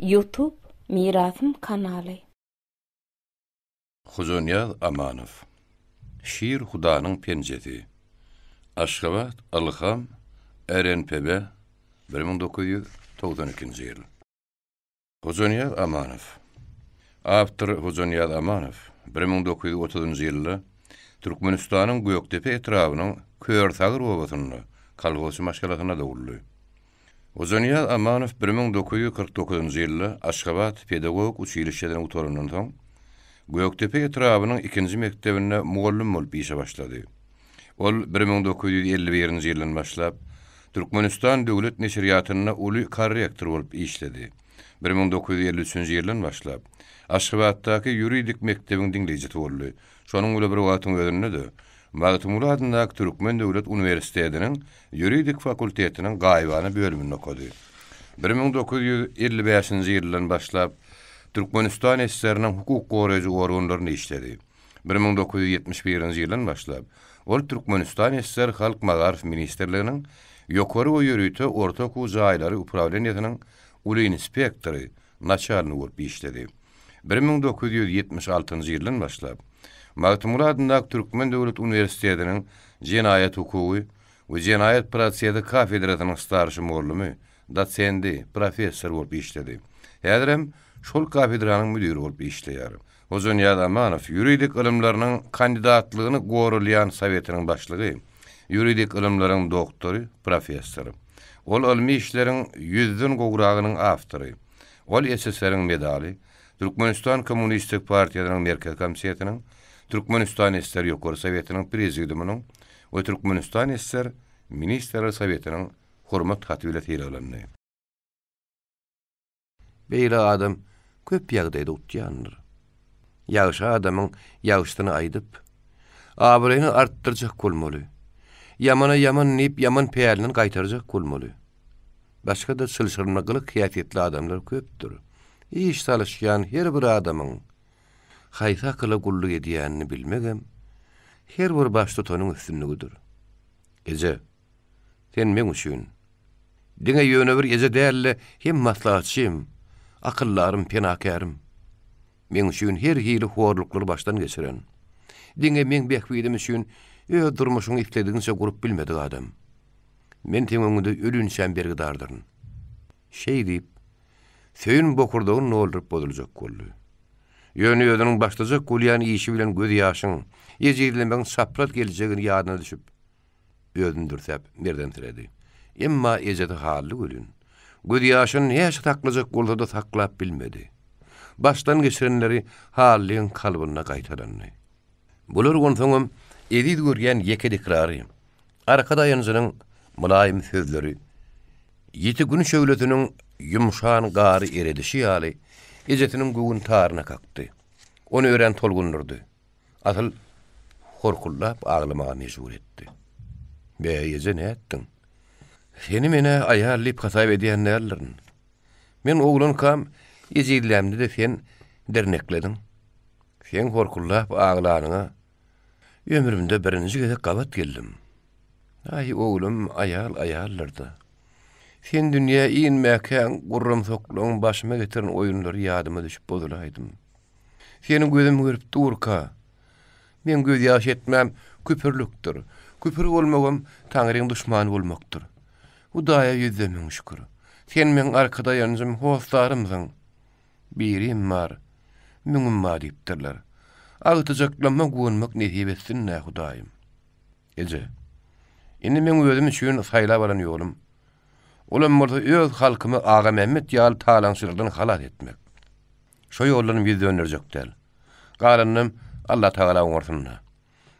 Youtube Mirasym kanaly. Hojanyýaz Amanow. Şir Hudanyň penjesi. Aşgabat, Ylham, RNPB, 1992-nji ýyl. Hojanyýaz Amanow. Awtor Hojanyýaz Amanow 1930-njy ýylda Türkmenistanyň Gökdepe etrabynyň Körsagyr obasynda kolhozçy maşgalasynda doguldy. Hojanyýaz Amanow 1949-njy ýylda Aşgabat pedagogik uçilişşesini gutarandan soň, Gökdepe etrabynyň ikinji mekdebinde mugallym bolup işe başlady. Ol 1951-nji ýyldan başlap, Türkmenistan döwlet neşirýatynda uly korrektor bolup işledi. 1953-nji ýyldan başlap, Aşgabatdaky ýuridik mekdebiň diňleýjisi boldy. Şonuň bilen bir wagtyň özünde-de, Magtymguly adyndaky Türkmen döwlet uniwersitetiniň ýuridik fakultetiniň gaýybana bölüminde okady. 1955-nji ýyldan başlap, Türkmenistan SSR-niň hukuk goraýjy organlarynda işledi. 1971-nji ýyldan başlap, ol Türkmenistan SSR Halk magaryf ministrliginiň Ýokary we ýörite orta okuw jaýlary uprawleniýesiniň uly inspektory, naçalnigi bolup işledi. 1976-njy ýyldan başlap, Magtymguly adyndaky Türkmen döwlet uniwersitetiniň jenaýat hukugy we jenaýat prosesi kafedrasynyň starşy mugallymy, dosendi, professor bolup işledi. Häzirem şol kafedranyň müdiri bolup işleýär. Hojanyýaz Amanow, ýuridik ylymlarynyň kandidatlygyny goralýan sowetiniň başlygy, ýuridik ylymlaryň doktory, professor. Ol ylmy işleriň ýüzden gowragynyň awtory. Ol SSR-iň medaly, Türkmenistan Kommunistik partiýasynyň Merkezi Komitetiniň, Türkmenistan SSR Ýokary Sowetiniň Prezidiumynyň we Türkmenistan SSR Ministrler Sowetiniň Hormat haty bile sylaglandy. Beýle adam köp ýagdaýda utýandyr. Ýagşy adamyň ýagşysyny aýdyp, abraýyny artdyrjak bolmaly. Ýamana ýaman diýip, ýaman pälinden gaýtarjak bolmaly. Başga-da çylşyrymly gylyk-häsiýetli adamlar köpdür. Iş salyşýan her bir adamyň haýsy akyla gulluk edýänini bilmegem her bir baştutanyň üstünligidir. Eje, sen meň üçin Diňe ýöne bir eje däl-de, hem maslahatçym, akyldarym, penakärim. Meň üçin her hili horluklary başdan geçiren, diňe meň bähbidim üçin öz durmuşyňy isledigiňçe gurup bilmedik adam. Men seň öňüňde ölinçäm bergidardyryn. Şeý diýip, Söýün bokurdagyny dolduryp bozuljak boldy. Ýöne özüniň başlajak bolýan işi bilen gözýaşyň, ejizlemegiň çapraz geljegini ýadyna düşüp, Özüni dürsäp, merdemsiredi. Emma ejesi Hally welin, gözýaşyny näçe saklajak bolsa-da saklap bilmedi. Başdan geçirenleri Hallyň kalbynda gaýtalandy. Bular onsoňam eziz görýän ýeke dikrary, arka daýanjynyň mylaýym sözleri, ýiti gün şöhlesiniň ýumşan gary eredişi ýaly, ejesiniň göwün taryna kakdy. Ony örän tolgundyrdy. Asyl horkuldap aglamaga mejbur etdi. Be, eje, nätdiň? Seni men-ä aýal diýip hasap edýän däldirin. Men oglankam ejizlämde-de sen dirneklediň. Seň horkuldap aglanyňa ömrümde birinji gezek gabat geldim. Aý, oglum, aýal aýaldyr-da. Sen dünýä inmäkäň gurramsaklygyň başyma getiren oýunlary ýadyma düşüp bozulaýdym. Seni gözüm görüp durka, meň gözýaş etmäm küpürlikdir. Küpür bolmagam Taňryň duşmany bolmakdyr. Hudaýa ýüzde müň şükür. Sen meň arka daýanjym, hossarymsyň. Birim bar, müňüm bar diýipdirler. Agtyjaklama guwanmak nesip etsin-dä, Hudaýym. Eje, indi meň özüm üçin saýlap alan ýolum, olam bolsa öz halkymy Agamämmet ýaly talaňçylardan halas etmek. Şo ýoldanam ýüz dönderjek däl. Galanynam Allatagala oňarsyn-da.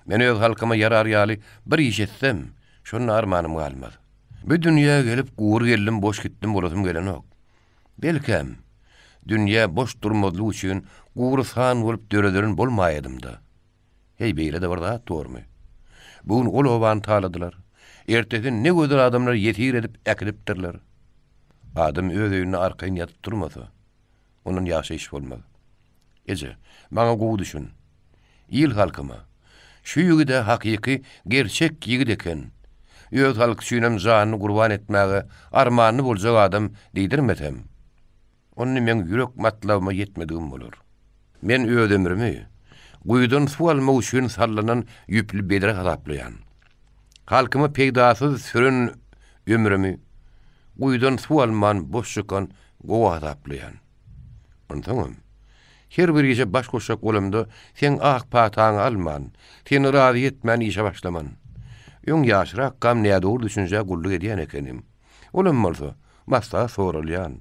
Men öz halkyma ýarar ýaly bir iş etsem, şonda armanym galmaz. Bu dünýä gelip gury geldim, boş gitdim bolasym gelenok. Belkäm, dünýä boş durmazlyk üçin gury san bolup döredilen bolmaýadym-da. Heý, beýle-de bir zat bormy? Bu gün ol obany taladylar. Ertesi ne gözel adamlary ýesir edip äkidipdirler. Adam öz öýünde arkaýyn ýatyp durmasa, ondan ýaşaýyş bolmaz. Eje, maňa gowy düşün. Il-halkyma, Şu ýigid-ä hakyky, gerçek ýigit eken. Öz halky üçinem janyny gurban etmäge armanly boljak adam diýdirmesem. Onda meň ýürek matlabyma ýetmedigim bolar. Men öz ömrümi guýudan suw almak üçin sallanan ýüpli bedre hasaplaýan. Halkyma peýdasyz süren ömrümi guýudan suw alman boş çykan gowy hasaplaýan. Onsoňam, her bir işe baş goşjak bolamda seň ak pataňy alman, seni razy etmän işe başlaman. Öň ýaşrakkam nädogry düşünjä gulluk edýän ekenim. Olam bolsa, maslahat soralýan,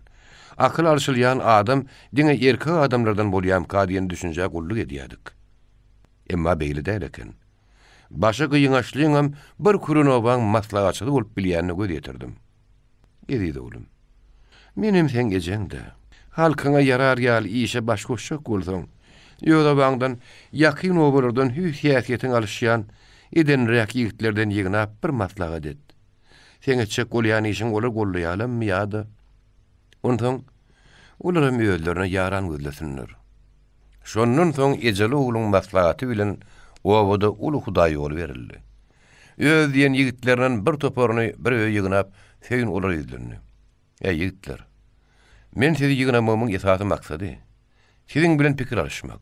akyl alşylýan adam diňe erkek adamlardan bolýamyka diýen düşünjä gulluk edýärdik. Emma beýle däl eken. Başy gyňaçlyňam bir küren obaň maslahatçysy bolup bilýänine göz ýetirdim. Eziz oglum, menem seň ejeň-dä. Halkyňa ýarar ýaly işe baş goşjak bolsaň, öz obaňdan, ýakyn obalardan hüý-häsiýetiň alyşýan, edenräk ýigitlerden ýygnap bir maslahat et. Seň etjek bolýan işiň olar gollaýalammy ýa-da? Onsoň, olaram özlerine ýaran gözlesinler. Şondan soň ejeli-ogluň maslahaty bilen obada uly hudaýýoly berildi. Öz diýen ýigitlerinden bir toparyny bir öýe ýygnap, Söýün olara ýüzlendi. Eý, ýigitler! Men sizi ýygnamagymyň esasy maksady, siziň bilen pikir alyşmak.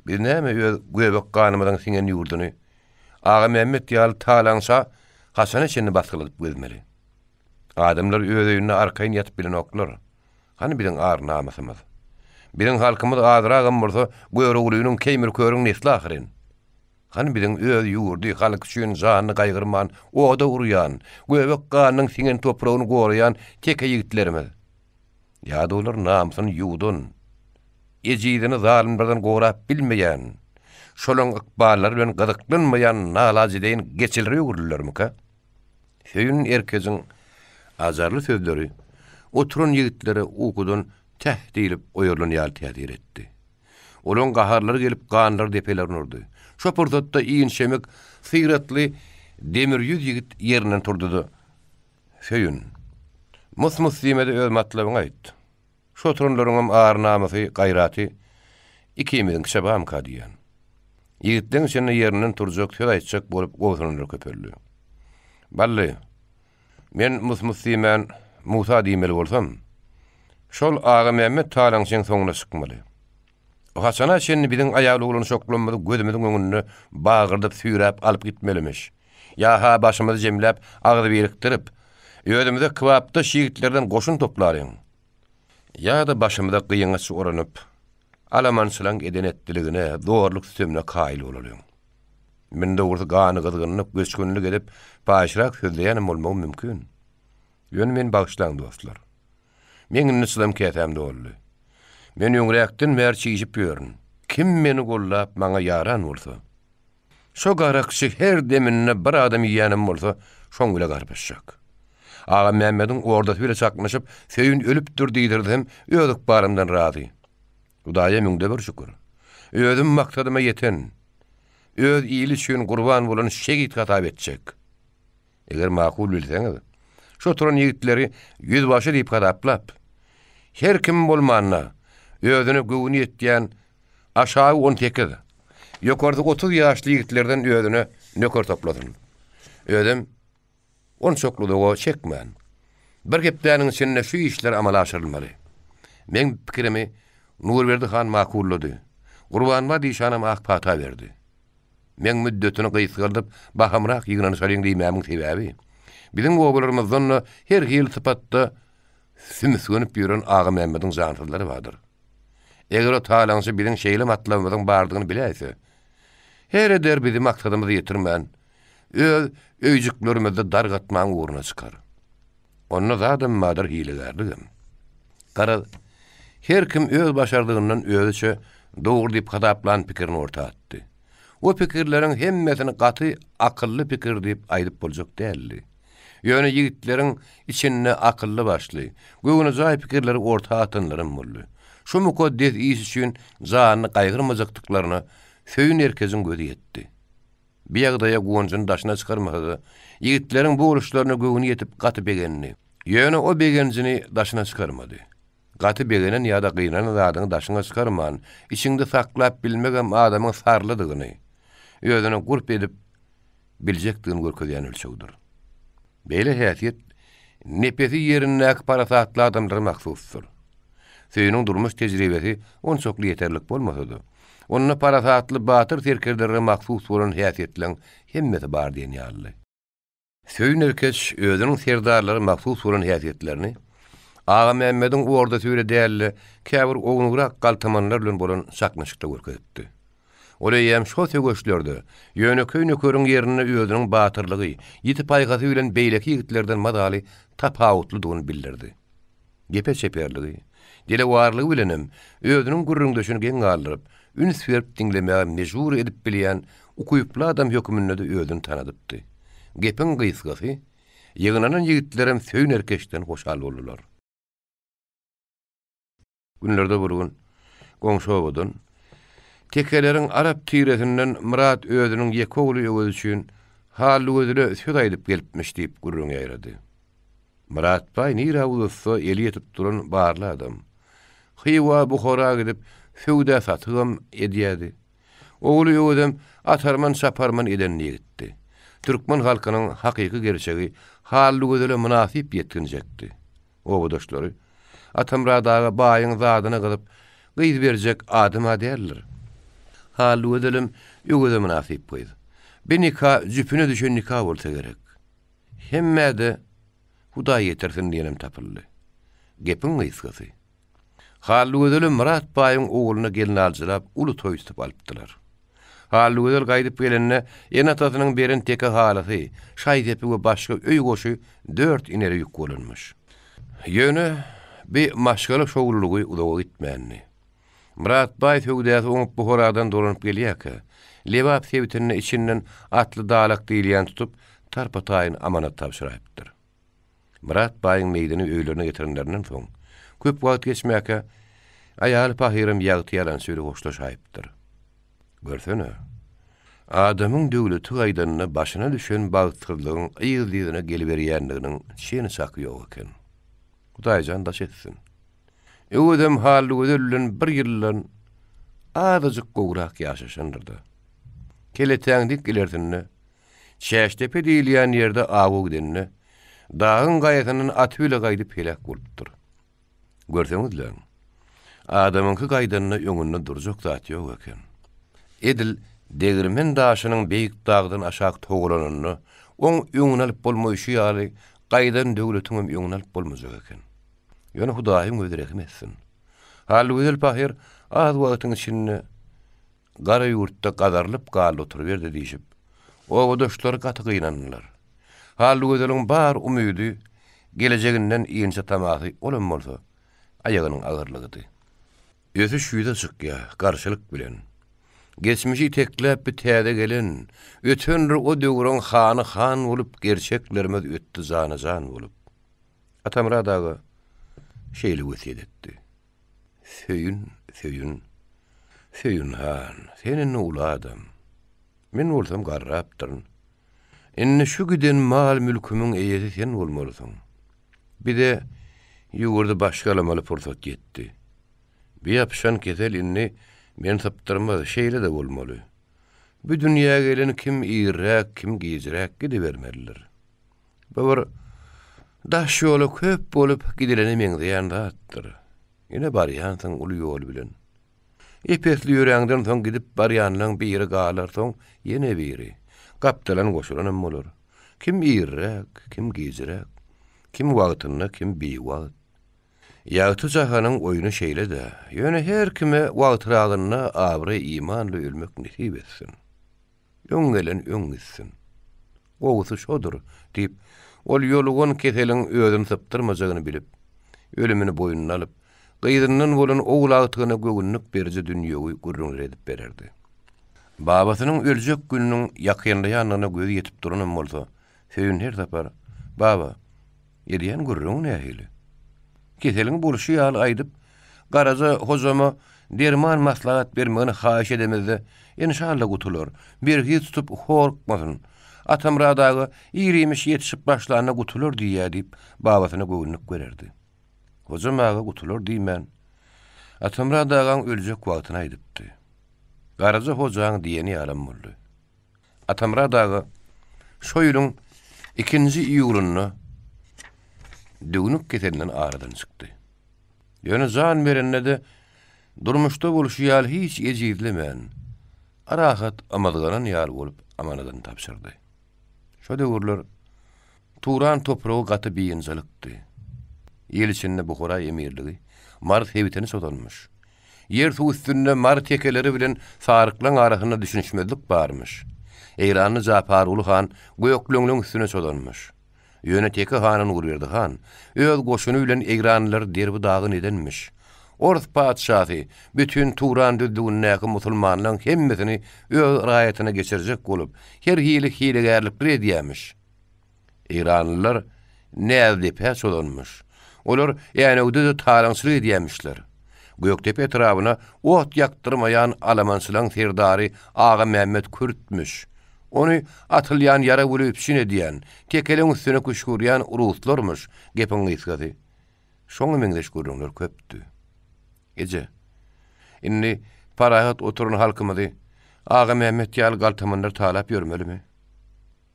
Biz näme öz göbek ganymyzyň siňen ýurduny Agamämmet ýaly talaňça haçana çenli basgyladyp gezmeli? Adamlar öz öýünde arkaýyn ýatyp bilenoklar. Hany biziň ar-namysymyz? Biziň halkymyz azragam bolsa Göroglynyň, Keýmir körüň nesli ahyryn. Hany biziň öz ýurdy, halky üçin janyny gaýgyrman oda urýan, göbek ganynyň siňen topragyny goraýan teke ýigitlerimiz? Ýa-da olar namysyny ýuwdan, ejizini zalymlardan gorap bilmeýän, şolaň ykballary bilen gyzyklanmaýan nalajedeýin geçilere öwrüldilermikä? Söýün erkejiň ajarly sözleri oturan ýigitlere ukudan täh diýlip oýarylan ýaly täsir etdi. Olaň gaharlary gelip ganlary depelerine urdy. Şo pursatda inçemik, syratly demir ýüz ýigit ýerinden turdy-da, Söýün, mus-mus diýme-de öz matlabyňy aýt. Şu oturanlaryňam ar-namysy, gaýraty ikimiziňkiçe barmyka diýýän. Ýigitleň içinde ýerinden turjak, söz aýtjak bolup gobsunanlar köpeldi. Bally, men mus-mus diýmän, Musa diýmeli bolsam, şol Agamämmet talaňçyň soňuna çykmaly. O haçana çenli biziň aýal-oglan şoklamymyzy gözümiziň öňünde bagyrdyp süýräp alyp gitmelimiş? Ýa-ha başymyzy jemläp agyz birikdirip, özümize kybapdaş ýigitlerden goşun toplalyň. Ýa-da başymyza gyňaç oranyp, alamançylaň eden-etdiligine, zorluk-sütemine kaýyl bolalyň. Men dogrusy gany gyzgynlyk, göçgünlik edip, paýyşrak sözleýänem bolmagym mümkin. Ýöne meni bagyşlaň, dostlar. Meň indi çydam käsäm doldy. Men öňräkden bäri çişip ýörün. Kim meni gollap, maňa ýaran bolsa, şo garakçy her deminde bir adam iýýänem bolsa, şoň bile garpyşjak. Agamämmediň ordasy bile çaknyşyp, Söýün ölüpdir diýdirsem, öz ykbalymdan razy. Hudaýa müňde bir şükür. Özüm maksadyma ýeten, öz ili üçin gurban bolan şehit hasap etjek. Eger makul bilseňiz, şu oturan ýigitleri ýüzbaşy diýip hasaplap, her kim bolmanda, özüne göwni ýetýän aşagy on sekiz, ýokarsy 30 ýaşly ýigitlerden özüne nöker toplasyn. Özem onçakly uzaga çekmän, bir hepdäniň içinde şu işler amala aşyrylmaly. Meň pikirimi Nurberdi han makullady. Gurbanbat işanam ak pata berdi. Meň müddetini gysgaldyp, bahamrak ýygnanyşalyň diýmämiň sebäbi, biziň obalarymyzdan-da her hili sypatda sümsgenip ýören Agamämmediň jansyzlary bardyr. Eger o talaňçy biziň şeýle matlabymyzyň bardygyny biläýse, her eder bizi maksadymyza ýetirmän, öz öýjüklerimizde dargatmagyň ugruna çykar. Onda zadam bardyr hilegärligem. Garaz, her kim öz başardygyndan özüçe dogry diýip hasaplan pikirini orta atdy. O pikirleriň hemmesini gaty akylly pikir diýip aýdyp boljak däldi. Ýöne ýigitleriň içinde akylly-başly, göwnejaý pikirleri orta atanlaram boldy. Şu mukaddes iş üçin janyny gaýgyrmajakdyklaryna Söýün erkejiň gözi ýetdi. Bu ýagdaýa guwanjyny daşyna çykarmasa-da, ýigitleriň bu boluşlaryna göwni ýetip gaty begendi. Ýöne o begenjini daşyna çykarmady. Gaty begenen ýa-da gynanan zadyňy daşyňa çykarman, içiňde saklap bilmegem adamyň sarlydygyny, özüne gurp edip biljekdigini görkezýän ölçegdir. Beýle häsiýet nepesi ýerindäki parasatly adamlara mahsusdyr. Söýüniň durmuş tejribesi onçakly ýeterlik bolmasa-da, onda parasatly batyr serkerdelere mahsus bolan häsiýetleň hemmesi bar diýen ýalydy. Söýün erkeç özüniň serdarlara mahsus bolan häsiýetlerini Agamämmediň ordasy bile däl-de, käbir ownugrak galtamanlar bilen bolan çaknyşykda görkezipdi. Ol eýýäm şo söweşlerde ýönekeý nökeriň ýerinde özüniň batyrlygy, ýiti paýhasy bilen beýleki ýigitlerden mazaly tapawutlydygyny bildirdi. Gepe çeperligi, dilewarlygy bilenem özüniň gürrüňdeşini geň galdyryp, üns berip diňlemäge mejbur edip bilýän ukyply adam höküminde-de özüni tanadypdy. Gepiň gysgasy, ýygnanan ýigitlerem Söýün erkeçden hoşal boldular. Günlerde bir gün goňşy obadan, tekeleriň arap tiresinden Myrat özüniň ýeke ogly Öwez üçin Hallygözele söz aýdyp gelipmiş diýip gürrüň ýaýrady. Myrat baý nirä uzatsa eli ýetip duran barly adam. Hywa, Buhara gidip söwda-satygam edýärdi. Ogly Öwezem atarman-çaparman eden ýigitdi. Türkmen halkynyň hakyky gerçegi Hallygözele mynasyp ýetginjekdi. Obadaşlary, Atamyrat aga baýyň zadyna gyzyp, gyz berjek adam-a däldir. Hallygözelem Öweze mynasyp gyz. Bi nika jüpüne düşen nika bolsa gerek. Hemmä-de Hudaý ýetirsin diýenem tapyldy. Gepiň gysgasy. Hallygözelem Myrat baýyň ogluna gelnaljylap uly toý tutup alypdylar. Hallygözel gaýdyp gelende, ene-atasynyň beren teke halysy, şaý-sepi we başga öý goşy dört inere ýük bolanmyş. Ýöne bi maşgala şowlulygy uzaga gitmändi. Myrat baý söwdasy oňup Buharadan dolanyp gelýärkä, Lebap sebitinde içinden atly dalak diýilýän tutup, tarpa-taýyn amanat tabşyraýypdyr. Myrat baýyň meýdini öýlerine getirenlerinden soň, köp wagt geçmäkä, aýaly pahyram ýagty ýalançy bile hoşlaşaýypdyr. Görsene, adamyň döwleti gaýdanda başyna düşen bagtsyzlygyň yzly-yzyna geliberýändiginiň çeni-çaky ýok eken. Hudaýjan daş etsin. Öwezem Hallygözel bilen bir ýyldan azajyk gowrak ýaşaşandyr-da. Keletäň dik ilersinde Çäşdepe diýilýän ýerde awa gidende, dagyň gaýasyndan aty bile gaýdyp heläk bolupdyr. Görseňizläň, adamyňky gaýdanda öňünde durjak zat ýok eken. Edil degirmen daşynyň beýik dagdan aşak togalananda, oň öňüni alyp bolmaýşy ýaly, gaýdan döwletiňem öňüni alyp bolmajak eken. Ýöne Hudaýyň özi rehim etsin. Hallygözel pahyr az wagtyň içinde Gara ýurtda gazarylyp galdy oturyberdi diýşip, obadaşlary gaty gynandylar. Hallygözeliň bar umydy, gelejeginden inçe tamasy olam bolsa, aýagynyň agyrlygydy. Ösüş ýüze çykýar, garşylyk bilen. Geçmişi itekläp bir täze gelen, Ötendir o döwrüň hany han bolup, Gerçeklerimiz ötdi jana-jan bolup. Atamyrat aga şeýle wesýet etdi. Söýün, Söýün. Söýün han, sen indi uly adam. Men bolsam garrapdyryn. Indi şu giden mal-mülkümiň eýesi sen bolmalysyň. Bize ýurdy başgalamaly pursat ýetdi. Bu ýapyşan kesel indi meni sypdyrmaz, şeýle-de bolmaly. Bu dünýä gelen kim irräk, kim gijräk gidibermelidir. Bu bir daş ýola köp bolup gidilene meňzeýän zatdyr. Ine barýansyň uly ýol bilen. Ep-esli ýöräňden soň gidip barýanlaň biri galar, soň ýene biri. Gapdalan goşulanam bolar. Kim irräk, kim gijräk. Kim wagtynda, kim biwagt. Ýagty jahanyň oýny şeýle-dä. Ýöne her kime wagtyragynda abraý-imanly ölmek nesip etsin. Öň gelen öň gitsin. Gowusy şodur, diýip, ol ýolugan keseliň özüni sypdyrmajagyny bilip, ölümini boýnuna alyp, gyzyndan bolan ogul agtygyna göwünlik beriji dünýewi gürrüňler edip bererdi. Babasynyň öljek gününiň ýakynlaýandygyna gözi ýetip duranam bolsa, Söýün her sapar, Baba, Edýän gürrüňiň nähili? Keseliň bolşy ýaly aýdyp, Garaja hojama derman maslahat bermegini haýyş edemizde, enşalla gutular, berhiz tutup horkmasyn. Atamyrat aga ir-iýmiş ýetişip başlanda gutular diýýä diýip, babasyna göwünlik bererdi. Hojam aga gutular diýmän, Atamyrat agaň öljek wagtyny aýdypdy. Garaja hojaň diýeni ýalam boldy. Atamyrat aga şo ýylyň ikinji iýulynda düwnük keselinden aradan çykdy. Ýöne jan berende-de durmuşda bolşy ýaly hiç ejizlemän, rahat ymyzganan ýaly bolup amanadyny tabşyrdy. Şo döwürler Turan topragy gaty biynjalykdy. Il içinde Buhara emirligi Mary sebitini çozanmyş. Ýer-suw üstünde Mary tekeleri bilen saryklaň arasynda düşünişmezlik barmyş. Eýranly Japarguly han gökleňleň üstüne çozanmyş. Ýöne Teke hany Nurberdi han öz goşuny bilen eýranlylary derbi-dagyn edenmiş. Ors patyşasy bütin Turan düzlügindäki musulmanlaň hemmesini öz raýatyna geçirjek bolup, her hili hilegärlikler edýämiş. Eýranlylar Näzdepä çozanmyş. Olar Änewde-de talaňçylyk edýämişler. Gökdepe etrabyna ot ýakdyrmaýan alamançylaň serdary Agamämmet kürtmüş. Ony atylýan ýara güli üpjün edýän, tekeleň üstüne küşgürýän ruslarmyş, gepiň gysgasy. Şoňa meňzeş gürrüňler köpdi. Eje, indi parahat oturan halkymyzy Agamämmet ýaly galtamanlar talap ýörmelimi?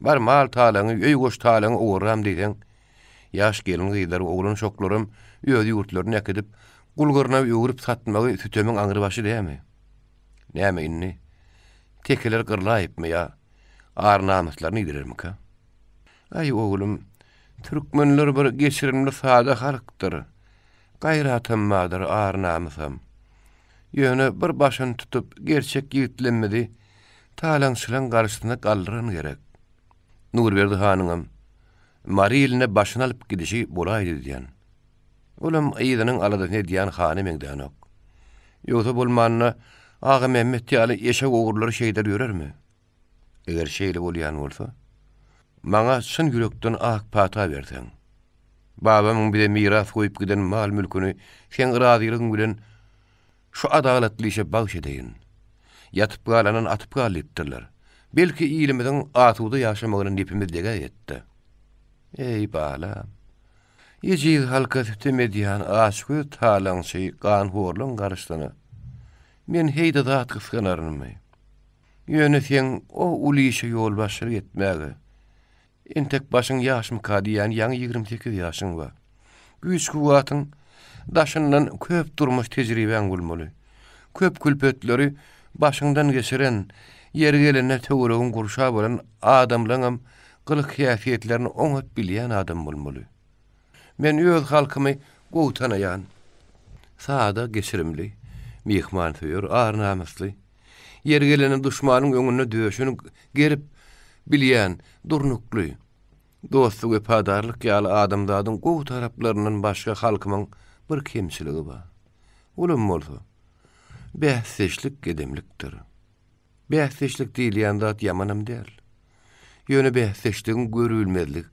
Bar mal talaňy, öý-goş talaňy ogurram diýseň, ýaş gelin-gyzlary, oglan-uşaklaram öz ýurtlaryna äkidip, gul-gyrna öwrüp satmagy sütemiň aňrybaşy dämi? Näme indi, tekeler gyrlaýypmy ýa ar-namyslaryny ýitirermika? Aý, oglum, türkmenler bir geçirimli sada halkdyr. Gaýratam bardyr, ar-namysam. Ýöne bir başyny tutup, gerçek ýigitlemmizi talaňçylaň garşysyna galdyran gerek. Nurberdi hanyňam Mary iline başyny alyp gidişi bolaýdy diýýän. Olam yzynyň aladasyny edýän hana meňzänok. Ýogsa bolmanda Agamämmet ýaly eşek ogrulary şeýder ýörermi? Eger şeýle bolýan bolsa, maňa çyn ýürekden ak pata berseň, babamyň bize miras goýup giden mal-mülküni seň razylygyň bilen şu adalatly işe bagş edeýin. Ýatyp galandan atyp gal diýipdirler. Belki ilimiziň asuda ýaşamagyna nepimiz degäýetdi. Eý, balam! Ejiz halka sütem edýän açgöz talaňçy ganhorlaň garşysyna men heý-de zat gysganarynmy? Ýöne seň o uly işe ýolbaşçylyk etmäge entek başyň ýaşmyka diýýän ýaňy 28 ýaşyň bar. Güýç-kuwwatyň daşyndan köp durmuş tejribäň bolmaly. Köp külpetleri başyňdan geçiren, ýeri gelende töweregiň gurşap alan adamlaňam gylyk-häsiýetlerini oňat bilýän adam bolmaly. Men öz halkymy gowy tanaýan. Sada, geçirimli, myhmansöýer, ar-namysly. Ýeri gelende duşmanyň öňünde döşüni gerip bilýän, durnukly, dosty wepadarlyk ýaly adamzadyň gowy taraplaryndan başga halkymyň bir kemçiligi bar. Olam bolsa, bäsdeşlik gedemlikdir. Bäsdeşlik diýilýän zat ýamanam däl. Ýöne bäsdeşligiň görülmezlik,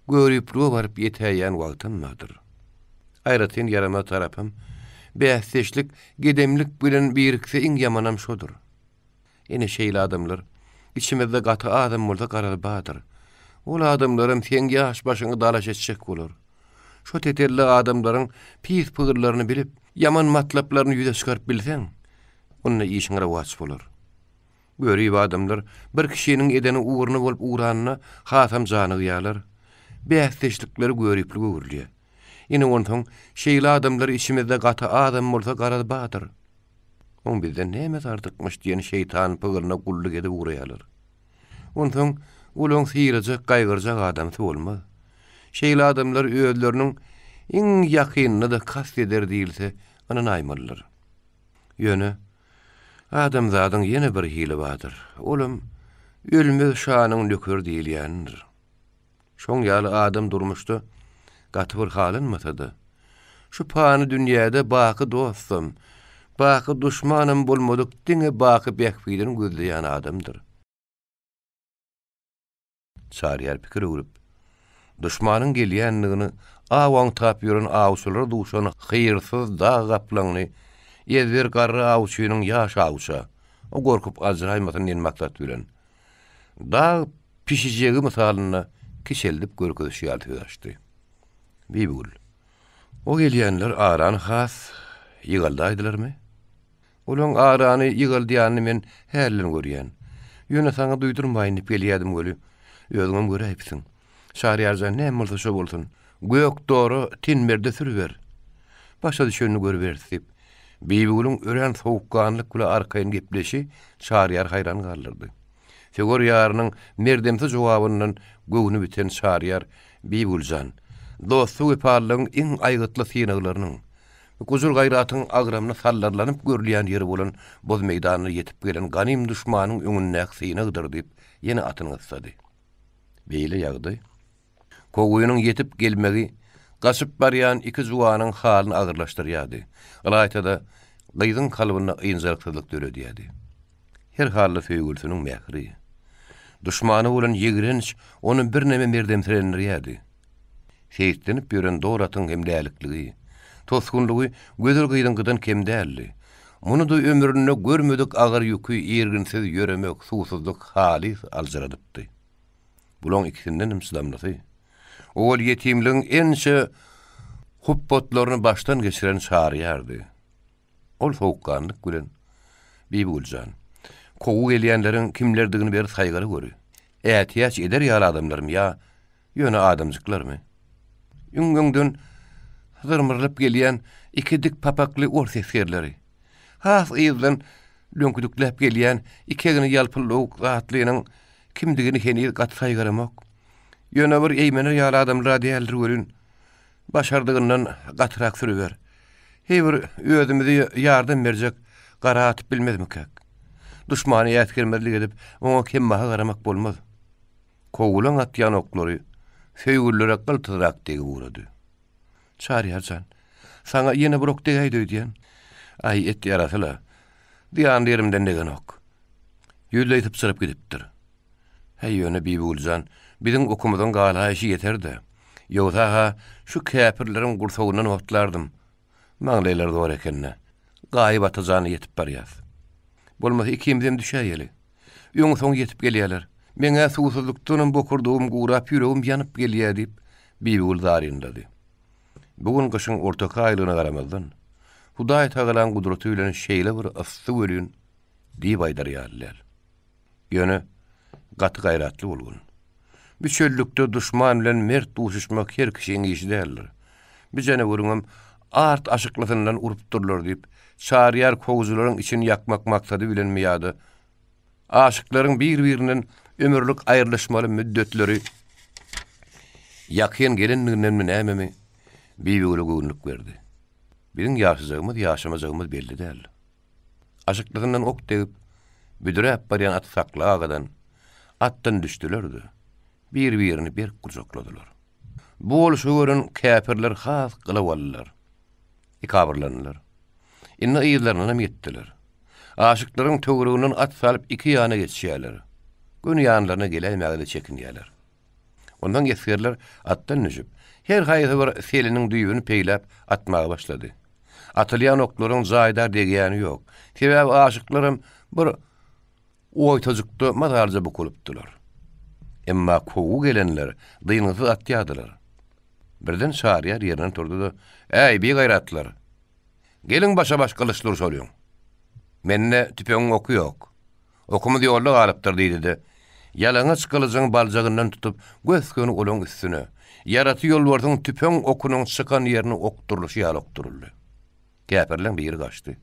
göriplige baryp ýetäýýän wagtam bardyr. Aýratyn ýaramaz tarapam, bäsdeşlik gedemlik bilen birikse iň ýamanam şodur. Ine şeýle adamlar içimizde gaty azam bolsa garaz bardyr. Ol adamlaram seň ýaş başyňy dalaş etjek bolar. Şo tetelli adamlaryň pis pygyrlaryny bilip, ýaman matlaplaryny ýüze çykaryp bilseň, onda işiň rowaç bolar. Görip adamlar bir kişiniň edeni ugruna bolup ugranda hasam janygýarlar. Bäsdeşlikleri göriplige öwrülýär. Ine onsoň şeýle adamlar içimizde gaty azam bolsa garaz bardyr. Oň bizden nämesi artykmyş diýen şeýtan pygylyna gulluk edip ugraýarlar. Onsoň olaň sylajak, gaýgyrjak adamsy bolmaz. Şeýle adamlar özleriniň iň ýakynyna-da kast eder diýilse ynanaýmalydyr. Ýöne adamzadyň ýene bir hili bardyr. Olam ölmez şanyň nökeri diýilýänidir. Şoň ýaly adam durmuşda gaty bir halanmasa-da, şu pany dünýäde baky dostam, baky duşmanam bolmadyk diňe baky bähbidini gözleýän adamdyr. Çaryýar pikir öwrüp, duşmanyň gelýändigini aw aňtap ýören awçylara duşan hyýrsyz dag gaplaňyny ezber garry awçynyň ýaş awça, o gorkup aljyraýmasyn diýen maksat bilen, dag pişijegi mysalynda kiçeldip görkezişi ýaly söz açdy. Bibigül, o gelýänler arany has ýygaldaýdylarmy? Olaň arany ýygaldýanyny men hälden görýän. Ýöne saňa duýdurmaýyn diýip gelýädim weli, özüňem göräýipsiň. Çaryýar jan, näme bolsa şo bolsun. Gök dora, tenberde sürüber. Başa düşenini görüberis diýip, Bibigülüň örän sowukganlyk bile arkaýyn gepleşi Çaryýary haýran galdyrdy. Söwer ýarynyň merdemsi jogabyndan göwni biten Çaryýar, Bibigül jan, dosta wepalylygyň iň aýgytly synaglarynyň, gujur-gaýratyň agramyny sallarlanyp görülýän ýeri bolan boz meýdanda ýetip gelen ganym duşmanyň öňündäki synagdyr diýip, ýene atyny gyssady. Beýle ýagdaý Kowgynyň ýetip gelmegi gaçyp barýan iki juwanyň halyny agyrlaşdyrýardy. Ylaýta-da, gyzyň kalbynda ynjalyksyzlyk döredýärdi. Her halda söýgülisiniň mähri, duşmana bolan ýigrenç ony birneme merdemsirendirýärdi. Seýislenip ýören dor atyň hem lälikligi, tosgunlygy gözel gyzyňkydan kem däldi. Muny-da ömründe görmedik agyr ýüki, irginsiz ýöremek, suwsuzlyk halys aljyradypdy. Bulaň ikisindenem çydamlysy, owal ýetimligiň ençe hupbatlaryny başdan geçiren Çaryýardy. Ol sowukganlyk bilen, Bibigül jan, kowgy gelýänleriň kimlerdigini bir saýgara göri. Ätiýaç eder ýaly adamlarmy ýa ýöne adamjyklarmy? Öň-öňden zyrmyrylyp gelýän iki dik papakly ors esgerleri, has yzdan löňküdikläp gelýän iki egni ýalpyldawuk zatlynyň Kimdigini heniz gaty saýgaramok. Ýöne bir eýmener ýaly adamlar-a däldir welin, başardygyndan gatyrak sürüber. Heý bir özümizi ýardam berjek gara atyp bilmezmikäk? Duşmany äsgermezlik edip, oňa kembaha garamak bolmaz. Kowulan atýan oklary söýgülilere gyltyzrak degip ugrady. Çaryýar jan, saňa ýene bir ok degäýdi öýdýän. Aý, et ýarasy-la. Zyýanly ýerimden degenok. Ýüzleý sypjyryp gidipdir. Häý, ýöne Bibigül jan, biziň okumyzyň galaýşy ýeter-dä. Ýogsa-ha şu käpirleriň gursagyndan otlardym. Maňlaýlary zor eken-dä. Gaýyp ata jana ýetip barýas. Bolmasa ikimizem düşäýeli. Öňi-soňy ýetip gelýäler. Meň-ä suwsuzlykdanam bokurdagym gurap, ýüregim ýanyp gelýä diýip, Bibigül zarynlady. Bu gün gyşyň ortaky aýlygyna garamazdan, Hudaý Tagalaň gudraty bilen şeýle bir yssy welin, diýip aýdar ýaly däl. Ýöne gaty gaýratly bolgun. Bu çöllükde duşman bilen mert duşuşmak her kişiň işi däldir. Bu janaweriňem art aşyklysyndan urupdyrlar diýip, Çaryýar kowujylaryň içini ýakmak maksady bilenmi ýa-da aşyklaryň bir-birinden ömürlik aýrylyşmaly müddetleri ýakyn gelenligindenmi nämemi, Bibigüle göwünlik berdi. Biziň ýaşajagymyz, ýaşamajagymyz belli däl. Aşyklysyndan ok degip, büdräp barýan aty saklagadan, atdan düşdüler-de, bir-birini berk gujakladylar. Bu bolşy gören käpirler has gylaw aldylar. Ikabyrlandylar. Indi yzlaryndanam ýetdiler. Aşyklaryň töwereginden at salyp iki ýana geçýärler. Göni ýanlaryna geläýmäge-de çekinýärler. Onsoň esgerler atdan düşüp, her haýsy bir seliniň düýbüni peýläp atmaga başlady. Atylýan oklaryň jaýdar degýäni ýok. Sebäbi aşyklaram bir oýtajykda mazalyja bukulypdylar. Emma kowgy gelenler dyngysyz atýardylar. Birden Çaryýar ýerinden turdy-da, Äý, bigaýratlar! Geliň başa-baş gylyçly urşalyň! Mende tüpeňiň oky ýok. Okumyz ýolda galypdyr diýdi-de, ýalaňaç gylyjyň baljagyndan tutup, gös-göni olaň üstüne, ýaraty ýolbarsyň tüpeň okunyň çykan ýerine okdurylyşy ýaly okduryldy. Käpirleň biri gaçdy.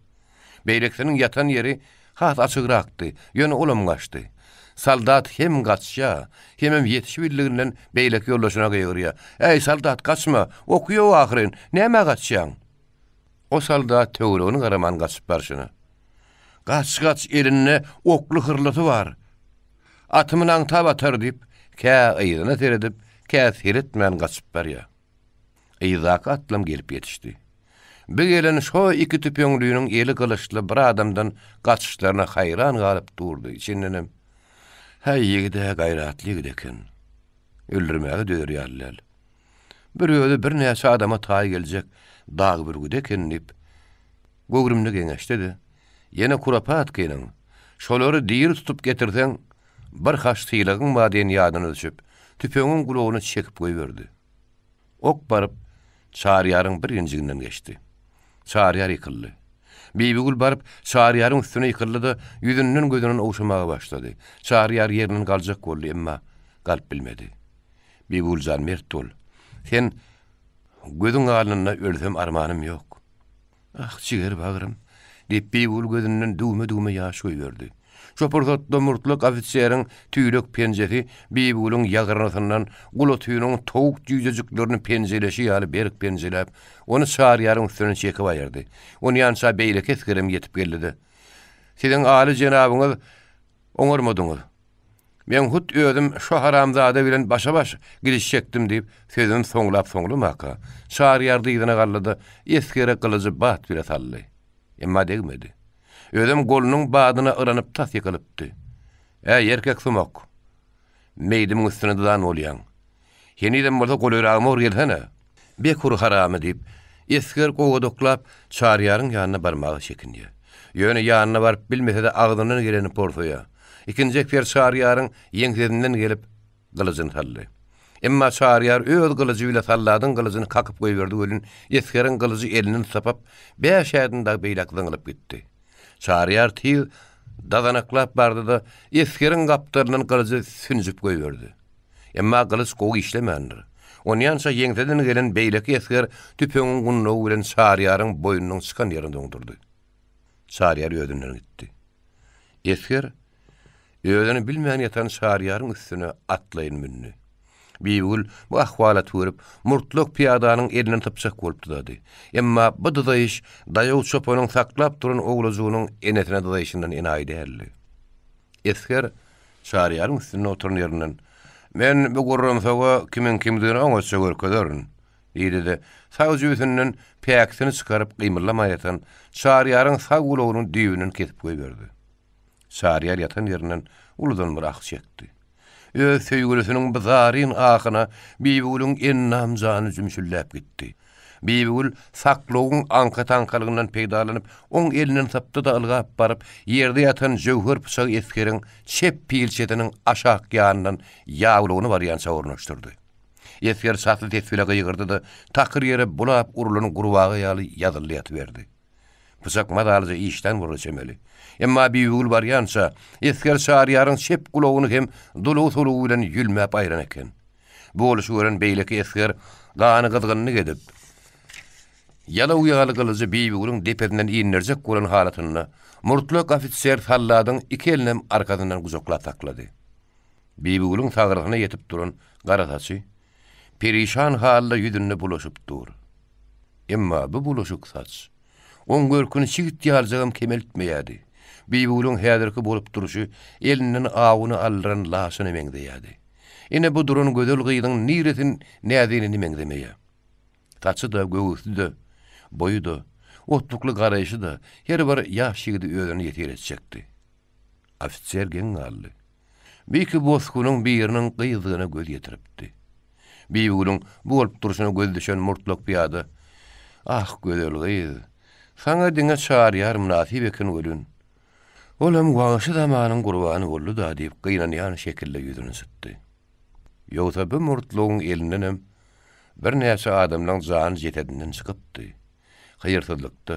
Beýlekisiniň ýatan ýeri has açygrakdy, ýöne olam gaçdy. Soldat hem gaçýa, hemem ýetişibildiginden beýleki ýoldaşyna gygyrýa, Äý, soldat, gaçma, ok ýok ahyryn, nämä gaçýaň? O soldat töweregini garaman gaçyp barşyna. Gaç-gaç elinde okly hyrlysy bar. Atymyny aňtap atar diýip, kä yzyna seredip, kä seretmän gaçyp barýar. Yzdaky atlam gelip ýetişdi. Bir gelen şo iki tüpeňliniň eli gylyçly bir adamdan gaçyşlaryna haýran galyp durdy, içindenem, Häý, ýigid-ä gaýratly ýigit eken. Öldürmäge dözer ýaly däl. Bir özi birnäçe adama taý geljek dag bürgüdi eken diýip, göwrümli geňeşdi-de, ýene Kurapatkiniň, Şolary diri tutup getirseň, bir haç sylagyň bar diýen ýadyna düşüp, tüpeňiň gulagyny çekip goýberdi. Ok baryp, Çaryýaryň bir injiginden geçdi. Çaryýar ýykyldy. Bibigül baryp, Çaryýaryň üstüne ýykyldy-da, ýüzünden-gözünden ogşamaga başlady. Çaryýar ýerinden galjak boldy, emma galyp bilmedi. Bibigül jan, mert bol. Sen gözüň alnynda ölsem armanym ýok. Ah, jiger-bagrym! diýip, Bibigül gözünden düwme-düwme ýaş goýberdi. Şo pursatda murtlak ofiseriň tüýlek penjesi Bibigülüň ýagyrnysyndan gulatynyň towuk jüýjejiklerini penjeleşi ýaly berk penjeläp, ony Çaryýaryň üstünden çekip aýyrdy. Onýança beýleki esgerem ýetip geldi-de, Siziň aly jenabyňyz oňarmadyňyz. Meň hut özüm şo haramzada bilen başa-baş gidişjekdim diýip, sözüni soňlap-soňlamaka, Çaryýar dyzyna galdy-da, esgere gylyjy bat bile saldy. Emma degmedi. Özem golunyň badyna yranyp tas ýykylypdy. Äý, erkek sumak! Meýdimiň üstüne dyzan bolýaň. Henizem bolsa golaýragyma bir gelsene! Bekur haramy! diýip, esger gowadaklap, Çaryýaryň ýanyna barmaga çekinýär. Ýöne ýanyna baryp bilmese-de agzyndan geleni porsaýar. Ikinji esger Çaryýaryň ýeňsesinden gelip, gylyjyny saldy. Emma Çaryýar öz gylyjy bile salladyň gylyjyny kakyp goýberdi welin, esgeriň gylyjy elinden sypyp, bäş ädim dagy beýläk zyňylyp gitdi. Çaryýar tiz dazanaklap bardy-da, esgeriň gapdalyndan gylyjy sünjüp goýberdi. Emma gylyç gowy işlemändir. Onýança ýeňseden gelen beýleki esger tüpeňiň gundagy bilen Çaryýaryň boýnunyň çykan ýerini doňdurdy. Çaryýar özünden gitdi. Esger özüni bilmän ýatan Çaryýaryň üstüne atlaýyn mündi. Bibigül bu ahwalaty görüp, murtlak pyýadanyň elinden sypjak bolup dyzady. Emma bu dyzaýyş daýaw çopanyň saklap duran owlajygynyň enesine dyzaýşyndan enaýy däldi. Esger Çaryýaryň üstünde oturan ýerinden, Men bu gurrumsaga kimiň kimdigini oňatja görkezerin! diýdi-de, sag jübüsinden päkisini çykaryp gymyldaman ýatan Çaryýaryň sag gulagynyň düýbünden kesip goýberdi. Çaryýar ýatan ýerinden uludan bir ah çekdi. Öz söýgülisiniň bu zaryn ahyna Bibigülüň endam-jany jümşüldäp gitdi. Bibigül saklawyň aňka-taňkalygyndan peýdalanyp, oň elinden sypdy-da ylgap baryp, ýerde ýatan jöwher pyçagy esgeriň çep pilçesiniň aşak ýanyndan ýaglygyna barýança ornaşdyrdy. Esger çasly ses bile gygyrdy-da, takyr ýere bulap urlan gurbaga ýaly ýazyldy ýatyberdi. Pyçak mazalyja işdän bolar çemeli. Emma Bibigül barýança, esger Çaryýaryň çep gulagyny hem dulugy-sulugy bilen ýülmäp aýran eken. Bu boluşy gören beýleki esger gany gyzgynlyk edip, ýalaw ýaly gylyjy Bibigülüň depesinden inderjek bolan halatynda, murtlak ofiser salladyň iki elinem arkasyndan gujaklap saklady. Bibigülüň sagrysyna ýetip duran gara saçy perişan halda ýüzünde bulaşyp dur. Emma bu bulaşyk saç oň görküni çigit ýalyjagam kemeltmeýärdi. Bibigülüň häzirki bolup durşy elinden awuny aldyran laçyna meňzeýärdi. Ine bu duran gözel gyzyň niresi näzenine meňzemeýär. Saçy-da, göwüsi-de, boýy-da, otlukly garaýşy-da her bir ýaş ýigidi özüne ýesir etjekdi. Ofiser geň galdy. Biki bosgunyň biriniň gyzdygyna göz ýetiripdi. Bibigülüň bu bolup durşuna gözi düşen murtlak pyýada, Ah, gözel gyz, saňa diňe Çaryýar mynasyp eken welin, olam wagşy zamanyň gurbany boldy-da diýip gynanýan şekilde ýüzüni çytdy. Ýogsa bu murtlugyň elindenem birnäçe adamlaň jany jesedinden çykypdy. Haýyrsyzlykda,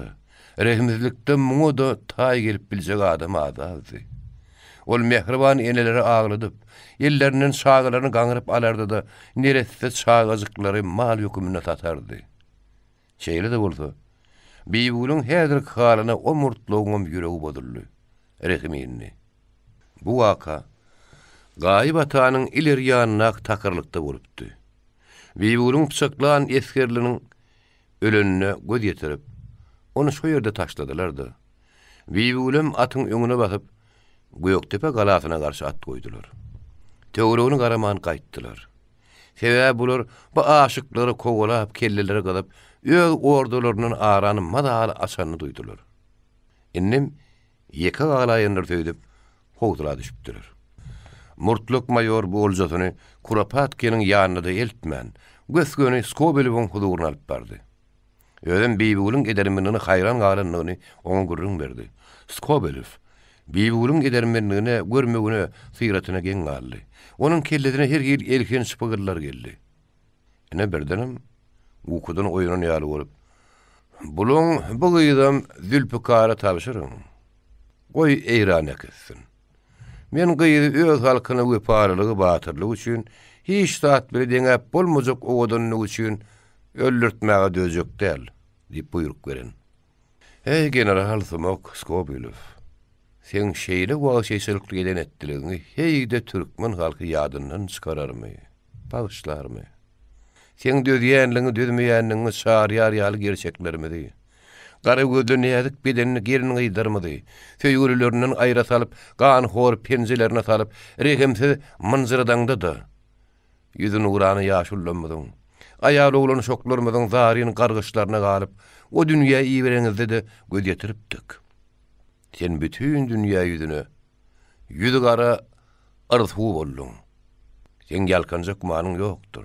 rehimsizlikde muňa-da taý gelip biljek adam az-azdy. Ol mähriban eneleri agladyp, ellerinden çagalaryny gaňryp alardy-da, neresse çagajyklary mal höküminde satardy. Şeýle-de bolsa, Bibigülüň häzirki halyna o murtlugyňam ýüregi bozuldy, rehimi indi. Bu waka Gaýyp atanyň ileri ýanyndaky takyrlykda bolupdy. Bibigülüň pyçaklan esgerleriniň ölenine göz ýetirip, ony şo ýerde taşladylar-da, Bibigülem atyň öňüne basyp, Gökdepe galasyna garşy at goýdular. Töweregini garaman gaýtdylar. Sebäbi bular bu aşyklary kowalap, kelleleri gyzyp, öz ordalaryndan arany mazaly açanyny duýdular. Indem Ýeke galaýandyr öýdüp, howsala düşüpdiler. Murtluk maýor bu oljasyny Kuropatkiniň ýanyna-da eltmän, gös-göni Skobelewiň huzuryna alyp bardy. Özem Bibigülüň edermenligine haýran galandygyny oňa gürrüň berdi. Skobelew Bibigülüň edermenligine, görmegine, syratyna geň galdy. Onuň kellesine her hili elhenç pygyllar geldi. Ine birdenem ukudan oýanan ýaly bolup, Buluň bu gyzam Zülpükara tabşyryň. Goý Eýrana äkitsin. Men gyzy öz halkyna wepalylygy, batyrlygy üçin, hiç zat bile deňäp bolmajak owadanlygy üçin öldürtmäge dözjek däl, diýip buýruk beren. Heý, general sumak Skobylew, seň şeýle wagşyçylykly eden etdiligiňi heý-de türkmen halky ýadyndan çykararmy, bagyşlarmy? Seň dözýänligiňi, dözmeýänligiňi çaryýar ýaly gerçeklerimizi, gara gözli näzik bedenli gelin-gyzlarymyzy söýgülilerinden aýra salyp, ganhor penjelerine salyp, rehimsiz mynjyradaňda-da, Ýüzi nurana ýaşulularymyzyň, aýal-oglan-uşaklarymyzyň zaryn gargyşlaryna galyp, o dünýä ibereňizde-de göz ýetiripdik. Sen bütin dünýä ýüzüne ýüzi gara yrsuw bolduň. Seň ýalkanjak gümanyň ýokdur.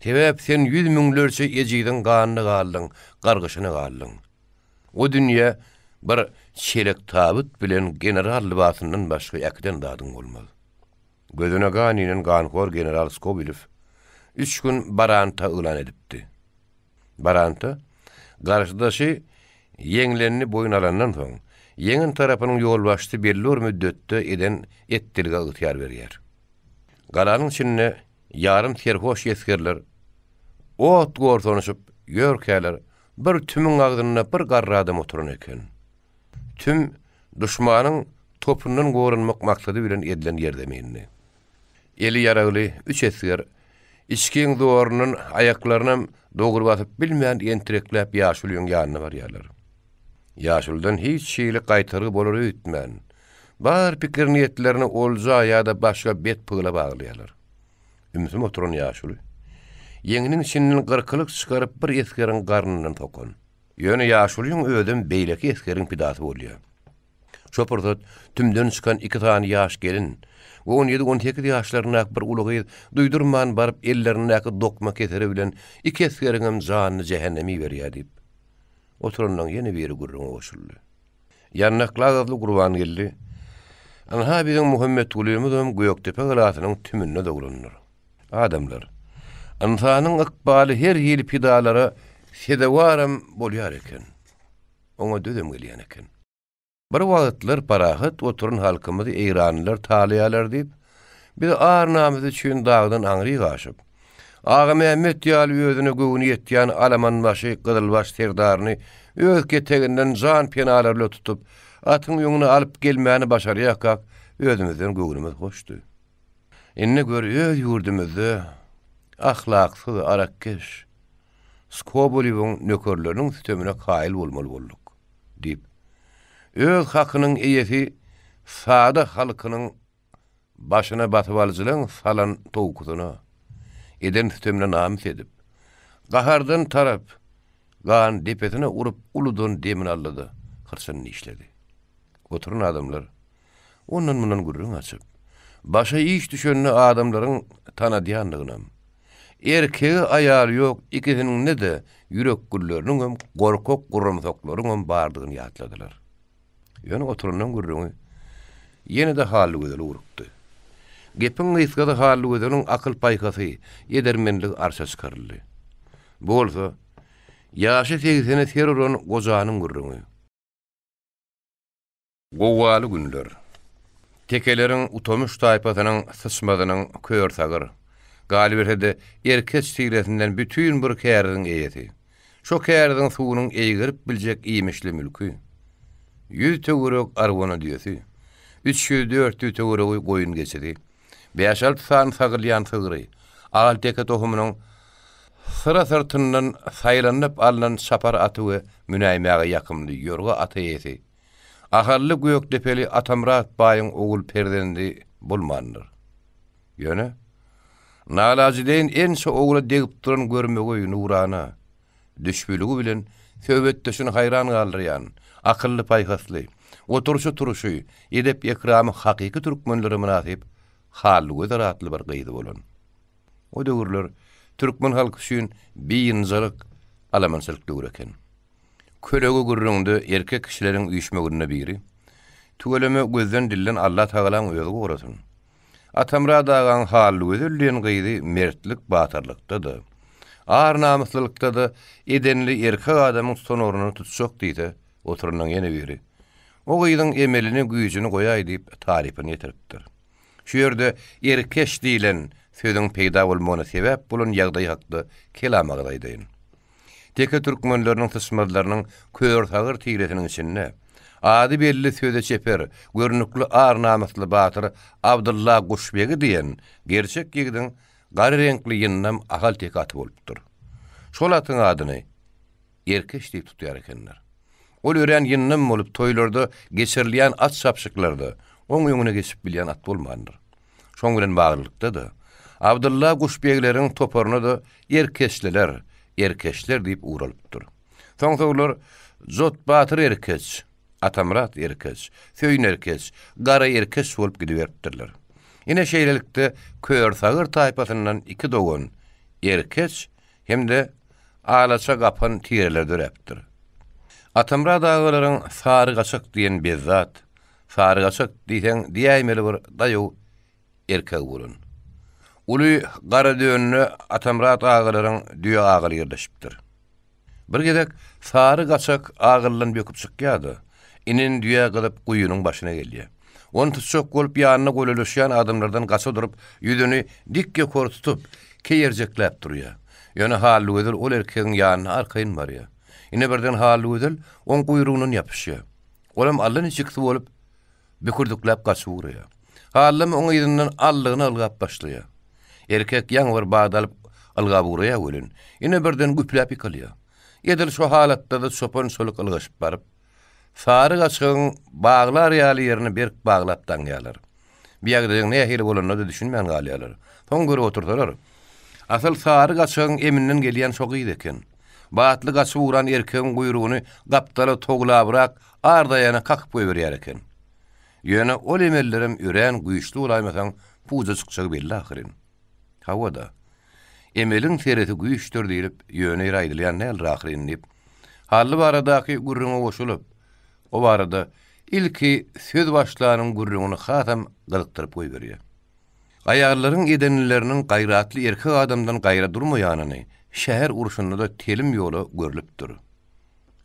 Sebäp sen ýüz müňlerçe ejiziň ganyna galdyň, gargyşyna galdyň. O dünýä bir çelek tabyt bilen general lybasyndan başga äkiden zadyň bolmaz. Gözüne gan inen ganhor general Skobelew üç gün baranta yglan edipdi. Baranta, garşydaşy ýeňlenini boýun alandan soň, ýeňen tarapynyň ýolbaşçysy belli bir müddetde eden etdilige ygtyýar berýär. Galanyň içinde ýarym serhoş esgerler ot gorsanyşyp ýörkäler, bir tümüň agzynda bir garry adam oturan eken. Tüm duşmanyň topundan goranmak maksady bilen edilen ýerzemindi. Eli ýaragly üç esger içgiň zorundan aýaklarynam dogry basyp bilmän entirekläp ýaşulyň ýanyna barýarlar. Ýaşuludan hiç hili gaýtargy bolar öýtmän, bar pikir-niýetlerini olja ýa-da başga bet pygyla baglaýarlar. Ümsüm oturan ýaşuly, ýeňiniň içinden gyrkylyk çykaryp bir esgeriň garnyndan sokan. Ýöne ýaşulyň özem beýleki esgeriň pidasy bolýar. Şo pursat tümden çykan iki sany ýaş gelin we on ýedi-on sekiz ýaşlaryndaky bir uly gyz duýdurman baryp ellerindäki dokma keseri bilen iki esgeriňem janyny jähenneme iberýär diýip, oturanlaryň ýene biri gürrüňe goşuldy. Ýandakly agyzly Gurbangeldi, Ynha biziň Muhammetgulymyzam Gökdepe galasynyň tümünde doglandyr. Adamlar, ynsanyň ykbaly her hili pidalara sezewaram bolýar eken. Oňa dözem gelýän eken. Bir wagtlar parahat oturan halkymyzy eýranlylar talaýarlar diýip, biz ar-namys üçin dagdan aňryk aşyp, Agamämmet ýaly özüne göwni ýetýän alamanbaşy gyzylbaş serdaryny öz keteginden jan penalary bilen tutup, atyň öňüne alyp gelmäni başarýarkak, özümizden göwnümiz hoşdy. Indi gör öz ýurdumyzda ahlaksyz arakkeş Skobolewiň nökerleriniň sütemine kaýyl bolmaly bolduk, diýip, öz hakynyň eýesi sada halkynyň başyna basybalyjylaň salan towkusyna, eden sütemine namys edip, gahardan tarap gan depesine urup uludan demini aldy-da, hyrçyny dişledi. Oturan adamlar Ondan-mundan gürrüň açyp, başa iş düşende adamlaryň tanadýandygynam, erkegi-aýaly ýok ikisiniňde-de ýürek gülleriniňem, gorkak gurumsaklaryňam bardygyny ýatladylar. Ýöne oturanlaryň gürrüňi ýene-de Hallygözele urupdy. Gepiň gysgasy Hallygözeliň akyl-paýhasy, edermenligi arşa çykaryldy. Bu bolsa, ýaşy segsene ser uran gojanyň gürrüňi. Gowgaly günler. Tekeleriň Utamyş taýpasynyň syçmazynyň kör-sagyr, galyberse-de, erkeç tiresinden bütin bir käriziň eýesi. Şo käriziň suwunyň eýgerip biljek iýmişli mülki. Ýüz töwerek arwana düýesi, 300-400 töweregi goýun-geçisi, bäş-alty sany sagylýan sygry, ahalteke tohumynyň syra syrtyndan saýlanyp alnan çapar aty we münäýmäge ýakymly ýorga ata eýesi Ahally Gökdepeli Atamyrat baýyň ogul perzendi bolmandyr. Ýöne, nalajedeýin ençe ogla degip duran görmegeý nurana, düşbüligi bilen söhbetdeşini haýran galdyrýan, akylly-paýhasly, oturyşy-turuşy, edep-ekramy hakyky türkmenlere mynasyp Hallygözel atly bir gyzy bolan. O döwürler türkmen halky üçin biynjalyk, alamançylyk döwri eken. Kölege gürrüňde erkek kişileriň üýşmeginde biri, Tüweleme gözden-dilden Allatagalaň özi gorasyn. Atamyrat agaň Hallygözel diýen gyzy mertlik, batyrlykda-da, ar-namyslylykda-da edenli erkek adamyň tutan ornuny tutjak diýse, oturanyň ýene biri, O gyzyň emelini, güýjüni goýaý diýip, tarypyny ýetiripdir. Şu ýerde erkeç diýlen sözüň peýda bolmagyna sebäp bolan ýagdaý hakda kelam agyz aýdaýyn. Teke türkmenleriniň syçmazlarynyň kör-sagyr tiresiniň içinde ady belli söze çeper, görnükli ar-namysly batyr Abdylla Guşbegi diýen gerçek ýigidiň gara reňkli ýyndam ahal-teke aty bolupdyr. Şol atyň adyny Erkeç diýip tutýar ekenler. Ol örän ýyndam bolup, toýlarda geçirilýän at çapyşyklarda oň öňüne geçip bilýän at bolmandyr. Şoň bilen baglylykda-da, Abdylla guşbegleriň toparyna-da erkeçliler, erkeçler diýip ugralypdyr. Soň-soňlar Jotbatyr erkeç, Atamyrat erkeç, Söýün erkeç, Gara erkeç bolup gidiberipdirler. Ine şeýlelikde Körsagyr taýpasyndan iki dogan erkeç hem-de alaça gapan tireler döräpdir. Atamyrat agalaryň Sary gaçak diýen bezzat, Sary gaçak diýseň diýäýmeli bir daýaw erkegi bolan. Uly Garadönde Atamyrat agalaryň düýe agaly ýerleşipdir. Bir gezek Sary gaçak agyldan böküp çykýar-da, inen düýä gyzyp guýynyň başyna gelýär. Ony tutjak bolup ýanyna golaýlaşýan adamlardan gaça durup, ýüzüni dik ýokary tutup, keýerjekläp durýar. Ýöne Hallygözel ol erkegiň ýanyna arkaýyn barýar. Ine birden Hallygözel oň guýrugyndan ýapyşýar. Olam allaniçiksi bolup, bükürdikläp gaçyp ugraýar. Hallam oň yzyndan allygyna ylgap başlaýar. Erkek ýaňy bir bat alyp ylgap ugraýar welin, ine birden güpläp ýykylýar. Edil şo halatda-da çopan çoluk ylgaşyp baryp, sary gaçgagyň baglar ýaly ýerini berk baglap daňýarlar. Bu ýagdaýyň nähili bolanyna-da düşünmän galýarlar. Soň görüp otursalar, asyl sary gaçgagyň eminden gelýän şo gyz eken. Batly gaçyp ugran erkegiň guýrugyny gapdala toglabrak ar-daýana kakyp goýberýär eken. Ýöne ol emellerem örän güýçli bolaýmasaň puja çykjagy belli ahyryn. Hawa-da, emeliň seresi güýçdür diýlip ýöne ýere aýdylýan däldir ahyryn diýip, Hally baradaky gürrüňe goşulyp, o barada ilki söz başlanyň gürrüňini hasam gyzykdyryp goýberýär. Aýallaryň edenlileriniň gaýratly erkek adamdan gaýra durmaýanyny şäher urşunda-da telim ýola görlüpdir.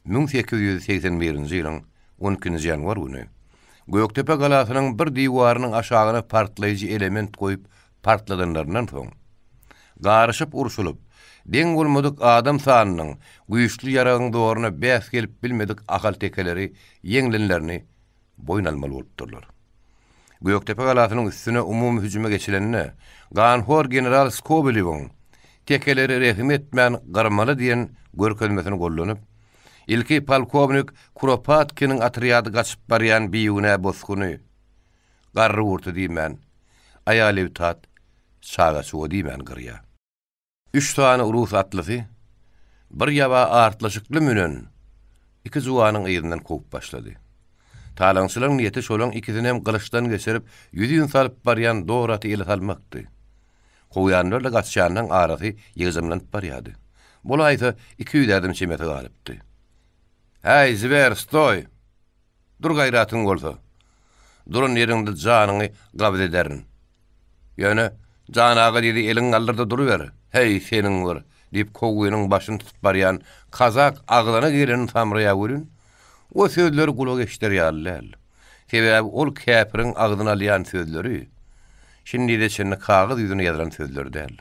1881-nji ýylyň on ikinji ýanwar güni Gökdepe galasynyň bir diwarynyň aşagyna partlaýjy element goýup partladanlaryndan soň, garyşyp urşulyp, deň bolmadyk adam sanynyň, güýçli ýaragyň zoruna bäs gelip bilmedik ahaltekeleri ýeňlenlerini boýun almaly bolupdyrlar. Gökdepe galasynyň üstüne umumy hüjüme geçilende, ganhor general Skobelewiň tekeleri rehim etmän gyrmaly diýen görkezmesini gollanyp, ilki polkownik Kuropatkiniň otrýady gaçyp barýan bigünä bosguny, garry-gurty diýmän, aýal-ebtat, çaga-çuga diýmän gyrýar. Üç sany rus atlysy bir ýaba artlaşykly münen iki juwanyň yzyndan kowup başlady. Talaňçylaryň niýeti şolaň ikisinem gylyçdan geçirip, ýüzin salyp barýan dor aty ele salmakdy. Kowýanlarla gaçýanlaň arasy ýygjamlanyp barýardy. Bolaýsa, 200 ädim çemesi galypdy. Häý, ziber, stoý! Dur gaýratyň bolsa. Duran ýeriňde janyňy gabyz ederin. Ýöne, Jan aga diýdi, eliňi galdyr-da duruber. Häý, seniň bir, diýip, kowgynyň başyny tutup barýan kazak agzyna gelenini samraýar welin, o sözleri gulak eşider ýaly däl. Sebäbi ol käpiriň agzyna alýan sözleri şindize çenli kagyz ýüzüne ýazylan sözler däl.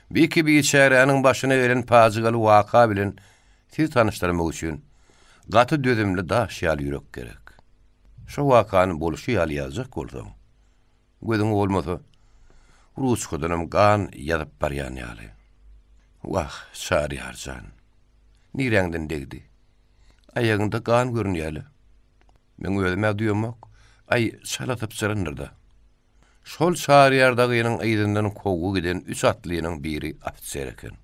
Bu iki biçäräniň başyna gelen pajygaly waka bilen sizi tanyşdyrmak üçin gaty dözümli daş ýaly ýürek gerek. Şo wakany bolşy ýaly ýazjak bolsaň, gözüňi bolmasa, ruçkadanam gan ýazyp barýan ýaly. Wah, Çaryýar jan, niräňden degdi? Aýagyňda gan görünýä-le. Meň özüm-ä duýamok. Aý, çala sypjyrandyr-da. Şol Çaryýar dagynyň yzyndan kowgy giden üç atlynyň biri ofiser eken.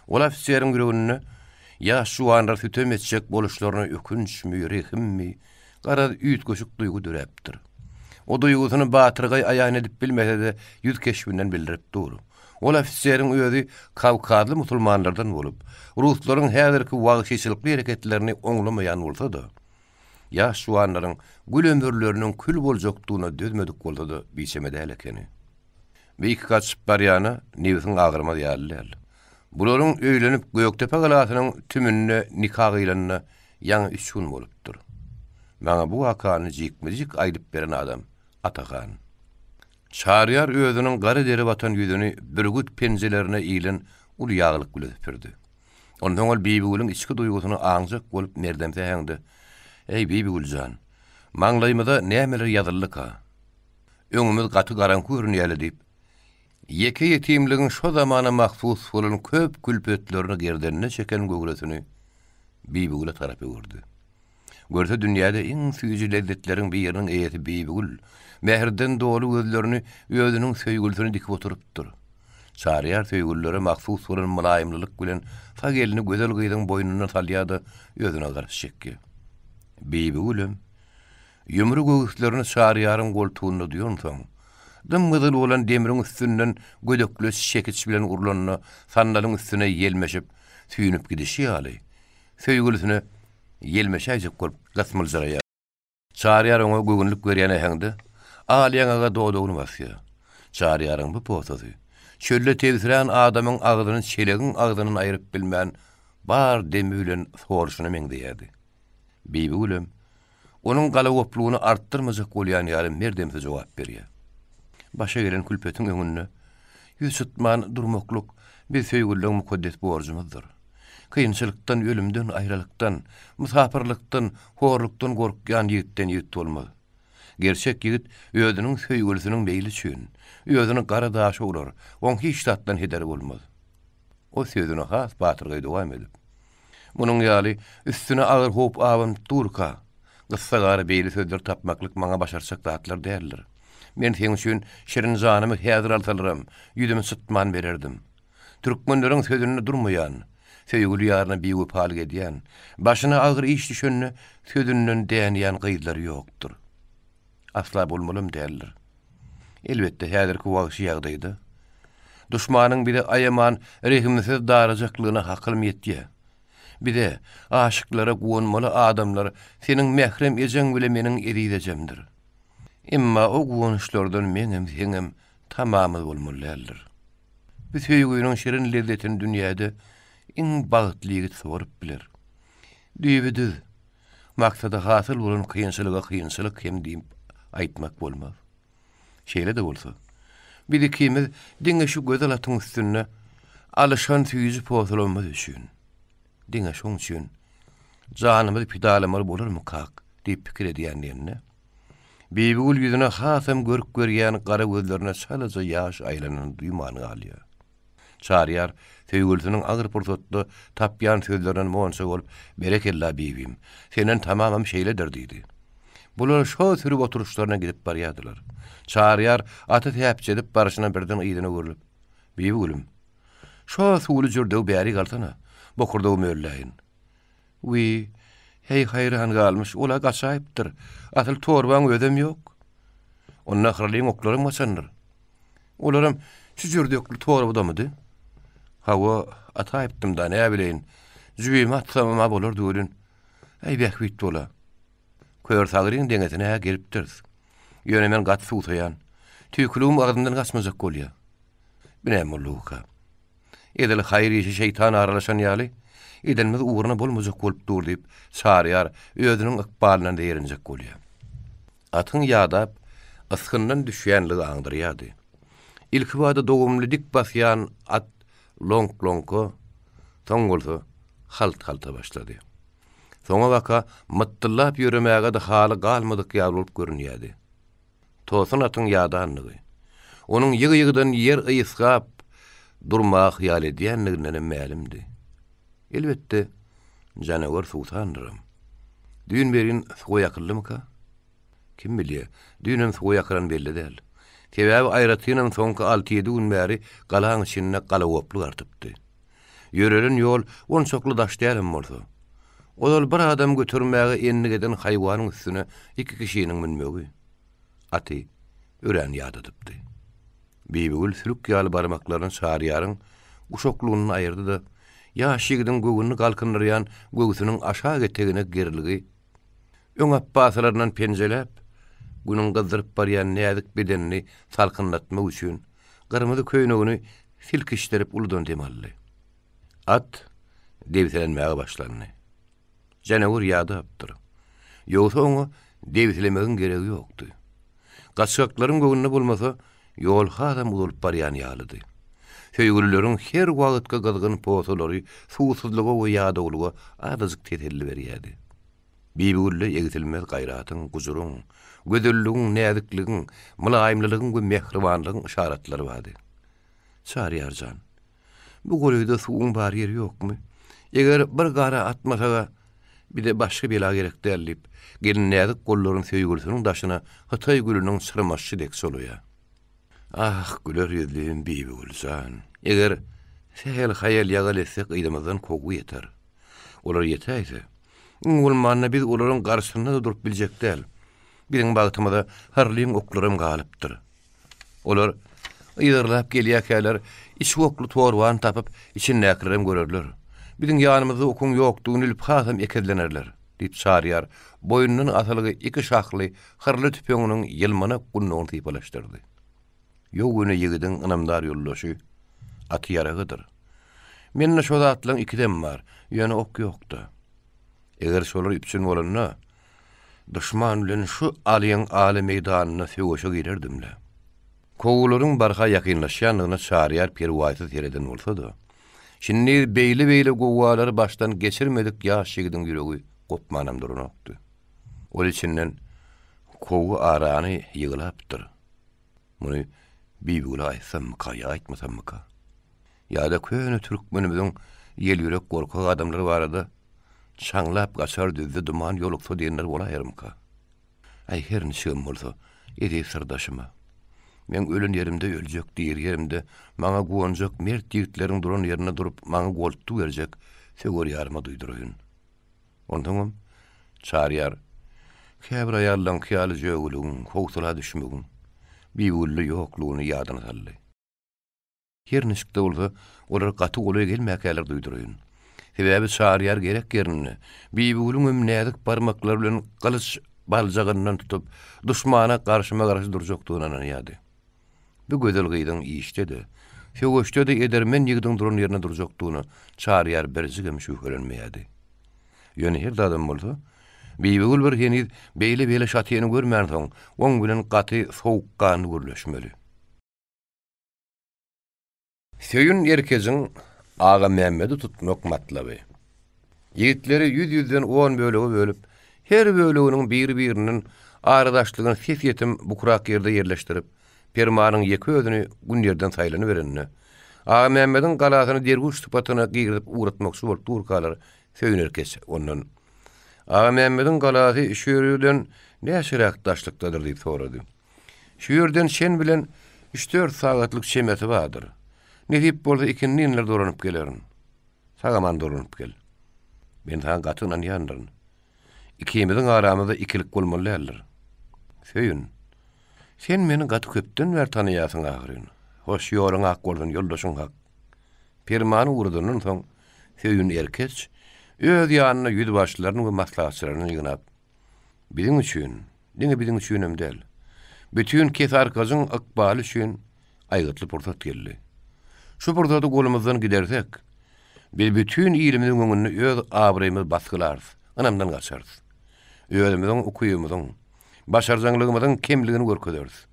Ol ofiseriň ýüreginde ýaş juwanlara sütem etjek boluşlaryna ökünçmi, rehimmi, garaz, üýtgeşik duýgy döräpdir. O duýgusyny batyrgaý aýan edip bilmese-de, ýüz keşbinden bildirip dur. Ol ofiseriň özi kawkazly musulmanlardan bolup, ruslaryň häzirki wagşyçylykly hereketlerini oňlamaýan bolsa-da, Ýaş juwanlaryň gül ömürleriniň kül boljakdygyna dözmedik bolsa-da biçeme däl ekeni. Beýik gaçyp barýana nebsiň agyrmaz ýaly däl. Bularyň öýlenip Gökdepe galasynyň tümünde nika gyýlanyna ýaňy üç gün bolupdyr. Maňa bu wakany jikme-jik aýdyp beren adam Atahan. Çaryýar özüniň gara dere batan ýüzüni bürgüt penjelerine ilen uly ýaglyk bile süpürdi. Onsoň ol Bibigülüň içki duýgusyny aňjak bolup merdemsi äheňde, Eý, Bibigül jan, maňlaýymyza nämeler ýazyldyka? Öňümiz gaty garaňky görünýä-le diýip, ýeke ýetimligiň şo zamana mahsus bolan köp külpetlerini gerdenine çeken göwresini Bibigüle tarap öwürdi. Görse dünýäde iň süýji lezzetleriň biriniň eýesi Bibigül, mähirden doly gözlerini özüniň söýgülisine dikip oturypdyr. Çaryýar söýgülilere mahsus bolan mylaýymlylyk bilen sag elini gözel gyzyň boýnundan salýar-da, özüne garşy çekýär. Bibigülem ýumry göwüslerini Çaryýaryň goltugynda duýansoň, dym-gyzyl bolan demriň üstünden gödekleç çekiç bilen urlanda sandalyň üstüne ýelmeşip, süýnüp gidişi ýaly, söýgülisine ýelmeşäýjek bolup gysmyljyraýar. Çaryýar oňa göwünlik berýän äheňde al ýaňaga dodagyny basýar. Çaryýaryň bu posasy, çölde tebsirän adamyň agzyny çelegiň agzyndan aýryp bilmän, bar demi bilen soruşyna meňzeýärdi. Bibigülem onuň galagoplugyny artdyrmajak bolýan ýaly merdemsi jogap berýär. Başa gelen külpetiň öňünde ýüz çytman durmaklyk biz söýgülileň mukaddes borjumyzdyr. Kynçylykdan, ölümden, aýralykdan, mysapyrlykdan, horlukdan gorkýan ýigitden ýigit bolmaz. Gerçek ýigit özüniň söýgülisiniň meýli üçin, özüni gara daşa urar, oň hiç zatdan hederi bolmaz. O sözüni has batyrgaý dowam edip, Munuň ýaly üstüne agyr howp abanyp durka, gyssagara beýle sözleri tapmaklyk maňa başartjak zatlar däldir. Men seň üçin şirin janymy häzir alsalaram, ýüzümi çytman bererdim. Türkmenleriň sözünde durmaýan, söýgüli ýaryna biwepalyk edýän, başyna agyr iş düşende sözünden dänýän gyzlar ýokdur. Asla bolmalam däldir. Elbetde, häzirki wagşy ýagdaýda duşmanyň bize aýaman rehimsiz darajaklygyna hakylym ýetýär. Bize, aşyklara guwanmaly adamlar seniň mährem ejeň bile meniň eziz ejemdir. Emma o guwançlardan meňem, seňem tamamyz bolmaly däldir. Bu söýgüniň şirin lezzetini dünýäde iň bagtly ýigit sorup biler. Düýbi düz, maksady hasyl bolan kynçylyga kynçylyk hem diýip aýtmak bolmaz. Şeýle-de bolsa, biz ikimiz diňe şu gözel atyň üstünde alyşan süýji posalarymyz üçin, diňe şoň üçin janymyzy pidalamaly bolarmykak diýip pikir edýän diýende, Bibigül ýüzüne hasam görk berýän gara gözlerine çalaja ýaş aýlanyny duýman galýar. Çaryýar söýgülisiniň agyr pursatda tapýan sözlerinden monça bolup, Berekella, bibim, senden tamamam şeýledir diýdi. Bular şo sürüp oturyşlaryna gidip barýardylar. Çaryýar aty säpjedip barşyna birden yzyna öwrülip, Bibigülüm, şo suwly jürdegi bärik alsana, bokurdagymy ölläýin. Wiý, heý, haýran galmyş, ol-a gaçaýypdyr. Asyl torbaň özem ýok. Onda hyrlyň oklaram gaçandyr. Olaram şu jürdekli torbadamydy? Hawa, ataýypdym-da, näbileýin. Jübime atsamam-a bolardy welin. Äý, bähbit bol-a. Kör sagyryň deňesine-hä gelipdiris. Ýöne men gaty suwsaýan. Tüýküligim agzymdan gaçmajak bolýa. Bu näme boldugyka? Edil haýyr işe şeýtan aralaşan ýaly, edenimiz ugruna bolmajak bolup dur diýip, Çaryýar özüniň ykbalyndan zeýrenjek bolýar. Atyň ýadap, ysgyndan düşýänligi aňdyrýardy. Ilkibada dogumly dik basýan at loňk-loňka, soň bolsa halt-halta başlady. Soňabaka mytdyllap ýöremäge-de haly galmadyk ýaly bolup görünýärdi. Tosun atyň ýadanlygy, onuň ýygy-ýygydan ýer ysgap durmaga hyýal edýänligindenem mälimdi. Elbetde, janawer suwsandyram. Düýn berin suwa ýakyldymyka? Kim bilýär, düýnem suwa ýakylan belli däl. Sebäbi aýratynam soňky alty-ýedi gün bäri galaň içinde galagoplyk artypdy. Ýörelen ýol onçakly daş dälem bolsa, ozal bir adam götermäge endik eden haýwanyň üstüne iki kişiniň münmegi aty örän ýadadypdy. Bibigül sülük ýaly barmaklaryny Çaryýaryň guşaklygyndan aýyrdy-da, ýaş ýigidiň göwnüni galkyndyrýan göwsüniň aşak etegine gerilgi öň apbasalaryndan penjeläp, Günüň gyzdyryp barýan näzik bedenini salkynlatmak üçin gyrmyzy köýnegini silkişdirip uludan dem aldy. At debsilenmäge başlandy. Janawer ýadapdyr. Ýogsa oňa debsilemegiň geregi ýokdy. Gaçgaklaryň göwnüne bolmasa, ýol hasam uzalyp barýan ýalydy. Söýgülileriň her wagtky gyzgyn posalary suwsuzlyga we ýadawlyga azajyk teselli berýärdi. Bibigülde egsilmez gaýratyň, gujuryň, gözelligiň, näzikligiň, mylaýymlylygyň we mähribanlygyň yşaratlary bardy. Çaryýar jan, bu golaýda suwuň bar ýeri ýokmy? Eger bir gara atmasaga, bize başga bela gerek däl, diýip, gelin näzik gollaryny söýgülisiniň daşyna hytaý gülüniň çyrmaşy dek çolaýar. Ah, güler ýüzlim Bibigül jan, eger sähel haýal-ýagal etsek yzymyzdan kowgy ýeter. Olar ýetäýse, iň bolmanda biz olaryň garşysynda-da durup biljek däl. Biziň bagtymyza Harlyň oklaram galypdyr. Olar yzarlap gelýärkäler içi okly torbany tapyp, içindäkilerem görerler. Biziň ýanymyzda okuň ýokdugyny bilip hasam ekezlenerler, diýip Çaryýar boýnundan asylgy iki şahly hyrly tüpeňiniň ýylmanak gundagyny sypalaşdyrdy. Ýow güne ýigidiň ynamdar ýoldaşy aty-ýaragydyr. Mende şo zatlaryň ikisem bar, ýöne ok ýok-da. Eger şolar üpjün bolanda, duşman bilen şu alyň aly meýdanynda söweşe girerdim-le. Kowgularyň barha ýakynlaşýandygyna Çaryýar perwaýsyz sereden bolsa-da, şindi beýle-beýle gowgalary başdan geçirmedik ýaş ýigidiň ýüregi gopmanam duranokdy. Ol içinden, Kowgy arany ýyglapdyr. Muny Bibigüle aýtsammyka ýa aýtmasammyka? Ýa-da köne türkmenimiziň ýelýürek gorkak adamlar barada Çaňlap gaçar düzde duman ýoluksa diýenler bolaýarmyka? Aý, her niçigem bolsa, eziz syrdaşyma. Meň ölen ýerimde öljek, diri ýerimde maňa guwanjak mert ýigitleriň duran ýerinde durup maňa goltgy berjek söwer ýaryma duýduraýyn. Onsoňam, Çaryýar, käbir aýallaňky ýaly jögüligiň, howsala düşmegiň Bibigülde ýoklugyny ýadyna saldy. Her niçik-de bolsa, olar gaty golaý gelmäkäler duýduraýyn. Sebäbi Çaryýar gerek ýerinde, Bibigülüňem näzik barmaklary bilen gylyç baljagyndan tutup, duşmana garşyma-garşy durjakdygyna ynanýardy. Bu gözel gyzyň işde-de, söweşde-de edermen ýigidiň duran ýerinde durjakdygyna Çaryýar birjigem şübhelenmeýärdi. Ýöne her zadam bolsa, Bibigül bir heniz beýle-beýle şatyny görmänsoň, oň bilen gaty sowukganly gürleşmeli. Söýün erkejiň Agamämmedi tutmak matlaby. Ýigitleri ýüz-ýüzden on bölege bölüp, her böleginiň biri-birinden aradaşlygyny sesýetim bukurak ýerde ýerleşdirip, Permanyň ýeke özüni gün ýerden saýlanyberende, Agamämmediň galasyny derwüş sypatyna girizip ugratmakçy bolup durkalar, Söýün erkeç ondan, Agamämmediň galasy şu ýerden näçeräk daşlykdadyr diýip sorady. Şu ýerden çen bilen üç-dört sagatlyk çemesi bardyr. Nesip bolsa ikindinler dolanyp gelerin. Sag-aman dolanyp gel. Men saňa gaty ynanýandyryn. Ikimiziň aramyzda ikilik bolmaly däldir. Söýün. Sen meni gaty köpden bäri tanaýarsyň ahyryn. Hoş, ýoluň ak bolsun, ýoldaşyň hak. Permany ugradandan soň, Söýün erkeç öz ýanyna ýüzbaşylaryny we maslahatçylaryny ýygnap, Biziň üçin, diňe biziň üçinem däl, bütin Kesearkajyň ykbaly üçin aýgytly pursat geldi. Şu pursady golumyzdan gidersek, biz bütin ilimiziň öňünde öz abraýymyzy basgylarys, ynamdan gaçarys. Özümiziň ukybymyzyň, başarjaňlygymyzyň kemligini görkezeris.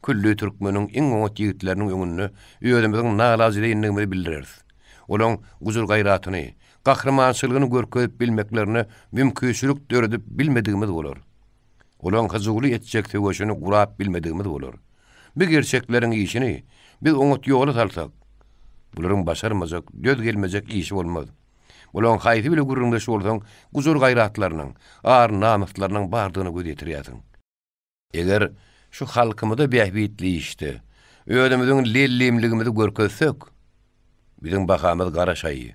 Külli türkmeniň iň oňat ýigitleriniň öňünde özümiziň nalajedeýinligimizi bildireris. Olaň gujur-gaýratyny, gahrymançylygyny görkezip bilmeklerine mümkinçilik döredip bilmedigimiz bolar. Olaň hyjuwly etjek söweşini gurap bilmedigimiz bolar. Bu gerçekleriň işini biz oňat ýola salsak, bularyň başarmajak, döz gelmejek işi bolmaz. Bularyň haýsy bile gürrüňdeş bolsaň, gujur-gaýratlarynyň, ar-namyslarynyň bardygyna göz ýetirýärsiň. Eger şu halkymyza bähbitli işde özümiziň lellimligimizi görkezsek, biziň bahamyz gara şaýy.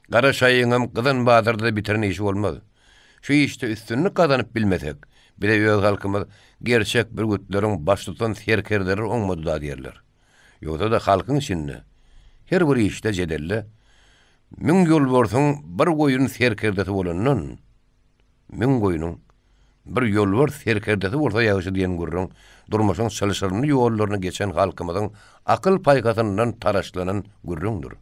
Gara şaýyňam gyzan bazarda-da bitiren işi bolmaz. Şu işde üstünlik gazanyp bilmesek, bize öz halkymyz gerçek bürgütleriň baştutan serkerdeleri oňmady-da diýerler. Ýogsa-da halkyň içinde her bir işde jedelde müň ýolbarsyň bir goýun serkerdesi bolandan, Müň goýnuň bir ýolbars serkerdesi bolsa ýagşy diýen gürrüň durmuşyň çylşyrymly ýollaryny geçen halkymyzyň akyl-paýhasyndan taraşlanan gürrüňdir.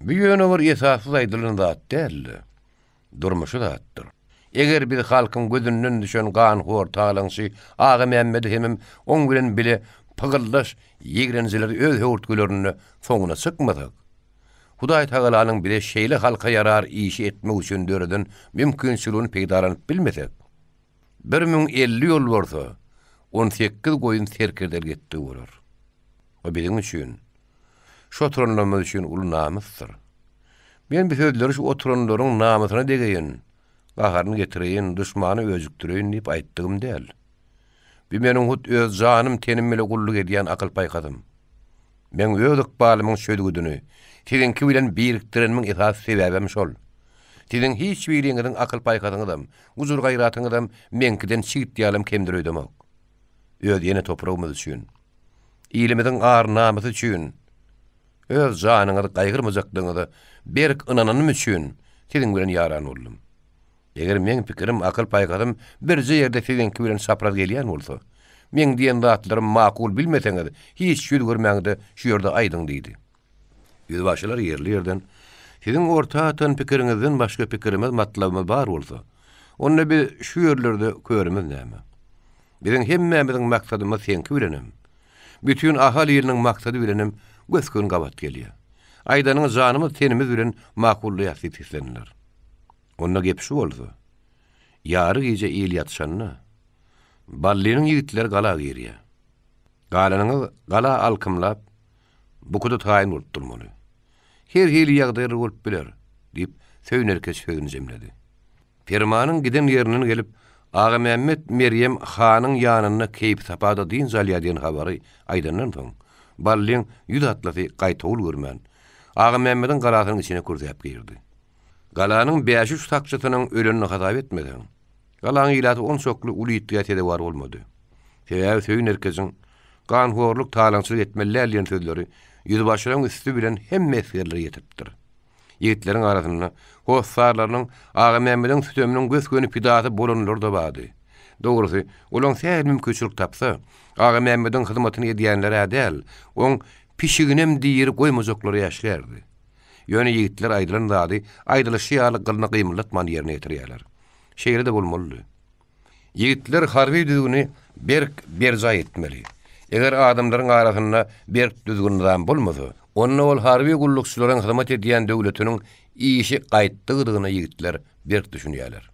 Bu ýöne bir esassyz aýdylan zat däl-de, durmuşy zatdyr. Eger biz halkyň gözünden düşen ganhor talaňçy Agamämmedi hemem oň bilen bile. pygyldaş ýigrenjileri öz höwürtgelerinde soňuna çykmasak, Hudaý Tagalanyň bize şeýle halka ýarar işi etmek üçin döreden mümkinçiligini peýdalanyp bilmesek, 1050 ýolbarsa, 18 goýun serkerdelik etdigi bolar. O biziň üçin, şu oturanlarymyz üçin uly namysdyr. Men bu sözleri şu oturanlaryň namysyna degeýin, gaharyny getireýin, duşmany öjükdireýin diýip aýtdygym däl. Bu meniň hut öz janym-tenim bile gulluk edýän akyl-paýhasym. Meň öz ykbalymyň çözgüdini siziňki bilen birikdirenimiň esasy sebäbem şol. Siziň hiç biriňiziň akyl-paýhasyňyzam, gujur-gaýratyňyzam meňkiden çigit ýalam kemdir öýdemok. Öz ene topragymyz üçin, ilimiziň ar-namysy üçin öz janyňyzy gaýgyrmajakdygyňyza berk ynananym üçin siziň bilen ýaran boldum. Eger meň pikirim, akyl-paýhasym birje ýerde siziňki bilen çapraz gelýän bolsa, meň diýen zatlarym makul bilmeseňiz, hiç ýüz görmäň-de şu ýerde aýdyň diýdi. Ýüzbaşylar ýerli-ýerden, Siziň orta atan pikiriňizden başga pikirimiz, matlabymyz bar bolsa, onda biz şu ýerlerde körümiz näme? Biziň hemmämiziň maksadymyz seňki bilenem, bütin Ahal iliniň maksady bilenem gös-göni gabat gelýär. Aýdanyňy janymyz-tenimiz bilen makullaýas diýip seslendiler. Onda gep şu bolsa, ýary gije il ýatyşanda, Ballynyň ýigitleri gala girýär. Galanyňyz gala alkymlap, bukuda taýyn bolup durmaly. Her hili ýagdaýlar bolup biler, diýip, Söýünerkeç sözüni jemledi. Permanyň giden ýerinden gelip, Agamämmet Merýem hanyň ýanynda keýpi-sapada dynç alýar diýen habary aýdandan soň, Ballyň ýüz atlysy gaýtawul görmän, Agamämmediň galasynyň içine kürsäp girdi. Galanyň bäş-üç sakçysynyň ölenini hasap etmeseň, galaň ilaty onçakly uly ýitgä sezewar bolmady. Sebäbi Söýün erkejiň Ganhorluk, talaňçylyk etmeli däl diýen sözleri ýüzbaşylaryň üsti bilen hemme esgerlere ýetipdir. Ýigitleriň arasynda hossarlarynyň Agamämmediň süteminiň gös-göni pidasy bolanlary-da bardy. Dogrusy, olaň sähel mümkinçilik tapsa, Agamämmediň hyzmatyny edýänler-ä däl, oň pişiginem diri goýmajaklary äşgärdi. Ýöne ýigitler aýdylan zady aýdylyşy ýaly gylyny gymyldatman ýerine ýetirýärler. Şeýle-de bolmalydy. Ýigitler harby düzgüni berk berjaý etmeli. Eger adamlaryň arasynda berk düzgün-nyzam bolmasa, onda ol harby gullukçylaryň hyzmat edýän döwletiniň işi gaýtdygydygyna ýigitler berk düşünýärler.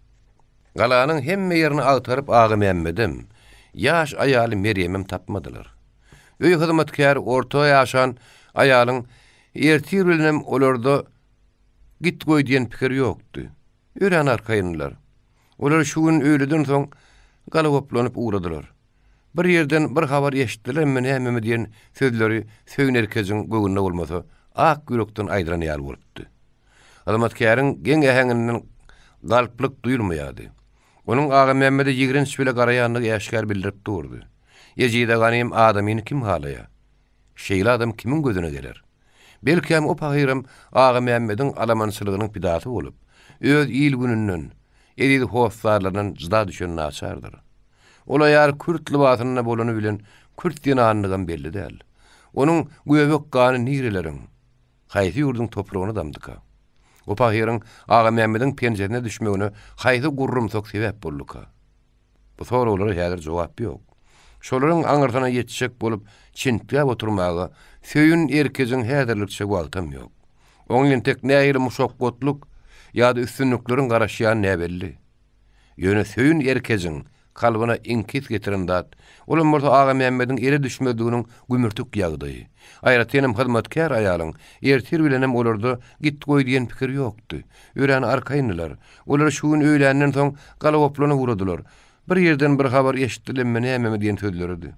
Galanyň hemme ýerini agtaryp Agamämmedem, ýaş aýaly Merýemem tapmadylar. Öý hyzmatkäri orta ýaşan aýalyň Ertir bilenem olarda git goý diýen pikir ýokdy. Örän arkaýyndylar. Olar şu gün öýleden soň galagoplanyp ugradylar. Bir ýerden bir habar eşitdilermi nämemi diýen sözleri Söýün erkejiň göwnüne bolmasa, ak ýürekden aýdylan ýaly bolupdy. Hyzmatkäriň geň äheňinden galplyk duýulmaýardy. Onuň Agamämmede ýigrenç bile garaýandygy äşgär bildirip durdy. Ejize ganym adamyny kim halaýar? Şeýle adam kimiň gözüne geler? Belkäm o pahyram Agamämmediň alamançylygynyň pidasy bolup, öz il-gününden, eziz hossarlaryndan jyda düşen naçardyr. Ol aýal kürt lybasynda bolany bilen kürt zenanlygam belli däl. Onuň göbek gany nireleriň, haýsy ýurduň topragyna damdyka? O pahyryň Agamämmediň penjesine düşmegine haýsy gurrumsak sebäp bolduka? Bu soraglara häzir jogap ýok. Şolaryň aňyrsyna ýetjek bolup çintgäp oturmaga Söýün erkejiň häzirlikçe wagtam ýok. Oňa entek nähili muşakgatlyk ýa-da üstünlikleriň garaşýany näbelli. Ýöne Söýün erkejiň kalbyna iňkis getiren zat, olam bolsa Agamämmediň ele düşmezliginiň gümürtik ýagdaýy. Aýratynam hyzmatkär aýalyň ertir bilenem olarda git-goý diýen pikir ýokdy. Örän arkaýyndylar. Olar şu gün öýländen soň galagoplanyp ugradylar. Bir ýerden bir habar eşitdilemmi nämemi diýen sözleridi.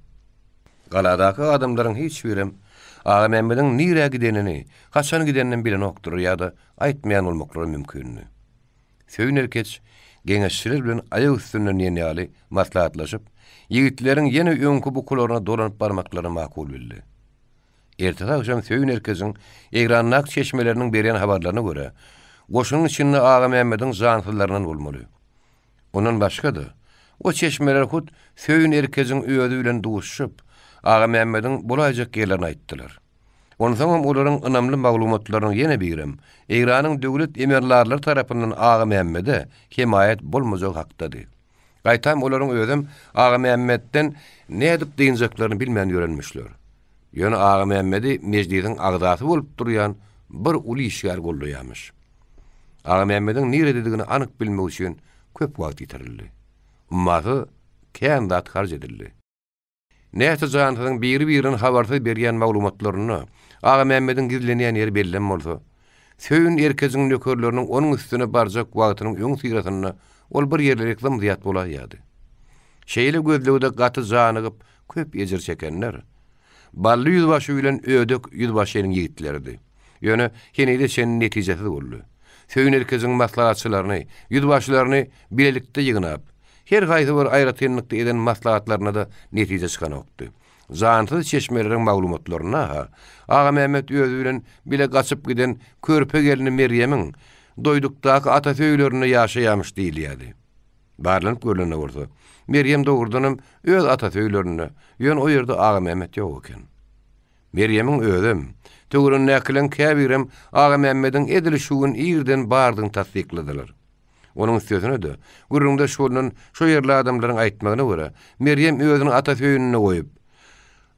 Galadaky adamlaryň hiç birem Agamämmediň nirä gidenini, haçan gideninem bilenokdylar ýa-da aýtmaýan bolmaklary mümkindi. Söýün erkeç geňeşçiler bilen aýak üstünden diýen ýaly maslahatlaşyp, ýigitleriň ýene öňki bukularyna dolanyp barmaklaryny makul bildi. Ertesi agşam Söýün erkejiň Eýrandaky çeşmeleriniň berýän habarlaryna görä, goşunyň içinde Agamämmediň jansyzlaryndan bolmaly. Ondan başga-da, o çeşmeler hut Söýün erkejiň özi bilen duşuşyp, Agamämmediň bolaýjak ýerlerini aýtdylar. Onsoňam olaryň ynamly maglumatlarynyň ýene birem, Eýranyň döwlet emeldarlary tarapyndan Agamämmede hemaýat bolmajagy hakdady. Gaýtam olaryň özem Agamämmetden nädip dynjaklaryny bilmän ýörenmişler. Ýöne Agamämmedi mejlisiň agzasy bolup durýan bir uly işgär goldaýarmyş. Agamämmediň nirededigini anyk bilmek üçin köp wagt ýitirildi. Ummasyz kän zat harç edildi. Näçe jansyzyň biri-birinden habarsyz berýän maglumatlarynda Agamämmediň gizlenýän ýeri bellem bolsa, Söýün erkejiň nökerleriniň onuň üstüne barjak wagtynyň öňüsyrasynda ol bir ýerlerik zym-zyýat bolaýýardy. Şeýle gözlegde gaty janygyp, köp ejir çekenler Bally ýüzbaşy bilen Ödek ýüzbaşynyň ýigitleridi. Ýöne henize çenli netijesiz boldy. Söýün erkejiň maslahatçylaryny, ýüzbaşylaryny bilelikde ýygnap, Her haýsy bir aýratynlykda eden maslahatlarynda-da netije çykanokdy. Jansyz çeşmeleriň maglumatlarynda-ha, Agamämmet özi bilen bile gaçyp giden körpe gelni Merýemiň Doýdukdaky atasy öýlerinde ýaşaýarmyş diýilýärdi. Barlanyp görlende bolsa, Merýem dogrudanam öz atasy öýlerinde, ýöne o ýerde Agamämmet ýok eken. Merýemiň özem, töweregindäkileriň käbirem Agamämmediň edil şu gün irden bardygyny tassykladylar. Onuň üstesine-de, gürrüňdeş bolnan şo ýerli adamlaryň aýtmagyna görä, Merýem özüni atasy öýünde goýup,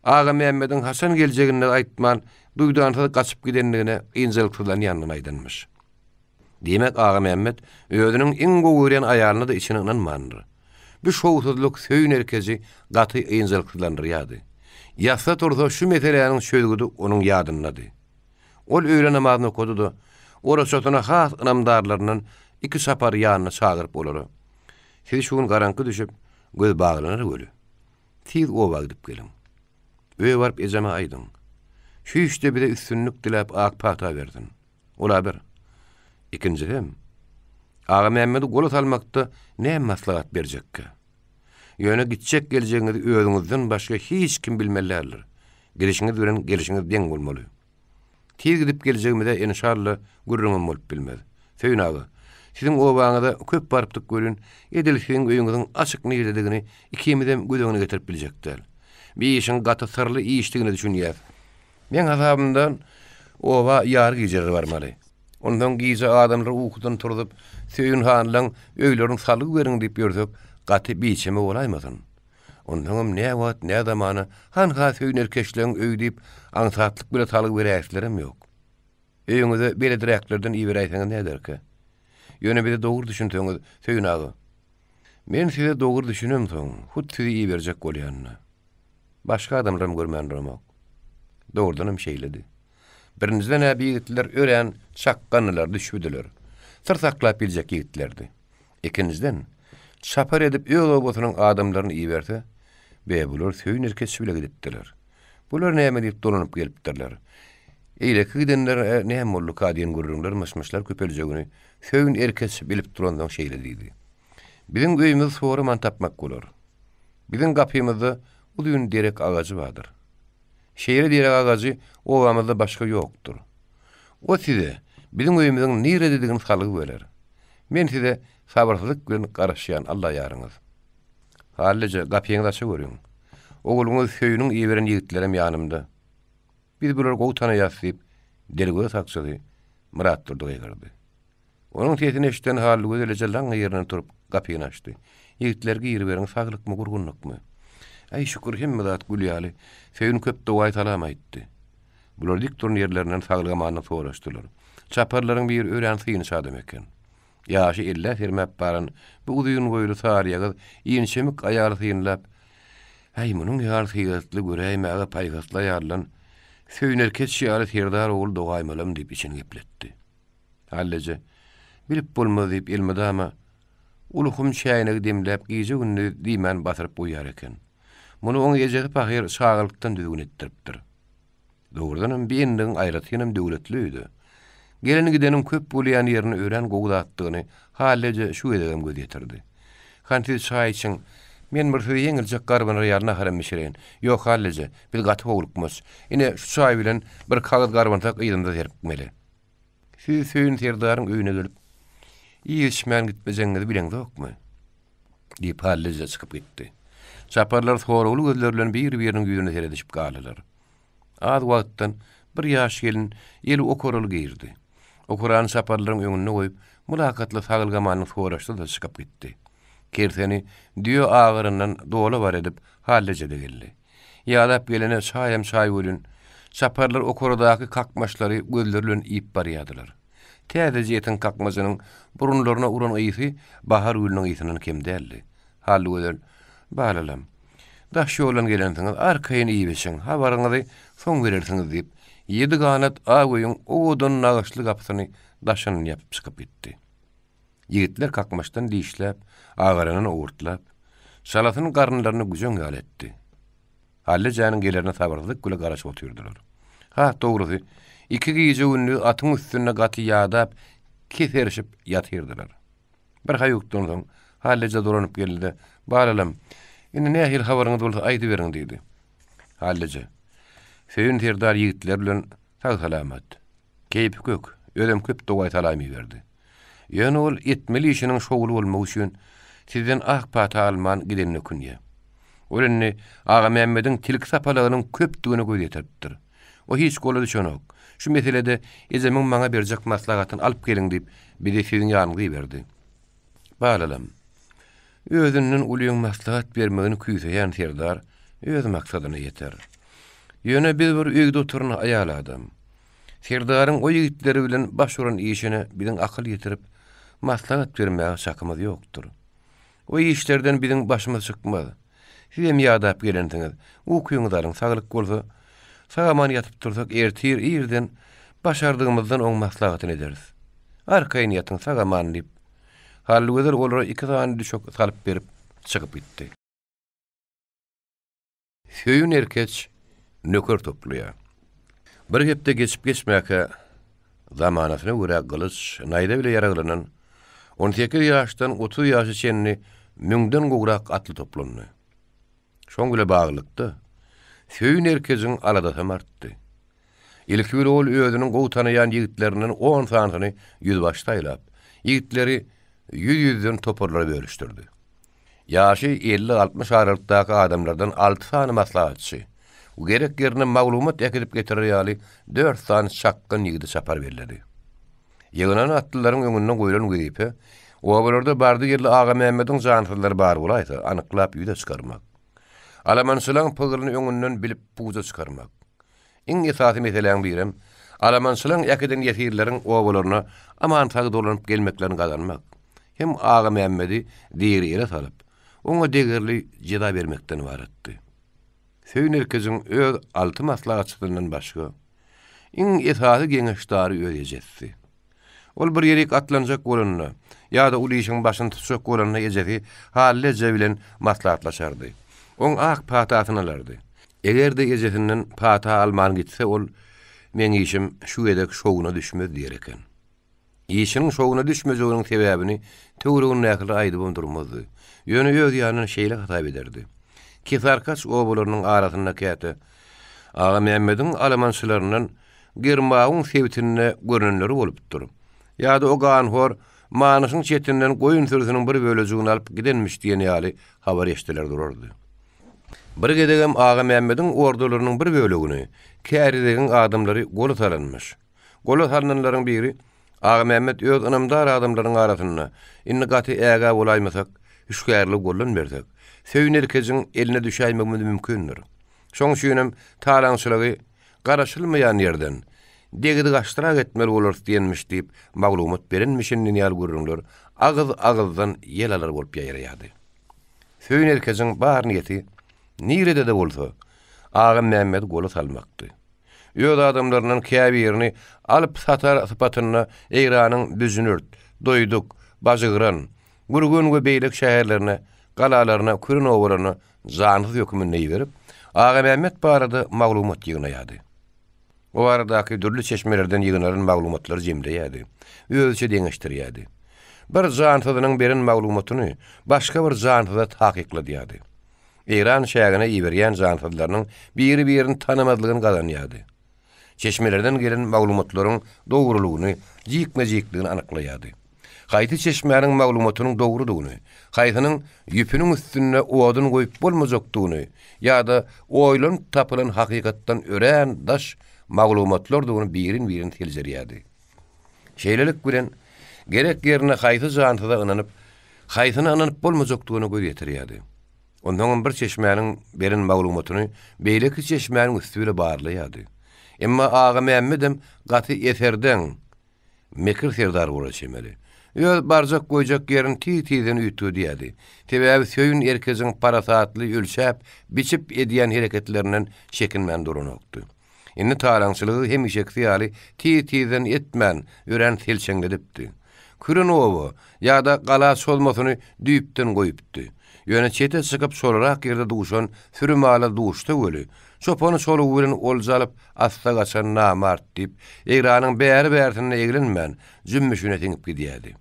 Agamämmediň haçan geljegini aýtman, duýdansyz gaçyp gidendigine ynjalyksyzlanýandygyny aýdanmyş. Diýmek, Agamämmet özüniň iň gowy görýän aýalyna-da içini ynanmandyr. Bu şowsuzlyk Söýün erkeji gaty ynjalyksyzlandyrýardy. Ýatsa-tursa şu meseläniň çözgüdi onuň ýadyndady. Ol öýle namazyny okady-da, oraçasyna has ynamdarlaryndan iki çapary ýanyna çagyryp olara, Siz şu gün garaňky düşüp, göz baglanar weli, tiz oba gidip geliň. Öýe baryp ejeme aýdyň. Şu işde bize üstünlik diläp ak pata bersin. Ol-a bir. Ikinjisem, Agamämmedi gola salmakda näme maslahat berjekkä? Ýöne gitjek-geljegiňizi özüňizden başga hiç kim bilmeli däldir. Gidişiňiz bilen gelşiňiz deň bolmaly. Tiz gidip geljegimize enşalla gürrüňem bolup bilmez. Söýün aga, siziň obaňyza köp barypdyk welin, edil siziň öýüňiziň açyk nirededigini ikimizem göz öňüne getirip biljek däl. Bir işiň gaty syrly işdigine düşünýäs. Meň hasabymdan oba ýary gijeler barmaly. Onsoň gije adamlary ukudan turzup, Söýün hanlaň öýlerini salgy beriň diýip ýörsek, gaty biçeme bolaýmasyn. Onsoňam nä wagt, nä zamana hanha Söýün erkeçleň öýi diýip, aňsatlyk bile salgy beräýislerem ýok. Öýüňize belediräklerden iberäýseňiz näderkä? Ýöne bize dogry düşünseňiz, Söýün aga. Men size dogry düşünemsoň, hut sizi iberjek bolýan-da. Başga adamlaram görmän duramok. Dogrudanam şeýledi. Birinjiden-ä bu ýigitler örän çakgandylar, düşbüdiler. Syr saklap biljek ýigitlerdi. Ikinjiden, çapar edip öz obasynyň adamlaryny iberse, be, bular Söýün erkeçi bile gidipdiler. Bular näme diýip dolanyp gelipdirler. Eýleki gidenlere näme bolduka diýen gürrüňler, myş-myşlar köpeljegini Söýün erkeç bilip duransoň şeýle diýdi. Biziň öýümizi soraman tapmak bolar. Biziň gapymyzda uzyn derek agajy bardyr. Şeýle derek agajy obamyzda başga ýokdur. O size biziň öýümiziň nirededigini salgy berer. Men size sabyrsyzlyk bilen garaşýan Alla ýaryňyz. Hallyja, gapyňyzy açaweriň. Ogluňyz Söýüniň iberen ýigitlerem ýanymda. Biz bulary gowy tanaýas diýip, derweze sakçysy Myratdurdy gygyrdy. Onuň sesini eşiden Hallygözel eje laňňa ýerinden turup, gapyny açdy. Ýigitler, giriberiň, saglykmy, gurgunlykmy? Äý, şükür, hemme zat gül ýaly. Söýün köp dogaý salam aýtdy. Bular dik duran ýerlerinden saglyk-amanlyk soraşdylar. Çaparlaryň biri örän synçy adam eken. Ýaşy ellä sermäp baran bu uzyn boýly saryýagyz, inçemik aýaly synlap, Äý, munuň ýaly syratly, göräýmäge paýhasly aýaldan Söýün erkeç ýaly serdar ogul dogaýmalam diýip içini gepletdi. Halleje, Bilip bolmaz diýip elmydama uly hum çäýnegi demläp gije-gündiz diýmän basyryp goýýar eken. Muny oň ejesi pahyr çagalykdan düzgün etdiripdir. Dogrudanam bi endigiň aýratynam döwletli öýde, gelen-gideniň köp bolýan ýerinde örän gowy zatdygyny Halleje şu gezegem göz ýetirdi. Hany siz çaý içiň, men bir size ýeňiljek garbanar ýaly naharam bişireýin. Ýok, Halleje, biz gaty howlukmaç. Ine, şu çaý bilen bir kagyz garbansak yzymyza serpikmeli. Siz Söýün serdaryň öýüne gelip, iýip-içmän gitmejegiňizi bileňzokmy? Diýip, Hallyja çykyp gitdi. Çaparlar soragly gözleri bilen bir-biriniň ýüzüne seredişip galdylar. Az wagtdan bir ýaş gelin eli okaraly girdi. Okarany çaparlaryň öňünde goýup, mylakatly saglyk-amanlyk soraşdy-da çykyp gitdi. Kerseni düýe agyryndan dola bar edip Hallyja-da geldi. Ýadap gelene çaýam çaý welin, çaparlar okaradaky kakmaçlary gözleri bilen iýip barýardylar. Täzeje etiň kakmajynyň burunlaryna uran ysy bahar gülüniň ysyndan kem däldi. Hallygözel, Balalam, daş ýoldan gelensiňiz, arkaýyn iýip-içiň, habaryňyzy soň berersiňiz diýip, ýedi ganat ak öýüň owadan nagyşly gapysyny daşyndan ýapyp çykyp gitdi. Ýigitler kakmaçdan dişläp, agarandan owurtlap, çalasyn garynlaryny güjeň ýaly etdi. Hallyjanyň gelerine sabyrsyzlyk bile garaşyp otyrdylar. Has dogrusy, iki gije-gündiz atyň üstünde gaty ýadap, keserişip ýatyrdylar. Bir haýukdan soň, Hallyja dolanyp geldi-de, Balalam, indi nähili habaryňyz bolsa aýdyberiň diýdi. Hallyja, Söýün serdar ýigitler bilen sag-salamat. Keýpi kök, özem köp dogaý salam iberdi. Ýöne ol etmeli işiniň şowly bolmagy üçin sizden ak pata alman gidenine ökünýär. Ol indi Agamämmediň tilki sapalagynyň köpdügine göz ýetiripdir. O hiç gola düşenok. Şu meselede ejemiň maňa berjek maslahatyny alyp geliň diýip, bizi siziň ýanyňyza iberdi. Balalam, özünden ulyň maslahat bermegini küýseýän serdar öz maksadyna ýeter. Ýöne biz bir öýde oturan aýal adam. Serdaryň o ýigitleri bilen baş uran işine biziň akyl ýetirip, maslahat bermäge çakymyz ýokdur. O işlerden biziň başymyz çykmaz. Sizem ýadap gelensiňiz. Ukyňyzy alyň, saglyk bolsa, sag-aman ýatyp tursak, ertir irden başardygymyzdan oň maslahatyny ederis. Arkaýyn ýatyň, sag-aman, diýip, Hallygözel olara iki sany düşek salyp berip, çykyp gitdi. Söýün erkeç nöker toplaýar. Bir hepde geçip-geçmäkä, zamanasyna görä gylyç, naýza bile ýaraglanan, on sekiz ýaşdan 30 ýaşa çenli müňden gowrak atly toplandy. Şoň bile baglylykda, Söýün erkejiň aladasam artdy. Ilki bile ol özüniň gowy tanaýan ýigitlerinden on sanysyny ýüzbaşy saýlap, ýigitleri ýüz-ýüzden toparlara bölüşdirdi. Ýaşy elli-altmyş aralykdaky adamlardan alty sany maslahatçy, gerek ýerinde maglumat äkidip getirer ýaly dört sany çakgan ýigidi çapar belledi. Ýygnanan atlylaryň öňünde goýlan wezipe, obalarda bardy-geldi Agamämmediň jansyzlary bar bolaýsa, anyklap ýüze çykarmak. Alamançylaň pygryny öňünden bilip puja çykarmak. Iň esasy meseläň birem, alamançylaň äkiden ýesirleriň obalaryna aman-sag dolanyp gelmeklerini gazanmak hem Agamämmedi diri ele salyp, oňa degerli jeza bermekden ybaratdy. Söýün erkejiň öz alty maslahatçysyndan başga, iň esasy geňeşdary öz ejesidi. Ol bir ýerik atlanjak bolanda ýa-da uly işiň başyny tutjak bolanda ejesi Hally eje bilen maslahatlaşardy. Oň ak patasyny alardy. Eger-de ejesinden pata alman gitse ol, Meň işim şu gezek şowuna düşmez diýer eken. Işiniň şowuna düşmejeginiň sebäbini töweregindäkilere aýdybam durmazdy. Ýöne öz ýanyndan şeýle hasap ederdi. Kesarkaç obalarynyň arasynda käte Agamämmediň alamançylaryndan Germawyň sebitinde görnenleri bolupdyr. Ýa-da o ganhor Manyşyň çetinden goýun sürüsiniň bir bölejigini alyp gidenmiş diýen ýaly habar eşdiler durardy. Bir gezegem Agamämmediň ordalarynyň bir bölegini Kärizegiň adamlary gola salanmyş. Gola salnanlaryň biri Agamämmet öz ynamdar adamlarynyň arasynda indi gaty ägä bolaýmasak, hüşgärligi goldan bersek, Söýün erkejiň eline düşäýmegimiz mümkindir. Şoň üçinem talaňçylygy Garaşylmaýan ýerden, degdi-gaçdyrak etmeli bolarys diýenmiş diýip, maglumat berenmişin diýen ýaly gürrüňler agyz-agyzdan ýel alar bolup ýaýraýardy. Söýün erkejiň bar niýeti, nirede-de bolsa, Agamämmedi gola salmakdy. Öz adamlaryndan käbirini alyp-satar sypatynda Eýranyň Büjnürt, Doýduk, Bajygran, Gürgen we beýleki şäherlerine, galalaryna, küren obalaryna jansyz höküminde iberip, Agamämmet barada maglumat ýygnaýardy. O baradaky dürli çeşmelerden ýygnalan maglumatlary jemleýärdi, özüçe deňeşdirýärdi. Bir jansyzynyň beren maglumatyny başga bir jansyza takykladýardy. Eýran çägine iberýän jansyzlarynyň biri-birini tanamazlygyny gazanýardy. Çeşmelerden gelen maglumatlaryň dogrulygyny, jikme-jikligini anyklaýardy. Haýsy çeşmäniň maglumatynyň dogrudygyny, haýsynyň ýüpüniň üstünde odun goýup bolmajakdygyny ýa-da oýlanyp tapylan hakykatdan örän daş maglumatlardygyny birin-birin seljerýärdi. Şeýlelik bilen, gerek ýerinde haýsy jansyza ynanyp, Haýsyna ynanyp bolmajakdygyna göz ýetirýärdi. Onsoňam bir çeşmäniň beren maglumatyny beýleki çeşmäniň üsti bile barlaýardy. Emma Agamämmedem gaty eserdeň, mekir serdar bola çemeli. Öz barjak-goýjak ýerini tiz-tizden üýtgedýärdi. Sebäbi Söýün erkejiň parasatly ölçäp, biçip edýän hereketlerinden çekinmän duranokdy. Indi talaňçylygy hemişekisi ýaly tiz-tizden etmän, örän selçeňledipdi. Küren oba ýa-da gala çozmasyny düýpden goýupdy. Ýöne çete çykyp çolarak ýerde duşan süri mala duşsa weli, çopany çolugy bilen olja alyp assa gaçan namart diýip, Eýranyň bäri-bärsinde eglenmän, jümmüşine siňip gidýärdi.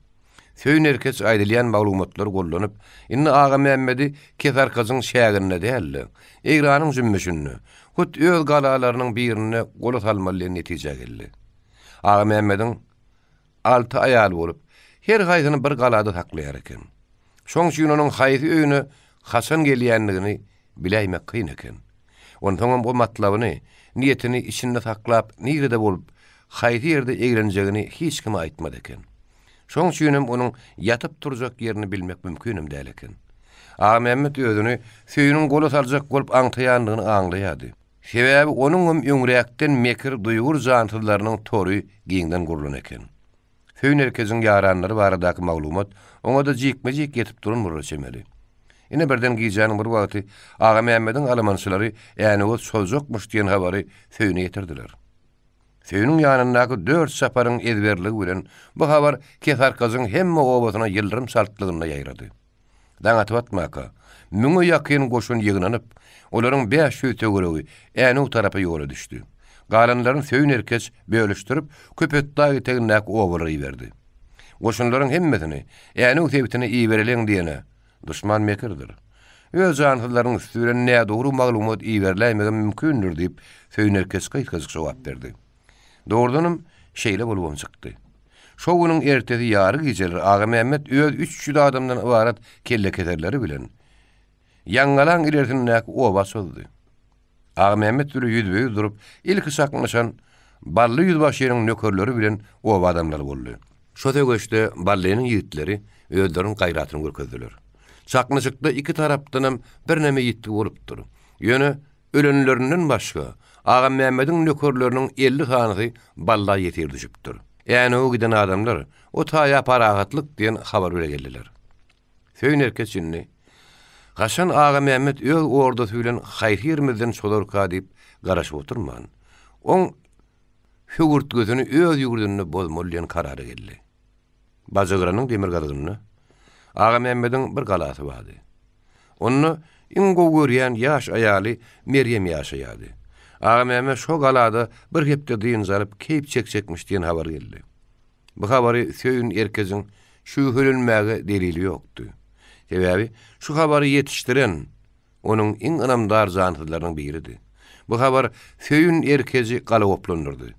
Söýün erkeç aýdylýan maglumatlary gollanyp, indi Agamämmedi Kesarkajyň çäginde däl-de, Eýranyň jümmüşinde, hut öz galalarynyň birinde gola salmaly diýen netijä geldi. Agamämmediň alty aýaly bolup, her haýsyny bir galada saklaýar eken. Şoň üçin onuň haýsy öýüne haçan gelýändigini biläýmek kyn eken. Onsoňam o matlabyny, niýetini içinde saklap, nirede bolup, haýsy ýerde eglenjegini hiç kime aýtmaz eken. Şoň üçinem onuň ýatyp-turjak ýerini bilmek mümkinem däl eken. Agamämmet özüni Söýüniň gola saljak bolup aňtaýandygyny aňlaýardy. Sebäbi onuňam öňräkden mekir, duýgur jansyzlarynyň tory giňden gurlan eken. Söýün erkejiň ýaranlary baradaky maglumat oňa-da jikme-jik ýetip duran bolara çemeli. Ine birden gijäniň bir wagty Agamämmediň alamançylary Änewe çozjakmyş diýen habary Söýüne ýetirdiler. Söýüniň ýanyndaky dört çaparyň ezberligi bilen bu habar Kesarkajyň hemme obasyna ýyldyrym çaltlygynda ýaýrady. Daň atyp atmaka, müňe ýakyn goşun ýygnanyp, olaryň 500 töweregi Änew tarapa ýola düşdi. Galanlaryny Söýün erkeç bölüşdirip, Köpetdag etegindäki obalara iberdi. Goşunlaryň hemmesini Änew sebitine ibereliň diýene, duşman mekirdir. Öz jansyzlarynyň üsti bilen nädogry maglumat iberiläýmegem mümkindir diýip, Söýün erkeç gysgajyk jogap berdi. Dogrudanam, şeýle bolubam çykdy. Şo günüň ertesi ýary gijeler Agamämmet öz 300 adamdan ybarat kellekeserleri bilen Ýaňgalaň ilersindäki oba çozdy. Agamämmet bile ýüzbe-ýüz durup, ilki çaknyşan Bally ýüzbaşynyň nökerleri bilen oba adamlary boldy. Şo söweşde Ballynyň ýigitleri özleriniň gaýratyny görkezdiler. Çaknyşykda iki tarapdanam birneme ýitgi bolupdyr. Ýöne Ölenlerinden başga, Agamämmediň nökerleriniň 50 sanysy Balla ýesir düşüpdir. Änewe giden adamlar o taýa parahatlyk diýen habar bile geldiler. Söýün erkeç indi, Haçan Agamämmet öz ordasy bilen haýsy ýerimizden çozarka diýip garaşyp oturman, oň höwürtgesini öz ýurdunda bozmaly diýen karara geldi. Bajygranyň demirgazygynda Agamämmediň bir galasy bardy. Onda iň gowy görýän ýaş aýaly Merýem ýaşaýardy. Agamämmet şo galada bir hepde dynç alyp, keýp çekjekmiş diýen habar geldi. Bu habary Söýün erkejiň şübhelenmäge delili ýokdy. Sebäbi şu habary ýetişdiren onuň iň ynamdar jansyzlarynyň biridi. Bu habar Söýün erkeji galagoplandyrdy.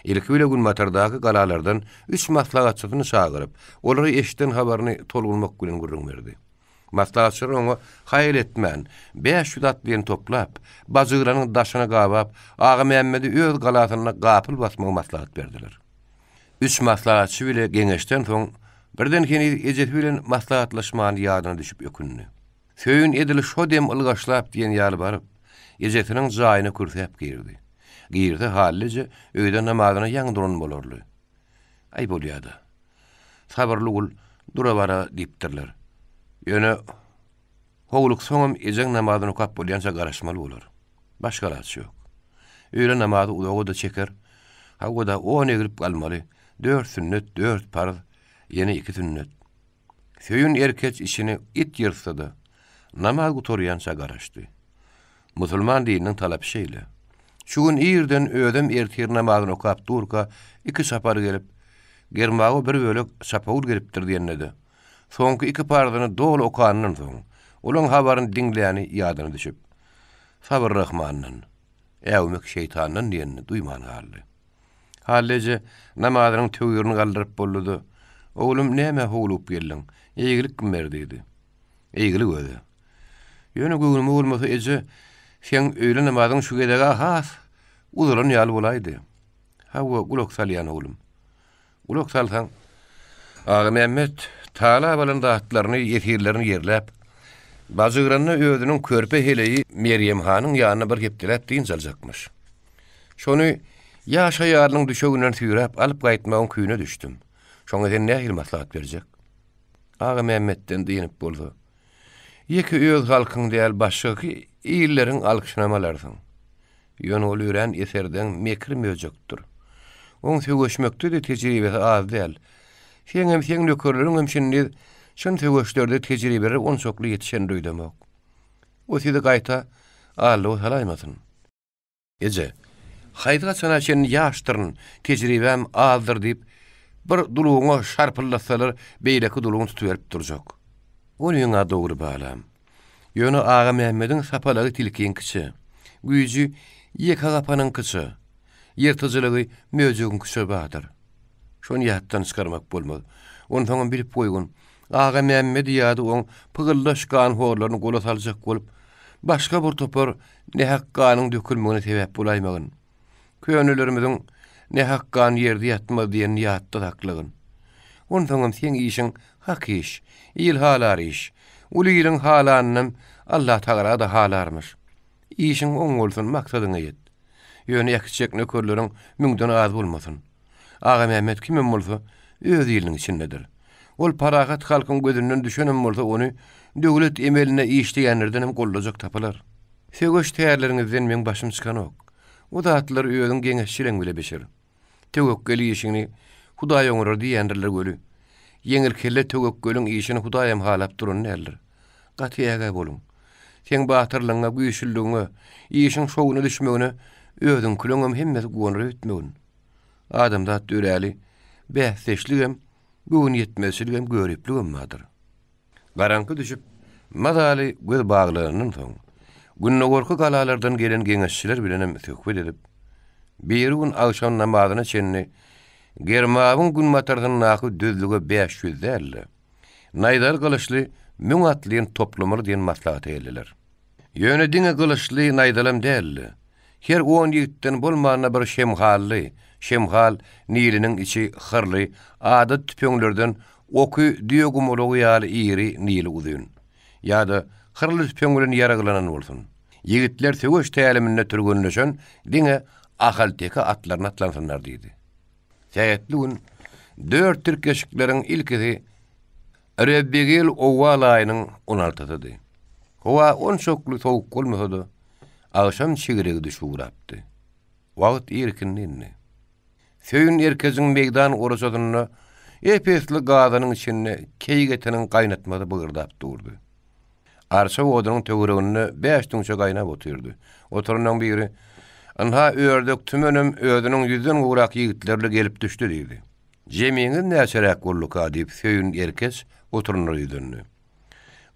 Ilki bile günbatardaky galalardan üç maslahatçysyny çagyryp, olara eşiden habaryny tolgunmak bilen gürrüň berdi. Maslahatçylar oňa haýal etmän, 500 atlyny toplap, Bajygranyň daşyny gabap, Agamämmedi öz galasynda gapyl basmagy maslahat berdiler. Üç maslahatçy bile geňeşden soň, birden heniz ejesi bilen maslahatlaşmany ýadyna düşüp ökündi. Söýün edil şo dem ylgaşlap diýen ýaly baryp, ejesiniň jaýyna kürsäp girdi. Girse Hally eje öýde namazyna ýaňy duran bolarly. Aý bolýa-da. Sabyrly gul dura-bara diýipdirler. Ýöne howluksaňam ejeň namazyny okap bolýança garaşmaly bolar. Başga alaç ýok. Öýle namazy uzaga-da çeker. Hawa-da, on eglip galmaly. Dört sünnet, dört parz, ýene iki sünnet. Söýün erkeç içini it ýyrtsa-da, namaz gutarýança garaşdy. Musulman dininiň talapy şeýle. Şu gün irden özem ertir namazyny okap durka iki çapar gelip, Germawa bir bölek çapawul gelipdir diýende-de, soňky iki parzyny doly okanyndan soň, olaň habaryny diňläni ýadyna düşüp, Sabyr Rahmandan, äwmek şeýtandan diýenini duýman galdy. Hally eje namazynyň töwirini galdyryp boldy-da, Oglum, nämä howlugyp geldiň? Eýgilikmi ber diýdi. Eýgilik özi. Ýöne göwnüme bolmasa, eje, seň öýle namazyň şu gezeg-ä has uzalan ýaly bolaýdy. Hawa, gulak salýan, oglum. Gulak salsaň, Agamämmet. Talap alan zatlaryny, ýesirlerini ýerläp, Bajygranda özüniň körpe heleýi Merýem hanyň ýanynda bir hepdeläp dynç aljakmyş. Şony ýaş aýalynyň düşeginden süýräp alyp gaýtmagyň küýüne düşdüm. Şoňa sen nähili maslahat berjek? Agamämmetden dynyp bolsa, ýeke öz halkyň däl, başgaky illeriň alkyşynam alarsyň. Ýöne ol örän eserdeň, mekir möjekdir. Oň söweşmekde-de tejribesi az däl. Seňem, seň nökerleriňem şindiz çyn söweşlerde tejribeleri onçakly ýetişendir öýdemok. O sizi gaýta aldawa salaýmasyn. Eje, haýsy haçana çenli ýaşdyryn, tejribäm azdyr diýip, bir dulugyňa şarpyldatsalar, beýleki dulugyny tutuberip durjak. Onyň-a dogry, balam. Ýöne Agamämmediň sapalagy tilkiňkiçe, güýji ýekegapanyňkyça, ýyrtyjylygy möjegiňkiçe bardyr. Şony ýatdan çykarmak bolmaz. Onsoňam bilip goýgun, Agamämmedi ýa-da oň pygyldaş ganhorlaryny gola saljak bolup, başga bir topar nähak ganyň dökülmegine sebäp bolaýmagyn. Könelerimiziň Nähak gan ýerde ýatmaz diýenini ýatda saklagyn. Onsoňam seň işiň hak iş, il halar iş. Uly iliň halanynam Allatagala-da halarmyş. Işiň oň bolsun, maksadyňa ýet. Ýöne äkitjek nökerleriň müňden az bolmasyn. Agamämmet kimem bolsa, öz iliniň içindedir. Ol parahat halkyň gözünden düşenem bolsa ony döwlet emelinde işleýänlerdenem gollajak tapylar. Söweş tärleriňizden meň başym çykanok. O zatlary özüň geňeşçileň bile bişir. Töwekgel işiňi Hudaý oňarar diýýändirler weli, ýeňilkelle töwekgeliň işini Hudaýam halap duran däldir. Gaty ägä boluň. Seň batyrlygyňa, güýçlüligiňe, işiň şowuna düşmegine özüňkileňem hemmesi guwanar öýtmegin. Adamzat döräli bäsdeşligem, göwünýetmezçiligem, göripligem bardyr. Garaňky düşüp, mazaly göz baglanandan soň, gündogarky galalardan gelen geňeşçiler bilenem söhbet edip, birigün agşam namazyna çenli Germawyň günbatarsyndaky düzlüge 500 däl-de, naýzaly gylyçly müň atlyny toplamaly diýen maslahata geldiler. Ýöne diňe gylyçly naýzalam däl-de, her on ýigitden bolmanda bir şemhally, şemhal niliniň içi hyrly, adaty tüpeňlerden oky düýe gumalagy ýaly iri, nili uzyn. Ýa-da hyrly tüpeň bilen ýaraglanan bolsun. Ýigitler söweş täliminde türgenleşen diňe ahalteke atlaryna atlansynlar diýdi. Sähetli gün dört tirkeşikleriň ilkisi Rebbigil owwal aýynyň on altysydy. Howa onçakly sowuk bolmasa-da, agşam çigregi düşüp ugrapdy. Wagt irkindi indi. Söýün erkejiň meýdan oraçasynda ep-esli gazanyň içinde keýik etiniň gaýnatmasy bygyrdap durdy. Arça odunyň töwereginde bäş düňçe gaýnap otyrdy. Oturanlaryň biri, Ynha, ördek tümenem özüniň ýüzden gowrak ýigitleri bilen gelip düşdi diýdi. Jemiňiz näçeräk bolduka? diýip, Söýün erkeç oturanlara ýüzlendi.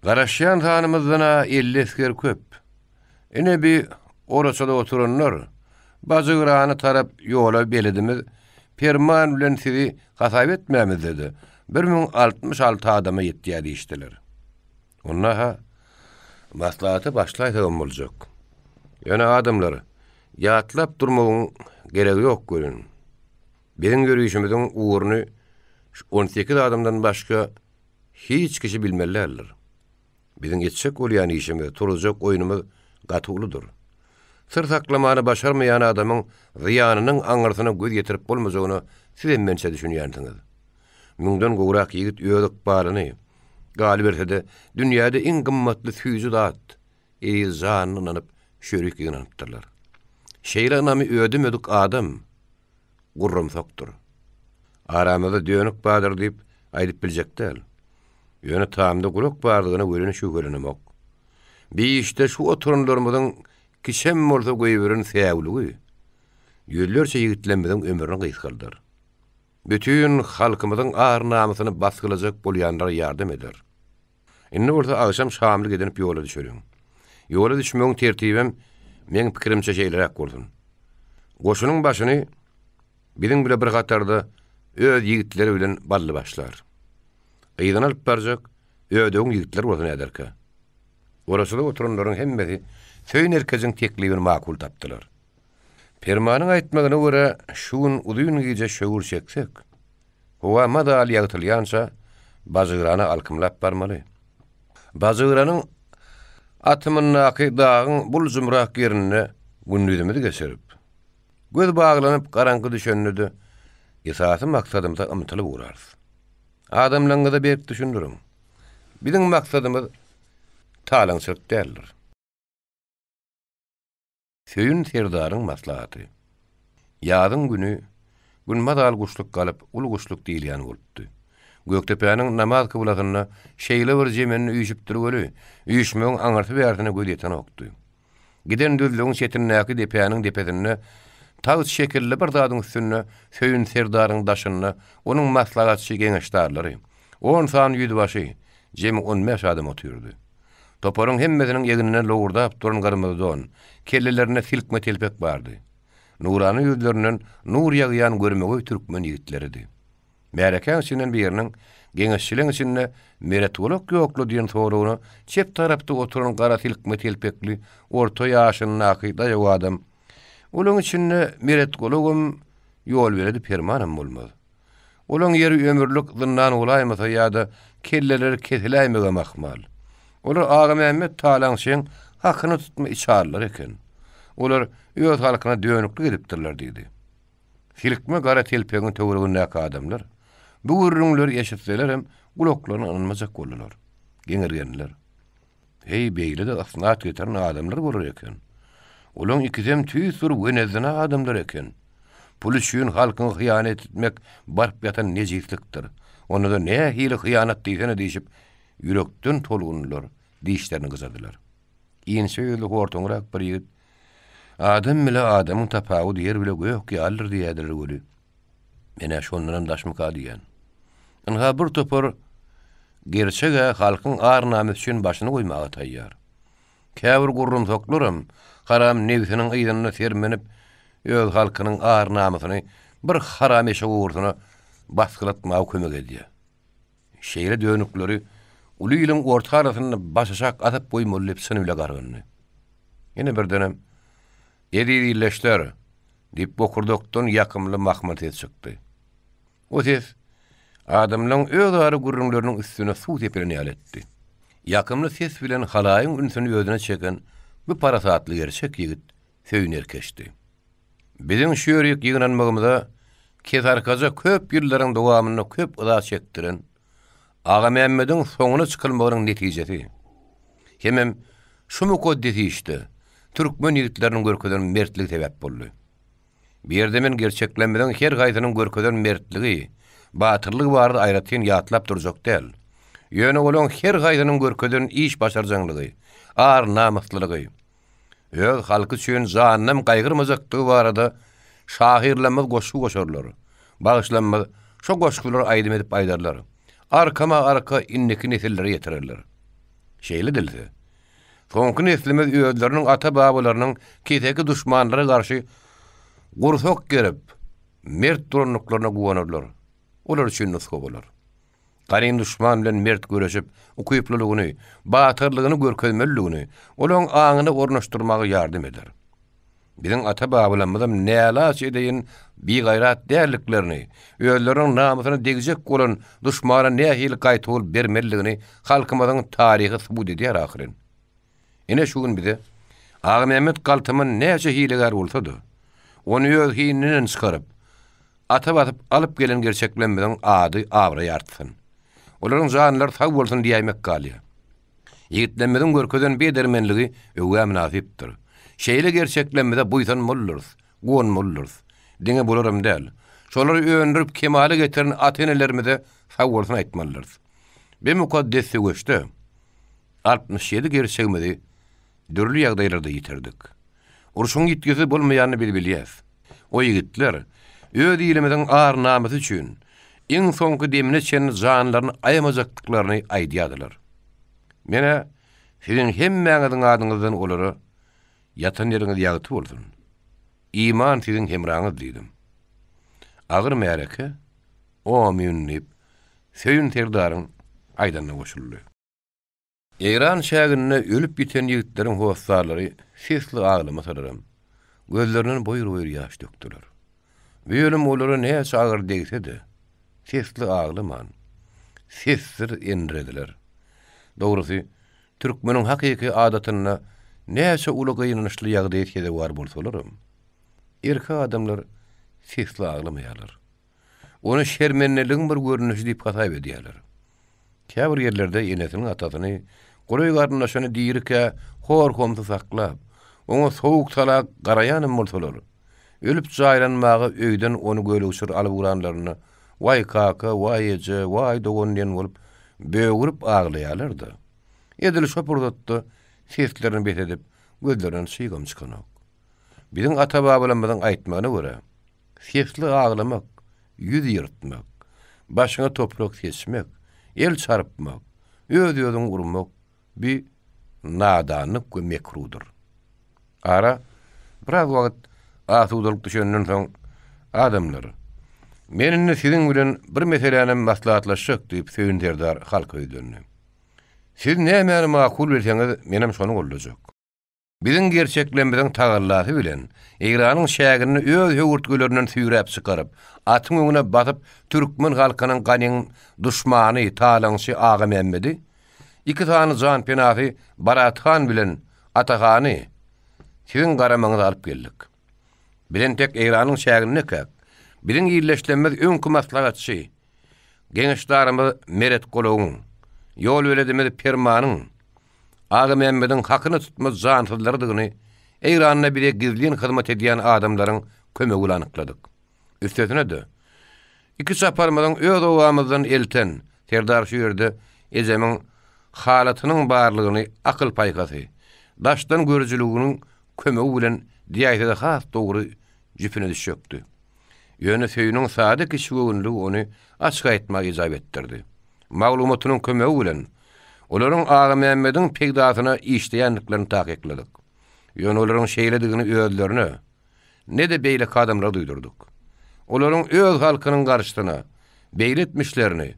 Garaşýan sanymyzdan-a 50 esger köp. Ine bi oraçada oturanlar, Bajygrany tarap ýola beledimiz Perman bilen sizi hasap etmämizde-de, 1066 adama ýetýär diýişdiler. Onda-ha, maslahata başlaýsagam boljak. Ýöne adamlar, ýatlap durmagyň geregi ýok welin. Biziň ýörişimiziň ugruny şu on sekiz adamdan başga hiç kişi bilmeli däldir. Biziň etjek bolýan işimiz, turuzjak oýnumyz gaty uludyr. Syr saklamany başarmaýan adamyň zyýanynyň aňyrsyna göz ýetirip bolmajagyna sizem mençe düşünýänsiňiz. Müňden gowrak ýigit öz ykbalyny, galyberse-de, dünýäde iň gymmatly süýji zat, eziz janyny ynanyp, şörik ýygnanypdyrlar. Şeýle ynamy ödemedik adam gurrumsakdyr. Aramyzda dönük bardyr diýip aýdyp biljek däl. Ýöne tamda gulak bardygyna welin şübhelenemok. Bi işde şu oturanlarymyzyň kiçem bolsa goýberen säwligi ýüzlerçe ýigitlerimiziň ömrüni gysgaldar. Bütin halkymyzyň ar-namysyny basgylajak bolýanlara ýardam eder. Indi bolsa agşam şamlyk edinip ýola düşeliň. Ýola düşmegiň tertibem meň pikirimçe şeýleräk bolsun. Goşunyň başyny biziň bile bir hatarda öz ýigitleri bilen Bally başlar. Yzyny alyp barjak Ödegiň ýigitleri bolsa näderkä? Oraçada oturanlaryň hemmesi Söýün erkejiň teklibini makul tapdylar. Permanyň aýtmagyna görä, şu gün uzyn gije şöwür çeksek, howa mazaly ýagtylýança. Bajygrana alkymlap barmaly. Bajygranyň atymyndaky dagyň buljumrak ýerinde gündizimizi geçirip, göz baglanyp garaňky düşende-de esasy maksadymyza ymtylyp ugrarys. Adamlaryňyza berk düşündiriň. Biziň maksadymyz talaňçylyk däldir. Söýün serdaryň maslahaty. Ýazyň güni Gün mazal guşluk galyp, uly guşluk diýilýän bolupdy. Gökdepäniň namaz kyblasynda şeýle bir jemende üýşüpdir weli, üýşmegiň aňyrsy-bärsine göz ýetenokdy. Giden düzlügiň çetindäki depäniň depesinde tagt şekilli bir zadyň üstünde Söýün serdaryň daşynda onuň maslahatçy geňeşdarlary, on sany ýüzbaşy, jemi on bäş adam otyrdy. Toparyň hemmesiniň egninde lowurdap duran gyrmyzy don, kellelerinde silkme telpek bardy. Nurana ýüzlerinden nur ýagýan görmegeý türkmen ýigitleridi. Märekäň içinden biriniň, Geňeşçileň içinde Meret golak ýok-la diýen soragyna çep tarapda oturan gara silkme telpekli, orta ýaşyndaky daýaw adam, Olaň içinde Meret golagam, ýolbeledi Permanam bolmaz. Olaň ýeri ömürlik zyndan bolaýmasa ýa-da kelleleri kesiläýmegem ahmal. Olar Agamämmet talaňçyň hakyna tutma içalylar eken. Olar öz halkyna dönüklik edipdirler diýdi. Silkme gara telpegiň töweregindäki adamlar bu gürrüňleri eşitselerem gulaklaryna ynanmajak boldular. Geňirgendiler. Heý, beýle-de ysnat getiren adamlar bolar eken. Olaň ikisem tüýs bir wenezzina adamlar eken. Pul üçin halkyňa hyýanat etmek baryp ýatan nejislikdir. Onda-da nähili hyýanat diýsene diýşip, ýürekden tolgundylar, dişlerini gyjadylar. Inçe ýüzli hortaňrak bir ýigit, Adam bile adamyň tapawudy ýer bile gök ýalydyr diýýärdiler weli, men-ä şondanam daşmyka diýýän. Ynha bir topar gerçeg-ä halkyň ar-namysy üçin başyny goýmaga taýýar. Käbir gurrumsaklaram haram nebsiniň yzynda sermenip, öz halkynyň ar-namysyny bir haram eşek ugursyna basgylatmaga kömek edýär. Şeýle dönükleri uly iliň orta arasynda başaşak asyp goýmaly diýip çyny bile gargyndy. Ýene birdenem, Eziz ildeşler! diýip bokurdakdan ýakymly mahmal ses çykdy. O ses adamlaryň özara gürrüňleriniň üstüne suw sepilen ýaly etdi. Ýakymly ses bilen halaýyň ünsüni özüne çeken bu parasatly gerçek ýigit Söýün erkeçdi. Biziň şu ýerik ýygnanmagymyza Kesarkaja köp ýyllaryň dowamynda köp yza çekdiren Agamämmediň soňuna çykylmagynyň netijesi hemem şu mukaddes işde türkmen ýigitleriniň görkezen mertligi sebäp boldy. Bu ýerde men gerçeklerimiziň her haýsynyň görkezen mertligi, batyrlygy barada aýratyn ýatlap durjak däl. Ýöne olaň her haýsynyň görkezen iş başarjaňlygy, ar-namyslylygy, öz halky üçin janynam gaýgyrmajakdygy barada şahyrlarymyz goşgy goşarlar, bagşylarymyz şo goşgulary aýdym edip aýdarlar, arkama-arka indiki nesillere ýetirerler. Şeýle edilse, soňky neslimiz özleriniň ata-babalarynyň keseki duşmanlara garşy gursak gerip, mert durandyklaryna guwanarlar, olar üçin nusga bolar. Ganym duşman bilen mert göreşip, ukyplylygyny, batyrlygyny görkezmelidigini olaň aňyna ornaşdyrmaga ýardam eder. Biziň ata-babalarymyzam nälaç edeýin bigaýrat däldiklerini, özleriniň namysyna degjek bolan duşmana nähili gaýtawul bermelidigini halkymyzyň taryhy subut edýär ahyryn. Ine şu gün bize Agamämmet galtaman näçe hilegär bolsa-da, ony öz hininden çykaryp, ata basyp alyp gelen gerçeklerimiziň ady abraýy artsyn. Olaryň janlary sag bolsun diýäýmek galýar. Ýigitlerimiziň görkezen bu edermenligi öwgä mynasypdyr. Şeýle gerçeklerimize buýsanmalydyrys, guwanmalydyrys. Diňe bularam däl, şolary öndürip kemala getiren ata-enelerimize sagbolsun aýtmalydyrys. Bu mukaddes söweşde 67 gerçegimizi dürli ýagdaýlarda ýitirdik. Urşuň ýitgisiz bolmaýanyny biz bilýäs. O ýigitler öz ilimiziň ar-namysy üçin iň soňky demine çenli janlaryny aýamajakdyklaryny aýdýardylar. Men-ä siziň hemmäňiziň adyňyzdan olara Ýatan ýeriňiz ýagty bolsun! Iman siziň hemraňyz diýdim. Agyr märeke Omyn diýip, Söýün serdaryň aýdanyna goşuldy. Eýran çäginde ölüp ýiten ýigitleriň hossarlary sesli aglamasalaram, gözlerinden boýur-boýur ýaş dökdüler. Bu ölüm olara näçe agyr degse-de, sesli aglaman, sessiz endirediler. Dogrusy, türkmeniň hakyky adatynda näçe uly gynançly ýagdaýa sezewar bolsalaram, erkek adamlar sesli aglamaýarlar. Ony şermendeligiň bir görnüşi diýip hasap edýärler. Käbir ýerlerde enesiniň atasyny, golaý garyndaşyny dirikä hor-homsy saklap, oňa sowuk-sala garaýanam bolsalar, ölüp jaýlanmaga öýden ony gölegçiler alyp ugranlarynda Waý kaka, waý eje, waý dogan diýen bolup, bögürip aglaýarlar-da, edil şo pursatda seslerini bes edip, gözlerinden çygam çykanok. Biziň ata-babalarymyzyň aýtmagyna görä, Sesli aglamak, ýüz ýyrtmak, başyňa toprak seçmek, el çarpmak, öz-özüňi urmak bi nadanlyk we mekrudyr. Ara biraz wagt asudalyk düşenden soň, Adamlar, men indi siziň bilen bir meselänem maslahatlaşjak diýip Söýün serdar halka ýüzlendi. Siz nämäni makul bilseňiz, menem şony goldajak. Biziň gerçeklerimiziň tagallasy bilen, Eýranyň çäginde öz höwürtgelerinden süýräp çykaryp, atyň öňüne basyp türkmen halkynyň ganym duşmany, talaňçy Agamämmedi, iki sany janpenasy Barat han bilen Atahany siziň garamagyňyza alyp geldik. Biz entek Eýranyň çägindekäk, biziň ildeşlerimiz öňki maslahatçy, geňeşdarymyz Meret Golagyň, ýolbeledimiz Permanyň, Agamämmediň hakyna tutma jansyzlarydygyny Eýranda bize gizlin hyzmat edýän adamlaryň kömegi bilen anykladyk. Üstesine-de, iki çaparymyzyň öz obamyzdan elten Serdar şu ýerde ejemiň halatynyň barlygyny akyl-paýhasy, daşdan görüjiliginiň kömegi bilen diýäýse-de has dogry jüpüne düşjekdi. Ýöne Söýüniň sada kiçigöwünligi ony açyk aýtmaga ejap etdirdi. Maglumatynyň kömegi bilen, olaryň Agamämmediň peýdasyna işleýändiklerini takykladyk. Ýöne olaryň şeýledigini özlerine, ne-de beýleki adamlara duýdurdyk. Olaryň öz halkynyň garşysyna beýle etmişlerini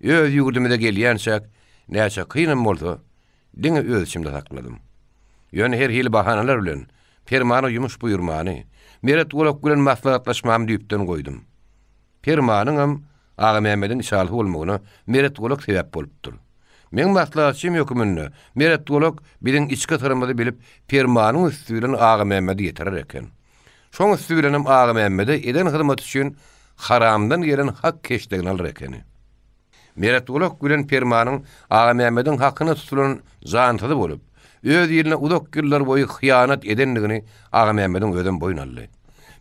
öz ýurdumyza gelýänçäk näçe kynam bolsa, diňe öz içimde sakladym. Ýöne her hili bahanalar bilen Permana ýumuş buýurmany, Meret golak bilen maslahatlaşmamy düýpden goýdum. Permanyňam Agamämmediň içalysy bolmagyna Meret golak sebäp bolupdyr. Meň maslahatçym höküminde Meret golak biziň içki syrymyzy bilip Permanyň üsti bilen Agamämmede ýetirer eken. Şoň üsti bilenem Agamämmede eden hyzmaty üçin haramdan gelen hak keşdegini alar ekeni. Meret golak bilen Permanyň Agamämmediň hakyna tutulan jansyzy bolup, öz iline uzak ýyllar boýy hyýanat edendigini Agamämmediň özem boýun aldy.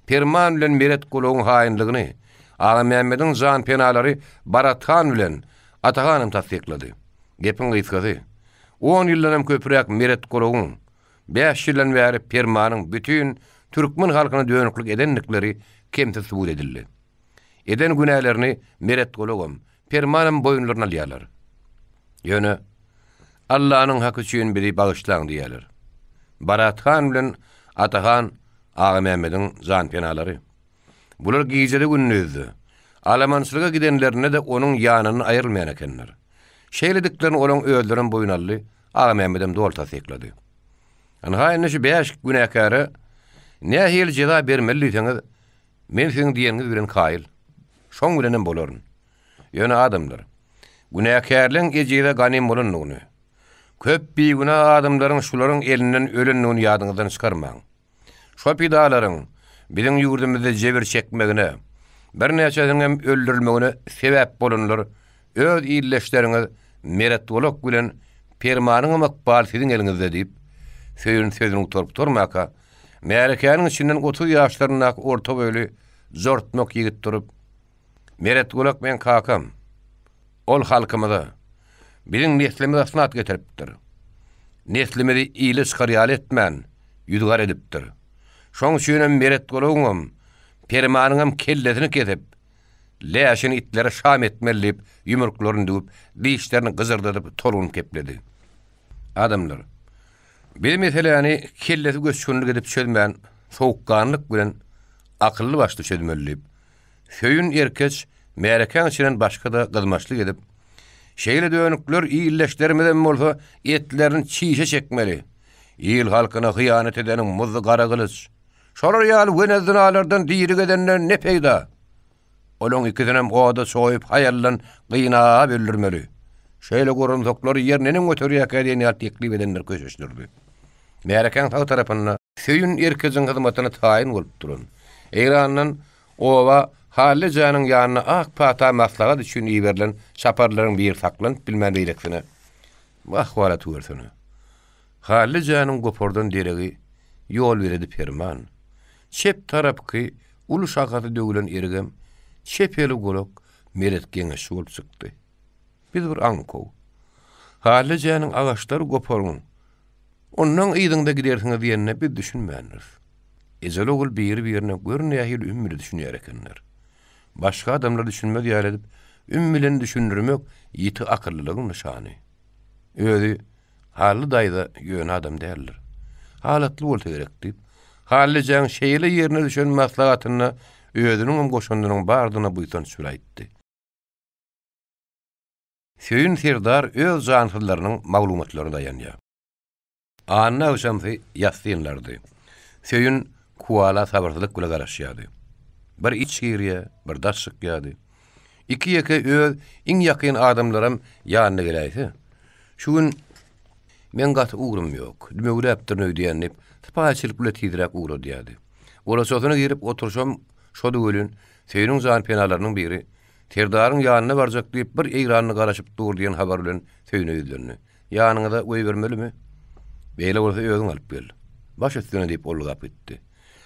Perman bilen Meret golagyň haýynlygyny Agamämmediň janpenalary Barat han bilen Ata hanam tassyklady. Gepiň gysgasy, on ýyldanam köpräk Meret golagyň, bäş ýyldan bäri Permanyň bütin türkmen halkyna dönüklik edendikleri kemsiz subut edildi. Eden günälerini Meret golagam, Permanam boýunlaryna alýarlar. Ýöne, Allanyň haky üçin bizi bagyşlaň diýýärler. Barat han bilen Ata han Agamämmediň janpenalary. Bular gijede-gündizde, alamançylyga gidenlerinde-de onuň ýanyndan aýrylmaýan ekenler. Şeýlediklerini olaň özlerem boýun aldy, Agamämmedem doly tassyklady. Ynha indi şu bäş günäkäre nähili jeza bermeli diýseňiz, Men siziň diýeniňiz bilen kaýyl. Şoň bilenem bolaryn. Ýöne adamlar, günäkärleň ejize ganym bolandygyny, köp bigünä adamlaryň şularyň elinden ölendigini ýadyňyzdan çykarmaň. Şo pidalaryň biziň ýurdumyzda jebir çekmegine, birnäçesiniňem öldürilmegine sebäp bolanlar öz ildeşleriňiz Meret golak bilen Permanyňam ykbaly siziň eliňizde diýip, Söýün sözüni gutaryp-gutarmaka, Märekäniň içinden 30 ýaşlaryndaky orta boýly jortmak ýigit durup, Meret golak meň kakam. Ol halkymyza, biziň neslimize ysnat getiripdir. Neslimizi ile çykar ýaly etmän, ýüzügara edipdir. Şoň üçinem Meret golagyňam, Permanyňam kellesini kesip, läşini itlere şam etmeli diýip, ýumruklaryny düwüp, dişlerini gyjyrdadyp tolgunyp gepledi. Adamlar, biz meseläni kellesi göçgünlik edip çözmän, sowukganlyk bilen akylly-başly çözmeli diýip, Söýün erkeç märekäň içinden başga-da gyzmaçlyk edip, Şeýle dönükler ildeşlerimizem bolsa etlerini çişe çekmeli. Il-halkyna hyýanat edeniň muzdy gara gylyç. Şolar ýaly wenezynalardan diri gezenden ne peýda? Olaň ikisinem oda çoýup haýaldan gynap öldürmeli. Şeýle gorumsaklary ýer neneň göterýärkä diýen ýaly teklip edenler köşeşdirdi. Märekäň sag tarapynda Söýün erkejiň hyzmatyna taýyn bolup duran, Eýrandan oba Hally ejäniň ýanyna ak pata maslahat üçin iberilen çaparlaryň biri saklanyp bilmän beýlekisine, Bu ahwalaty görsene. Hally ejäniň gopardan deregi ýol beredi perman. Çep tarapky uly şahasy döwülen erigem çep eli golak Meret geňeşçi bolup çykdy. Biz bir aňkow. Hally ejäniň agaçlary goparyň, ondan yzyňda gidersiňiz diýenine biz düşünmändiris. Ejeli-ogul biri-birine gör nähili üm bile düşünýär ekenler. Başga adamlar düşünmez ýaly edip, üm bilen düşündirmek ýiti akyllylygyň nyşany. Özi Hally daýza ýöne adam däldir. Halatly bolsa gerek diýip, Hally ejäň şeýle ýerine düşen maslahatynda özüniňem goşandynyň bardygyna buýsanç bilen aýtdy. Söýün serdar öz jansyzlarynyň maglumatlaryna daýanýar. Anna agşamsy ýassynlardy. Söýün Kuwala sabyrsyzlyk bile garaşýardy. Bir iç girýär, bir daş çykýardy. Iki-ýeke öz iň ýakyn adamlaram ýanyna geläýse, Şu gün meň gaty ugrum ýok, dümewläpdirin öýdýän diýip, sypaýyçylyk bile tizräk ugradýardy. Golaçasyna girip oturyşam şody welin, Söýüniň janpenalarynyň biri, Serdaryň ýanyna barjak diýip bir eýranly garaşyp dur diýen habar bilen Söýüne ýüzlendi. Ýanyňyza goýbermelimi? Beýle bolsa özüň alyp gel. Baş üstüne diýip ol gap gitdi.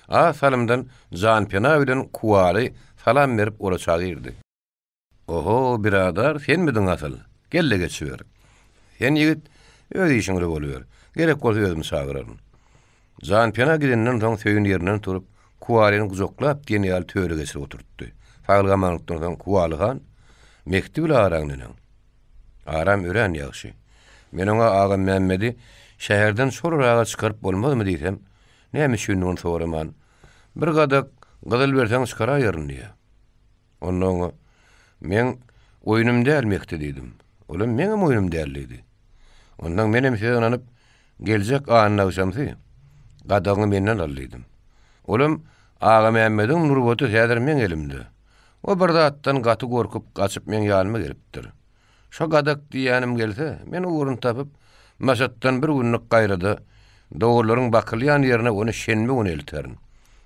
Az salymdan Janpena bilen Kuwaly salam berip oraça girdi. Oho, biradar, senmidiň asyl? Gel-de geçiber. Sen ýigit, öz işiň bile boluber. Gerek bolsa özüm çagyraryn. Janpena gidenden soň Söýün ýerinden turup, Kuwalyny gujaklap diýen ýaly töre geçirip oturtdy. Saglyk-amanlykdan soň Kuwaly han, Mehdi bile araň neneň? Aram örän ýagşy. Men oňa Agamämmedi şäherden çolraga çykaryp bolmazmy diýsem, näme üçindigini soraman, Bir gadak gyzyl berseň çykaraýaryn diýýär. Onda oňa, Meň oýnum däl Mehdi diýdim. Olam Meňem oýnum däl diýdi. Ondan menem size ynanyp, geljek anna agşamsy gadagyňy menden al diýdim. Olam, Agamämmediň nurbaty häzir meň elimde. O bir zatdan gaty gorkup, gaçyp meň ýanyma gelipdir. Şo gadak diýýänim gelse, men ugruny tapyp, Maşatdan bir günlük gaýrada, dowarlaryň bakylýan ýerine ony şenbe güni elterin.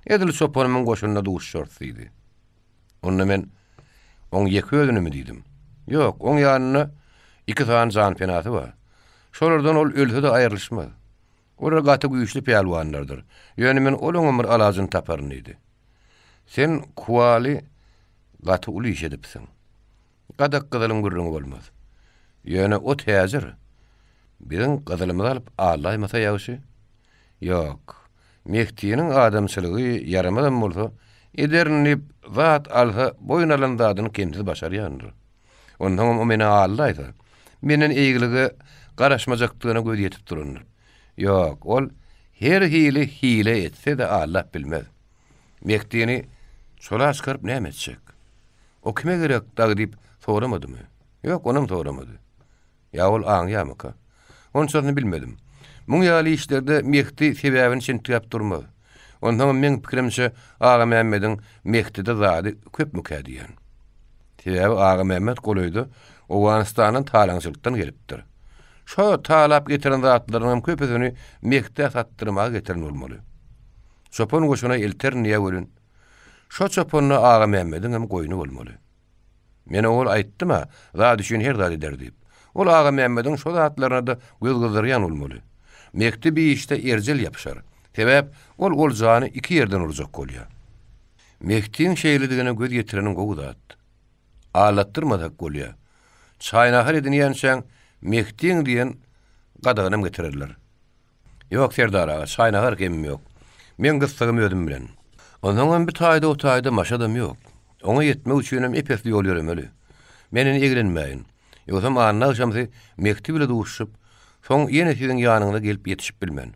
Edil çopanymyň goşunda duşarys diýdi. Onda men, Oň ýeke özünimi diýdim. Ýok, oň ýanynda iki sany janpenasy bar. Şolardan ol ölse-de aýrylyşmaz. Olar gaty güýçli pälwanlardyr. Ýöne men olaňam bir alajyny taparyn diýdi. Sen Kuwaly gaty uly iş edipsiň. Gadak gyzylyň gürrüňi bolmaz. Ýöne o täjir biziň gyzylymyzy alyp aldaýmasa ýagşy. Ýok, Mehdiniň adamçylygy ýaramazam bolsa, ederin diýip zat alsa, boýun alan zadyny kemsiz başarýandyr. Onsoňam o meni aldaýsa, menden eýgilige garaşmajakdygyna göz ýetip durandyr. Ýok, ol her hili hile etse-de aldap bilmez. Mehdini çola çykaryp näme etjek? O kime gerek dagy diýip soramadymy? Ýok, onam soramady. Ýa ol aňýamyka? Onçasyny bilmedim. Muň ýaly işlerde Mehdi sebäbini çintgäp durmaz. Onsoňam meň pikirimçe Agamämmediň Mehdide zady köpmükä diýýän. Sebäbi Agamämmet golaýda Owganystandan talaňçylykdan gelipdir. Şo talap getiren zatlarynyňam köpüsini Mehdä satdyrmaga getiren bolmaly. Çopan goşuna elterin diýýä welin, şo çopanda Agamämmediňem goýny bolmaly. Men owal aýtdym-a, zat üçin her zat eder diýip. Ol Agamämmediň şo zatlaryna-da göz gyzdyrýan bolmaly. Mekdi bi işde erjel ýapyşar. Sebäp, ol oljany iki ýerden urjak bolýar. Mehdiň şeýledigine göz ýetireniň gowy zat. Aldatdyrmasak bolýar. Çaý-nahar edinýänçäň Mehdiň diýen gadagynam getirerler. Ýok, Serdar aga, çaý-nahar kemim ýok. Meň gyssagym özüm bilen. Onsoňam bir taýda o taýda Maşadam ýok. Oňa ýetmek üçinem ep-esli ýol ýöremeli. Men indi eglenmäýin. Ýogsam anna agşamsy Mehdi bile duşuşyp, soň ýene siziň ýanyňyza gelip ýetişip bilmen.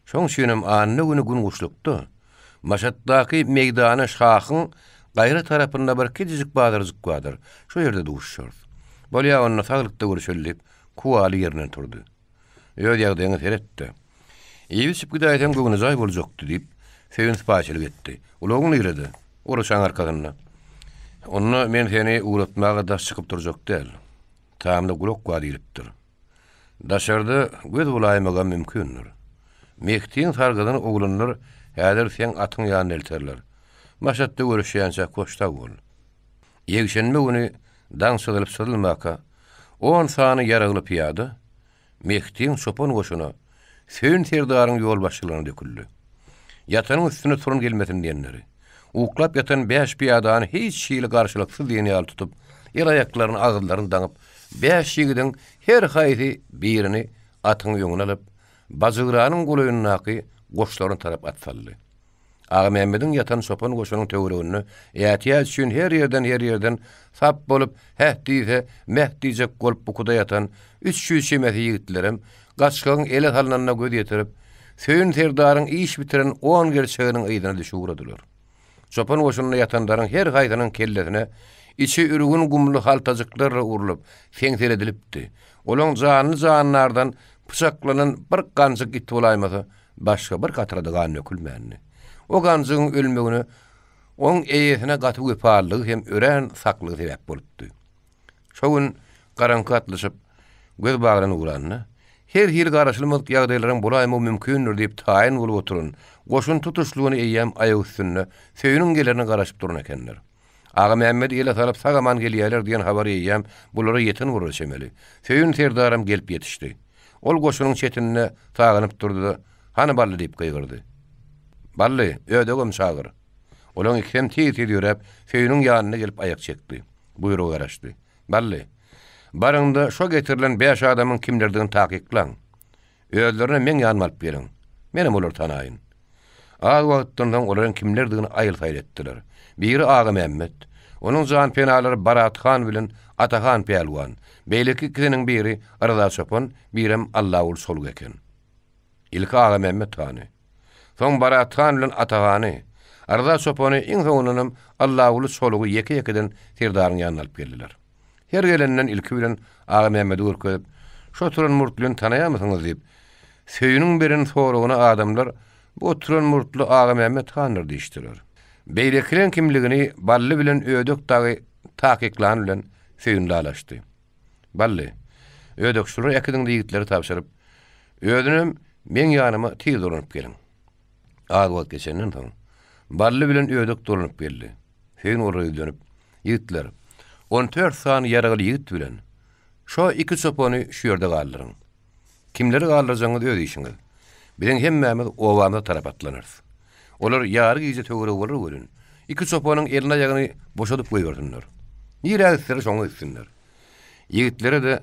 Şoň üçinem anna güni gün guşlukda, Maşatdaky meýdana şahyň gaýra tarapynda bir kiçijik bazarjyk bardyr, şo ýerde duşuşarys. Bolýa onda saglykda görüşeli diýip, Kuwaly ýerinden turdy. Öz ýagdaýyňa seret-de. Iýip-içip gidäýseň göwnejaý boljakdy, diýip, Söýün sypaýyçylyk etdi. Ulagyň nirede? Oraçaň arkasynda. Onda men seni ugratmaga daş çykyp durjak däl. Tamda gulak bar diýlipdir. Daşarda göz bulaýmagam mümkindir. Mehdiň sargydyny oglanlar häzir seň atyň ýanyna elterler. Maşatda görüşýänçäk hoş sag bol. Ýekşenbe güni daň çyzylyp-çyzylmaka, on sany ýaragly pyýada Mehdiň çopan goşuna Söýün serdaryň ýolbaşçylygyna döküldi. Ýatanyň üstüne turan gelmesin diýenleri. Uklap ýatan bäş pyýadany hiç hili garşylyksyz diýen ýaly tutup, el-aýaklaryny, agyzlaryny daňyp, bäş ýigidiň her haýsy birini atyň öňüne alyp, Bajygranyň golaýyndaky goşlaryna tarap at saldy. Agamämmediň ýatan çopan goşunyň töwereginde ätiýaç üçin her ýerden-her ýerden sap bolup, häh diýse, mäh diýjek bolup bukuda ýatan 300 çemesi ýigitlerem gaçgagyň ele salnanyna göz ýetirip, Söýün serdaryň iş bitiren on gerçeginiň yzyna düşüp ugradylar. Çopan goşunda ýatanlaryň her haýsynyň kellesine içi ürgün gumly haltajyklar urlup, seňseledilipdi. Olaň janly-jandardan pyçaklanan bir ganjyk it bolaýmasa, Başga bir katra-da gan dökülmändi. O ganjygyň ölmegine oň eýesine gaty wepalylygy hem örän saklygy sebäp bolupdy. Şo gün garaňky gatlyşyp, göz baglan ugranda, her hili garaşylmadyk ýagdaýlaryň bolaýmagy mümkindir diýip taýyn bolup oturan goşun tutuşlygyna eýýäm aýak üstünde Söýüniň gelerine garaşyp duran ekenler. Agamämmedi ele salyp sag-aman gelýärler diýen habar eýýäm bulara ýeten bolara çemeli. Söýün serdaram gelip ýetişdi. Ol goşunyň çetinde sagynyp durdy-da, Hany Bally diýip gygyrdy. Bally, Ödegem çagyr. Olaň ikisem tiz-tiz ýöräp, Söýüniň ýanyna gelip aýak çekdi. Buýruga garaşdy. Bally, baryň-da şo getirilen bäş adamyň kimlerdigini takyklaň. Özlerine meň ýanyma alyp geliň. Menem olary tanaýyn. Az wagtdan soň olaryň kimlerdigini aýyl-saýyl etdiler. Biri Agamämmet, onuň janpenalary Barat han bilen Atahan pälwan, beýleki ikisiniň biri Yrza çopan, birem Allaguly çoluk eken. Ilki Agamämmet hany, soň Barat han bilen Atahany, Yrza çopany, iň soňundanam Allaguly çolugy ýeke-ýekeden serdaryň ýanyna alyp geldiler. Her gelenden ilki bilen Agamämmedi görkezip, Şu oturan murtlyny tanaýarmysyňyz diýip, Söýüniň beren soragyna adamlar, Bu oturan murtly Agamämmet handyr diýişdiler. Beýlekileň kimligini Bally bilen Ödek dagy takyklany bilen Söýün lalaşdy. Bally, Ödek şulary äkidiň-de ýigitleri tabşyryp, özünem meň ýanyma tiz dolanyp geliň. Az wagt geçenden soň, Bally bilen Ödek dolanyp geldi. Söýün olara ýüzlenip, Ýigitler, on tört sany ýaragly ýigit bilen şo iki çopany şu ýerde galdyryň. Kimleri galdyrjagyňyz öz işiňiz. Biziň hemmämiz obamyza tarap atlanarys. Olar ýary gije töweregi bolar welin, iki çopanyň elini-aýagyny boşadyp goýbersinler. Nirä gitseler şoňa gitsinler. Ýigitlere-de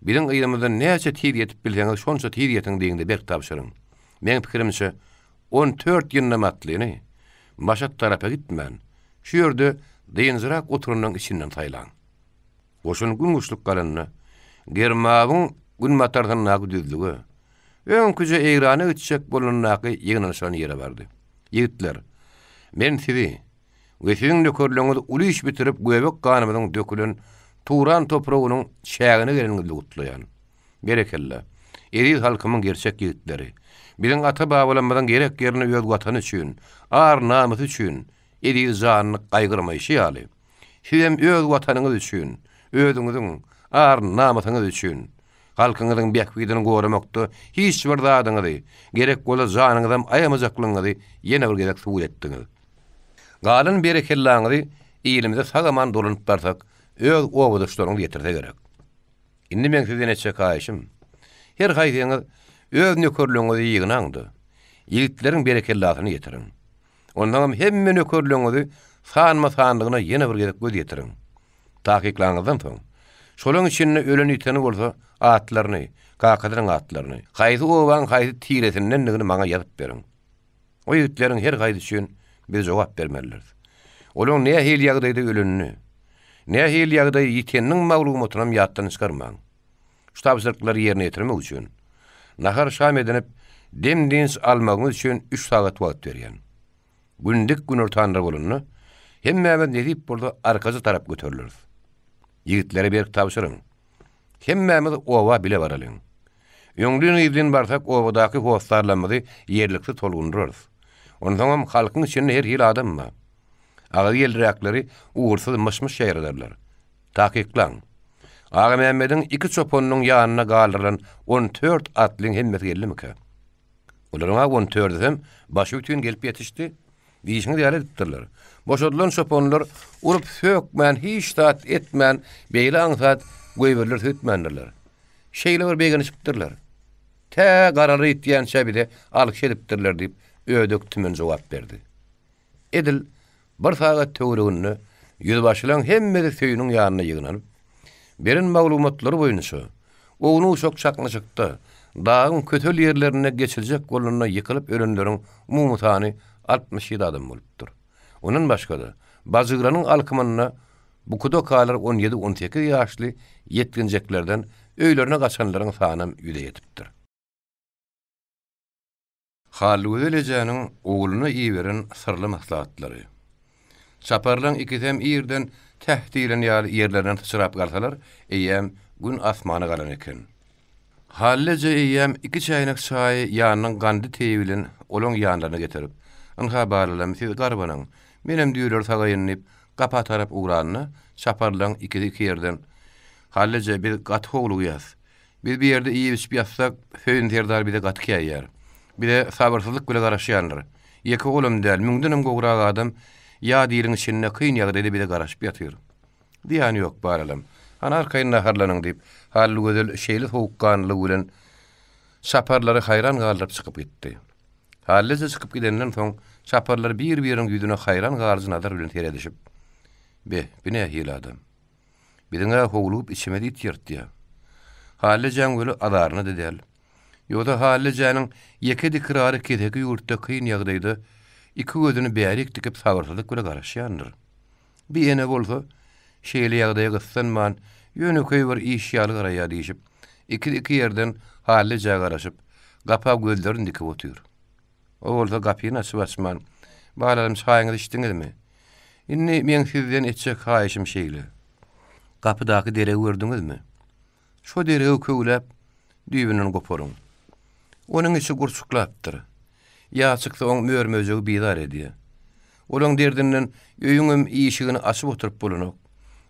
biziň yzymyzdan näçe tiz ýetip bilseňiz şonça tiz ýetiň diýiň-de berk tabşyryň. Meň pikirimçe, On tört ýyndam atlyny Maşat tarapa gitmän, şu ýerde dynjyrak oturanyň içinden saýlaň. Goşun gün guşluk galanda, Germawyň günbatarsyndaky düzlüge, öňküje Eýrana gitjek bolandaky ýygnanyşylan ýere bardy. Ýigitler, men sizi we siziň nökerleriňizi uly iş bitirip göbek ganymyzyň dökülen Turan topragynyň çägine geleniňizle gutlaýan. Berekella! Eziz halkymyň gerçek ýigitleri! Biziň ata-babalarymyzyň gerek ýerinde öz Watany üçin, ar-namysy üçin eziz janyny gaýgyrmaýşy ýaly, sizem öz Watanyňyz üçin, özüňiziň ar-namysyňyz üçin, halkyňyzyň bähbidini goramakda hiç bir zadyňyzy, gerek bolsa janyňyzam aýamajaklygyňyzy ýene bir gezek subut etdiňiz. Galan berekellaňyzy ilimize sag-aman dolanyp barsak, öz obadaşlaryňyz ýetirse gerek. Indi meň sizden etjek haýyşym, her haýsyňyz öz nökerleriňizi ýygnaň-da, ýigitleriň berekellasyny ýetiriň. Onsoňam hemme nökerleriňizi sanma-sanlygyna ýene bir gezek göz ýetiriň. Takyklaňyzdan soň, şolaň içinde ölen-ýiteni bolsa, atlaryny, kakasynyň atlaryny, haýsy obaň haýsy tiresindendigini maňa ýazyp beriň. O ýigitleriň her haýsy üçin biz jogap bermelidiris. Olaň nähili ýagdaýda ölenini, nähili ýagdaýda ýiteniniň maglumatynam ýatdan çykarmaň. Şu tabşyryklary ýerine ýetirmek üçin, nahar-şam edinip, dem-dynç almagyňyz üçin üç sagat wagt berýän. Gün dik günortanlar bolanda, hemmämiz nesip bolsa arkaja tarap göterileris. Ýigitlere berk tabşyryň. Hemmämiz oba bile baralyň. Öňlin-yzlyn barsak obadaky hossarlarymyzy ýerliksiz tolgundyrarys. Onsoňam halkyň içinde her hili adam bar. Agyz ýelräkleri ugursyz myş-myş ýaýradarlar. Takyklaň. Agamämmediň iki çopanynyň ýanynda galdyrylan on tört atlyň hemmesi geldimikä? Olaryň-a on dördüsem başy bütin gelip ýetişdi. Diýşiňiz ýaly edipdirler. Boşadylan çopanlar urup sökmän, hiç zat etmän, beýle aňsat goýberiler öýtmändirler. Şeýle bir begenişipdirler. Tä garalary ýitýänçä bize alkyş edipdirler diýip, Ödek tümen jogap berdi. Edil bir sagat töwereginde ýüzbaşylaň hemmesi Söýüniň ýanyna ýygnanyp, beren maglumatlary boýunça, ownuk-uşak çaknyşykda dagyň kötel ýerlerinde geçiljek bolnanda ýykylyp ölenleriň umumy sany 67 adam bolupdyr. Ondan başga-da, Bajygranyň alkymynda bukuda galar on ýedi-on sekiz ýaşly ýetginjeklerden öýlerine gaçanlaryň sanam ýüze ýetipdir. Hallygözel ejäniň ogluna iberen syrly maslahatlary. Çaparlaň ikisem irden täh diýlen ýaly ýerlerinden syçrap galsalar, eýýäm Gün asmana galan eken. Hally eje eýýäm iki çäýnek çaýy ýanynyň gandy teýi bilen olaň ýanlaryna getirip, Ynha balalam, siz garbanyň, menem düýeleri sagaýyn diýip, gapa tarap ugranda, çaparlaň ikisi iki ýerden, Hally eje, biz gaty howlugýas. Biz bu ýerde iýip-içip ýatsak, Söýün serdar bize gaty käýýär. Bize sabyrsyzlyk bile garaşýandyr. Ýeke olam däl, müňdenem gowrak adam ýat iliň içinde kyn ýagdaýda bize garaşyp ýatyr. Zyýany ýok, baralam. Hany arkaýyn naharlanyň, diýip, Hallygözel şeýle sowukganlylygy bilen çaparlary haýran galdyryp çykyp gitdi. Hallyja çykyp gidenden soň, çaparlar bir-biriniň ýüzüne haýran galyjy nazar bilen seredişip, Be, bi nähili adam? Biziň-ä howlugyp içimiz it ýyrtýa. Hallyjaň weli azaryna-da däl. Ýogsa Hallyjanyň ýeke dikrary keseki ýurtda kyn ýagdaýda iki gözüni bärik dikip sabyrsyzlyk bile garaşýandyr. Bi ene bolsa, şeýle ýagdaýa gyssanman, ýönekeý bir iş ýaly garaýar diýşip, iki-iki ýerden Hallyja garaşyp, gapa gözlerini dikip otyr. O bolsa gapyny açyp-açman, Balalarym, çaýyňyzy içdiňizmi? Indi meň sizden etjek haýyşym şeýle. Gapydaky deregi gördüňizmi? Şo deregi köwläp, düýbünden goparyň. Onuň içi gurçuklapdyr. Ýaz çyksa oň mör-möjegi bizar edýär. Olaň derdinden öýüňem işigini açyp oturyp bolanok.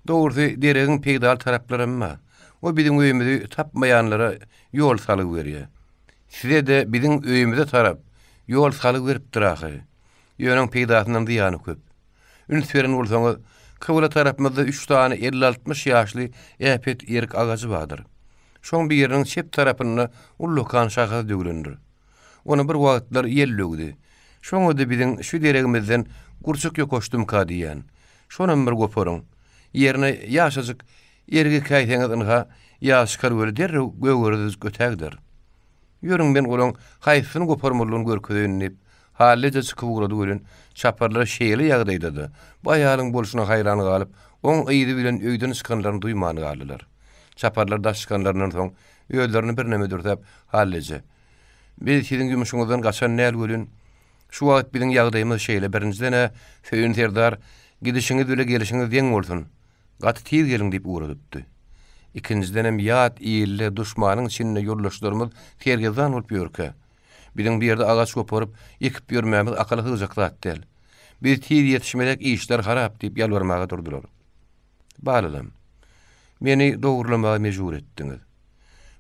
Dogrusy, deregiň peýdaly taraplaram bar. O biziň öýümizi tapmaýanlara ýol salgy berýär. Size-de biziň öýümize tarap ýol salgy beripdir ahyry. Ýöne oň peýdasyndan zyýany köp. Üns beren bolsaňyz, kybla tarapymyzda üç sany elli-altmyş ýaşly äpet erik agajy bardyr. Şoň biriniň çep tarapynda ullakan şahasy döwlendir. Ony bir wagtlar ýel döwdi. Şoňa-da biziň şu deregimizden gurçuk ýokaşdymyka diýýän. Şonam bir goparyň. Ýerine ýaşajyk Erik ekäýseňiz ynha, ýaz çykar weli derrew gögerezijik ötägider. Ýörüň men olaň haýsysyny goparmalydygyny görkezeýin diýip, Hallyja çykyp ugrady welin, çaparlar şeýle ýagdaýda-da, bu aýalyň bolşuna haýran galyp, oň yzy bilen öýden çykanlaryny duýman galdylar. Çaparlar daş çykanlaryndan soň, özlerini birneme dürsäp, Hallyja, Biz siziň ýumşuňyzdan gaçan däl welin, şu wagt biziň ýagdaýymyz şeýle, birinjiden-ä, Söýün serdar, gidişiňiz bile gelişiňiz deň bolsun. Gaty tiz geliň diýip ugradypdy. Ikinjidenem ýat ilde, duşmanyň içinde ýoldaşlarymyz sergezdan bolup ýörkä, biziň bu ýerde agaç goparyp, ekip ýörmämiz akyla sygjak zat däl. Biz tiz ýetişmesek işler harap diýip ýalbarmaga durdular. Balalam, meni dogrulamaga mejbur etdiňiz.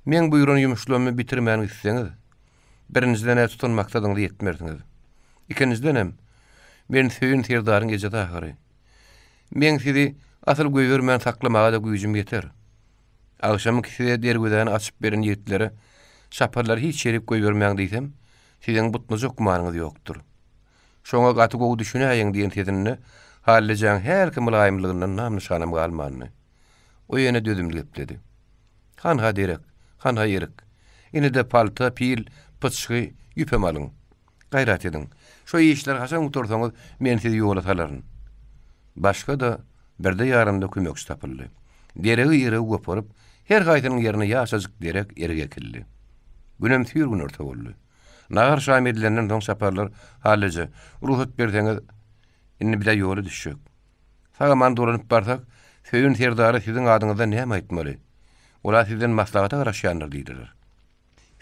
Meň buýran ýumuşlarymy bitirmän gitseňiz, birinjiden-ä tutan maksadyňyza ýetmersiňiz. Ikinjidenem, men Söýün serdaryň ejesi ahyry. Meň sizi asyl goýbermän saklamaga-da güýjüm ýeter. Agşamky size derwezäni açyp beren ýigitlere çaparlary hiç ýerik goýbermäň diýsem, siziň butnajak gümanyňyz ýokdur. Şoňa gaty gowy düşünäýiň diýen sesinde Hallyjaň hälki mylaýymlygyndan nam-nyşanam galmandy. O ýene dözümli gepledi. Hanha derek, hanha erik. Ine-de palta, pil, pyçgy, ýüpem alyň. Gaýrat ediň. Şo işleri haçan gutarsaňyz, men sizi ýola salaryn. Başga-da birde-ýarymda kömekçi tapyldy. Deregi-ýeregi goparyp, her haýsynyň ýerine ýaşajyk derek, erik ekildi. Günem süýr günorta boldy. Nahar-şam edilenden soň çaparlar, Hallyja, rugsat berseňiz, indi biz-ä ýola düşjek. Sag-aman dolanyp barsak, Söýün serdara siziň adyňyzdan näme aýtmaly? Ol-a sizden maslahata garaşýandyr diýdiler.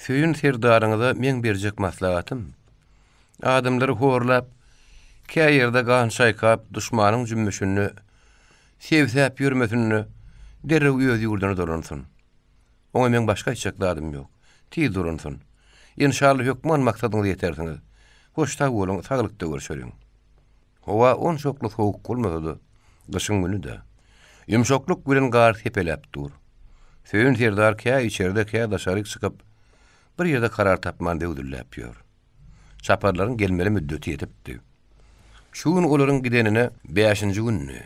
Söýün serdaryňyza meň berjek maslahatym, adamlary horlap, Kä ýerde gan çaýkap, duşmanyň jümmüşinde sebsäp ýörmesin-de, derrew öz ýurduna dolansyn. Oňa meň başga aýtjak zadym ýok. Tiz dolansyn. Enşalla hökman maksadyňyza ýetersiňiz. Hoş sag boluň, saglykda görşeliň. Howa onçakly sowuk bolmasa-da, gyşyň günü-dä. Ýumşaklyk bilen gar sepeläp dur. Söýün serdar kä içerde, kä daşaryk çykyp, bir ýerde karar tapman döwdülläp ýör. Çaparlaryň gelmeli müddeti ýetipdi. Şu gün olaryň gidenine bäşinji gündi.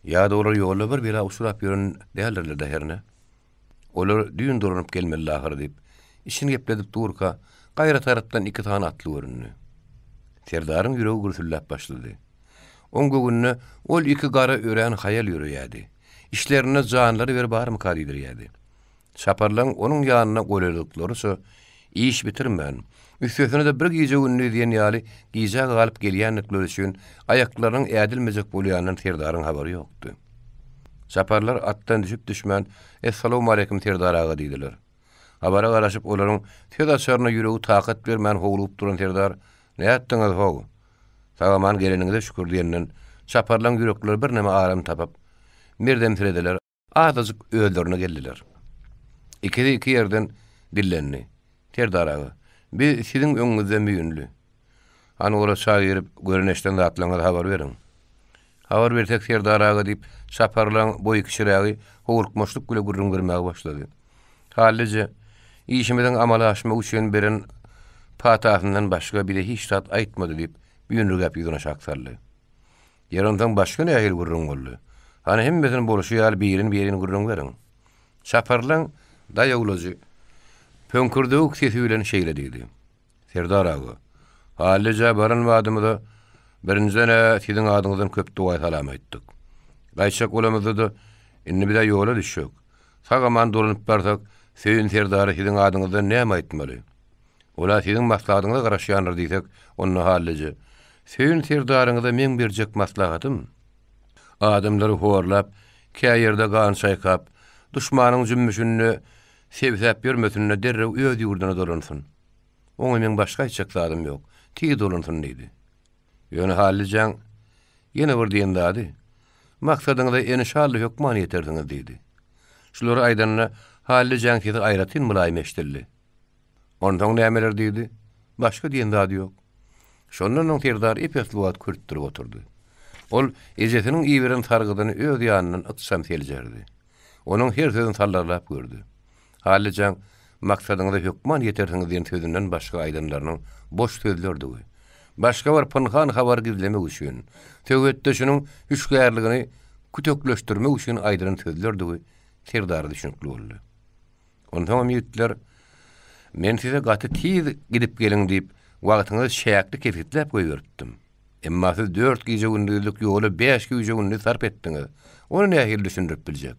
Ýa-da olar ýolda bir bela uçrap ýören däldirler-dä hernä? Olar düýn dolanyp gelmeli ahyry diýip, içini gepledip durka, gaýra tarapdan iki sany atly göründi. Serdaryň ýüregi gürsülläp başlady. Oň göwnüne ol iki gara örän haýal ýöreýärdi. Içlerinde janlary bir barmyka diýdirýärdi. Çaparlaryň onuň ýanyna golaýladyklaryça iş bitirmän, üstesine-de bir gije-gündiz diýen ýaly gijä galyp gelýändikleri üçin aýaklarynyň ädilmejek bolýanyndan Serdaryň habary ýokdy. Çaparlar atdan düşüp-düşmän, Essalawmaleýkim, Serdar aga diýdiler. Habara garaşyp, olaryň söz açaryna ýüregi takat bermän howlugyp duran Serdar, Nätdiňiz, how? Sag-aman geleniňize şükür diýenden, çaparlaryň ýürekleri birneme aram tapyp, merdemsirediler. Azajyk özlerine geldiler. Ikisi iki ýerden dillendi. Serdar aga, biz siziň öňüňizde müýnli. Hany ola çaý girip, gören-eşiden zatlaryňyzy habar beriň. Habar bersek, Serdar aga, diýip, çaparlaň boýy kiçirägi howlukmaçlyk bile gürrüň bermäge başlady. Hallyja, işimiziň amala aşmagy üçin beren patasyndan başga bize hiç zat aýtmady, diýip, müýnürgäp ýüzüni aşak saldy. Ýeri onsoň başga nähili gürrüň boldy? Hany hemmesini bolşy ýaly birin-birin gürrüň beriň. Çaparlaň daýawlajy pöňkürdewük sesi bilen şeýle diýdi. Serdar aga, Hallyja baran badymyza birinjiden-ä siziň adyňyzdan köp doga-salam aýtdyk. Gaýtjak bolamyzda-da, indi biz-ä ýola düşjek. Sag-aman dolanyp barsak, Söýün serdara siziň adyňyzdan näme aýtmaly? Ol-a siziň maslahatyňyza garaşýandyr diýsek, onda Hallyja, Söýün serdaryňyza meň berjek maslahatym, adamlary horlap, kä ýerde gan çaýkap, duşmanyň jümmüşinde sebsäp ýörmesin-de, derrew öz ýurduna dolansyn. Oňa meň başga aýtjak zadym ýok. Tiz dolansyn diýdi. Ýöne Hallyjaň ýene bir diýen zady, Maksadyňyza enşalla hökman ýetersiňiz diýdi. Şulary aýdanda Hallyjaň sesi aýratyn mylaýym eşidildi. Onsoň nämeler diýdi? Başga diýen zady ýok. Şondan soň Serdar ep-esli wagt kürtdürip oturdy. Ol ejesiniň iberen sargydyny öz ýanyndan ykjam seljerdi. Onuň her sözüni sallarlap gördi. Hallyjaň, Maksadyňyza hökman ýetersiňiz diýen sözünden başga aýdanlarynyň boş sözlerdigi, başga bir pynhan habary gizlemek üçin, söhbetdeşiniň hüşgärligini kütekleşdirmek üçin aýdylan sözlerdigi Serdara düşünikli boldy. Onsoňam ýigitler, Men size gaty tiz gidip geliň diýip, wagtyňyzy çäkli kesgitläp goýberipdim. Emma siz dört gije-gündizlik ýola bäş gije-gündiz sarp etdiňiz. Ony nähili düşündirip biljek?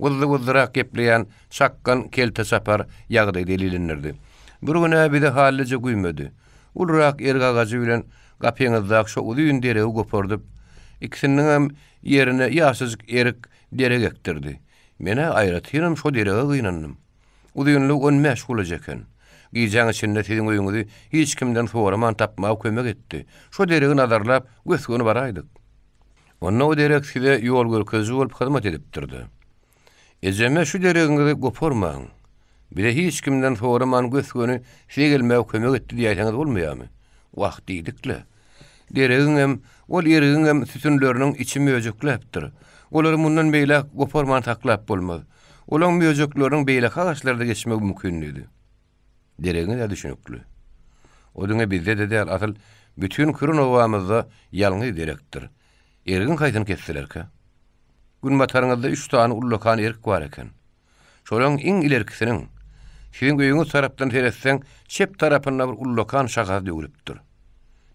Wyzzy-wyzzyrak gepleýän çakgan kelte çapar ýagdaýy delillendirdi. Bir gün-ä bizi Hallyja güýmedi. Ulurak erik agajy bilen gapyňyzdaky şo uzyn deregi gopardyp, ikisiniňem ýerine ýaşajyk erik derek ekdirdi. Men-ä aýratynam şo derege gynandym. Uzynlygy on bäş gulaç eken. Gijäň içinde siziň öýüňizi hiç kimden soraman tapmaga kömek etdi. Şo deregi nazarlap, gös-göni baraýdyk. Onda o derek size ýol görkeziji bolup hyzmat edipdir-de. Ejeme şu deregiňizi goparmaň. Bize hiç kimden soraman gös-göni size gelmäge kömek etdi diýäýseňiz bolmaýarmy? Wah, diýdik-le. Deregiňem, ol erigiňem sütünleriniň içi möjekläpdir. Olary mundan beýläk goparman saklap bolmaz. Olaň möjekleriniň beýleki agaçlarda geçmegi mümkin diýdi. Deregiňiz-ä düşünikli. O diňe bizde-de däl, asyl bütin Kürün obamyzda ýalňyz derekdir. Erigiň haýsyny kesdilerkä? Günbataryňyzda üç sany ullakan erik bar eken. Şolaryň iň ilerkisiniň, siziň öýüňiz tarapdan seretseň, çep tarapynda bir ullakan şahasy döwlüpdir.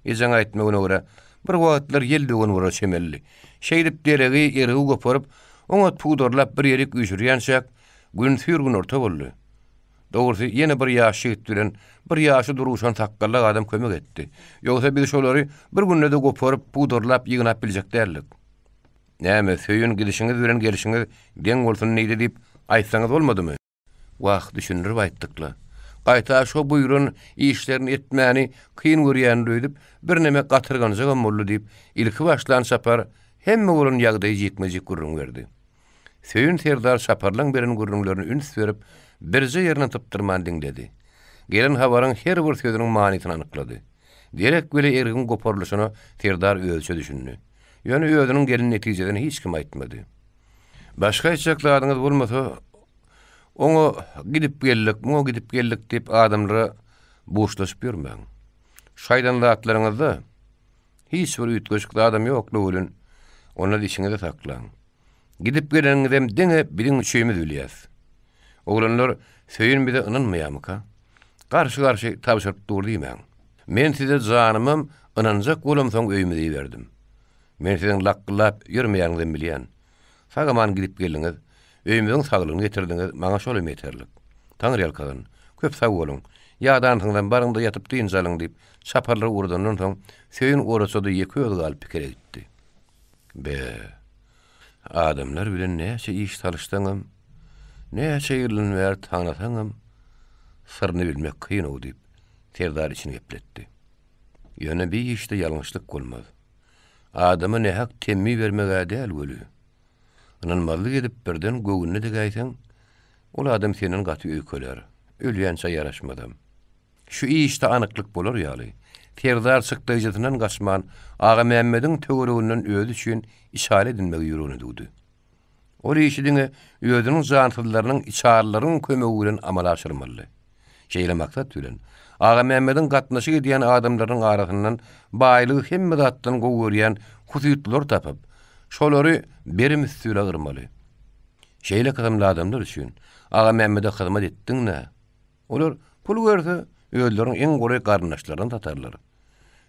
Ejeň aýtmagyna görä, bir wagtlar ýel döwen bolara çemelidi. Şeýdip deregi, erigi goparyp, oňat pudarlap bir ýerik üýşürýänçäk, gün süýr günorta boldy. Dogrusy, ýene bir ýaş ýigit bilen bir ýaşy duruşan sakgallak adam kömek etdi. Ýogsa biz şolary bir günde-de goparyp, pudarlap ýygnap biljek däldik. Näme, Söýün gidişiňiz bilen gelşiňiz deň bolsun diýdi diýip aýtsaňyz bolmadymy? Wah, düşündirip aýtdyk-la. Gaýta şo buýran işlerini etmäni kyn görýändir öýdüp, birneme gatyrganjagam boldy diýip, ilki başlan Çapar hemme bolan ýagdaýy jikme-jik gürrüň berdi. Söýün serdar Çaparlaň beren gürrüňlerini üns berip, birje ýerinden sypdyrman diňledi. Gelen habaryň her bir sözüniň manysyny anyklady. Derek weli ergiň goparylyşyna serdar özüçe düşündi. Ýöne özüniň gelen netijesini hiç kime aýtmady. Başga aýtjak zadyňyz bolmasa, oňa gidip geldik, muňa gidip geldik diýip adamlara buşlaşyp ýörmäň. Şu aýdan zatlaryňyzda hiç bir üýtgeşik zadam ýok-la welin, onda dişiňizi saklaň. Gidip geleniňizem diňe biziň üçimiz bilýäs. Oglanlar Söýün bize ynanmaýamyka? Garşy-garşy tabşyryp dur diýmäň. Men size janymam ynanjak bolamsoň öýümize iberdim. Men siziň lakgyllap ýörmeýäniňizem bilýän. Sag-aman gidip geldiňiz, öýümiziň saglygyny getirdiňiz, maňa şolam ýeterlik. Taňryýalkasyn. Köp sag boluň. Ýadansyňyzam baryň-da ýatyp dynç alyň, diýip, çaparlary ugradandan soň, Söýün oraçada ýeke özi galyp pikire gitdi. Be, adamlar bilen näçe iş salyşsaňam, näçe ýyldan bäri tanasaňam, syryny bilmek kyn-ow, diýip, Serdar içini gepletdi. Ýöne bi işde ýalňyşlyk bolmaz. Adama nähak temmi bermeg-ä däl weli, ynanmazlyk edip birden göwnüne degäýseň, ol adam senden gaty öýkelär, ölýänçä ýaraşmazam. Şu işde anyklyk bolar ýaly, Serdar çykdaýjysyndan gaçman, Agamämmediň töwereginden özi üçin içaly edinmegi ýüregine düwdi. Ol işi diňe özüniň jansyzlarynyň içalylaryň kömegi bilen amala aşyrmalydy. Şeýle maksat bilen, Agamämmediň gatnaşyk edýän adamlarynyň arasyndan baýlygy hemme zatdan gowy görýän husytlary tapyp, şolary berim üsti bile yrmaly. Şeýle kysymly adamlar üçin Agamämmede hyzmat etdiň-dä. Olar pul görse, özleriniň iň golaý garyndaşlaryna satarlar.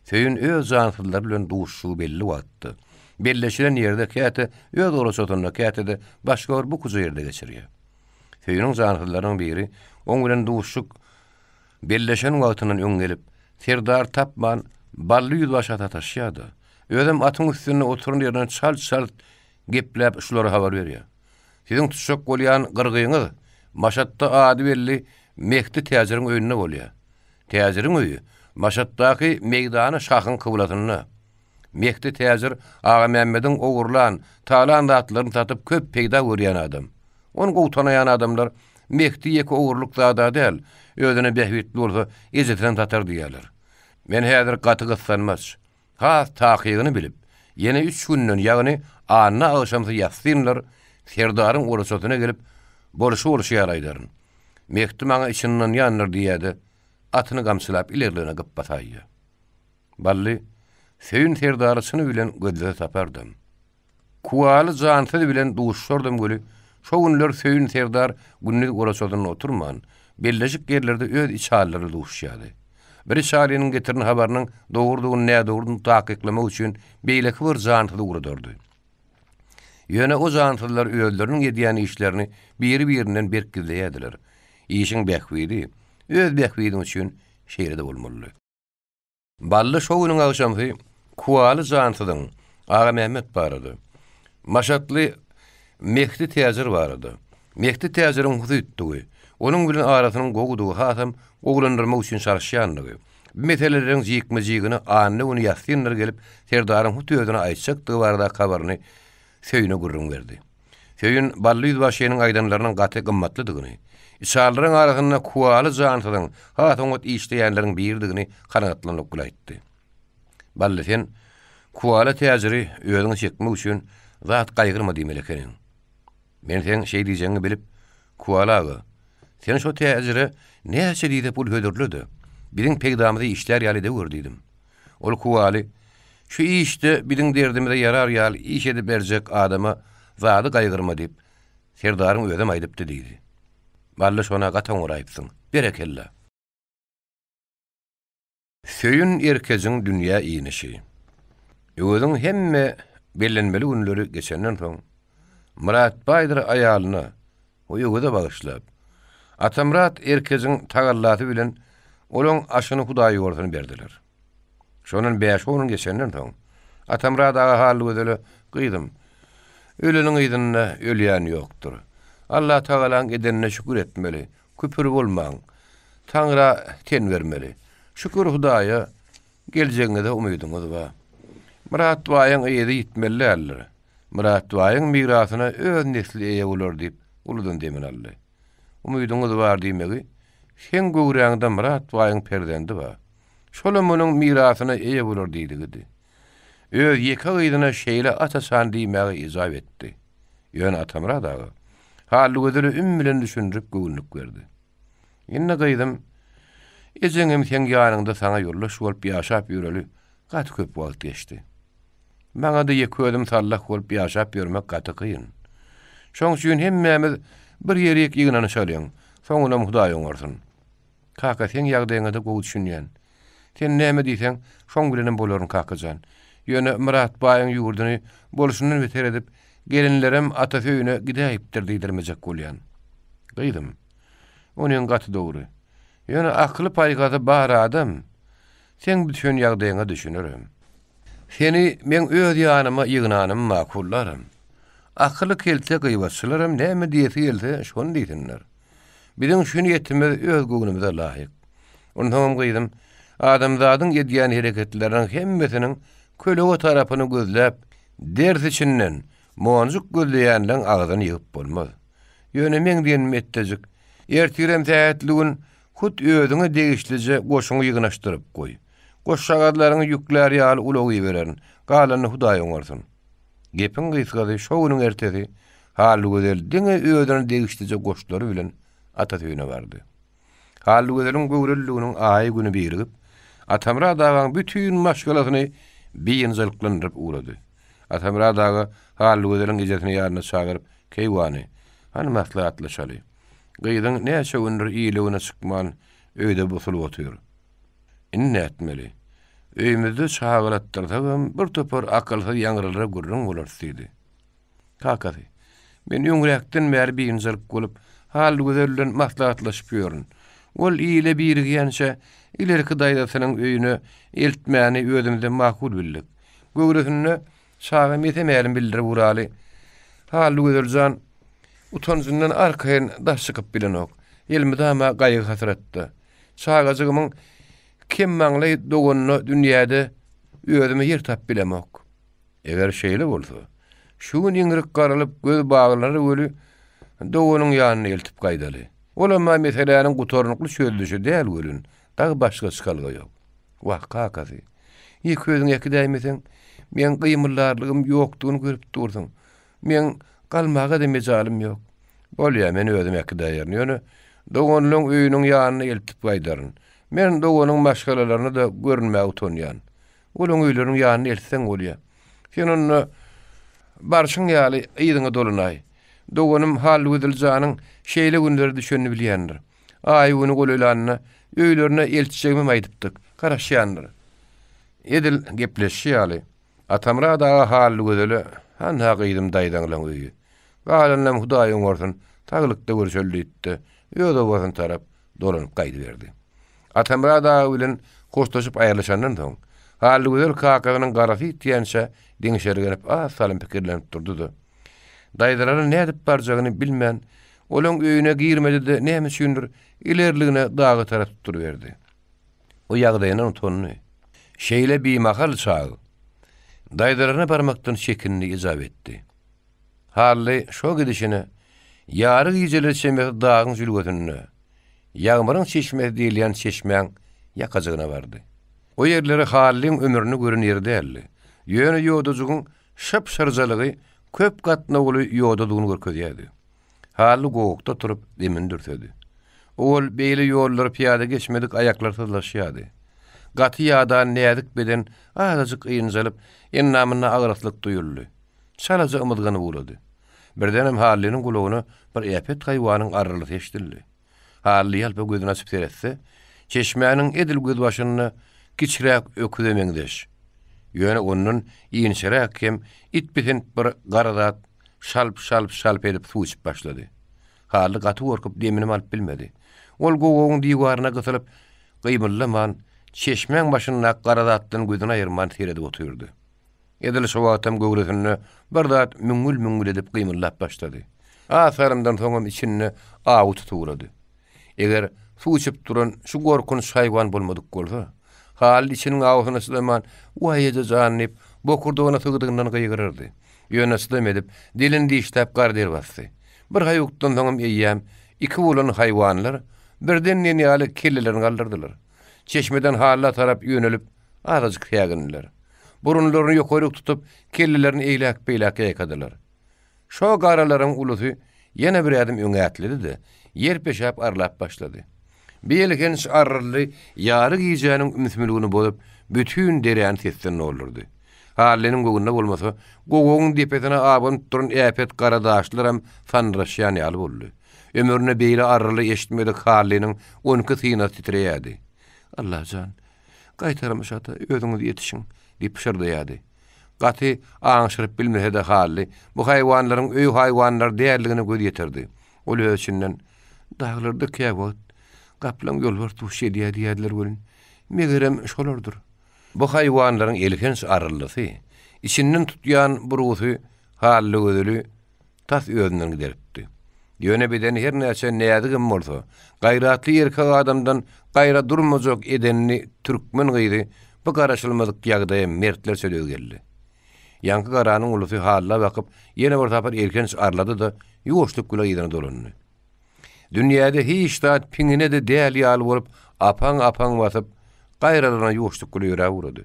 Söýün öz jansyzlary bilen duşuşygy belli wagtda, belleşilen ýerde käte öz oraçasynda, käte-de başga bir bukuja ýerde geçirýär. Söýüniň jansyzlarynyň biri oň bilen duşuşyk belleşen wagtyndan öň gelip, Serdary tapman, Bally ýüzbaşa sataşýar-da, özem atyň üstünde oturan ýerinden çalt-çalt gepläp şulara habar berýär. Siziň tutjak bolýan gyrgyňyz Maşatda ady belli Mehdi täjiriň öýünde bolýar. Täjiriň öýi Maşatdaky meýdany şahyň kyblasynda. Mehdi täjir Agamämmediň ogurlan, talan zatlaryny satyp köp peýda görýän adam. Ony gowy tanaýan adamlar Mehdi ýeke ogurlyk zad-a däl, özüne bähbitli bolsa ejesinem satar diýýärler. Men häzir gaty gyssanmaç. Has takygyny bilip, ýene üç günden, ýagny anna agşamsy ýassynlar Serdaryň oraçasyna gelip, bolşy-bolşy ýaly aýdaryn. Mehdi maňa içini ynanýandyr diýýä-de, atyny gamçylap ilerligine gypba saýýa. Bally, Söýün Serdary çyny bilen gözlese tapardam. Kuwaly jansyz bilen duşuşardam weli, şo günler Söýün serdar gündiz oraçasynda oturman, belleşik ýerlerde öz içalylaryna duşuşýardy. Bir içalynyň getiren habarynyň dogrudygyny-nädogrudygyny takyklamak üçin beýleki bir jansyzy ugradardy. Ýöne o jansyzlar özleriniň edýän işlerini biri-birinden berk gizleýärdiler. Işiň bähbidi, öz bähbidiň üçin şeýle-de bolmalydy. Bally şo günüň agşamsy Kuwaly jansyzyň Agamämmet barada, Maşatly Mehdi täjir barada, Mehdi täjiriň husytdygy, onuň bilen arasynyň gowudygy hasam gowulandyrmak üçin çalyşýandygy, bu meseleleriň jikme-jigini anna güni ýassynlar gelip serdaryň hut özüne aýtjakdygy baradaky habaryny Söýüne gürrüň berdi. Söýün Bally ýüzbaşynyň aýdanlarynyň gaty gymmatlydygyny, içalylaryň arasynda Kuwaly jansyzyň has oňat işleýänleriň biridigini kanagatlanlyk bilen aýtdy. Bally sen Kuwala täjiri özüňe çekmek üçin zat gaýgyrma diýmeli ekeniň. Men seň şeý diýjegiňi bilip, Kuwala aga, sen şo täjire näçe diýse pul hödürle-de, biziň peýdamyza işlär ýaly edewür diýdim. Ol Kuwaly, Şu işde biziň derdimize ýarar ýaly iş edip berjek adama zady gaýgyrma diýip, Serdaryň özem aýdypdy diýdi. Bally şona gaty oňaraýypsyň. Berekella! Söýün erkejiň dünýä inişi. Öweziň hemme bellenmeli günleri geçenden soň, Myrat baýdyr aýalyna we Öweze bagyşlap, Atamyrat erkejiň tagallasy bilen olaň aşyny hudaýýolsyn berdiler. Şondan bäş-on gün geçenden soň, Atamyrat aga Hallygözele, Gyzym, öleniň yzynda ölýän ýokdur. Allatagalaň edenine şükür etmeli, küpür bolmaň. Taňra ten bermeli. Şükür Hudaýa, geljegiňize umydyňyz bar. Myrat baýyň yzy ýitmeli däldir. Myrat baýyň mirasyna öz nesli eýe bolar diýip, uludan demini aldy. Umydyňyz bar diýmegi, seň göwräňde Myrat baýyň perzendi bar. Şolam onuň mirasyna eýe bolar diýdigidi. Öz ýeke gyzyna şeýle aç-açan diýmäge ejap etdi. Ýöne Atamyrat aga Hallygözele üm bilen düşündirip göwünlik berdi. Indi gyzym, ejeňem seň ýanyňda saňa ýoldaş bolup ýaşap ýöreli gaty köp wagt geçdi. Maňa-da ýeke özüm sallah bolup ýaşap ýörmek gaty kyn. Şoň üçin hemmämiz bir ýerik ýygnanyşalyň, soňunam Hudaý oňarsyn. Kaka, seň ýagdaýyňa-da gowy düşünýän. Sen näme diýseň, şoň bilenem bolaryn, kaka jan. Ýöne Myrat baýyň ýurduny bolşundan beter edip, gelinlerem atasy öýüne gidäýipdir diýdirmejek bolýan. Gyzym, onyň gaty dogry. Ýöne akyly-paýhasy bar adam seň düşen ýagdaýyňa düşünerem. Seni meň öz ýanyma ýygnanym makullaram. Akyly kelte gybatçylaram näme diýesi gelse, şony diýsinler. Biziň şu niýetimiz öz göwnümize laýyk. Onsoňam gyzym, adamzadyň edýän hereketleriniň hemmesiniň kölege tarapyny gözläp, ders içinden monjuk gözleýänleň agzyny ýygyp bolmaz. Ýöne meň diýenim etdejik, ertirem sähetli gün hut özüňe degişlije goşuňy ýygnaşdyryp goý. Goşjagazlaryňy ýüklär ýaly ulag ibererin, galanyny Hudaý oňarsyn. Gepiň gysgasy, şo günüň ertesi Hallygözel diňe özüne degişlije goşlary bilen atasy öýüne bardy. Hallygözeliň göwreliliginiň aýy-güni birigip, Atamyrat agaň bütin maşgalasyny biynjalyklandyryp ugrady. Atamyrat aga Hallygözeliň ejesini ýanyna çagyryp, Keýwany, hany maslahatlaşaly. Gyzyň näçe gündür ile-güne çykman, öýde busulyp otyr. Indi nätmeli? Öýümizde çagylatdyrsagam bir topar akylsyz ýaňralara gürrüň bolarys diýdi. Kakasy, Men öňräkden bäri biynjalyk bolup, Hallygözel bilen maslahatlaşyp ýörün. Ol ile birigýänçä ilerki daýzasynyň öýüne eltmäni özümize makul bildik. Göwresinde çaga mese-mälim bildirip uraly. Hallygözel jan utanjyndan arkaýyn daş çykyp bilenok. Elmydama gaýgy-hasratda. Çagajygymyň kemmaňlaý doganyna dünýäde özüme ýer tapyp bilemok. Eger şeýle bolsa, şu gün iňrik garalyp göz baglanar weli, doganyň ýanyna eltip gaýdaly. Olam-a meseläniň gutarnykly çözlüşi däl welin, dagy başga çykalga ýok. Wah, kakasy, ýeke özüň äkidäýmeseň, meň gymyldarlygym ýokdugyny görüp dursuň. Meň galmaga-da mejalym ýok. Bolýa, men özüm äkidäýerin. Ýöne doganlaň öýüniň ýanyna eltip gaýdaryn. Men doganyň maşgalalaryna-da görünmäge utanýan. Olaň öýleriniň ýanyna eltseň bolýa. Sen onda barşyň ýaly yzyňa dolanaý. Doganym Hallygözel janyň şeýle günlere düşenini bilýändir. Aýy-güni golaýlanda öýlerine eltjegimem aýdypdyk. Garaşýandyr. Edil gepleşişi ýaly, Atamyrat aga Hallygözele, Hanha gyzym daýzaňlaň öýi. Galanynam Hudaý oňarsyn, saglykda görüşeli diýdi-de, öz obasyna tarap dolanyp gaýdyberdi. Atamyrat aga bilen hoşlaşyp aýrylyşandan soň, Hallygözel kakasynyň garasy ýitýänçä diňşirgenip az salym pikirlenip durdy-da, daýzalara nädip barjagyny bilmän, olaň öýüne girmedi-de, näme üçindir, ilerligine daga tarap tutduryberdi. O ýagdaýyndan utandy. Şeýle bimahal çag daýzalaryna barmakdan çekindi, ejap etdi. Hally şo gidişine ýary gijeler çemesi dagyň jülgesinde, Ýagmyryň çeşmesi diýilýän çeşmäň ýakajygyna bardy. O ýerleri Hallyň ömründe gören ýeri däldi. Ýöne ýodajygyň şyp-şyrjalygy köp gatnawly ýodadygyny görkezýärdi. Hally gowakda oturyp, demini dürsedi. Owal beýle ýollary pyýada geçmedik aýaklar syzlaşýardy. Gaty ýadan näzik beden azajyk ynjalyp, endamynda agraslyk duýuldy. Çalaja ymyzganyp ugrady. Birdenem Hallynyň gulagyna bir äpet haýwanyň arrylysy eşidildi. Hally ýalpa gözüni açyp seretse, çeşmäniň edil gözbaşynda kiçiräk öküze meňzeş, ýöne ondan inçeräk hem itpisint bir gara zat şalp-şalp-şalp edip suw içip başlady. Hally gaty gorkup deminem alyp bilmedi. Ol gowagyň diwaryna gysylyp, gymyldaman, çeşmäň başyndaky gara zatdan gözüni aýyrman seredip otyrdy. Edil şo wagtam göwresinde bir zat müňňül-müňňül edip gymyldap başlady. Az salymdan soňam içinde awy tutup ugrady. Eger suw içip duran şu gorkunç haýwan bolmadyk bolsa, Halyl içiniň awusyna çydaman, Waý eje jan diýip, bokurdagyna sygdygyndan gygyrardy. Ýöne çydam edip, dilini dişläp gar der basdy. Bir haýukdan soňam eýýäm iki bolan haýwanlar birden diýen ýaly kellelerini galdyrdylar. Çeşmeden Halyla tarap ýönelip, azajyk sägindiler. Burunlaryny ýokaryk tutup, kellelerini eýläk-beýläk ýaýkadylar. Şo garalaryň ulusy ýene bir ädim öňe ätledi-de, ýer peşäp arlap başlady. Bir elhenç arryldy ýary gijäniň ümsümligini bozup, bütin deräni sesden doldurdy. Hallynyň göwnüne bolmasa, gowagyň depesine abanyp duran äpet gara daşlaram sandyraşýan ýaly boldy. Ömründe beýle arryldy eşitmedik Hallynyň onki synasy titreýärdi. Alla jan, gaýtarmyş ata, özüňiz ýetişiň, diýip pyşyrdaýardy. Gaty aňşyryp bilmese-de Hally bu haýwanlaryň öý haýwanlary däldigine göz ýetirdi. Ol öz içinden, Daglarda käwagt gaplaň ýolbars duş gelýär diýýärdiler welin, megerem, şolardyr. Bu haýwanlaryň elhenç aryllysy, içinden tutýan burgusy Hallygözeli tas özünden gideripdi. Ýöne bedeni her näçe näzigem bolsa, gaýratly erkek adamdan gaýra durmajak edenli türkmen gyzy bu garaşylmadyk ýagdaýa mertlerçe döz geldi. Ýaňky garanyň ulusy Halla bakyp, ýene bir sapar elhenç arlady-da, ýuwaşlyk bilen yzyna dolandy. Dünýäde hiç zat piňine-de däl ýaly bolup, apaň-apaň basyp, gaýralaryna ýuwaşlyk bilen ýöräp ugrady.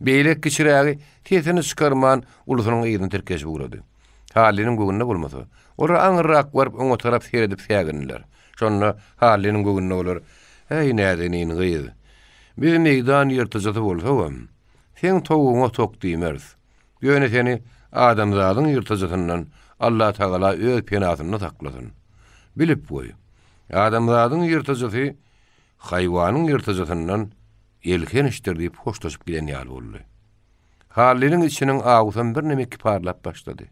Beýleki kiçirägi sesini çykarman, ulusynyň yzyna tirkeşip ugrady. Hallynyň göwnüne bolmasa, olar aňyrrak baryp, oňa tarap seredip sägindiler. Şonda Hallynyň göwnüne olar, Äý, näzenin gyz, biz meýdan ýyrtyjysy bolsagam, seň towugyňa tok diýmeris. Ýöne seni adamzadyň ýyrtyjysyndan Allatagala öz penasynda saklasyn. Bilip goý, adamzadyň ýyrtyjysy haýwanyň ýyrtyjysyndan elhençdir diýip hoşlaşyp giden ýaly boldy. Hallynyň içiniň awusam birneme kiparlap başlady.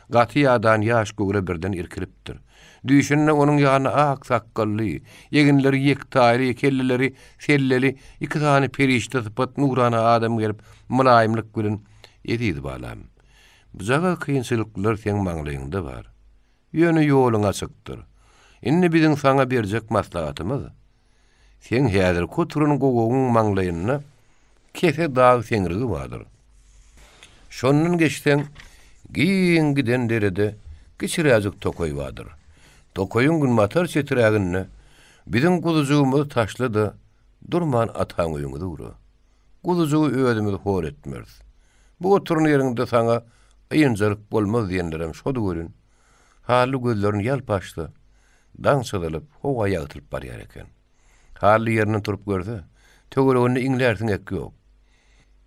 Gaty ýadan ýaş göwre birden irkilipdir. Düýşünde onuň ýanyna ak sakgally, eginleri ýektaýly, kelleleri selleli iki sany perişde sypat nurana adam gelip, mylaýymlyk bilen, Eziz balam, bujagaz kynçylyklar seň maňlaýyňda bar. Ýöne ýoluň açykdyr. Indi biziň saňa berjek maslahatymyz, seň häzirki oturan gowagyň maňlaýynda kese dag seňrigi bardyr. Şondan geçseň, giň giden derede kiçiräjik tokaý bardyr. Tokaýyň günbatar çetiräginde biziň guzujygymyzy taşla-da, durman ataň öýüňize ugra. Guzujygy özümiz hor etmeris. Bu oturan ýeriňde saňa ynjalyk bolmaz diýenlerem şody welin, Hally gözlerini ýalpa açsa, daň çyzylyp, howa ýagtylyp barýar eken. Hally ýerinden turup görse, töwereginde iňlär siňek ýok.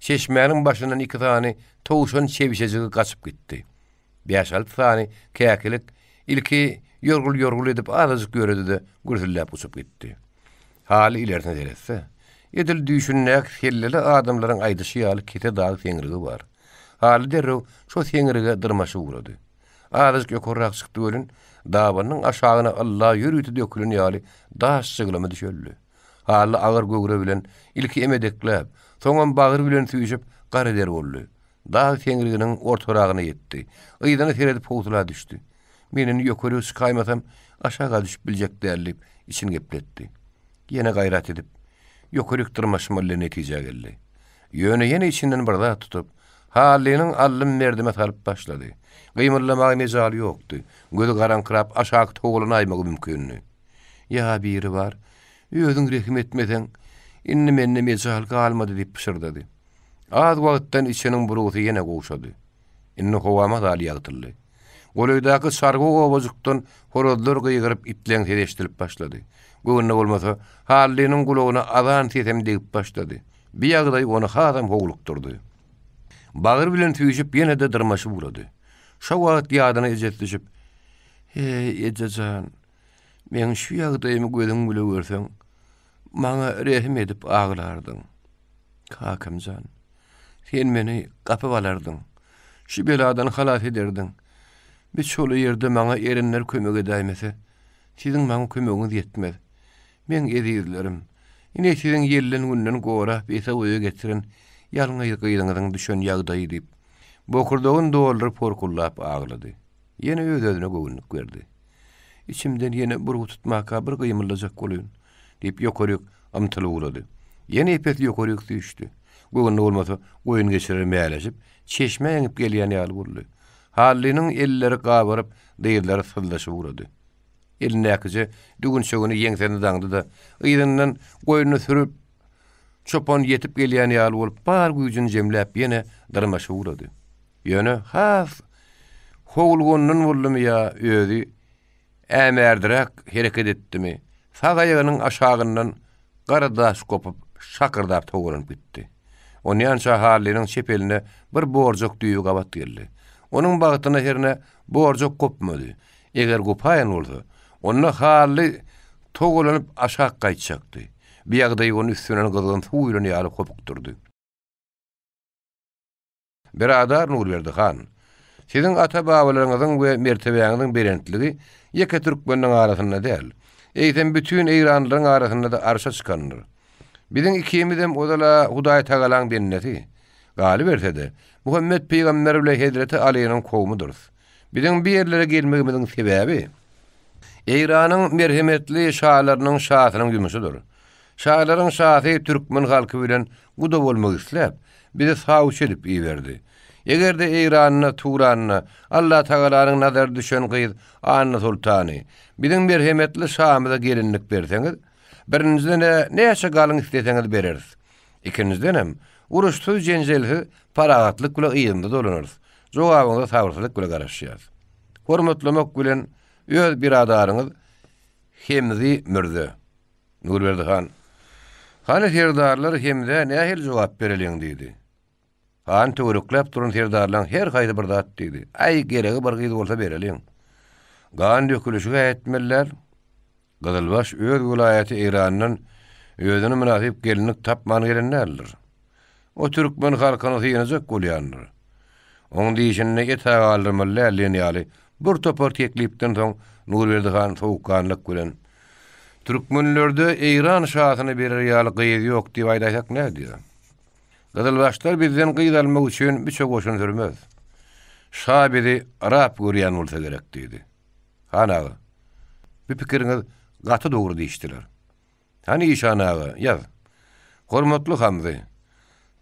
Çeşmäniň başyndan iki sany towşan çebşejigi gaçyp gitdi. Bäş-alty sany käkilik ilki ýorgul-ýorgul edip azajyk ýöredi-de, gürsülläp uçup gitdi. Haly ilerisine seretse, edil düýşündäki selleli adamlaryň aýdyşy ýaly kese dag seňrigi bar. Haly derrew şo seňrige dyrmaşyp ugrady. Azajyk ýokarrak çykdy welin, dabanynyň aşagyna ylla ýörite dökülen ýaly daş jyglama düşeldi. Hally agyr göwre bilen ilki emedekläp, soňam bagyr bilen süýşüp gara der boldy. Dag seňriginiň ortaragyna ýetdi. Yzyna seredip howsala düşdi. Men indi ýokaryk çykaýmasam, aşaga düşüp biljek däl diýip, içini gepletdi. Ýene gaýrat edip, ýokaryk dyrmaşmaly diýen netijä geldi. Ýöne ýene içinden bir zat tutup, Hallynyň aldym-berdime salyp başlady. Gymyldamaga mejaly ýokdy. Gözi garaňkyrap aşak towlanaýmagy mümkindi. Ýa biri bar, özüň rehim etmeseň, indi mende mejal galmady diýip pyşyrdady. Az wagtdan içiniň burgusy ýene gowşady. Indi howa mazaly ýagtyldy. Golaýdaky çarwa obajykdan horazlar gygyryp, itleň sesi eşidilip başlady. Göwnüne bolmasa, Hallynyň gulagyna azan sesem degip başlady. Bi ýagdaý ony hasam howlukdyrdy. Bagyr bilen süýşüp ýene-de dyrmaşyp ugrady. Şo wagt ýadyna ejesi düşüp, Heý, eje jan, meň şu ýagdaýymy gözüň bile görseň, maňa rehim edip aglardyň. Kakam jan, sen meni gapyp alardyň. Şu beladan halas ederdiň. Bir çola ýerde maňa erenler kömek edäýmese, siziň maňa kömegiňiz ýetmez. Meň ezizlerim, ine siziň ýelden-günden gorap ese-boýa getiren ýalňyz gyzyňyzyň düşen ýagdaýy diýip, bokurdagyny dolduryp horkuldap aglady. Ýene öz-özüne göwünlik berdi. Içimden ýene burgy tutmaka bir gymyldajak bolaýyn. Diýip, ýokaryk ymtylyp ugrady. Ýene epesli ýokaryk süýşdi. Göwnüne bolmasa, goýun geçirer mäleşip, çeşmä eňip gelýän ýaly boldy. Hallynyň elleri gabaryp, dyzlary syzlaşyp ugrady. Elindäkije düwünçegini ýeňsesine daňdy-da, yzyndan goýnuny sürüp, çopan ýetip gelýän ýaly bolup, bar güýjüni jemläp, ýene dyrmaşyp ugrady. Ýöne has howlugandan boldumy ýa özi ämärdiräk hereket etdimi, sag aýagynyň aşagyndan gara daş gopup, şakyrdap togalanyp gitdi. Onýança Hallynyň çep eline bir borjak düýbi gabat geldi. Onuň bagtyna hernä borjak gopmady. Eger gopaýan bolsa, onda Hally togalanyp aşak gaýtjakdy. Bu ýagdaý ony üstünden gyzgyn suw guýlan ýaly hopukdyrdy. Biradar Nurberdi han, siziň ata-babalaryňyzyň we mertebäňiziň belentligi ýeke türkmenleň arasynda däl, eýsem bütin eýranlylaryň arasynda-da arşa çykandyr. Biziň ikimizem ozal-a Hudaýtagalaň bendesi. Galyberse-de, Muhammet pygamber bile hezreti Alynyň kowumydyrys. Biziň bu ýerlere gelmegimiziň sebäbi, Eýranyň merhemetli şalarynyň şasynyň ýumşudyr. Şalaryň şasy türkmen halky bilen guda bolmak isläp, bizi sawçy edip iberdi. Eger-de Eýranda, Turanda Allatagalanyň nazary düşen gyz Annasoltany biziň merhemetli şamyza gelinlik berseňiz, birinjiden-ä näçe galyň isleseňiz bereris. Ikinjidenem, uruşsyz-jenjelsiz parahatlyk bile yzymyza dolanarys. Jogabyňyza sabyrsyzlyk bile garaşýarys. Hormatlamak bilen, öz biradaryňyz Hemzi Mürze. Nurberdi han, Hany serdarlar Hemzä nähili jogap bereliň diýdi. Han töwerekläp duran serdarlaň her haýsy bir zat diýdi. Aý, geregi bir gyz bolsa bereliň. Gan dökülişig-ä etmeli däl. Gyzylbaş öz welaýaty Eýrandan özüne mynasyp gelinlik tapman gelen däldir. O türkmen halkyny synajak bolýandyr. Oň dişinde et-ä galdyrmaly däl diýen ýaly bir topar teklipden soň Nurberdi han sowukganlyk bilen, Türkmenlerde Eýran şasyna berer ýaly gyz ýok diýip aýdaýsak nädýär? Gyzylbaşlar bizden gyz almak üçin biçe goşun sürmez. Şa bizi arap görýän bolsa gerek diýdi. Han aga, bu pikiriňiz gaty dogry diýişdiler. Hany işan aga, ýaz. Hormatly Hamzy,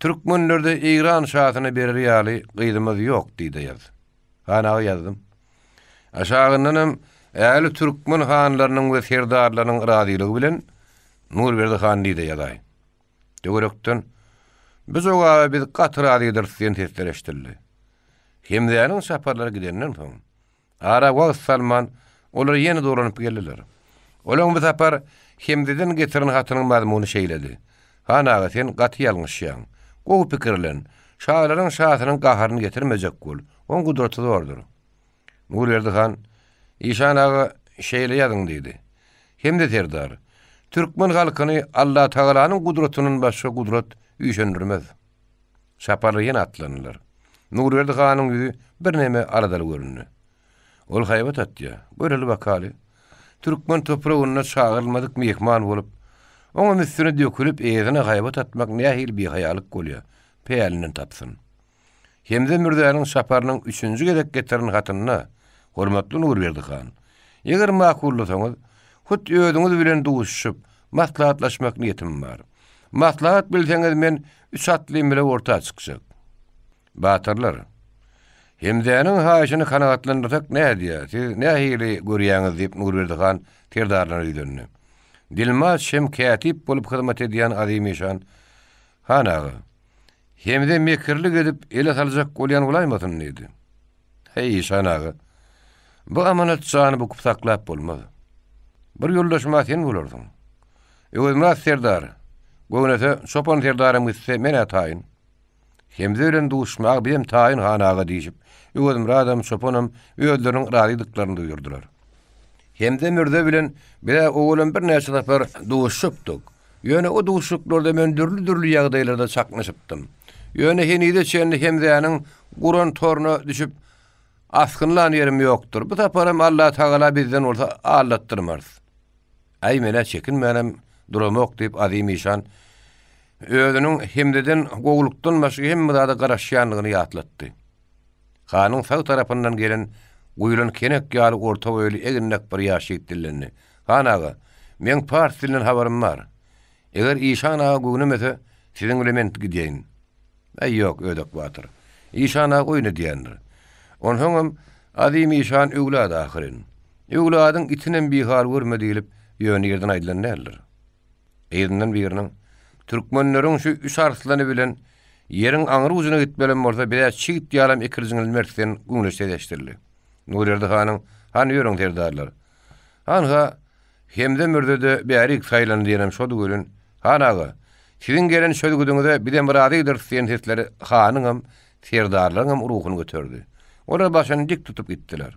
türkmenlerde Eýran şasyna berer ýaly gyzymyz ýok diý-de ýaz. Han aga ýazdym. Aşagyndanam ähli türkmen hanlarynyň we serdarlarynyň razylygy bilen Nurberdi han diý-de ýazaý. Töwerekden, Bu jogaba biz gaty razydyrys diýen sesler eşidildi. Hemzäniň çaparlary gidenden soň, Ara wagt salman, olar ýene dolanyp geldiler. Olaň bu sapar Hemdeden getiren hatynyň mazmuny şeýledi, Han aga, sen gaty ýalňyşýaň. Gowy pikirlen. Şalaryň şasynyň gaharyny getirmejek bol. Oň gudraty zordur. Nurberdi han, Işan aga, şeýle ýazyň diýdi. Hemde serdar, türkmen halkyny Allatagalanyň gudratyndan başga gudrat üýşendirmez. Çaparlar ýene atlandylar. Nurberdi hanyň ýüzi birneme aladaly göründi. Ol haýbat atýar. Göreli bakaly. Türkmen topragynda çagyrylmadyk myhman bolup, oňam üstüne dökülip eýesine haýbat atmak nähili bihaýalyk bolýar, pälinden tapsyn. Hemze Mürzäniň çaparynyň üçünji gezek getiren hatynda, Hormatly Nurberdi han, eger makullasaňyz, hut özüňiz bilen duşuşyp, maslahatlaşmak niýetim bar. Maslahat bilseňiz men üç atlym bile orta çykjak. Batyrlar, Hemzäniň haýyşyny kanagatlandyrsak nädýä, siz nähili görýäňiz diýip Nurberdi han serdarlara ýüzlendi. Dilmaç hem kätip bolup hyzmat edýän Azym işan, Han aga, Hemze mekirlik edip ele saljak bolýan bolaýmasyn diýdi. Heý, işan aga, bu amanat jany bukup saklap bolmaz. Bir ýoldaşym-a sen bolarsyň. Öwezmyrat serdar, göwnese, Çopan serdaram gitse, men-ä taýyn. Hemze bilen duşmaga bizem taýyn, han aga diýşip, Öwezmyradam, Çopanam özleriniň razydyklaryny duýdurdylar. Hemze mürze bilen biz-ä owalam birnäçe sapar duşuşypdyk. Ýöne o duşuşyklarda men dürli-dürli ýagdaýlarda çaknyşypdym. Ýöne henize çenli Hemzäniň guran toruna düşüp asgynlan ýerim ýokdur. Bu saparam Allatagala bizden bolsa aldatdyrmarys. Aý, men-ä çekinmänem duramok, diýip, Azym işan özüniň Hemzeden gowulykdan başga hemme zada garaşýandygyny ýatlatdy. Hanyň sag tarapyndan gelen guýlan kenek ýaly orta boýly eginlek bir ýaş ýigit dillendi. Han aga, Meň pars dilinden habarym bar. Eger işan aga göwnemese, siziň bilen men gidýäýin. Äý, ýok, Ödek batyr. Işan aga oýun edýändir. Onsoňam, Azym işan öwlad ahyryn. Öwladyň itinem bihal görme diýlip, ýöne ýerden aýdylan däldir. Yzyndan biriniň, Türkmenleriň şu üç arslany bilen ýeriň aňry ujuna gitmelem bolsa, biz-ä çigit ýalam ikirjiňlenmeris diýen güňleç ses eşidildi. Nurberdi hanyň, Hany ýörüň, serdarlar. Hanha, Hemze mürze-de bärik saýlandy diýenem şody welin, Han aga, siziň gelen çözgüdiňize bizem razydyrys diýen sesleri hanyňam, serdarlaryňam ruhuny göterdi. Olar başyny dik tutup gitdiler.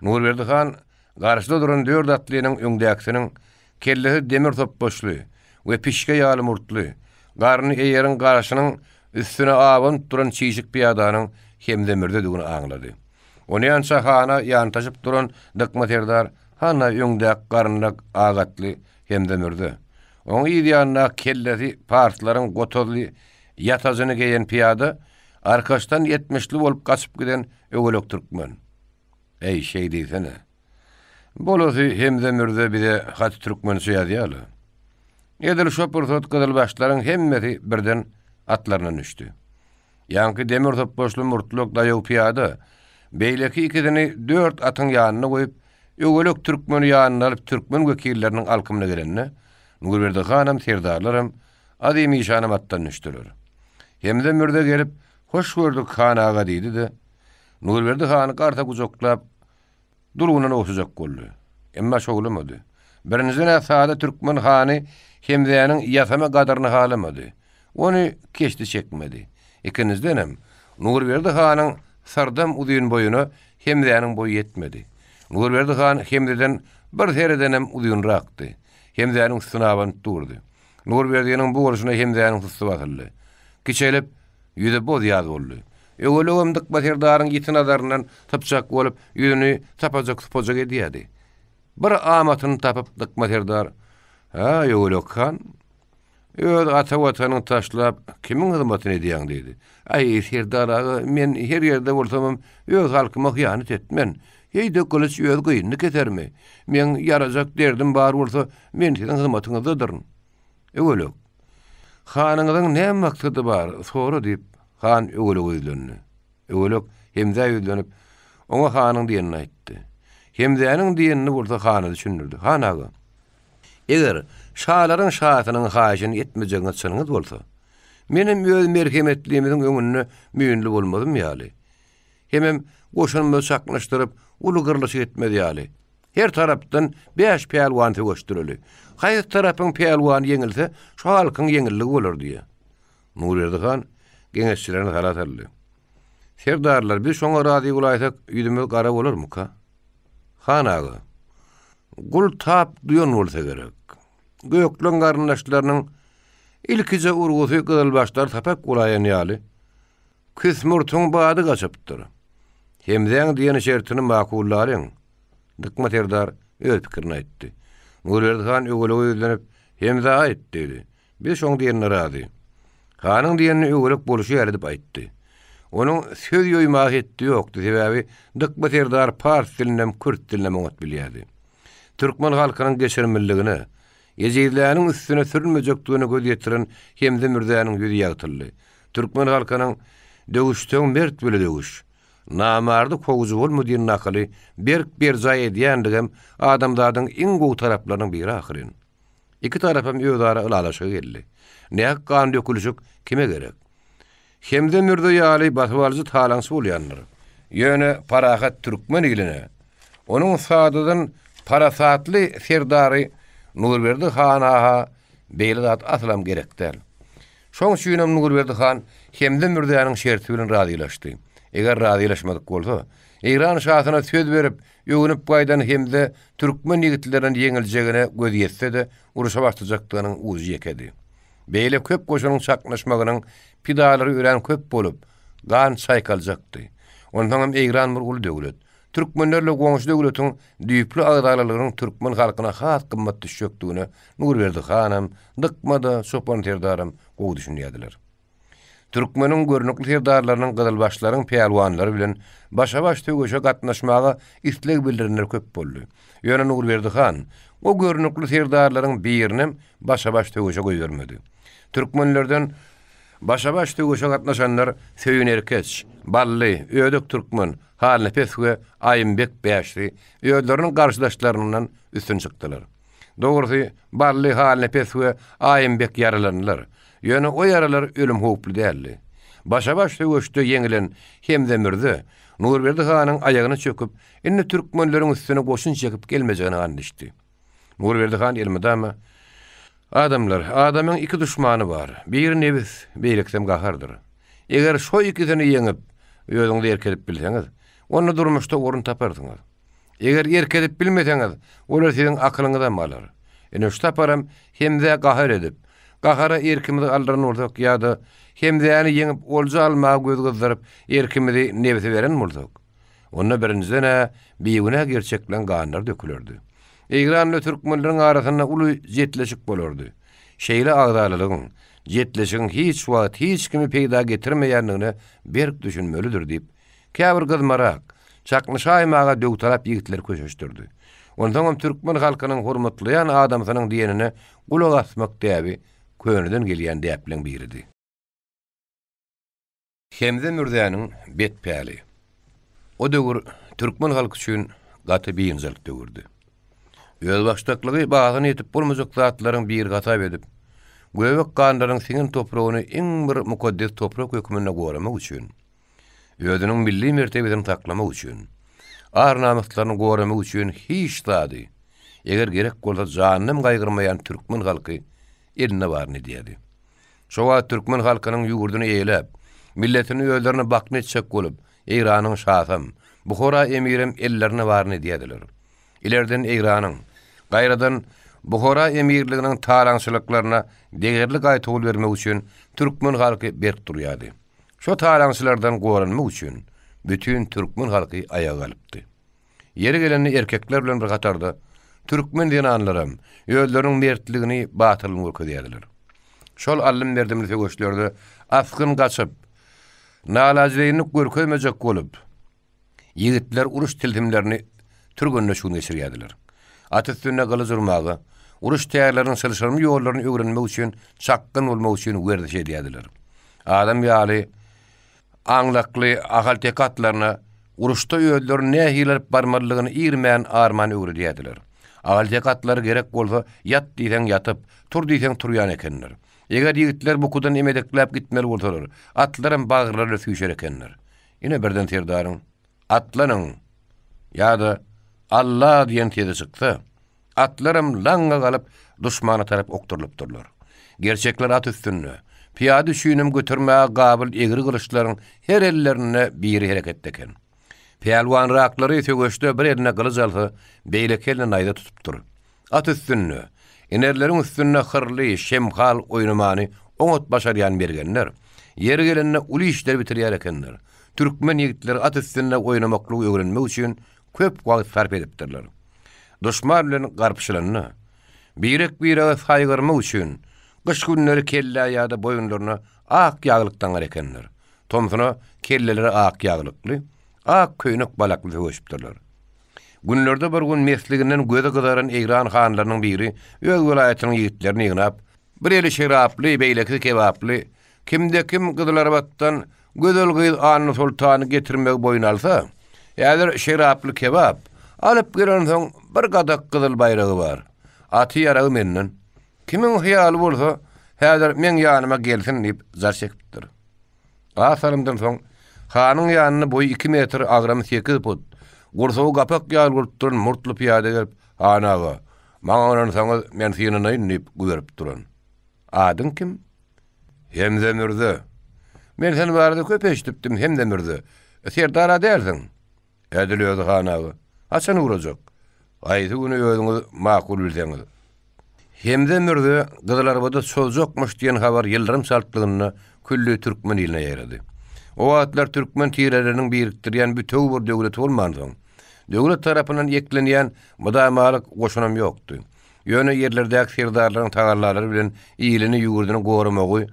Nurberdi han garşyda duran dört atlynyň öňdäkisiniň kellesi demir sopbaşly we pişge ýaly murtly, garny eýeriň gaşynyň üstüne abanyp duran çişik pyýadanyň Hemze mürzedigini aňlady. Onýança hana ýantaşyp duran Dykma serdar, Hana öňdäki garynlak ak atly Hemze mürze. Oň yz ýanyndaky kellesi parslaryň gotazly ýatajyny geýen pyýada, arkaçdan ýetmişli bolup gaçyp giden Öwelek türkmen. Äý, şeý diýsene. Bolasy Hemze mürze bize haty türkmençe ýazýa-la. Edil şo pursat gyzylbaşlaryň hemmesi birden atlaryndan düşdi. Ýaňky demir sopbaşly murtlak daýaw pyýada, beýleki ikisini dört atyň ýanynda goýup, Öwelek türkmeni ýanyna alyp türkmen wekilleriniň alkymyna gelende, Nurberdi hanam, serdarlaram, Azym işanam atdan düşdüler. Hemze mürze gelip, Hoş gördük, han aga diýdi-de, Nurberdi hany garsa gujaklap, Durgundan ogşajak boldy. Emma şowlamady. Birinjiden-ä sada türkmen hany Hemzäniň ýasama gadyryny halamady. Ony keşdi çekmedi. Ikinjidenem, Nurberdi hanyň syrdam uzyn boýuna Hemzäniň boýy ýetmedi. Nurberdi han Hemzeden bir seredenem uzynrakdy. Hemzäniň üstüne abanyp durdy. Nurberdiniň bu bolşuna Hemzäniň sussy basyldy. Kiçelip, ýüzi boz-ýaz boldy. Öwelegem Dykma serdaryň ýiti nazaryndan sypjak bolup, ýüzüni sapajak-supajak edýärdi. Bir amatyny tapyp Dykma serdar, Hä, Öwelek han, öz ata watanyňy taşlap, kimiň hyzmatyny edýäň? diýdi. Aý, serdar aga, men her ýerde bolsamam, öz halkyma hyýanat etmen. Heý-de gylyç öz gynyny kesermi? Meň ýarajak derdim bar bolsa, men siziň hyzmatyňyzdadyryn. Öwelek, Hanyňyzyň näme maksady bar, sora diýip, han Öwelege ýüzlendi. Öwelek Hemzä ýüzlenip, oňa hanyň diýenini aýtdy. Hemzäniň diýenini bolsa hana düşündirdi. Han aga, eger şalaryň şasynyň haýyşyny etmejegiňiz çynyňyz bolsa, menem öz merhemetlimiziň öňünde müýnli bolmazym ýaly, hemem goşunymyzy çaknyşdyryp, uly gyrlyşyk etmez ýaly, Her tarapdan bäş pälwan söweşdireli. Haýsy tarapyň pälwany ýeňilse, şo halkyň ýeňilligi bolar diýýär. Nurberdi han geňeşçilerine sala saldy. Serdarlar, biz şoňa razy bolaýsak, ýüzümiz gara bolarmyka? Han aga, gul tap duýan bolsa gerek. Gökleň garyndaşlarynyň ilkije urgusy gyzylbaşlar sapak bolaýan ýaly, Küsmurtuň bady gaçypdyr. Hemzäň diýen şertini makullalyň. Dykma serdar öz pikirini aýtdy. Nurberdi han Öwelege ýüzlenip, Hemze aýt, diýdi. Biz şoň diýenine razy. Hanyň diýenini Öwelek bolşy ýaly edip aýtdy. Onuň söz ýoýmaga hetdi ýokdy, sebäbi Dykma serdar pars dilinem, kürt dilinem oňat bilýärdi. Türkmen halkynyň geçirimliligine, Ejizläniň üstüne sürünmejekdigine göz ýetiren Hemze mürzäniň ýüzi ýagtyldy. Türkmen halkynyň Döwüşseň mert bile döwüş, namardy kowujy bolma diýen nakyly berk berjaý edýändigem adamzadyň iň gowy taraplarynyň biri ahyryn. Iki tarapam özara ylalaşyga geldi. Nähak gan dökülişik kime gerek? Hemze mürze ýaly basybalyjy talaňçy bolýandyr. Ýöne parahat türkmen iline, onuň sadadan parasatly serdary Nurberdi hana-ha beýle zat asylam gerek däl. Şoň üçinem Nurberdi han Hemze mürzäniň şerti bilen razylaşdy. Eger razylaşmadyk bolsa, Eýran şasyna söz berip, öwünip gaýdan Hemze türkmen ýigitlerinden ýeňiljegine gözi ýetse-de, urşa başlajakdygynyň ujy ýekedi. Beýle köp goşunyň çaknyşmagynyň pidalary örän köp bolup, gan çaýkaljakdy. Onsoňam Eýran bir uly döwlet. Türkmenlerle goňşy döwletiň düýpli agzalalygynyň türkmen halkyna has gymmat düşjekdigine Nurberdi hanam, Dykma-da, Çopan serdaram gowy düşünýärdiler. Türkmeniň görnükli serdarlarynyň gyzylbaşlaryň pälwanlary bilen başa-baş söweşe gatnaşmaga isleg bildirenler köp boldy. Ýöne Nurberdi han. o görnükli serdarlaryň birinem başa-baş söweşe goýbermedi. Türkmenlerden başa-baş söweşe gatnaşanlar Söýün Erkeç, Bally, Ödek Türkmen, Halnepes we Aýymbek bäşisi özleriniň garşydaşlaryndan üstün çykdylar. Dogrusy, Bally, Halnepes we Aýymbek ýaralandylar. Ýöne o ýaralar ölüm howply däldi. Başa-baş söweşde ýeňilen Hemze Mürze Nurberdi hanyň aýagyna çöküp, indi türkmenleriň üstüne goşun çekip gelmejegine and içdi. Nurberdi han elmydama, Adamlar, adamyň iki duşmany bar. Biri nebis, beýlekisem gahardyr. Eger şo ikisini ýeňip, özüňizi erk edip bilseňiz, onda durmuşda orun taparsyňyz. Eger erk edip bilmeseňiz, olar siziň akylyňyzam alar. Ine şu saparam Hemzä gahar edip, gahara erkimizi aldyran bolsak ýa-da Hemzäni ýeňip olja almaga göz gyzdyryp erkimizi nebse beren bolsak, onda birinjiden-ä bigünä gerçekleň ganlary dökülerdi. Eýran bilen türkmenleriň arasynda uly jetleşik bolardy. Şeýle agzalalygyň, jetleşigiň hiç wagt hiç kime peýda getirmeýändigine berk düşünmelidir diýip, Käbir gyzmarak, çaknyşaýmaga döwtalap ýigitleri köşeşdirdi. Onsoňam türkmen halkynyň hormatlaýan adamsynyň diýenine gulak asmak däbi köneden gelýän däpleň biridi. Hemze Mürzäniň bet päli. O döwür türkmen halky üçin gaty biynjalyk döwürdi. Özbaşdaklygy bahasyna ýetip bolmajak zatlaryň biri hasap edip, göbek ganlaryň siňen topragyny iň bir mukaddes toprak hökmünde goramak üçin, Özüniň milli mertebesini saklamak üçin, ar-namyslaryny goramak üçin hiç zady, eger gerek bolsa janynam gaýgyrmaýan türkmen halky elinde baryny edýärdi. Şo wagt türkmen halkynyň ýurduny eýeläp, milletini özlerine bakna etjek bolup, Eýranyň şasam, Buhara emirem ellerinde baryny edýärdiler. Ilerden Eýranyň, gaýradan Buhara emirliginiň talaňçylyklaryna degerli gaýtawul bermek üçin türkmen halky berk durýardy. Şo talaňçylardan goranmak üçin bütin türkmen halky aýaga galypdy. Ýeri gelende erkekler bilen bir hatarda türkmen zenanlaram özleriniň mertligini, batyrlygyny görkezýärdiler. Şol aldym-berdimli söweşlerde asgyn gaçyp, nalajedeýinlik görkezmejek bolup, Ýigitler uruş tilsimlerini türgenleşigini geçirýärdiler. At üstünde gylyç urmaga, uruş tärleriniň çylşyrymly ýollaryny öwrenmek üçin çakgan bolmak üçin werziş edýärdiler. Adam ýaly aňlakly ahalteke atlaryna uruşda özlerini nähili alyp barmalydygyny irmän-arman öwredýärdiler. Ahalteke atlary gerek bolsa ýat diýseň ýatyp, tur diýseň turýan ekenler. Eger ýigitler bukudan emedekläp gitmeli bolsalar, atlaram bagyrlaryna süýşer ekenler. Ine birden serdaryň, Atlanyň! ýa-da Alla! diýen sesi çyksa, atlaram laňňa galyp, duşmana tarap okdurylypdyrlar. Gerçekler at üstünde, pyýada üçinem götermäge gabyl egri gylyçlaryň her ellerinde biri hereketde eken. Pälwanraklary söweşde bir eline gylyç alsa, beýleki eline naýza tutupdyr. At üstünde, inerleriň üstünde hyrly, şemhal oýnamany oňat başarýan mergenler, ýeri gelende uly işleri bitirýär ekenler. Türkmen ýigitleri at üstünde oýnamaklygy öwrenmek üçin köp wagt sarp edipdirler. Duşman bilen garpyşylanda, birek-birege saýgarmak üçin gyş günleri kellä ýa-da boýunlaryna ak ýaglyk daňar ekenler. Tomsuna kelleleri ak ýaglykly, ak köýnek-balakly söweşipdirler. Günlerde bir gün mesliginden gözi gyzaran eýran hanlarynyň biri öz welaýatynyň ýigitlerini ýygnap, bir eli şeraply, beýlekisi kebaply, kimde-kim Gyzylarbatdan gözel gyz Annasoltany getirmegi boýun alsa, häzir şeraply kebap, alyp gelensoň bir gadak gyzyl baýragy bar. Aty-ýaragy menden. Kimiň hyýaly bolsa, häzir meň ýanyma gelsin diýip jar çekipdir. Az salymdan soň, hanyň ýanyna boýy iki metr, agramy sekiz put, gursagy gapak ýaly bolup duran murtly pyýada gelip, Han aga, maňa ynansaňyz, men synanaýyn diýip güberip duran. Adyň kim? Hemze mürze. Men sen barada köp eşidipdim, Hemze mürze. Serdar-a dälsiň? Edil özi han aga. Haçan ugrajak? Haýsy güni özüňiz makul bilseňiz. Hemze mürze Gyzylarbada çozjakmyş diýen habar ýyldyrym çaltlygynda külli türkmen iline ýaýrady. O wagtlar türkmen tireleriniň birikdirýän bütewi bir döwleti bolmansoň, döwlet tarapyndan eklenýän mydamalyk goşunam ýokdy. Ýöne ýerlerdäki serdarlaryň tagallalary bilen ilini, ýurduny goramagy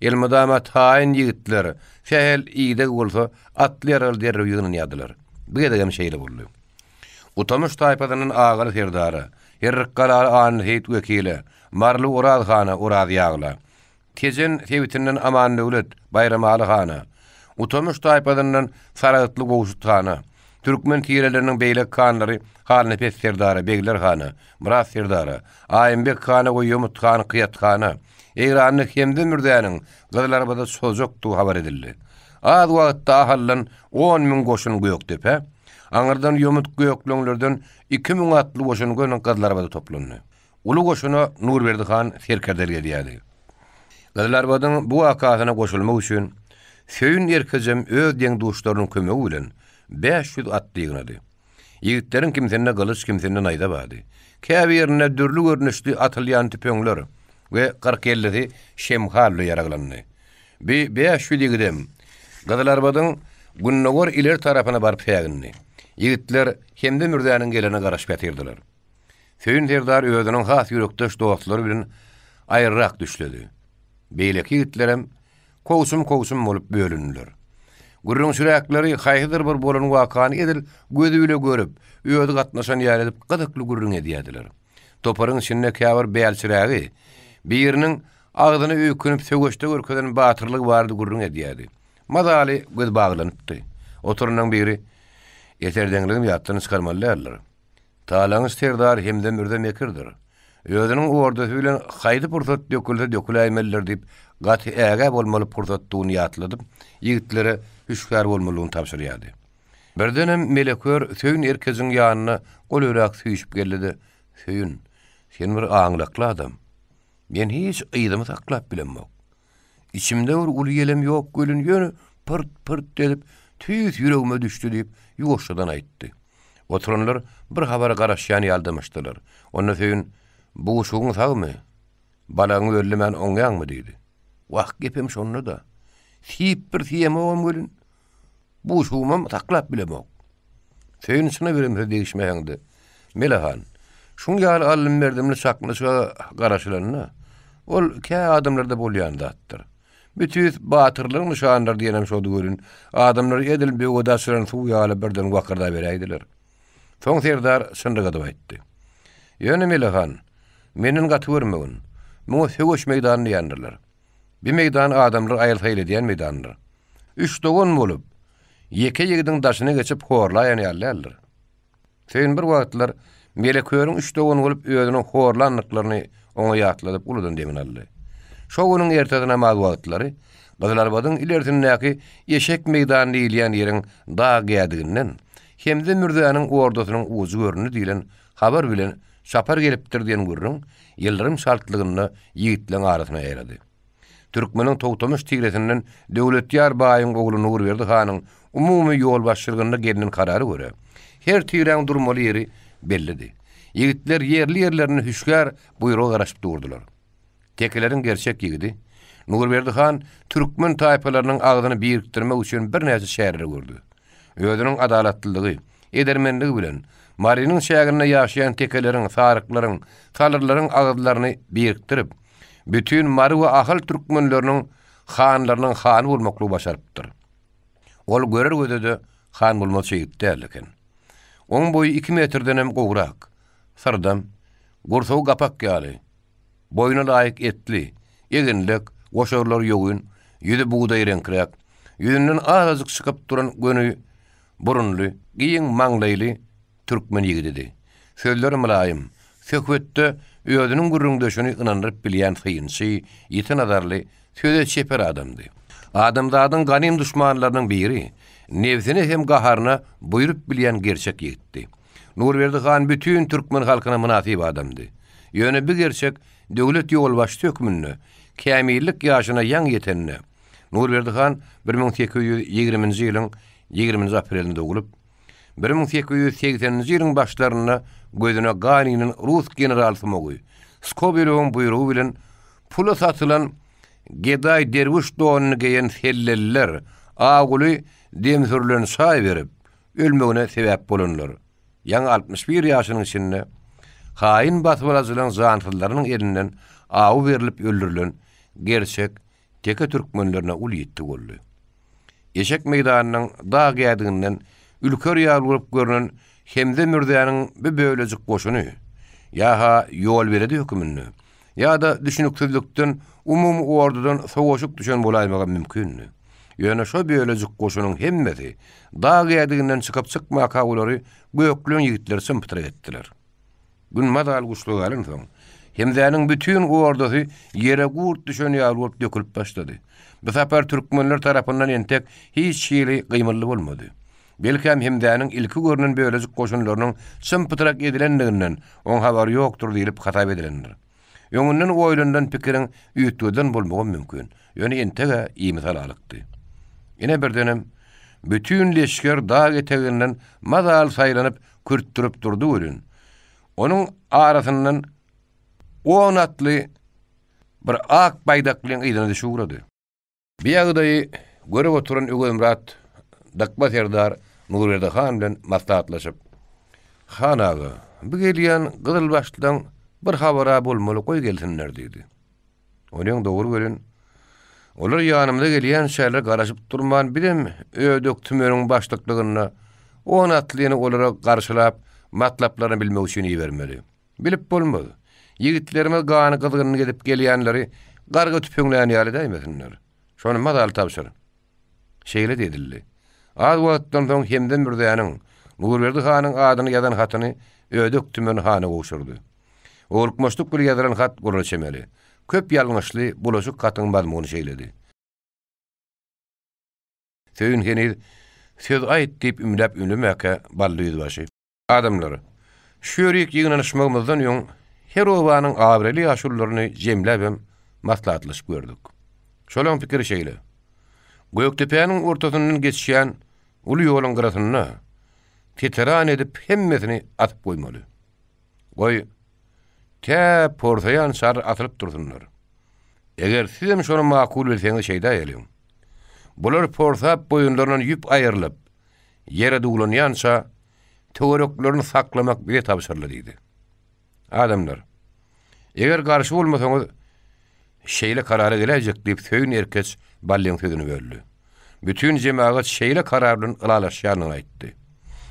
elmydama taýyn ýigitler, sähel ideg bolsa, atly-ýaragly derrew ýygnanýardylar. Bu gezegem şeýle boldy. Utamyş taýpasyndan Agaly serdara. Herrikgalaly Annaseýit wekile, Maryly Oraz hana, Oraz ýagla, Tejen sebitinden Amandöwlet, Baýramaly hana, Utamyş taýpasyndan Saragtly Gowşut hana, türkmen tireleriniň beýleki hanlary Halnepes serdara, Begler hana, Myrat serdara, Aýymbek hana we Ýomut han Kyýat hana, Eýranly Hemze mürzäniň Gyzylarbada çozjakdygy habar edildi. Az wagtda Ahaldan 10 müň goşun Gökdepä, aňyrdan ýomut gökleňlerden 2000 atly goşun göni Gyzylarbada toplandy. Uly goşuna Nurberdi han serkerdelik edýärdi. Gyzylarbadyň bu wakasyna goşulmak üçin Söýün erkejem öz deň-duşlarynyň kömegi bilen 500 atly ýygnady. Ýigitleriň kimsinde gylyç, kimsinde naýza bardy. Käbirinde dürli görnüşli atylýan tüpeňler we kyrk-ellisi şemhal bilen ýaraglandy. Bi 500 ýigidem Gyzylarbadyň gündogar ileri tarapyna baryp sägindi. Ýigitler Hemde Mürzäniň gelerine garaşyp ýatyrdylar. Söýün serdar özüniň has ýürekdeş dostlary bilen aýryrak düşledi. Beýleki ýigitlerem kowçum-kowçum bolup bölündiler. Gürrüňçiräkleri haýsydyr bir bolan wakany edil gözi bile görüp, özi gatnaşan ýaly edip gyzykly gürrüň edýärdiler. Toparyň içinde käbir bälçirägi biriniň agzyna öýkünip söweşde görkezen batyrlygy barada gürrüň edýärdi. Mazaly göz baglanypdy. Oturanyň biri, Eserdeňligimi ýatdan çykarmaly däldir. Talaňyç serdar Hemze Mürze mekirdir. Özüniň ordasy bilen haýsy pursat dökülse döküläýmelidir diýip, gaty ägä bolmaly pursatdygyny ýatladyp, ýigitlere hüşgär bolmalygyny tabşyrýardy. Birdenem Melekör Söýün erkejiň ýanyna golaýrak süýşüp geldi-de, Söýün, sen bir aňlakly adam. Men hiç yzymy saklap bilemok. Içimde bir uly ýelem ýok welin, ýöne pyrt-pyrt edip, tüýs ýüregime düşdi diýip, ýuwaşjadan aýtdy. Oturanlar bir habara garaşýan ýaly dymyşdylar. Onda Söýün, Buşugyň sagmy? Balagyňy öllemän oňýaňmy? diýdi. Wah, gepem şonda-da. Siýip bir siýemogam welin, Buşugymam saklap bilemok. Söýün çyna beremsiz degişmäňde, Mele han, şuň ýaly aldym-berdimli çaknyşyga garaşylanda, ol kä adamlarda bolýan zatdyr. Bütis batyrlygyň nyşanydyr diýenem şody welin, adamlar edil böwedi açylan suw ýaly birden wakyrdaberäýdiler. Soň serdar çynlyk edip aýtdy. Ýöne Mele han, menden gaty görmegin, muňa söweş meýdany diýendirler. Bi meýdan adamlar aýyl-saýyl edýän meýdandyr. Üç dogan bolup, ýeke ýigidiň daşyna geçip horlaýan ýaly däldir. Söýün bir wagtlar Melekörüň üç dogan bolup özüniň horlandyklaryny oňa ýatladyp uludan demini aldy. Şo günüň ertesi namaz wagtlary Gyzylarbadyň ilersindäki Eşek meýdany diýilýän ýeriň dag gädiginden Hemze Mürzäniň ordasynyň ujy göründi diýlen habar bilen çapar gelipdir diýen gürrüň ýyldyrym çaltlygynda ýigitleň arasyna ýaýrady. Türkmeniň Togtamyş tiresinden Döwletýar baýyň ogly Nurberdi hanyň umumy ýolbaşçylygynda gelnen karara görä, her tiräň durmaly ýeri bellidi. Ýigitler ýerli-ýerlerinde hüşgär buýruga garaşyp durdular. Tekeleriň gerçek ýigidi Nurberdi han türkmen taýpalarynyň agzyny birikdirmek üçin birnäçe çäreler gördi. Özüniň adalatlylygy, edermenligi bilen Marynyň çäginde ýaşaýan tekeleriň, saryklaryň, salyrlaryň agyzlaryny birikdirip, bütin Mary we Ahal türkmenleriniň hanlarynyň hany bolmaklygy başarypdyr. Ol görer göze-de han bolmazça ýigit däl eken. Oň boýy iki metrdenem gowrak, syrdam, gursagy gapak ýaly, boýuna laýyk etli, eginlek, goşarlary ýogyn, ýüzi bugdaý reňkräk, ýüzünden azajyk çykyp duran göni burunly, giň maňlaýly türkmen ýigididi. Sözleri mylaýym, söhbetde özüniň gürrüňdeşini ynandyryp bilýän synçy, ýiti nazarly, söze çeper adamdy. Adamzadyň ganym duşmanlarynyň biri, nebsine hem gaharyna buýrup bilýän gerçek ýigitdi. Nurberdi han bütin türkmen halkyna mynasyp adamdy. Ýöne bi gerçek döwlet ýolbaşçysy hökmünde kämillik ýaşyna ýaňy ýetende, Nurberdi han 1820-nji ýylyň ýigriminji aprelinde doglup, 1880-nji ýylyň başlarynda gözüne gan inen rus general sumagy Skobelewiň buýrugy bilen pula satylan gedaý derwüş donuny geýen selleliler Aguly dem sürlen çaý berip, ölmegine sebäp bolanlar, ýaňy 61 ýaşynyň içinde haýyn basybalyjylaryň jansyzlarynyň elinden awy berlip öldürilen gerçek teke türkmenlerine uly ýitgi boldy. Eşek meýdanynyň dag gädiginden ülker ýaly bolup görnen Hemze Mürzäniň bu bölejik goşuny. Ýa-ha ýolbeledi höküminde, ýa-da düşüniksizlikden umumy ordudan sowaşyk düşen bolaýmagam mümkindi. Ýöne şo bölejik goşunyň hemmesi dag gädiginden çykyp-çykmaka olary gökleň ýigitleri çym-pytrak etdiler. Gün mazaly guşluga galansoň, Hemzäniň bütin ordasy ýere gurt düşen ýaly bolup dökülip başlady. Bu sapar türkmenler tarapyndan entek hiç hili gymyldy bolmady. Belkäm Hemzäniň ilki görnen bölejik goşunlarynyň çym-pytrak edilendiginden oň habary ýokdur diýlip hasap edilendir. Öňünden oýlanylan pikiriň üýtgedilen bolmagam mümkin. Ýöne enteg-ä imisalalykdy. Ine birdenem, bütin leşger dag eteginden mazaly saýlanyp kürtdürip durdy welin, onuň arasyndan on atly bir ak baýdaklyň yzyna düşüp ugrady. Bu ýagdaýy görüp oturan Öwezmyrat Dykma serdar Nurberdi han bilen maslahatlaşyp, Han aga, bu gelýän gyzylbaşlylaň bir habara bolmaly, goý gelsinler diýdi. Onuň dogry welin, olar ýanymyza gelýänçäler garaşyp durman bizem Ödek tümeniň başlyklygynda on atlyny olara garşylap, matlaplaryny bilmek üçin ibermeli. Bilip bolmaz. Ýigitlerimiz gany gyzgyn gezip gelýänleri garga tüpeňlän ýaly edäýmesinler. Şony mazaly tabşyr. Şeýle diýdildi. Az wagtdan soň Hemdem Mürzäniň Nurberdi hanyň adyna ýazan hatyny Ödek tümen hana gowşurdy. Howlukmaçlyk bilen ýazylan hat gurra çemeli. Köp ýalňyşly, bulaşyk hatyň mazmuny şeýledi. Söýün heniz söz aýt diýip ümläp-ümlemäkä Bally ýüzbaşy. Adamlar, şu ýerik ýygnanyşmagymyzdan öň her obanyň abraýly ýaşulularyny jemläbem maslahatlaşyp gördük. Şolaň pikiri şeýle. Gökdepäniň ortasyndan geçýän uly ýoluň gyrasynda teteran edip hemmesini asyp goýmaly. Goý, tä porsaýançalar asylyp dursunlar. Eger sizem şony makul bilseňiz şeýdäýeliň. Bular porsap boýunlaryndan ýüp aýrylyp, ýere duwlanýança töwereklerini saklamak bize tabşyryldy diýdi. Adamlar, eger garşy bolmasaňyz, şeýle karara geläýjek diýip Söýün erkeç Ballyň sözüni böldi. Bütin jemagat şeýle karar bilen ylalaşýandygyny aýtdy.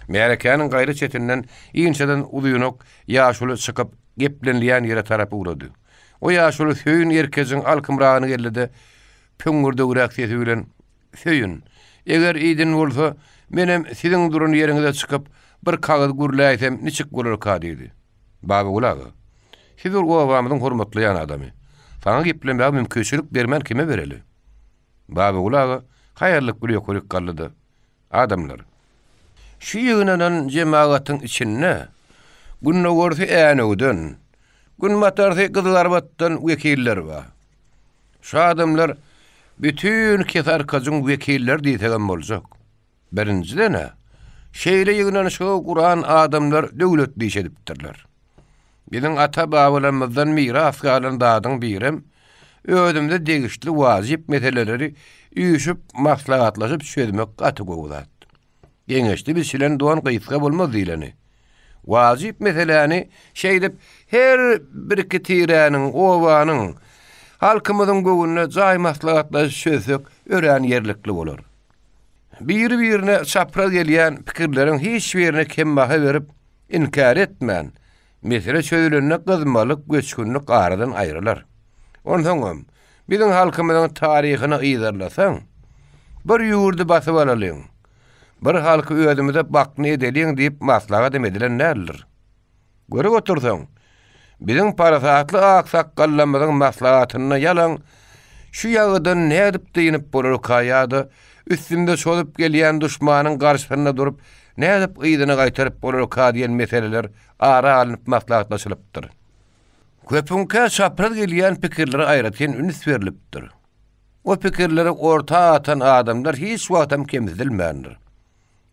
Märekäniň gaýry çetinden inçeden uzynak ýaşuly çykyp, geplenilýän ýere tarap ugrady. O ýaşuly Söýün erkejiň alkymragyna geldi-de, pöňňürdegräk sesi bilen, Söýün, eger idin bolsa, menem siziň duran ýeriňize çykyp, bir kagyz gürläýsem niçik bolarka diýdi. Babagül aga, siz bir obamyzyň hormatlaýan adamy. Saňa geplemäge mümkinçilik bermän kime bereli? Babagül aga haýallyk bilen ýokaryk galdy-da, Adamlar, şu ýygnanan jemagatyň içinde gündogarsy Änewden, günbatarsy Gyzylarbatdan wekiller bar. Şu adamlar bütin Kesarkajyň wekilleri diýsegem boljak. Birinjiden-ä, şeýle ýygnanyşygy guran adamlar döwletli iş edipdirler. Biziň ata-babalarymyzdan miras galan zadyň birem, özümize degişli wajyp meseleleri üýşüp maslahatlaşyp çözmek gaty gowy zat. Geňeşli biçilen don gysga bolmaz diýleni. Wajyp meseläni şeýdip her birki tiräniň, obanyň, halkymyzyň göwnüne jaý maslahatlaşyp çözsek örän ýerlikli bolar. Biri-birine çapraz gelýän pikirleriň hiç birine kembaha berip, inkär etmän, mesele çözülende gyzmalyk, göçgünlik aradan aýrylar. Onsoňam, biziň halkymyzyň taryhyny yzarlasaň, bir ýurdy basyp alalyň, bir halky özümize bakna edeliň diýip maslahatam edilen däldir. Görüp otursaň, biziň parasatly aksakgallarymyzyň maslahatynda ýalaň şu ýagydan nädip dynyp bolarka ýa-da üstümize çozup gelýän duşmanyň garşysynda durup nädip yzyna gaýtaryp bolarka diýen meseleler ara alnyp maslahatlaşylypdyr. Köpüňkä çapraz gelýän pikirlere aýratyn üns berlipdir. O pikirleri orta atan adamlar hiç wagtam kemsidilmändir.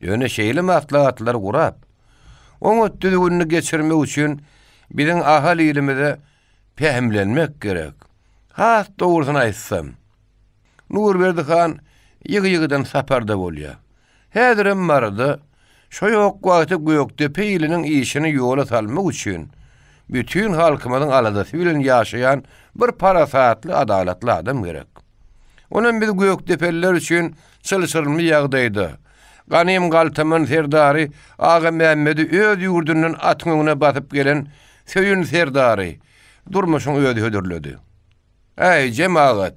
Ýöne şeýle maslahatlary gurap, oňat düzgünini geçirmek üçin biziň Ahal ilimize pähimlenmek gerek. Has dogrusyny aýtsam, Nurberdi han ýygy-ýygydan saparda bolýar. Häzirem Maryda, şo ýok wagty Gökdepe iliniň işini ýola salmak üçin bütin halkymyzyň aladasy bilen ýaşaýan bir parasatly, adalatly adam gerek. Onam biz gökdepeliler üçin çylşyrymly ýagdaýda, ganym galtaman serdary Agamämmedi öz ýurdundan atyň öňüne basyp gelen. Söýün serdary durmuşyň özi hödürledi. Äý, jemagat!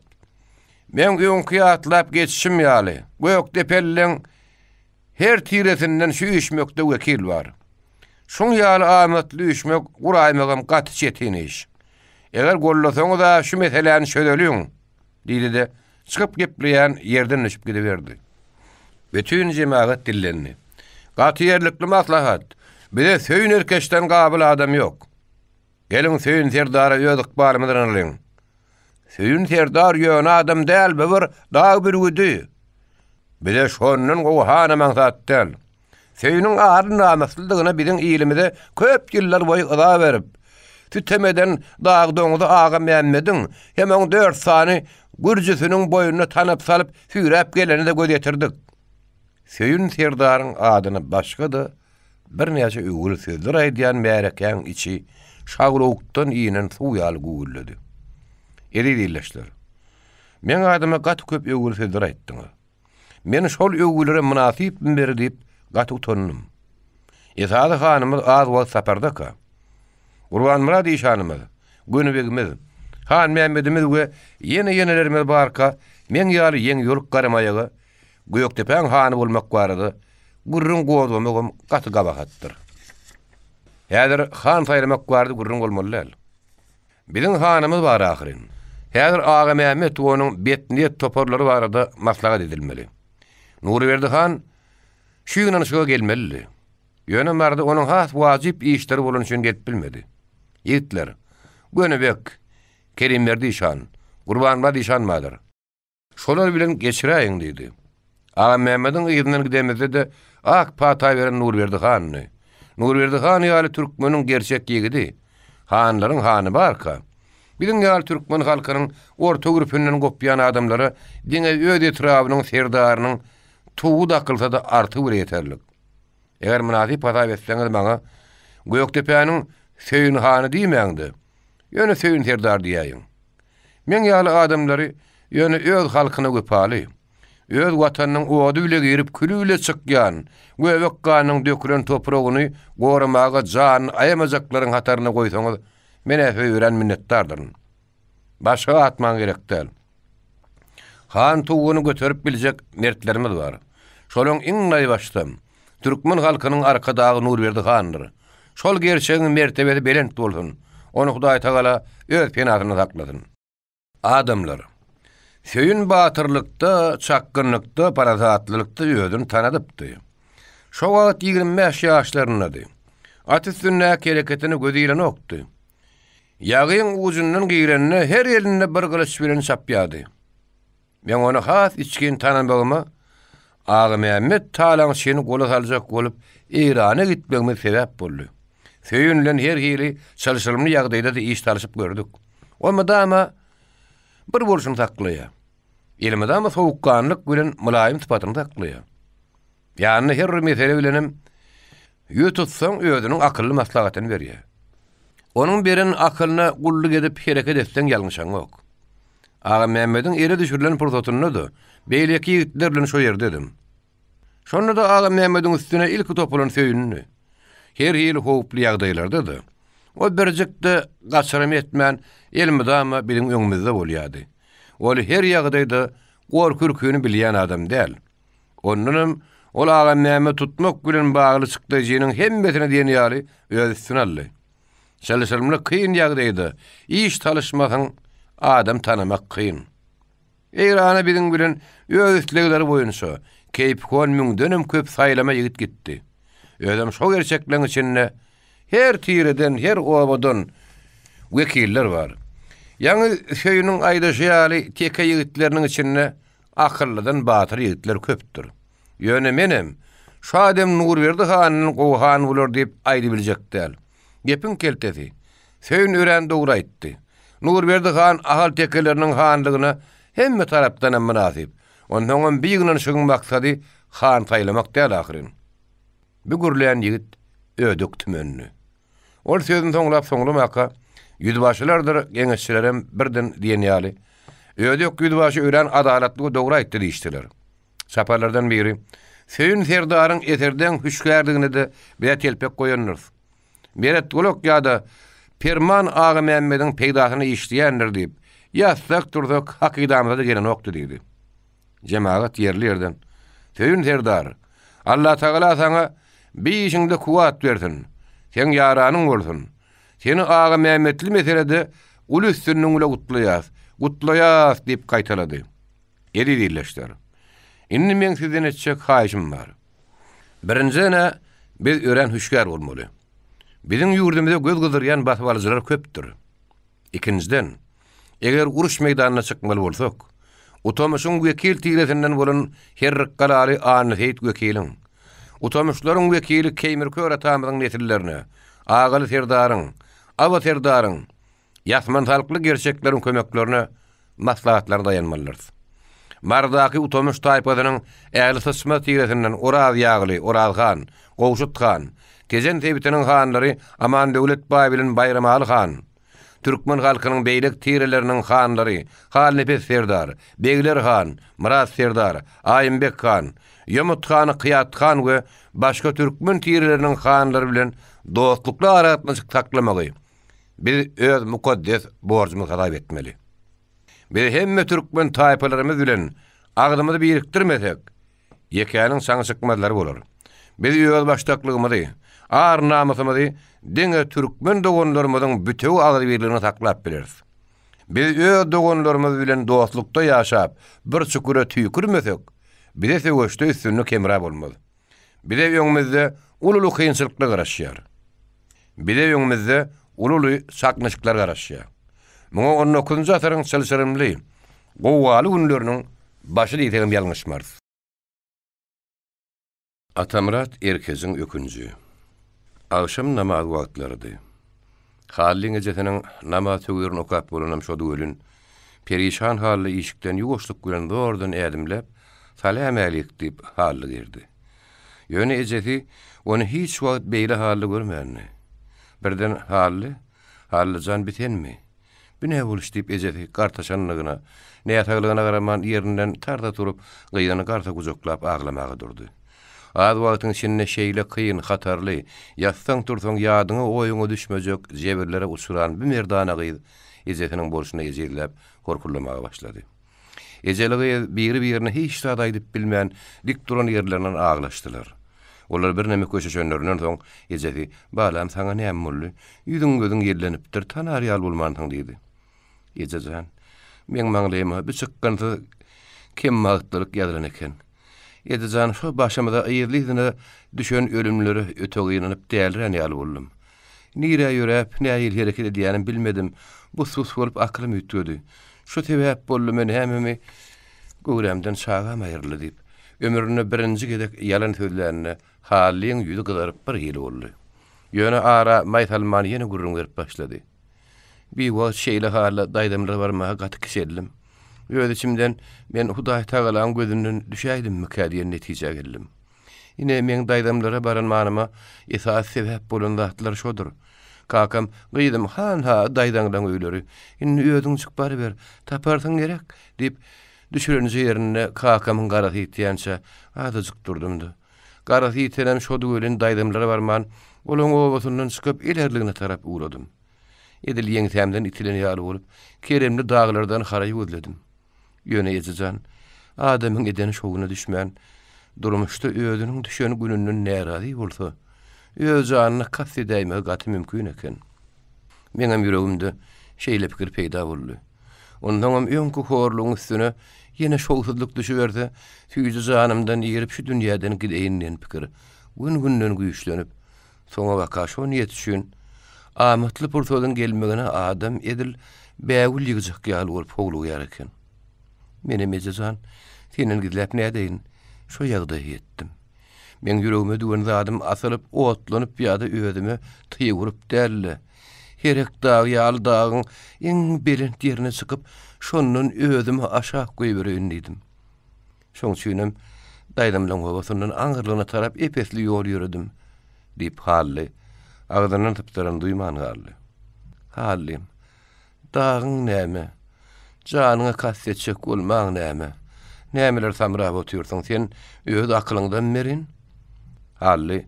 Meň öňki ýatlap geçişim ýaly, Gökdepelileň her tiresinden şu üýşmekde wekil bar. Şuň ýaly amatly üýşmek guraýmagam gaty çetin iş. Eger gollasaňyz-a şu meseläni çözeliň! Diýdi-de, çykyp gepleýän ýerden düşüp gidiberdi. Bütin jemagat dillendi. Gaty ýerlikli maslahat. Bize Söýün erkeçden gabyl adam ýok. Geliň Söýün serdara öz ykbalymyzy ynanalyň. Söýün serdar ýöne adam däl, bu bir dag bürgüdi. Bize şondan gowy hanam aňsat däl. Söýüniň arly-namyslydygyna biziň ilimize köp ýyllar boýy yza berip, sütem eden dag doňuzy Agamämmediň hem oň dört sany gürjüsiniň boýnuna tanap salyp süýräp gelenine-de göz ýetirdik. Söýün serdaryň adyna başga-da birnäçe öwgüli sözler aýdýan märekäň içi şaglawukdan inen suw ýaly güwwüldedi. Eziz ildeşler! Meň adyma gaty köp öwgüli sözler aýtdyňyz. Men şol öwgülere mynasypmy beri diýip, gaty utandym. Esasy hanymyz az wagt sapardaka. Gurbanmyrat işanymyz, Gönübegimiz, Hanmämmedimiz we ýene-ýenelerimiz barka, meň ýaly ýeňiýoluk garamaýaga Gökdepäň hany bolmak barada gürrüň gozgamagam gaty gabahatdyr. Häzir han saýlamak barada gürrüň bolmaly däl. Biziň hanymyz bar ahyryn. Häzir Agamämmet we onuň betniýet toparlary barada maslahat edilmeli. Nurberdi han şu ýygnanyşyga gelmelidi. Ýöne Maryda onuň has wajyp işleri bolany üçin gelip bilmedi. Ýigitler, Gönübek, Kerimberdi işan, Gurbanmyrat işan bardyr. Şolar bilen geçiräýiň diýdi. Agamämmediň yzyndan gidemizde-de ak pata beren Nurberdi handy. Nurberdi han ýaly türkmeniň gerçek ýigidi, hanlaryň hany barka, biziň ýaly türkmen halkynyň orta gürpünden gopýan adamlara diňe öz etrabynyň serdarynyň tugy dakylsa-da artygy bile ýeterlik. Eger mynasyp hasap etseňiz maňa Gökdepäniň Söýün hany diýmäň-de, ýöne Söýün serdar diýäýiň. Meň ýaly adamlary ýöne öz halkyna wepaly, öz Watanynyň ody bile girip, küli bile çykýan, göbek ganynyň dökülen topragyny goramaga janyny aýamajaklaryň hataryna goýsaňyz, men-ä size örän minnetdardyryn. Başga at maňa gerek däl. Han tuguny göterip biljek mertlerimiz bar. Şolaň iň naýbaşysam, türkmen halkynyň Arkadagy Nurberdi handyr. Şol gerçegiň mertebesi belent bolsun! Ony Hudaýtagala öz penasynda saklasyn! Adamlar! Söýün batyrlykda, çakgynlykda, parasatlylykda özüni tanadypdy. Şo wagt 25 ýaşlaryndady. At üstündäki hereketine göz ilenokdy. Ýagyň ujundan girende her elinde bir gylyç bilen çapýardy. Men ony has içgin tanamagyma Agamämmet talaňçyny gola saljak bolup Eýrana gitmegimiz sebäp boldy. Söýün bilen her hili çylşyrymly ýagdaýda-da iş salyşyp gördük. O mydama bir bolşuny saklaýar. Elmydama sowukganlyk bilen mylaýym sypatyny saklaýar. Ýanyna her bir mesele bilenem ýüz tutsaň özüniň akylly maslahatyny berýär. Onuň beren akylyna gulluk edip hereket etseň ýalňyşaňok. Agamämmediň ele düşürilen pursatynda-da beýleki ýigitler bilen şo ýerdedim. Şonda-da Agamämmediň üstüne ilki topulan söýündi. Her hili howply ýagdaýlarda-da o birjik-de gaçyrym etmän elmydama biziň öňümizde bolýardy. Ol her ýagdaýda gorky-ürküni bilýän adam däl. Ondanam ol Agamämmet tutmak bilen bagly çykdajynyň hemmesini diýen ýaly öz üstüne aldy. Çylşyrymly kyn ýagdaýda iş salyşmasaň adam tanamak kyn. Eýrana biziň bilen öz islegleri boýunça keýpihon müňdenem köp saýlama ýigit gitdi. Özem şo gerçekleň içinde her tireden, her obadan wekiller bar. Ýaňy Söýüniň aýdyşy ýaly teke ýigitleriniň içinde Akyllydan batyr ýigitler köpdür. Ýöne menem, şu adam Nurberdi handan gowy han bolar diýip aýdybiljek däl. Gepiň keltesi, Söýün örän dogry aýtdy. Nurberdi han Ahal tekeleriniň hanlygyna hemme tarapdanam mynasyp. Onsoňam bi ýygnanyşygyň maksady han saýlamak däl ahyryn. Bi gürlän ýigit ödek tümendi. Ol sözüni soňlap-soňlamaka, ýüzbaşylardyr geňeşçilerem birden diýen ýaly, Ödek ýüzbaşy örän adalatly we dogry aýtdy diýişdiler. Çaparlardan biri, Söýün serdaryň eserdeň hüşgärdigine-de bize telpek goýandyrys. Meret gulak ýa-da. Perman Agamämmediň peýdasyna işleýändir diýip, ýatsak-tursak hakydamyza-da gelenokdy diýdi. Jemagat ýerli-ýerden, Söýün serdar, Allatagala saňa bi işiňde kuwwat bersin, seň ýaranyň bolsun. Seni Agamämmetli meselede uly üstünligiň bile gutlaýas, gutlaýas diýip gaýtalady. Eziz ildeşler! Indi meň sizden etjek haýyşym bar. Birinjiden-ä, biz örän hüşgär bolmaly. Biziň ýurdumyza göz gyzdyrýan basybalyjylar köpdür. Ikinjiden, eger uruş meýdanyna çykmaly bolsak, Utamyşyň wekil tiresinden bolan Herrikgalaly Annaseýit wekiliň, Utamyşlaryň wekili Keýmir kör atamyzyň nesillerine, Agaly serdaryň, Aba serdaryň, Ýasmansalykly gerçekleriň kömeklerine, maslahatlaryna daýanmalydyrys. Marydaky Utamyş taýpasynyň ähli syçmaz tiresinden Oraz Ýagly, Oraz han, Gowşut han, Tejen sebitiniň hanlary Amandöwlet baý bilen Baýramaly han, türkmen halkynyň beýleki tireleriniň hanlary Halnepes serdar, Begler han, Myrat serdar, Aýymbek han, Ýomut hany Kyýat han we başga türkmen tireleriniň hanlary bilen dostlukly aragatnaşyk saklamagy, Biz öz mukaddes borjumyzy hasap etmeli. Biz hemme türkmen taýpalarymyz bilen agzymyzy birikdirmesek, ýekäniň çaňy çykmazlary bolar. Biz özbaşdaklygymyzy, ar-namysymyzy diňe türkmen doganlarymyzyň bütewi agzybirliginde saklap bileris. Biz öz doganlarymyz bilen dostlukda ýaşap, bir çukura tüýkürmesek, bize söweşde üstünlik hemra bolmaz. Bize öňümizde uly-uly kynçylyklar garaşýar. Bize öňümizde uly-uly çaknyşyklar garaşýar. Muňa on dokuzynjy asyryň çylşyrymly, gowgaly günleriniň başy diýsegem ýalňyşmarys. Atamyrat erkejiň ökünji. Agşam namaz wagtlarydy. Hallyň ejesiniň namaz töwirini okap bolanam şody welin, perişan halda işikden ýuwaşlyk bilen zordan ädimläp, Salämälik! diýip, Hally girdi. Ýöne ejesi ony hiç wagt beýle halda görmändi. Birden Hally, Hally jan bi senmi? Bi nä boluş diýip ejesi gartaşanlygyna, näsaglygyna garaman ýerinden tarsa turup, gyzyny garsa gujaklap aglamaga durdy. Az wagtyň içinde şeýle kyn, hatarly, ýatsaň-tursaň ýadyňa-oýuňa düşmejek jebirlere uçran bi merdana gyz ejesiniň bolşuna ejizläp, horkullamaga başlady. Ejeli gyz biri-birine hiç zat aýdyp bilmän, dik duran ýerlerinden aglaşdylar. Olar birneme köşeşenlerinden soň, ejesi, Balam, saňa näme boldy? Ýüzüň-gözüň ýellenipdir, tanar ýaly bolmansyň diýdi. Eje jan, meň maňlaýyma bu çykgynsyz kembagtlylyk ýazylan eken. Eje jan, şo başymyza yzly-yzyna düşen ölümlere öte gynanyp dälirän ýaly boldum. Nirä ýöräp, nähili hereket edýänim bilmedim. Bu-sus bolup akylym üýtgedi. Şu sebäp boldy men hämemi göwrämden çagam aýryldy diýip, ömründe birinji gezek ýalan sözlänine Hallyň ýüzi gyzaryp bir hili boldy. Ýöne ara maý salman ýene gürrüň berip başlady. Biwagt şeýle halda daýzamlara barmaga gaty kiçeldim. Öz içimden men Hudaýtagalaň gözünden düşäýdimmikä diýen netijä geldim. Ine, meň daýzamlara baranmanyma esasy sebäp bolan zatlar şodur. Kakam, Gyzym, han-ha daýzaňlaň öýleri. Indi özüňjik baryber, taparsyň gerek? diýip, düşürenje ýerinde kakamyň garasy ýitýänçä azajyk durdum-da. Garasy ýitenem şody welin daýzamlara barman, olaň obasyndan çykyp ilerligine tarap ugradym. Edil ýeňsämden itilen ýaly bolup, keremli daglardan haraý gözledim. Ýöne eje jan, adamyň eden şowuna düşmän, durmuşda özüniň düşen gününden närazy bolsa, öz janyna kast edäýmegi gaty mümkin eken. Meňem ýüregimde şeýle pikir peýda boldy. Onsoňam öňki horlugyň üstüne ýene şowsuzlyk düşüberse, süýji janymdan irip şu dünýäden gideýin diýen pikir gün-günden güýçlenip, Soňabaka şo niýet üçin amatly pursadyň gelmegine adam edil bägül ýygjak ýaly bolup howlugýar eken. Menem eje jan, senden gizläp nädeýin, şo ýagdaýa ýetdim. Meň ýüregime düwen zadym asylyp, otlanyp ýa-da özüme tyg urup däl-de, Herek dagy ýaly dagyň iň belent ýerine çykyp, şondan özümi aşak goýbereýin diýdim. Şoň üçinem daýzamlaň obasyndan aňyrlygyna tarap ep-esli ýol ýöredim, diýip, Hally agzyndan sypdyranyny duýman galdy. Hallym, dagyň näme? Janyňa kast etjek bolmaň näme? Nämeler samrap otyrsyň, sen öz akylyňdan berin? Hally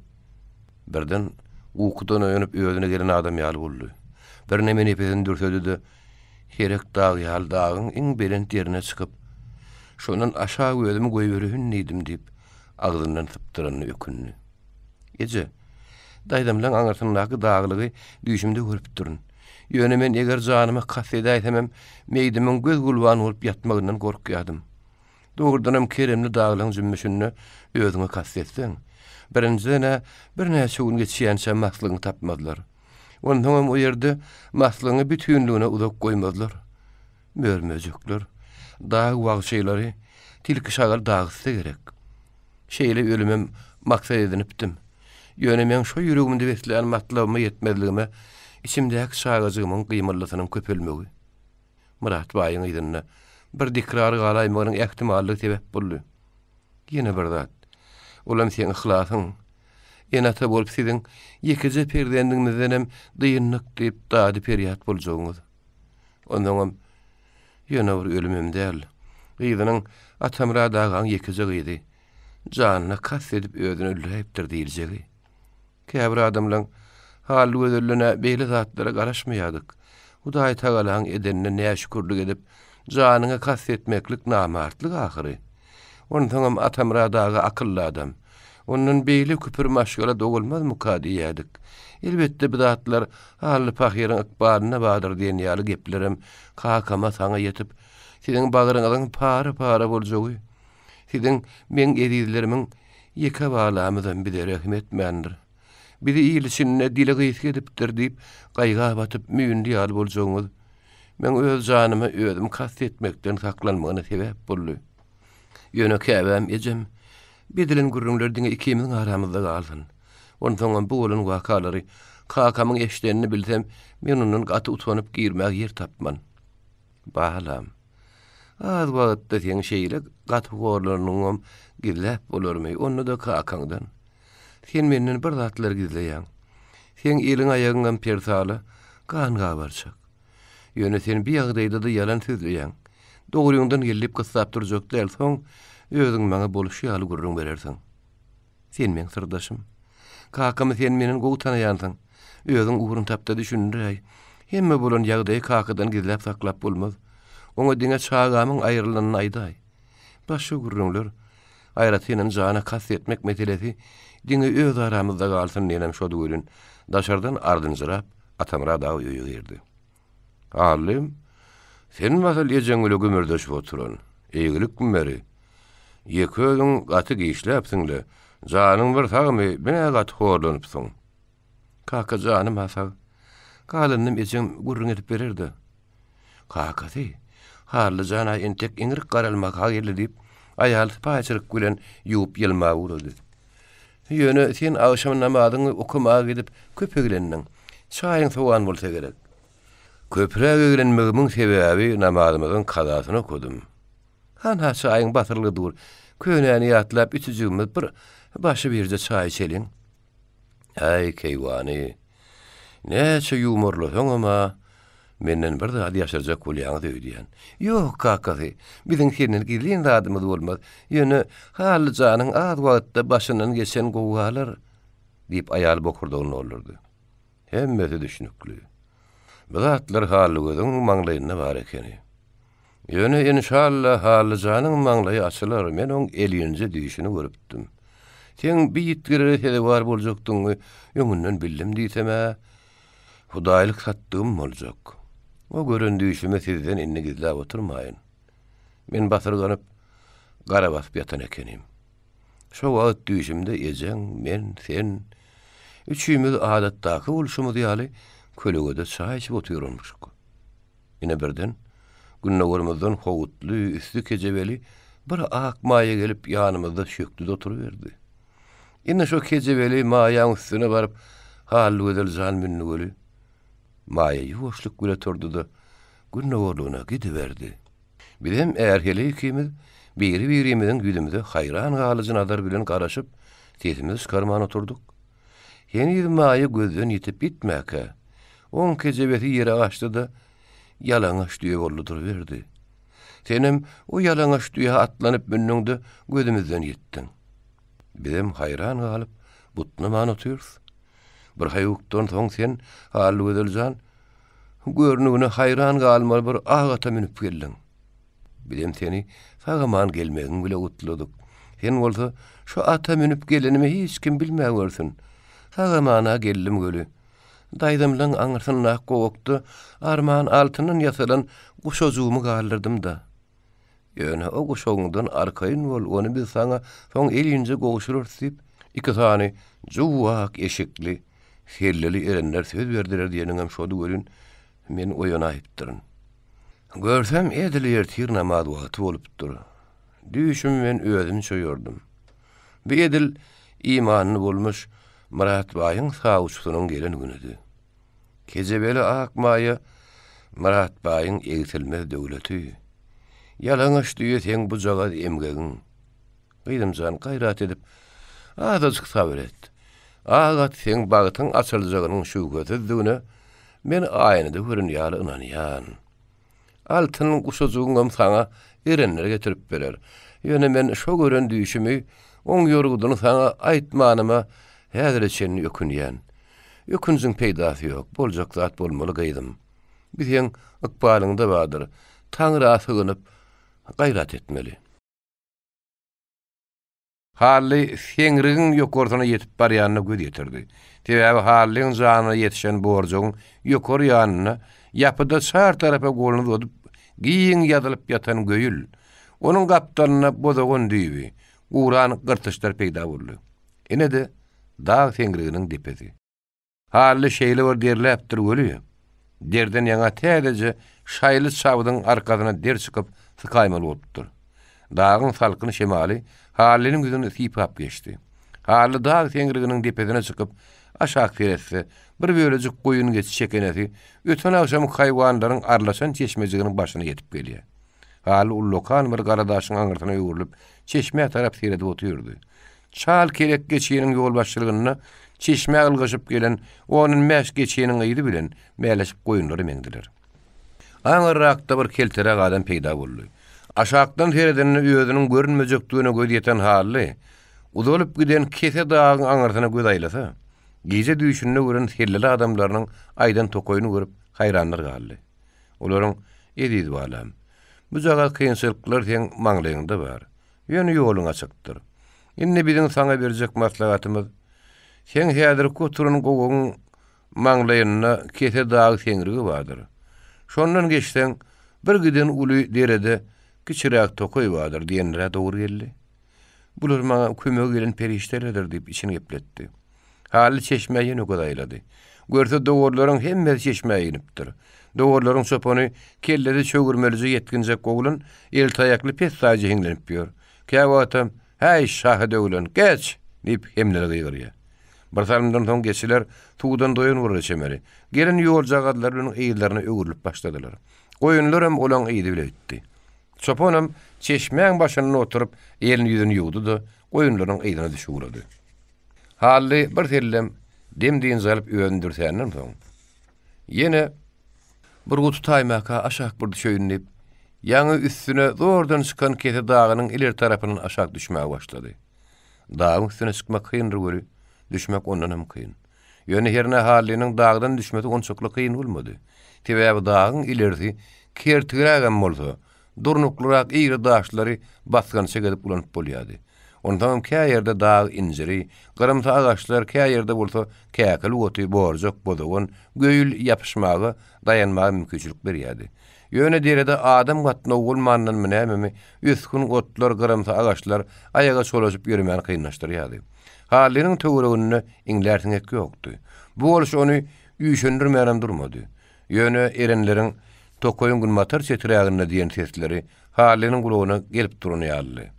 birden ukudan oýanyp özüne gelen adam ýaly boldy. Birneme nepesini dürsedi-de, Herek dag ýaly dagyň iň belent ýerine çykyp, şondan aşak özümi goýbereýin diýdim diýip, agzyndan sypdyranyna ökündi. Eje, daýzamlaň aňyrsyndaky daglygy düýşümde görüpdirin. Ýöne men eger janyma kast edäýsemem, meýdimiň göz-gülban bolup ýatmagyndan gorkýadym. Dogrudanam keremli daglaň jümmüşinde özüňe kast etseň, birinjiden-ä birnäçe gün geçýänçä maslygyňy tapmazlar. Onsoňam o ýerde maslygyňy bütinligine uzak goýmazlar. Mör-möjekler, dag wagşylary, tilki-şagal dagytsa gerek. Şeýle ölümem maksat edinipdim. Ýöne meň şo ýüregimde beslän matlabyma ýetmezligime içimdäki çagajygymyň gymyldysynyň köpelmegi, Myrat baýyň yzynda bir dikrar galaýmagynyň ähtimallygy sebäp boldy. Ýene bir zat, olam seň yhlasyň. Ene-ata bolup siziň ýekeje perzendiňizdenem dyndyk diýip dady-perýat boljagyňyz. Onsoňam ýöne bir ölümem däl. Gyzynyň Atamyrat agaň ýekeje gyzy janyna kast edip özüni öldüräýipdir diýiljegi. Käbir adamlaň Hallygözelden-ä beýle zatlara garaşmaýardyk. Hudaýtagalaň edenine näşükürlik edip, janyňa kast etmeklik namartlyk ahyry. Onsoňam Atamyrat aga akylly adam. Ondan beýle küpür maşgala dogulmazmyka diýýärdik. Elbetde bu zatlar Hally pahyryň ykbalynda bardyr diýen ýaly geplerem kakama saňa ýetip, siziň bagryňyzyň para-para boljagy. Siziň meň ezizlerimiň ýeke balamyzam bize rehim etmändir. Bizi il içinde dili gysga edipdir diýip, gaýga batyp müýnli ýaly boljagyňyz meň öz janyma özüm kast etmekden saklanmagyna sebäp boldy. Ýöne käbäm ejem, Bedilen gürrüňler diňe ikimiziň aramyzda galsyn. Onsoňam bu bolan wakalary kakamyň eşidenini bilsem, men ondan gaty utanyp girmäge ýer tapman. Balam, az wagtda seň şeýle gaty horlanyňam gizläp bolarmy, onda-da kakaňdan. Sen menden bir zatlar gizleýäň. Seň eliň-aýagyňam persala, gan gabarçak. Ýöne sen bi ýagdaýda-da ýalan sözleýäň. Dogryňdan gel diýip gyssap durjak däl, soň özüň maňa boluşy ýaly gürrüň berersiň. Sen meň syrdaşym. Kakamy sen menden gowy tanaýansyň. Özüň ugruny tap-da düşündiräý. Hemme bolan ýagdaýy kakadan gizläp saklap bolmaz. Oňa diňe çagamyň aýrylanyny aýdaý. Başga gürrüňler, aýratynam jana kast etmek meselesi diňe öz aramyzda galsyn diýenem şody welin, daşardan ardynjyrap Atamyrat aga öýe girdi. Hallym, sen masyl ejeň bile gümürdeşip oturan, eýgilikmi beri? Ýeke özüň gaty giçläpsiň-le, janyň bir sagmy, bir-ä gaty horlanypsyň. Kaka, janym-a sag. Galanynam ejeň gürrüň edip berer-de. Kakasy, Hally jan-a entek iňrik garalmaka geldi diýip, aýaly sypaýyçylyk bilen ýuwup-ýylmaga ugrady. Ýöne sen agşam namazyňy okamaga gidip köp eglendiň. Çaýyň sowan bolsa gerek. Köpräk eglenmegimiň sebäbi namazymyzyň kazasyny okadym. Hanha çaýyň basyrylgy dur. Könäni ýatlap üçüjigimiz bir başy birje çaý içeliň. Äý, keýwany, näçe ýuwmarlasaňam-a, menden bir zady ýaşyrjak bolýaňyz öýdýän. Ýok, kakasy, biziň senden gizlin zadymyz bolmaz. Ýöne Hally janyň az wagtda başyndan geçen gowgalar, diýip, aýaly bokurdagyny doldurdy. Hemmesi düşnükli. Bu zatlar Hallygözüň maňlaýynda bar ekeni. Ýöne enşalla Hallyjanyň maňlaýy açylar, men oň elýünje düýşüni görüpdim. Seň bi ýitgilere sezewar boljakdygyňy öňünden bildim diýsem-ä, hudaýlyk satdygym boljak. O gören düýşümi sizden indi gizläp oturmaýyn. Men basyrganyp, gara basyp ýatan ekenim. Şo wagt düýşümde ejeň, men, sen, üçimiz adatdaky bolşumyz ýaly kölegede çaý içip otyrmyşyk. Ine birden, gündogarymyzdan howutly, üsti kejebeli bir ak maýa gelip ýanymyzda çökdi-de oturyberdi. Ine şo kejebeli maýaň üstüne baryp Hallygözel jan mündi weli, maýa ýuwaşlyk bile turdy-da, gündogarlygyna gidiberdi. Bizem är-heleý ikimiz biri-birimiziň ýüzümize haýran galyjy nazar bilen garaşyp, sesimizi çykarman oturdyk. Heniz maýa gözden ýitip gitmäkä, oň kejebesi ýere gaçdy-da, ýalaňaç düýe boldy duruberdi. Senem o ýalaňaç düýä atlanyp mündüň-de, gözümizden ýitdiň. Bizem haýran galyp, butnaman otyrys. Birhaýukdan soň sen, Hallygözel jan. Görnügine haýran galmaly bir ak ata münüp geldiň. Bizem seni sag-aman gelmegiň bile gutladyk. Sen bolsa şu ata münüp gelenimi hiç kim bilmäwersin. Sag-aman-a geldim weli. Daýzamlaň aňyrsyndaky gowakda arman altyndan ýasalan guşajygymy galdyrdym-da. Ýöne o guşagyňdan arkaýyn bol, ony biz saňa soň elinje gowşurarys diýip, iki sany juw-ak eşikli, selleli erenler söz berdiler diýeniňem şody welin, men oýanaýypdyryn. Görsem, edil ertir namaz wagty bolupdyr. Düýşümi men özümçe ýordum. Bu edil imanly bolmuş Myrat baýyň sawçysynyň gelen günüdi. Kejebeli ak maýa Myrat baýyň egsilmez döwleti. Ýalaňaç düýe seň bujagaz emgegiň. Gyzym jan, gaýrat edip, azajyk sabyr et. Ak at seň bagtyň açyljagynyň şübhesizdigine men aýnada gören ýaly ynanýan. Altyn guşajygyňam saňa erenler getirip berer. Ýöne men şo gören düýşümi, oň ýorgudyny saňa aýtmanyma häzire çenli ökünýän. Ökünjiň peýdasy ýok, boljak zat bolmaly gyzym. Bu seň ykbalyňda bardyr. Taňra sygynyp, gaýrat etmeli. Hally seňrigiň ýokarsyna ýetip barýanyna göz ýetirdi. Sebäbi Hallyň janyna ýetişen borjugyň ýokary ýanynda ýapyda çar tarapa goluny uzadyp, giň ýazylyp ýatan göýül, onuň gapdalynda bozagan düýbi, guran gyrtyçlar peýda boldy. Ine-de, dag seňriginiň depesi. Hally şeýle bir derläpdir weli, derden ýaňa täzeje şaýly çabdyň arkasyna der çykyp sykaýmaly bolupdyr. Dagyň salkyn şemaly Hallynyň ýüzüni sypap geçdi. Hally dag seňriginiň depesine çykyp, aşak seretse, bir bölejik goýun-geçi çekenesi öten agşamky haýwanlaryň arlaşan çeşmejiginiň başyna ýetip gelýär. Hally ullakan bir gara daşyň aňyrsyna öwrülip, çeşmä tarap seredip otyrdy. Çal kelek geçiniň ýolbaşçylygynda çeşmä ylgaşyp gelen on bäş geçiniň yzy bilen mäleşip goýunlara meňdiler. Aňyrrakda bir kelteräk adam peýda boldy. Aşakdan seredende özüniň görünmejekdigine göz ýeten Hally, uzalyp giden kese dagyň aňyrsyna göz aýlasa, gije düýşünde gören selleli adamlarynyň aýdan tokaýyny görüp haýranlar galdy. Olaryň, Eziz balam, bujagaz kynçylyklar seň maňlaýyňda bar. Ýöne ýoluň açykdyr. Indi biziň saňa berjek maslahatymyz, seň häzirki oturan gowagyň maňlaýynda kese dag seňrigi bardyr. Şondan geçseň, bir giden uly derede kiçiräk tokaý bardyr diýenler-ä dogry geldi. Bular maňa kömege gelen perişdelerdir diýip içini gepletdi. Hally çeşmä ýene göz aýlady. Görse dowarlaryň hemmesi çeşmä inipdir. Dowarlaryň çopany kellesi çöwürmelije ýetginjek oglan eli taýakly pessaýja hiňlenip ýör. Käwagtam, Häý, şahy döwlen, geç! diýip hemleli gygyrýar. Bir salymdan soň geçiler suwdan doýan bolara çemeli, gelen ýoljagazlar bilen yzlaryna öwrülip başladylar. Goýunlaram olaň yzy bile gitdi. Çopanam çeşmäň başynda oturyp, elini-ýüzüni ýuwdy-da, goýunlaryň yzyna düşüp ugrady. Hally bir sellem dem-dynç alyp özüni dürsänden soň, ýene bir guty taýmaka aşak bir düşeýin diýip, ýaňy üstüne zordan çykan kese dagynyň ileri tarapyndan aşak düşmäge başlady. Dagyň üstüne çykmak kyndyr weli, düşmek ondanam kyn. Ýöne hernä Hallynyň dagdan düşmesi onçakly kyn bolmady. Sebäbi dagyň ilerisi kertigrägem bolsa, Durnuklyrak iri daşlary basgançak edip ulanyp bolýardy. Onsoňam kä ýerde dag injiri, gyrymsy agaçlar, kä ýerde bolsa käkil oty, borjak, bozagan, göýül ýapyşmaga, daýanmaga mümkinçilik berýärdi. Ýöne derede adam gatnawy bolmandanmy nämemi, ösgün otlar, gyrymsy agaçlar aýaga çolaşyp ýöremäni kynlaşdyrýardy. Hallynyň töwereginde iňlär siňek ýokdy. Bu boluş ony üýşendirmänem durmady. Ýöne erenleriň tokaýyň günbatar çetiräginde diýen sesleri Hallynyň gulagyna gelip duran ýalydy.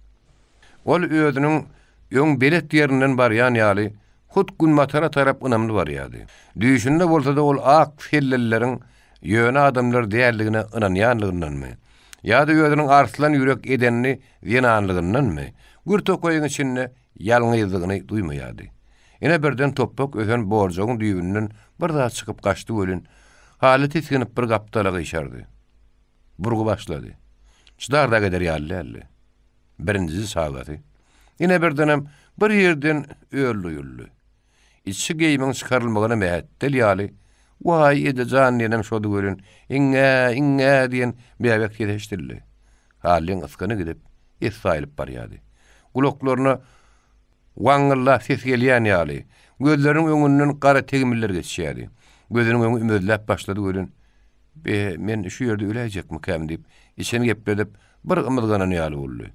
Ol özüniň öň belet ýerinden barýan ýaly, hut günbatara tarap ynamly barýardy. Düýşünde bolsa-da ol ak sellelileriň ýöne adamlar däldigine ynanýanlygyndanmy, ýa-da özüniň arslan ýürek edenli zenanlygyndanmy, gür tokaýyň içinde ýalňyzlygyny duýmaýardy. Ine birden topbak ösen borjagyň düýbünden bir zat çykyp gaçdy welin, Hally tisginip bir gapdala gyşardy. Burgy başlady. Çydar-da gider ýaly däldi. Birinjisi çagasy. Ine birdenem bir ýerden öl duýuldy. Içki geýimiň çykarylmagyna mähetdel ýaly. Waý, eje jan diýenem şody welin, iňňä, iňňä diýen bäbek sesi eşidildi. Hallyň ysgyny gidip, essi aýlyp barýardy. Gulaklaryna waňňyldap ses gelýän ýaly, gözleriniň öňünden gara tegmiller geçýärdi. Gözüniň öňi ümezläp başlady welin, Be, men şu ýerde öläýjekmikäm diýip, içini gepledip, bir ymyzganan ýaly boldy.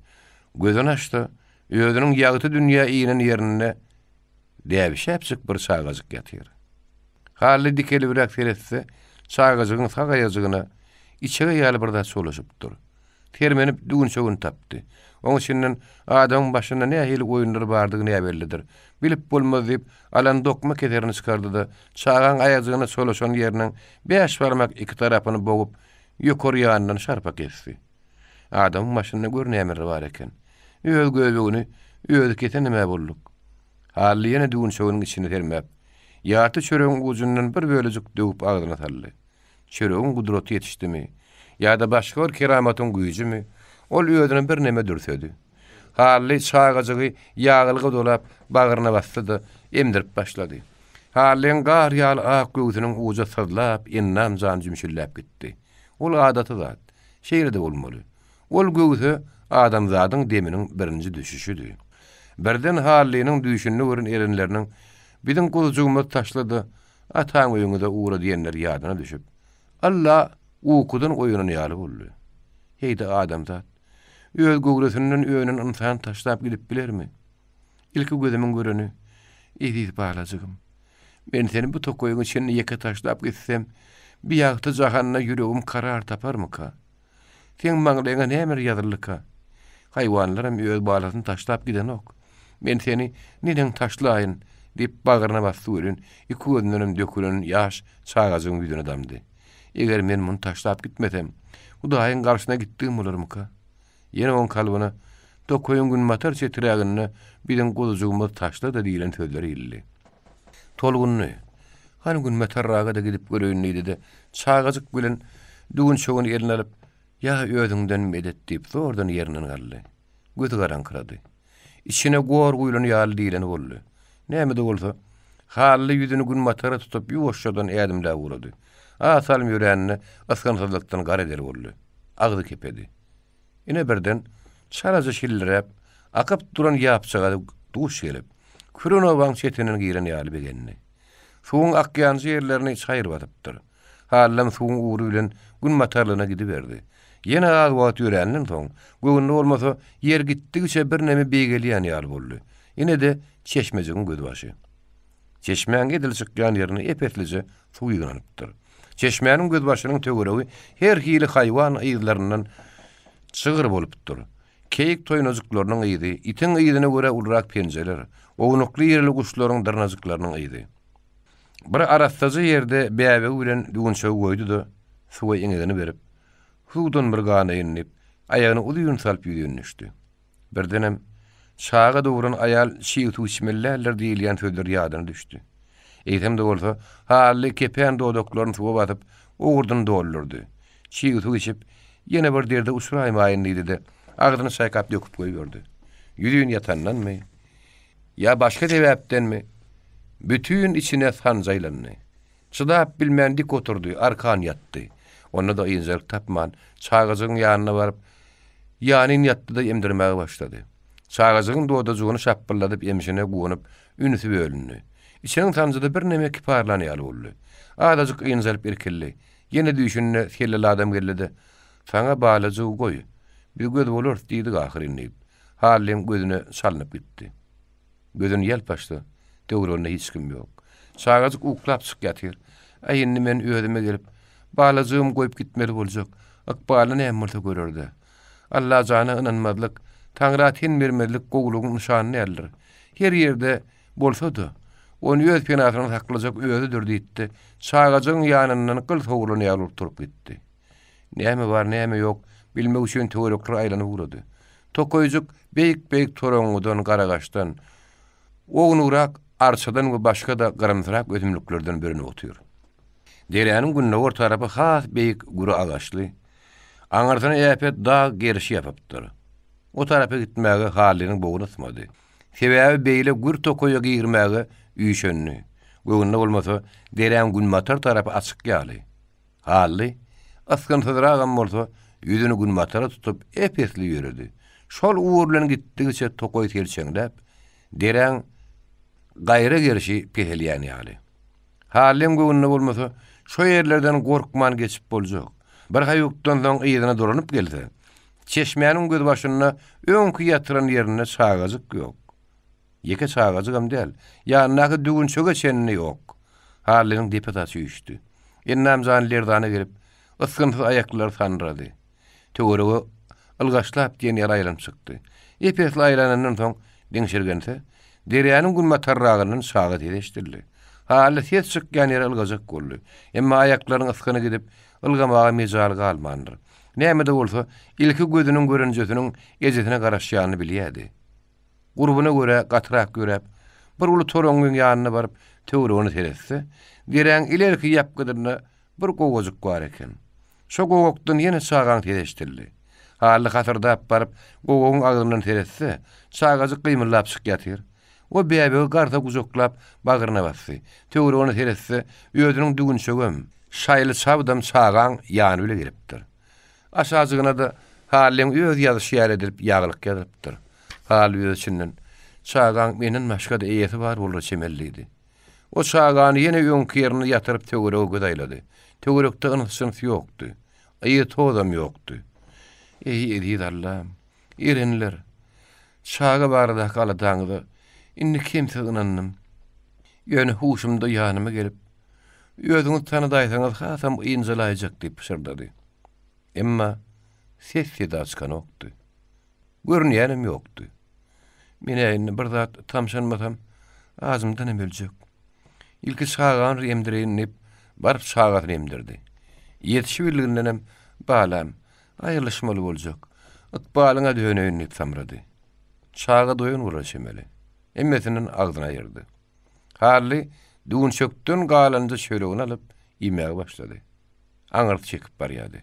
Gözüni açsa, özüniň ýagty dünýä inen ýerinde däbişäpjik bir çagajyk ýatyr. Hally dikelibräk seretse, çagajygyň sag aýajygyna içege ýaly bir zat çolaşypdyr. Sermenip düwünçegini tapdy. Oň içinden adamyň başynda nähili oýunlar bardygy näbellidir. Bilip bolmaz diýip, alan dokma keserini çykardy-da, çagaň aýajygyna çolaşan ýeriniň bäş barmak iki tarapyny bogup, ýokary ýanyndan şarpa kesdi. Adamyň başynda gör nämeler bar eken. Öz göbegini özi kesenem-ä bolduk. Hally ýene düwünçeginiň içini sermäp, ýarty çöregiň ujundan bir bölejik döwüp agzyna saldy. Çöregiň gudraty ýetişdimi, ýa-da başga bir keramatyň güýjümi, ol özüni birneme dürsedi. Hally çagajygy ýaglyga dolap, bagryna basdy-da, emdirip başlady. Hallyň gar ýaly ak göwsüniň ujy syzlap, endam-jany jümşülläp gitdi. Ol adaty zat. Şeýle-de bolmaly. Ol göwse adamzadyň deminiň birinji düşüşidi. Birden Hallynyň düýşünde gören erenleriniň Biziň guzujygymyzy taşla-da, Ataň öýüňize ugra diýenleri ýadyna düşüp, Alla ukudan oýanan ýaly boldy. Heý-de adamzat, öz göwresinden önen ynsany taşlap gidip bilermi? Ilki gözümiň göreni, eziz balajygym. Men seni bu tokaýyň içinde ýeke taşlap gitsem, bi ýagty jahanda ýüregim karar taparmyka? Seň maňlaýyňa nämeler ýazyldyka? Haýwanlaram öz balasyny taşlap gidenok. Men seni neneň taşlaýyn? diýip, bagryna basdy welin, iki gözündenem dökülen ýaş çagajygyň ýüzüne damdy. Eger men muny taşlap gitmesem, Hudaýyň garşyna gitdigim bolarmyka? Ýene oň kalbyna, Tokaýyň günbatar çetiräginde biziň guzujygymyzy taşla-da diýlen sözler ildi. Tolgundy. Hany günbatarraga-da gidip göreýin diýdi-de, çagajyk bilen düwünçegini eline alyp, Ýa özüňden medet diýip, zordan ýerinden galdy. Gözi garaňkyrady. Içine gor guýlan ýaly diýleni boldy. Näme-de bolsa, Hally ýüzüni günbatara tutup, ýuwaşjadan ädimläp ugrady. Az salym ýöräninde ysgynsyzlykdan gara der boldy. Agzy kepedi. Ine birden, çalaja şilliräp, akyp duran ýapjagaza duş gelip, küren obaň çetinden giren ýaly begendi. Suwuň akýanjy ýerlerini çaýyr basypdyr. Hallam suwuň ugry bilen günbatarlygyna gidiberdi. Ýene az wagt ýöränden soň, göwnüne bolmasa, ýer gitdigiçe birneme beýgelýän ýaly boldy. Ine-de, çeşmejigiň gözbaşy. Çeşmäň edil çykýan ýerine ep-eslije suw ýygnanypdyr. Çeşmäniň gözbaşynyň töweregi her hili haýwan yzlaryndan çygyr bolupdyr. Keýik toýnajyklarynyň yzy, itiň yzyna görä ulurak penjeler, ownukly-irili guşlaryň dyrnajyklarynyň yzy. Bir arassaja ýerde bäbegi bilen düwünçegi goýdy-da, suwa eňegini berip, Suwdan bir ganaýyn diýip, aýagyny uzyn salyp ýüzin düşdi. Birdenem, Çaga dogran aýal çig suw içmeli däldir diýilýän sözler ýadyna düşdi. Eýsem-de bolsa, Hally kepän dodaklaryny suwa basyp, owurdyny doldurdy. Çig suw içip, ýene bir derde uçraýmaýyn diýdi-de, agzyny çaýkap döküp goýberdi. Ýüzin ýatandanmy, ýa başga sebäpdenmi, bütin içine sanjy aýlandy. Çydap bilmän dik oturdy, arkan ýatdy. Onda-da ynjalyk tapman, çagajygyň ýanyna baryp, ýanyn ýatdy-da emdirmäge başlady. Çagajygyň dodajygyny şapbyldadyp emşine guwanyp, ünsi bölündi. Içiniň sanjy-da birneme kiparlan ýaly boldy. Azajyk ynjalyp irkildi. Ýene düýşünde selleli adam geldi-de, Saňa balajygy goý, biz göz bolarys diýdik ahyryn diýip, Hallyň gözüne çalnyp gitdi. Gözüni ýalp açsa, töwereginde hiç kim ýok. Çagajyk uklap çyk ýatyr. Äý, indi men özüme gelip, balajygymy goýup gitmeli boljak. Ykbaly näme bolsa görer-dä. Allajana ynanmazlyk, Taňra ten bermezlik gowulygyň nyşany däldir. Her ýerde bolsa-da, ony öz penasynda saklajak özüdir diýdi-de, çagajygyň ýanyndan gyl sowrulan ýaly bolup turup gitdi. Näme bar, näme ýok, bilmek üçin töwereklere aýlanyp ugrady. Tokaýjyk beýik-beýik toraňňydan, garagaçdan, ownugrak arçadan we başga-da gyrymsyrak ösümliklerden bürünip otyr. Deräniň gündogar tarapy has beýik gür agaçly, aňyrsyna äpet dag gerşi ýapypdyr. O tarapa gitmäge Hallynyň bogny ysmady. Sebäbi beýle gür tokaýa girmäge üýşendi. Göwnüne bolmasa, deräň günbatar tarapy açyk ýaly. Hally, ysgynsyzragam bolsa, ýüzüni günbatara tutup ep-esli ýöredi. Şol ugur bilen gitdigiçe tokaý selçeňläp, deräň gaýra gerşi peselýän ýaly. Hallyň göwnüne bolmasa, şo ýerlerden gorkman geçip boljak. Bir haýukdan soň yzyna dolanyp gelse, çeşmäniň gözbaşynda öňki ýatyran ýerinde çagajyk ýok. Ýeke çagajygam däl, ýanyndaky düwünçege çenli ýok. Hallynyň depe saçy üýşdi. Ennam jany lerzana gelip, ysgynsyz aýaklary sandyrady. Töwerege ylgaşlap diýen ýaly aýlanyp çykdy. Ep-esli aýlanandan soň diňşirgense, derýanyň günbatarragyndan çaga sesi eşidildi. Hally ses çykýan ýere ylgajak boldy. Emma aýaklarynyň ysgyny gidip, ylgamaga mejaly galmandyr. Näme-de bolsa, ilki gözüniň görenjesiniň ejesine garaşýanyny bilýärdi. Gurbuna görä gatyrak ýöräp, bir uly toraňňyň ýanyna baryp, töweregine seretse, deräň ilerki ýapgydynda bir gowajyk bar eken. Şo gowakdan ýene çagaň sesi eşidildi. Hally hasyrdap baryp, gowagyň agzyndan seretse, çagajyk gymyldapjyk ýatyr. O bäbegi garsa gujaklap, bagryna basdy. Töweregine seretse, özüniň düwünçegem, şaýly çabdam çagaň ýany bile gelipdir. Aşajygyna-da Hallyň öz ýazyşy ýaly edilip ýaglyk ýazylypdyr. Hally öz içinden, Çagaň menden başga-da eýesi bar bolara çemeli diýdi. O çagany ýene öňki ýerinde ýatyryp töwerege göz aýlady. Töwerekde yns-jyns ýokdy. Yz-tozam ýokdy. Eý, eziz Allam! Erenler! Çaga baradaky aladaňyza indi kemsiz ynandym. Ýöne huşumda ýanyma gelip, Özüňiz tanadaýsaňyz hasam ynjalaýjak diýip pyşyrdady. Emma ses-seda çykanokdy. Görünýänem ýokdy. Men-ä indi bir zat tamşanmasam, ajymdanam öljek. Ilki çagany bir emdireýin diýip, baryp çagasyny emdirdi. Ýetişibildigindenem, Balam, aýrylyşmaly boljak. Ykbalyňa döneýin diýip samrady. Çaga doýan bolar çemeli. Hemmesinden agzyny aýyrdy. Hally düwünçekden galanja çöregini alyp, iýmäge başlady. Aňyrsy çekip barýardy.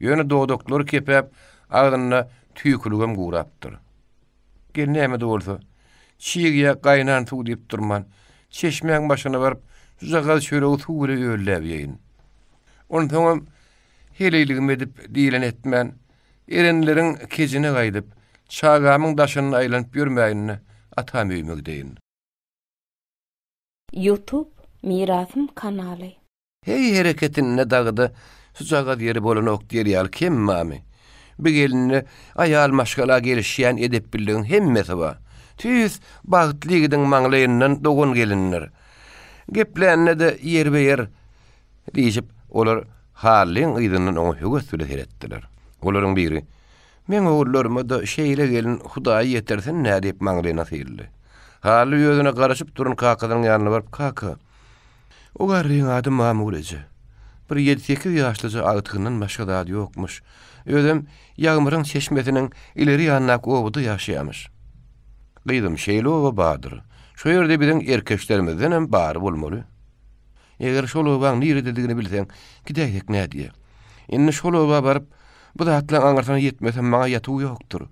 Ýöne dodaklary kepäp, agzynda tüýküligem gurapdyr. Gel näme-de bolsa, çig ýa gaýnan suw diýip durman, çeşmäň başyna baryp, şujagaz çöregi suw bile ölläp iýeýin. Onsoňam heleýligimi edip, diýleni etmän, erenleriň kejine gaýdyp, çagamyň daşynda aýlanyp ýörmäýin-de, atam öýüme gideýin. Youtube Mirasym kanaly. Heý hereketinde dagyda şujagaz ýeri bolanok diýer ýaly kem bamy? Bi gelinde aýal maşgala gelişýän edepliligiň hemmesi bar. Tüýs bagtly ýigidiň maňlaýyndan dogan gelindir. Geplände-de ýerbe-ýer diýşip, olar Hallyň yzyndan oňa höwes bile seretdiler. Olaryň biri, Meň ogullaryma-da şeýle gelin Hudaý ýetirsin-dä diýip maňlaýyna syldy. Hally özüne garaşyp duran kakasynyň ýanyna baryp, Kaka, o garryň ady Mamur eje. Bir ýedi-sekiz ýaşlyja agtygyndan başga zady ýokmuş. Özem Ýagmyryň çeşmesiniň ileri ýanyndaky obada ýaşaýamyş. Gyzym, şeýle oba bardyr. Şo ýerde biziň erkeçlerimizdenem bary bolmaly. Eger şol obaň nirededigini bilseň, gidäýsek nädýä? Indi şol oba baryp, bu zatlaň aňyrsyna ýetmesem maňa ýatuw ýokdur.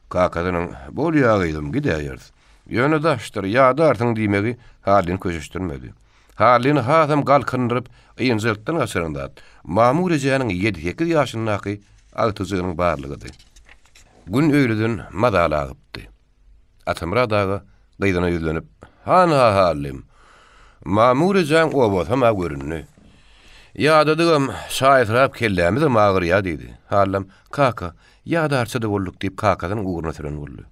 Kakasynyň, Bolýa gyzym, gidäýeris. Ýöne daşdyr, ýadarsyň diýmegi Hallyny köşeşdirmedi. Hallyny hasam galkyndyryp, ynjalykdan gaçyran zat, Mamur ejäniň ýedi-sekiz ýaşyndaky agtyjygynyň barlygydy. Gün öýleden mazaly agypdy. Atamyrat aga gyzyna ýüzlenip, Han-ha, Hallym, Mamur ejäň obasam-a göründi. Ýadadygam, çaýsyrap kellämizem agyrýa diýdi. Hallam, Kaka, ýadarça-da bolduk diýip kakasynyň ugruna süren boldy.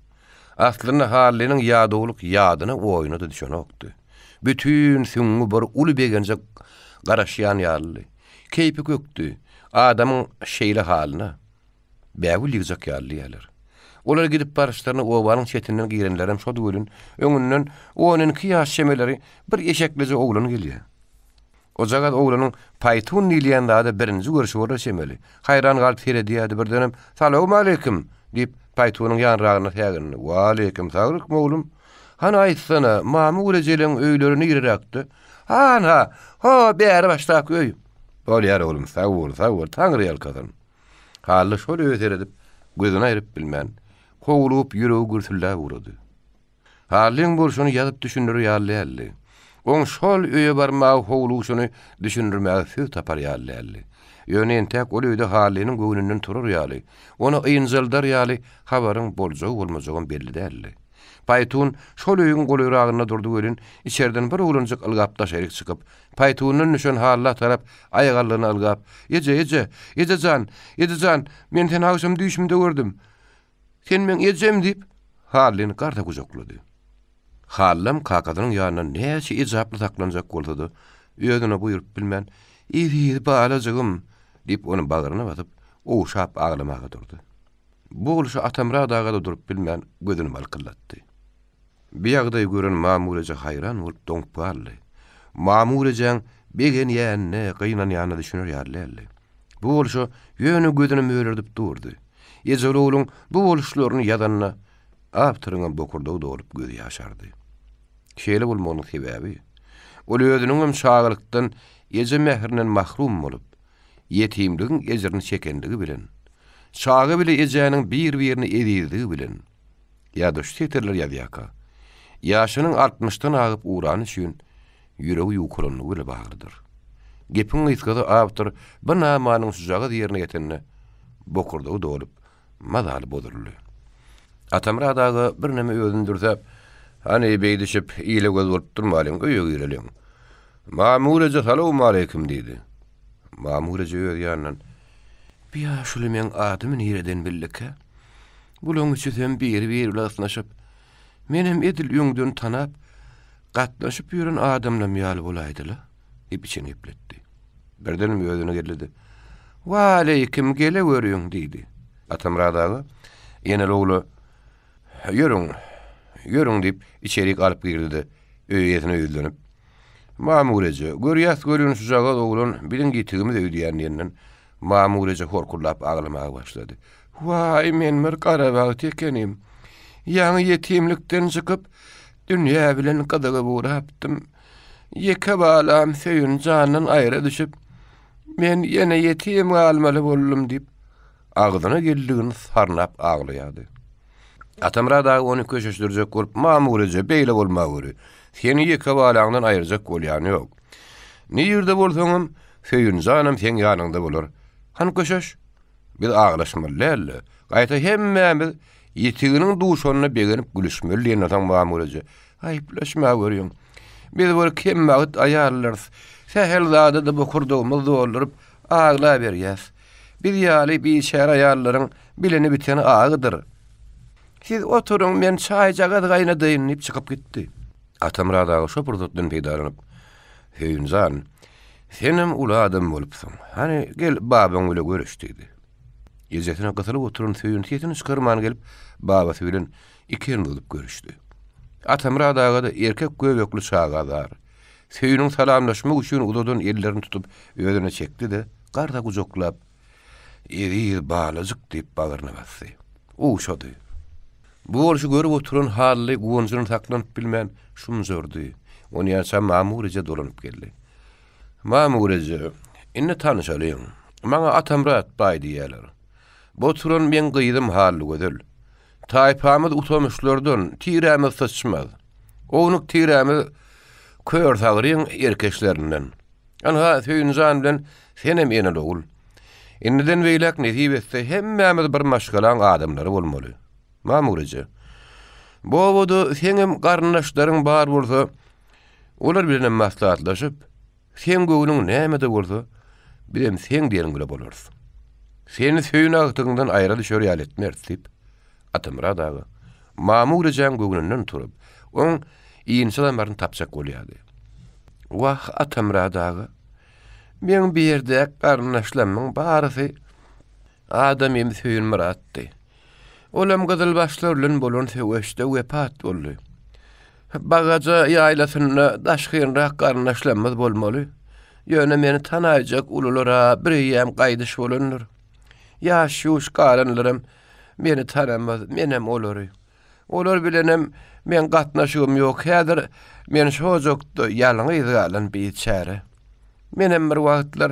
Aslynda Hallynyň ýadawlyk ýadyna oýuna-da düşenokdy. Bütin süňňi bir uly begenje garaşýan ýalydy. Keýpi kökdi. Adamyň şeýle halyna bägül ýygjak ýaly diýýärler. Olar gidip baryşlaryna obanyň çetinden girenlerem şody welin, öňünden on iki ýaş çemeleri bir eşeklije oglan gelýär. Ojagaz oglanyň paýtun diýilýän zada birinji görşi bolar çemeli. Haýran galyp seredýärdi, birdenem, Salowmaleýkim! diýip, paýtunyň ýanragynda sägindi. Waleýkim saglyk, oglum. Hany aýtsana, Mamur ejeleň öýleri nireräkde? Han-ha, ho, bäri başdaky öý. Bolýar, oglum, sag bol, sag bol, Taňry ýalkasyn. Hally şol öýe seredip, gözüni aýryp bilmän, howlugyp ýüregi gürsüldäp ugrady. Hallyň bolşuny ýazyp düşündirer ýaly däldi. Oň şol öýe barmaga howlugşyny düşündirmäge söz tapar ýaly däldi. Ýöne entäk ol öýde Hallynyň göwnünden turar ýaly, ony ynjaldar ýaly habaryň boljagy-bolmajagam belli däldi. Paýtun şol öýüň golaýragynda durdy welin, içerden bir oglanjyk ylgap daşaryk çykyp, paýtundan düşen Halla tarap aýagallygyna ylgap, Eje, eje! Eje jan! Eje jan! Men seni agşam düýşümde gördüm. Sen meň ejem! diýip, Hallyny garsa gujaklady. Hallam kakasynyň ýanynda näçe ejaply saklanjak bolsa-da, özüne buýrup bilmän, Eziz balajygym! diýip, ony bagryna basyp, ogşap aglamaga durdy. Bu bolşa Atamyrat aga-da durup bilmän, gözüni balkyldatdy. Bu ýagdaýy gören Mamur eje haýran bolup doňup galdy. Mamur ejäň begenýänine, gynanýanyna düşüner ýaly däldi. Bu bolşa ýöne gözüni mölerdip durdy. Ejeli-ogluň bu boluşlaryny ýazanda awtoryňam bokurdagy dolup gözi ýaşardy. Şeýle bolmagynyň sebäbi, ol özüniňem çagalykdan eje mährinden mahrum bolup, ýetimligiň ejirini çekenligi bilen, çaga bile ejäniň bir-birine ezizligi bilen, ýa-da şu setirleri ýazýarka, ýaşynyň altmyşdan agyp ugrany üçin ýüregi ýukalanlygy bile baglydyr. Gepiň gysgasy awtor bu namanyň şujagaz ýerine ýetende bokurdagy dolup, mazaly bozuldy. Atamyrat aga birneme özüni dürsäp, Hany, beýdişip, ile göz bolup durmalyň, öýe gireliň. Mamur eje salowmaleýkim diýdi. Mamur eje öz ýanyndan, Bu ýaşuly meň adymy nireden bildikä? Bulaň üçüsem biri-biri bilen ysnyşyp, menem edil öňden tanap, gatnaşyp ýören adamlam ýaly bolaýdy-la, diýip içini gepletdi. Birdenem özüne geldi-de, Waleýkim, geleweriň, diýdi. Atamyrat aga eneli-ogla, Ýörüň, ýörüň diýip, içerik alyp girdi-de, öý eýesine ýüzlenip, Mamur eje, görýäs welin şujagaz oglan biziň ýitigimiz öýdýän diýenden, Mamur eje horkuldap aglamaga başlady. Waý, men bir garabagt ekenim. Ýaňy ýetimlikden çykyp, dünýä bilen gyzygyp ugrapdym. Ýeke balam Söýün jandan aýra düşüp, men ýene ýetim galmaly boldum diýip, agzyna geldigini sarnap aglaýardy. Atamyrat aga ony köşeşdirjek bolup, Mamur eje, beýle bolmaweri. Seni ýeke balaňdan aýyrjak bolýan ýok. Nirde bolsaňam, Söýün janam seň ýanyňda bolar. Hany köşeş. Biz aglaşmaly däl-de, gaýta hemmämiz ýitiginiň duşanyna begenip gülüşmeli diýenden soň Mamur eje, Aýyplaşmaweriň. Biz bir kembagt aýallarys. Sähel zada-da bokurdagymyzy dolduryp, aglaberýäs. Biz ýaly biçäre aýallaryň bileni biteni agydyr. Siz oturyň, men çaýjagaz gaýnadaýyn diýip çykyp gitdi. Atamyrat aga şo pursatdan peýdalanyp, Söýün jan, senem uly adam bolupsyň. Hany, gel, babaň bile görüş diýdi. Ejesine gysylyp oturan Söýün sesini çykarman gelip, babasy bilen iki elini uzadyp görüşdi. Atamyrat aga-da erkek göbekli çaga zar. Söýüniň salamlaşmak üçin uzadan ellerini tutup özüne çekdi-de, garsa gujaklap, Eziz balajyk diýip bagryna basdy. Ogşady. Bu bolşy görüp oturan Hally guwanjyny saklanyp bilmän şumjardy. Onýança Mamur eje dolanyp geldi. Mamur eje, indi tanyşalyň. Maňa Atamyrat baý diýýärler. Bu oturan meň gyzym Hallygözel. Taýpamyz utamyşlardan, tirämiz syçmaz. Ownuk tirämiz Körsagryň erkeçlerinden. Ynha, Söýünjan bilen senem eneli-ogul. Indiden beýläk nesip etse hemmämiz bir maşgalaň adamlary bolmaly. Mamur eje, bu obada seňem garyndaşlaryň bar bolsa, olar bilenem maslahatlaşyp, Seň göwnüň nämede bolsa, bizem seň diýeniň bile bolarys. Seni söýün agtygyňdan aýra düşer ýaly etmeris, diýip, Atamyrat aga Mamur ejäň göwnünden turup, oň inçe damaryny tapjak bolýardy. Wah, Atamyrat aga, meň bu ýerdäki garyndaşlarymyň barysy adamym Söýünmyratdy. Olam gyzylbaşlar bilen bolan söweşde wepat boldy. Bagaja ýaýlasynda daşgynrak garyndaşlarymyz bolmaly. Ýöne meni tanaýjak ulular-a bireýýäm gaýdyş bolandyr. Ýaş-ýuş galanlaram meni tanamaz, menem olary. Olar bilenem meň gatnaşygym ýok. Häzir men şu ojakda ýalňyz galan biçäre. Menem bir wagtlar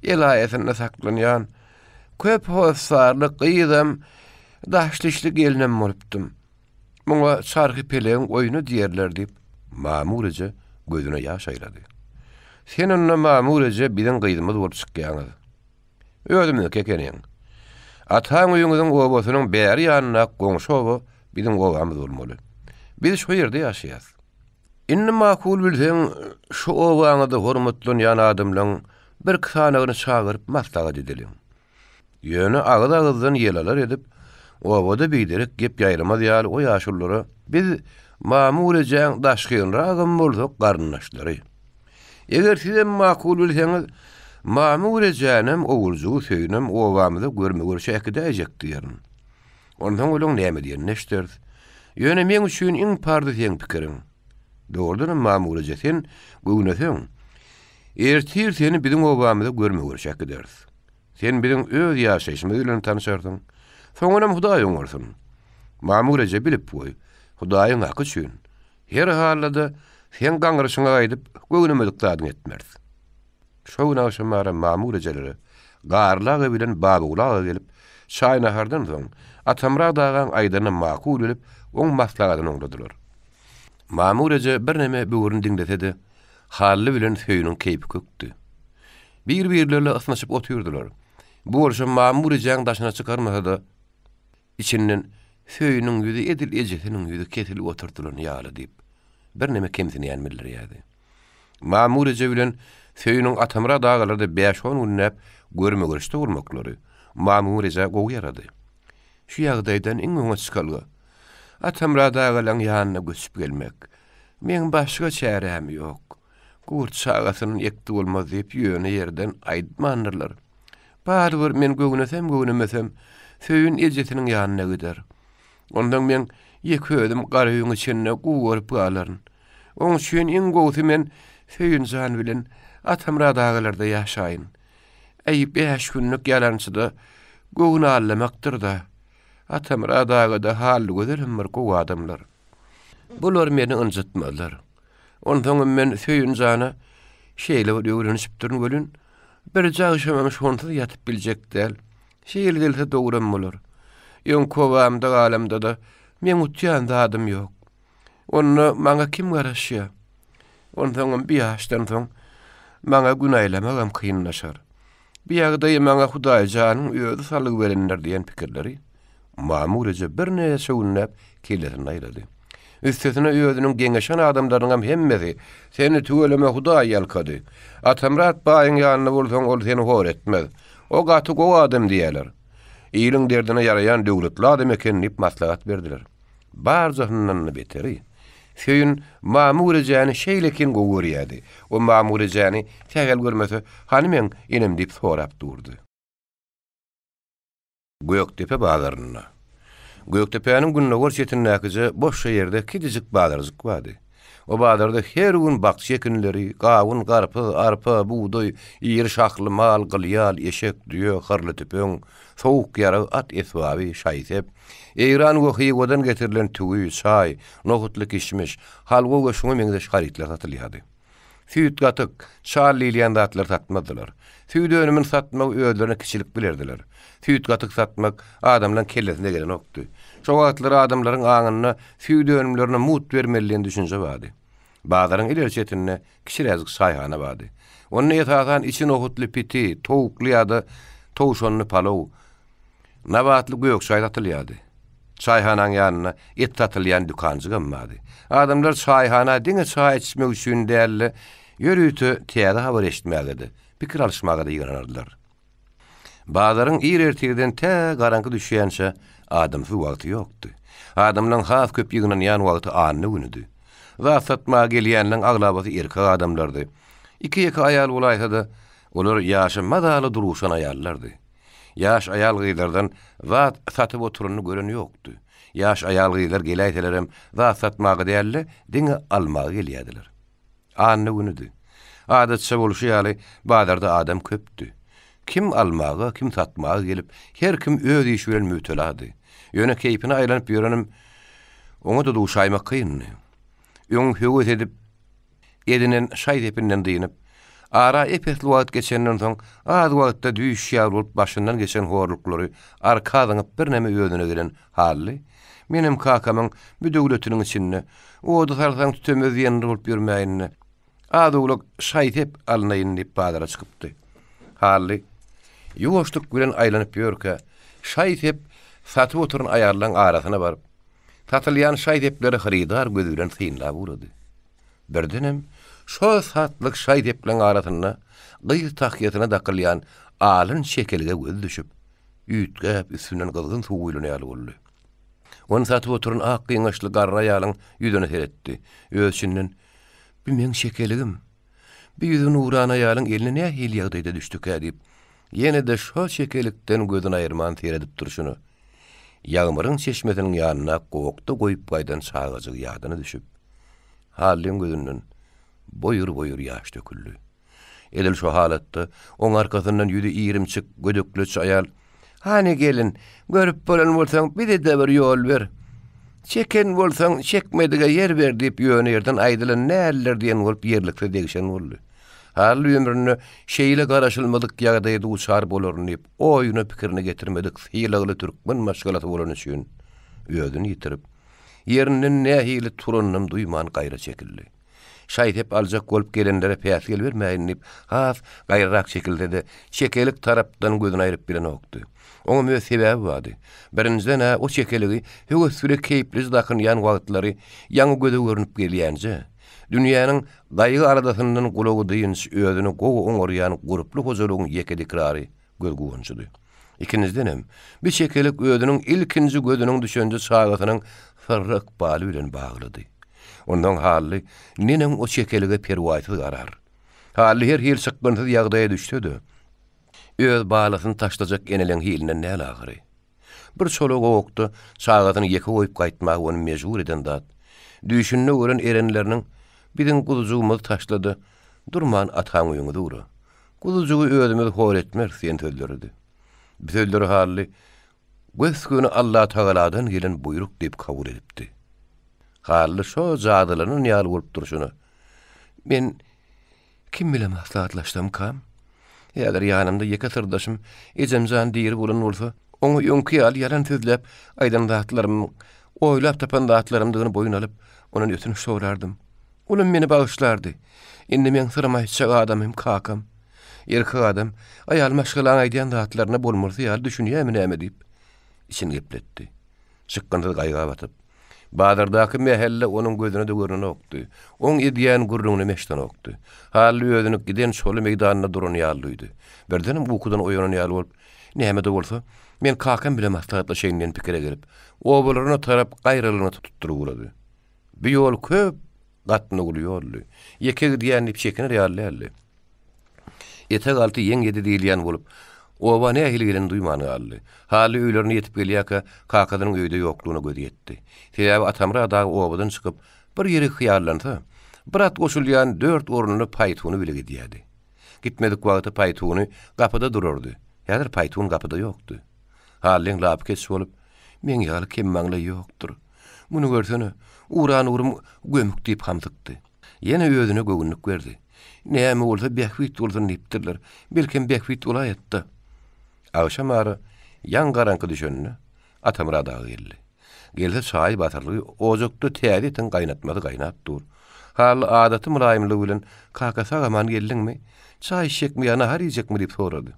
el aýasynda saklanýan Köp hossarly gyzam, daş dişli gelnem bolupdym. Muňa çarhy-pelegiň oýny diýerler diýip, Mamur eje. gözüne ýaş aýlady. Sen onda Mamur eje biziň gyzymyz bolup çykýaňyz. Özümiziňki ekeniň. Ataň öýüňiziň obasynyň bäri ýanyndaky goňşy oba biziň obamyz bolmaly. Biz şo ýerde ýaşaýas. Indi makul bilseň, şu obaňyzda hormatlanýan adamlaň birki sanagyny çagyryp maslahat edeliň. Ýöne agyz-agyzdan ýelalar edip, obada biderek gep ýaýramaz ýaly o ýaşululara biz Mamur ejäň daşgynragam bolsak garyndaşlary. Eger sizem makul bilseňiz, Mamur ejänem, Oguljygy Söýünem obamyza görme-görşe äkidäýjek diýerin. Onsoň olaň näme diýenini eşideris. Ýöne meň üçin iň parzy seň pikiriň. Dogrudanam Mamur eje sen göwneseň, ertir seni biziň obamyza görme-görşe äkideris. Sen biziň öz ýaşaýşymyz bilen tanyşarsyň. Soňunam Hudaý oňarsyn. Mamur eje bilip goý, Hudaýyň haky üçin, her halda-da seň gaňryşyňa gaýdyp göwnemedik zadyňy etmeris. Şo gün agşamara Mamur ejelere Garly aga bilen Babaguly aga gelip, çaý-nahardan soň, Atamyrat agaň aýdanyna makul bilip, oň maslahatyny oňladylar. Mamur eje birneme böwrüni diňlese-de, Hally bilen Söýüniň keýpi kökdi. Bir-birlerine ysnyşyp otyrdylar. Bu bolşam Mamur ejäň daşyna çykarmasa-da, içinden Söýüniň ýüzi edil ejesiniň ýüzi kesilip oturdylan ýaly diýip, birneme kemsinýän bildirýärdi. Mamur eje bilen Söýüniň Atamyrat agalarda bäş-on günläp görme-görüşde bolmaklary Mamur ejä gowy ýarady. Şu ýagdaýdan iň oňat çykalga, Atamyrat agalaň ýanyna göçüp gelmek. Meň başga çäräm ýok. Gurt çagasynyň ekdi bolmaz diýip ýöne ýerden aýtmandyrlar. Barybir men göwnesem-göwnemesem, Söýün ejesiniň ýanyna gider. Onsoň men ýeke özüm gara öýüň içinde gugaryp galaryn. Oň üçin iň gowusy men Söýün jan bilen Atamyrat agalarda ýaşaýyn. Äý, bäş günlük ýalançyda göwün allamakdyr-da. Atamyrat aga-da Hallygözelem bir gowy adamlar. Bular meni ynjytmazlar. Onsoňam men Söýün jana şeýle bir öwrenişipdirin welin, birje agşamam şonsuz ýatyp biljek däl. Şeýle edilse dogrum bolar. Öňki obamda galamda-da meň utýan zadym ýok. Onda maňa kim garaşýar? Onsoňam bir ýaşdan soň maňa gün aýlamagam kynlaşar. Bu ýagdaýy maňa Hudaý janyň özi salgy berendir diýen pikirleri Mamur eje birnäçe günläp kellesinde aýlady. Üstesine özüniň geňeşen adamlarynyňam hemmesi, Seni tüweleme Hudaý ýalkady. Atamyrat baýyň ýanynda bolsaň ol seni hor etmez. O gaty gowy adam diýýärler. Iliň derdine ýaraýan döwletli adam eken diýip maslahat berdiler. Barjasyndan-da beteri, Söýün Mamur ejäni şeýlekin gowy görýärdi. O Mamur ejäni sähel görmese, Hany meň enem diýip sorap durdy. Gökdepe bazarynda. Gökdepäniň gündogar çetindäkije boşja ýerde kiçijik bazarjyk bardy. O bazarda her gün bakja ekinleri, gawun, garpyz, arpa, bugdaý, iri şahly mal, gylýal, eşek, düýe, hyrly tüpeň, sowuk ýarag, at esbaby, şaý-sep, Eýran we Hywadan getirilen tüwi, çaý, nohutly kişmiş, halwa we şuňa meňzeş harytlar satylýardy. Süýt-gatyk, çal diýilýän zatlary satmazdylar. Süýt önümini satmagy özlerine kiçilik bilerdiler. Süýt-gatyk satmak adamlaryň kellesine gelenokdy. Şo wagtlar adamlaryň aňynda süýt önümlerine mugt bermeli diýen düşünje bardy. Bazaryň ileri çetinde kiçiräjik çaýhana bardy. Onda esasan içi nohutly piti, towukly ýa-da towşanly palaw, nabatly gök çaý satylýardy. Çaýhanaň ýanynda et satylýan dükanjygam bardy. Adamlar çaýhana diňe çaý içmek üçin däl-de, ýörite täze habar eşitmäge-de, pikir alyşmaga-da ýygnanardylar. Bazaryň ir ertirden tä garaňky düşýänçä adamsyz wagty ýokdy. Adamlaryň has köp ýygnanýan wagty anna günüdi. Zat satmaga gelýänleň aglabasy erkek adamlardy. Iki-ýeke aýal bolaýsa-da, olar ýaşy mazaly duruşan aýallardy. Ýaş aýal-gyzlardan zat satyp oturanyny gören ýokdy. Ýaş aýal-gyzlar geläýselerem zat satmaga däl-de, diňe almaga gelýärdiler. Anna günüdi. Adatça bolşy ýaly, bazarda adam köpdi. Kim almaga, kim satmaga gelip, her kim öz işi bilen mübtelady. Ýöne keýpine aýlanyp ýörenem oňa-da duşaýmak kyndy. Öň höwes edip edinen şaý-sepinden dynyp, ara ep-esli wagt geçenden soň, az wagtda düýş ýaly bolup başyndan geçen horluklary arka zyňyp birneme özüne gelen Hally, Menem kakamyň bu döwletiniň içinde, ody salsaň tütemez diýendir bolup ýörmäýin-dä. Az-owlak şaý-sep alynaýyn diýip bazara çykypdy. Hally ýuwaşlyk bilen aýlanyp ýörkä, şaý-sep satyp oturan aýallaň arasyna baryp, satylýan şaý-sepleri hyrydar gözi bilen synlap ugrady. Birdenem şo satlyk şaý-sepleň arasynda gyz tahýasyna dakylýan alyn şekelge gözi düşüp, üýtgäp üstünden gyzgyn suw guýlan ýaly boldy. Ony satyp oturan ak gyňaçly garry aýalyň ýüzüne seretdi. Öz içinden, Bi meň şekeligim. Bi ýüzi nurana aýalyň eline nähili ýagdaýda düşdükä diýip, ýene-de şo şekelikden gözüni aýyrman seredip durşuna, Ýagmyryň çeşmesiniň ýanynda gowakda goýup gaýdan çagajygy ýadyna düşüp, Hallyň gözünden boýur-boýur ýaş döküldi. Edil şo halatda oň arkasyndan ýüzi irimçik, gödekleç aýal, Hany gelin, görüp bolan bolsaň, bize-de bir ýol ber. Çeken bolsaň, çekmedige ýer ber diýip ýöne ýerden aýdylan däldir diýen bolup ýerliksiz degişen boldy. Hally ömründe şeýle garaşylmadyk ýagdaýa duçar bolaryn diýip oýuna-pikirine getirmedik sylagly türkmen maşgalasy bolany üçin özüni ýitirip, ýerinden nähili turanynam duýman gaýra çekildi. Şaý-sep aljak bolup gelenlere päsgel bermäýin diýip, has gaýrarak çekilse-de, çekelik tarapdan gözüni aýryp bilenokdy. Oňam öz sebäbi bardy. Birinjiden-ä o çekeligi höwes bile keýplije dakynýan wagtlary ýaňy göze görnüp gelýänje, dünýäniň gaýgy-aladasyndan gulagy dynç, özüni gowy oňarýan gurply hojalygyň ýeke dikrary göz guwanjydy. Ikinjidenem, bi çekelik özüniň ilkinji gözüniň düşenje çagasynyň syrly ykbaly bilen baglydy. Onsoň Hally neneň o çekelige perwaýsyz garar? Hally her hili çykgynsyz ýagdaýa düşse-de, öz balasyny taşlajak eneleň hilinden däl ahyry. Bir çola gowakda çagasyny ýeke goýup gaýtmaga ony mejbur eden zat, düýşünde gören erenleriniň Biziň guzujygymyzy taşla-da, durman ataň öýüňize ugra. Guzujygy özümiz hor etmeris diýen sözleridi. Bu sözleri Hally gös-göni Allatagaladan gelen buýruk diýip kabul edipdi. Hally şo jadylanan ýaly bolup durşuna, Men kim bilen maslahatlaşsamkam? Häzir ýanymda ýeke syrdaşym ejem jan diri bolan bolsa, oňa öňki ýaly ýalan sözläp aýdan zatlarymyň oýlap tapan zatlarymdygyny boýun alyp, ondan ötünç sorardym. Olam meni bagyşlardy. Indi meň syrymy aýtjak adamym kakam. Erkek adam aýal maşgalaň aýdýan zatlaryna bolmalysy ýaly düşünýärmi näme diýip, içini gepletdi. Çykgynsyz gaýga batyp, bazardaky mähelle onuň gözüne-de görnenokdy. Oň edýän gürrüňinem eşidenokdy. Hally özüni giden çola meýdanynda duran ýaly duýdy. Birdenem ukudan oýanan ýaly bolup, Näme-de bolsa, men kakam bilen maslahatlaşaýyn diýen pikire gelip, obalaryna tarap gaýralygyna tutduryp ugrady. Bu ýol köp gatnawly ýoldy. Ýeke gidýän diýip çekiner ýaly däldi. Etek alty, ýeň ýedi diýilýän bolup, oba nähili gelenini duýman galdy. Hally öýlerine ýetip gelýärkä, kakasynyň öýde ýoklugyna gözi ýetdi. Sebäbi Atamyrat aga obadan çykyp, bir ýere hyýallansa, bir at goşulýan dört orunly paýtuny bile gidýärdi. Gitmedik wagty paýtuny gapyda durardy. Häzir paýtun gapyda ýokdy. Hallyň lapykeç bolup, Meň ýaly kemmaňlaý ýokdur. Muny görsene, uran ugrum gömük diýip hamsykdy. Ýene özüne göwünlik berdi. Näme bolsa bähbit bolsun diýipdirler. Belkem bähbit bolaýatda. Agşam ara ýaň garaňky düşende Atamyrat aga geldi. Gelse çaý basyrylgy, ojakda täze etiň gaýnatmasy gaýnap dur. Hally adaty mylaýymlygy bilen, Kaka sag-aman geldiňmi? Çaý içjekmi ýa nahar iýjekmi diýip sorady.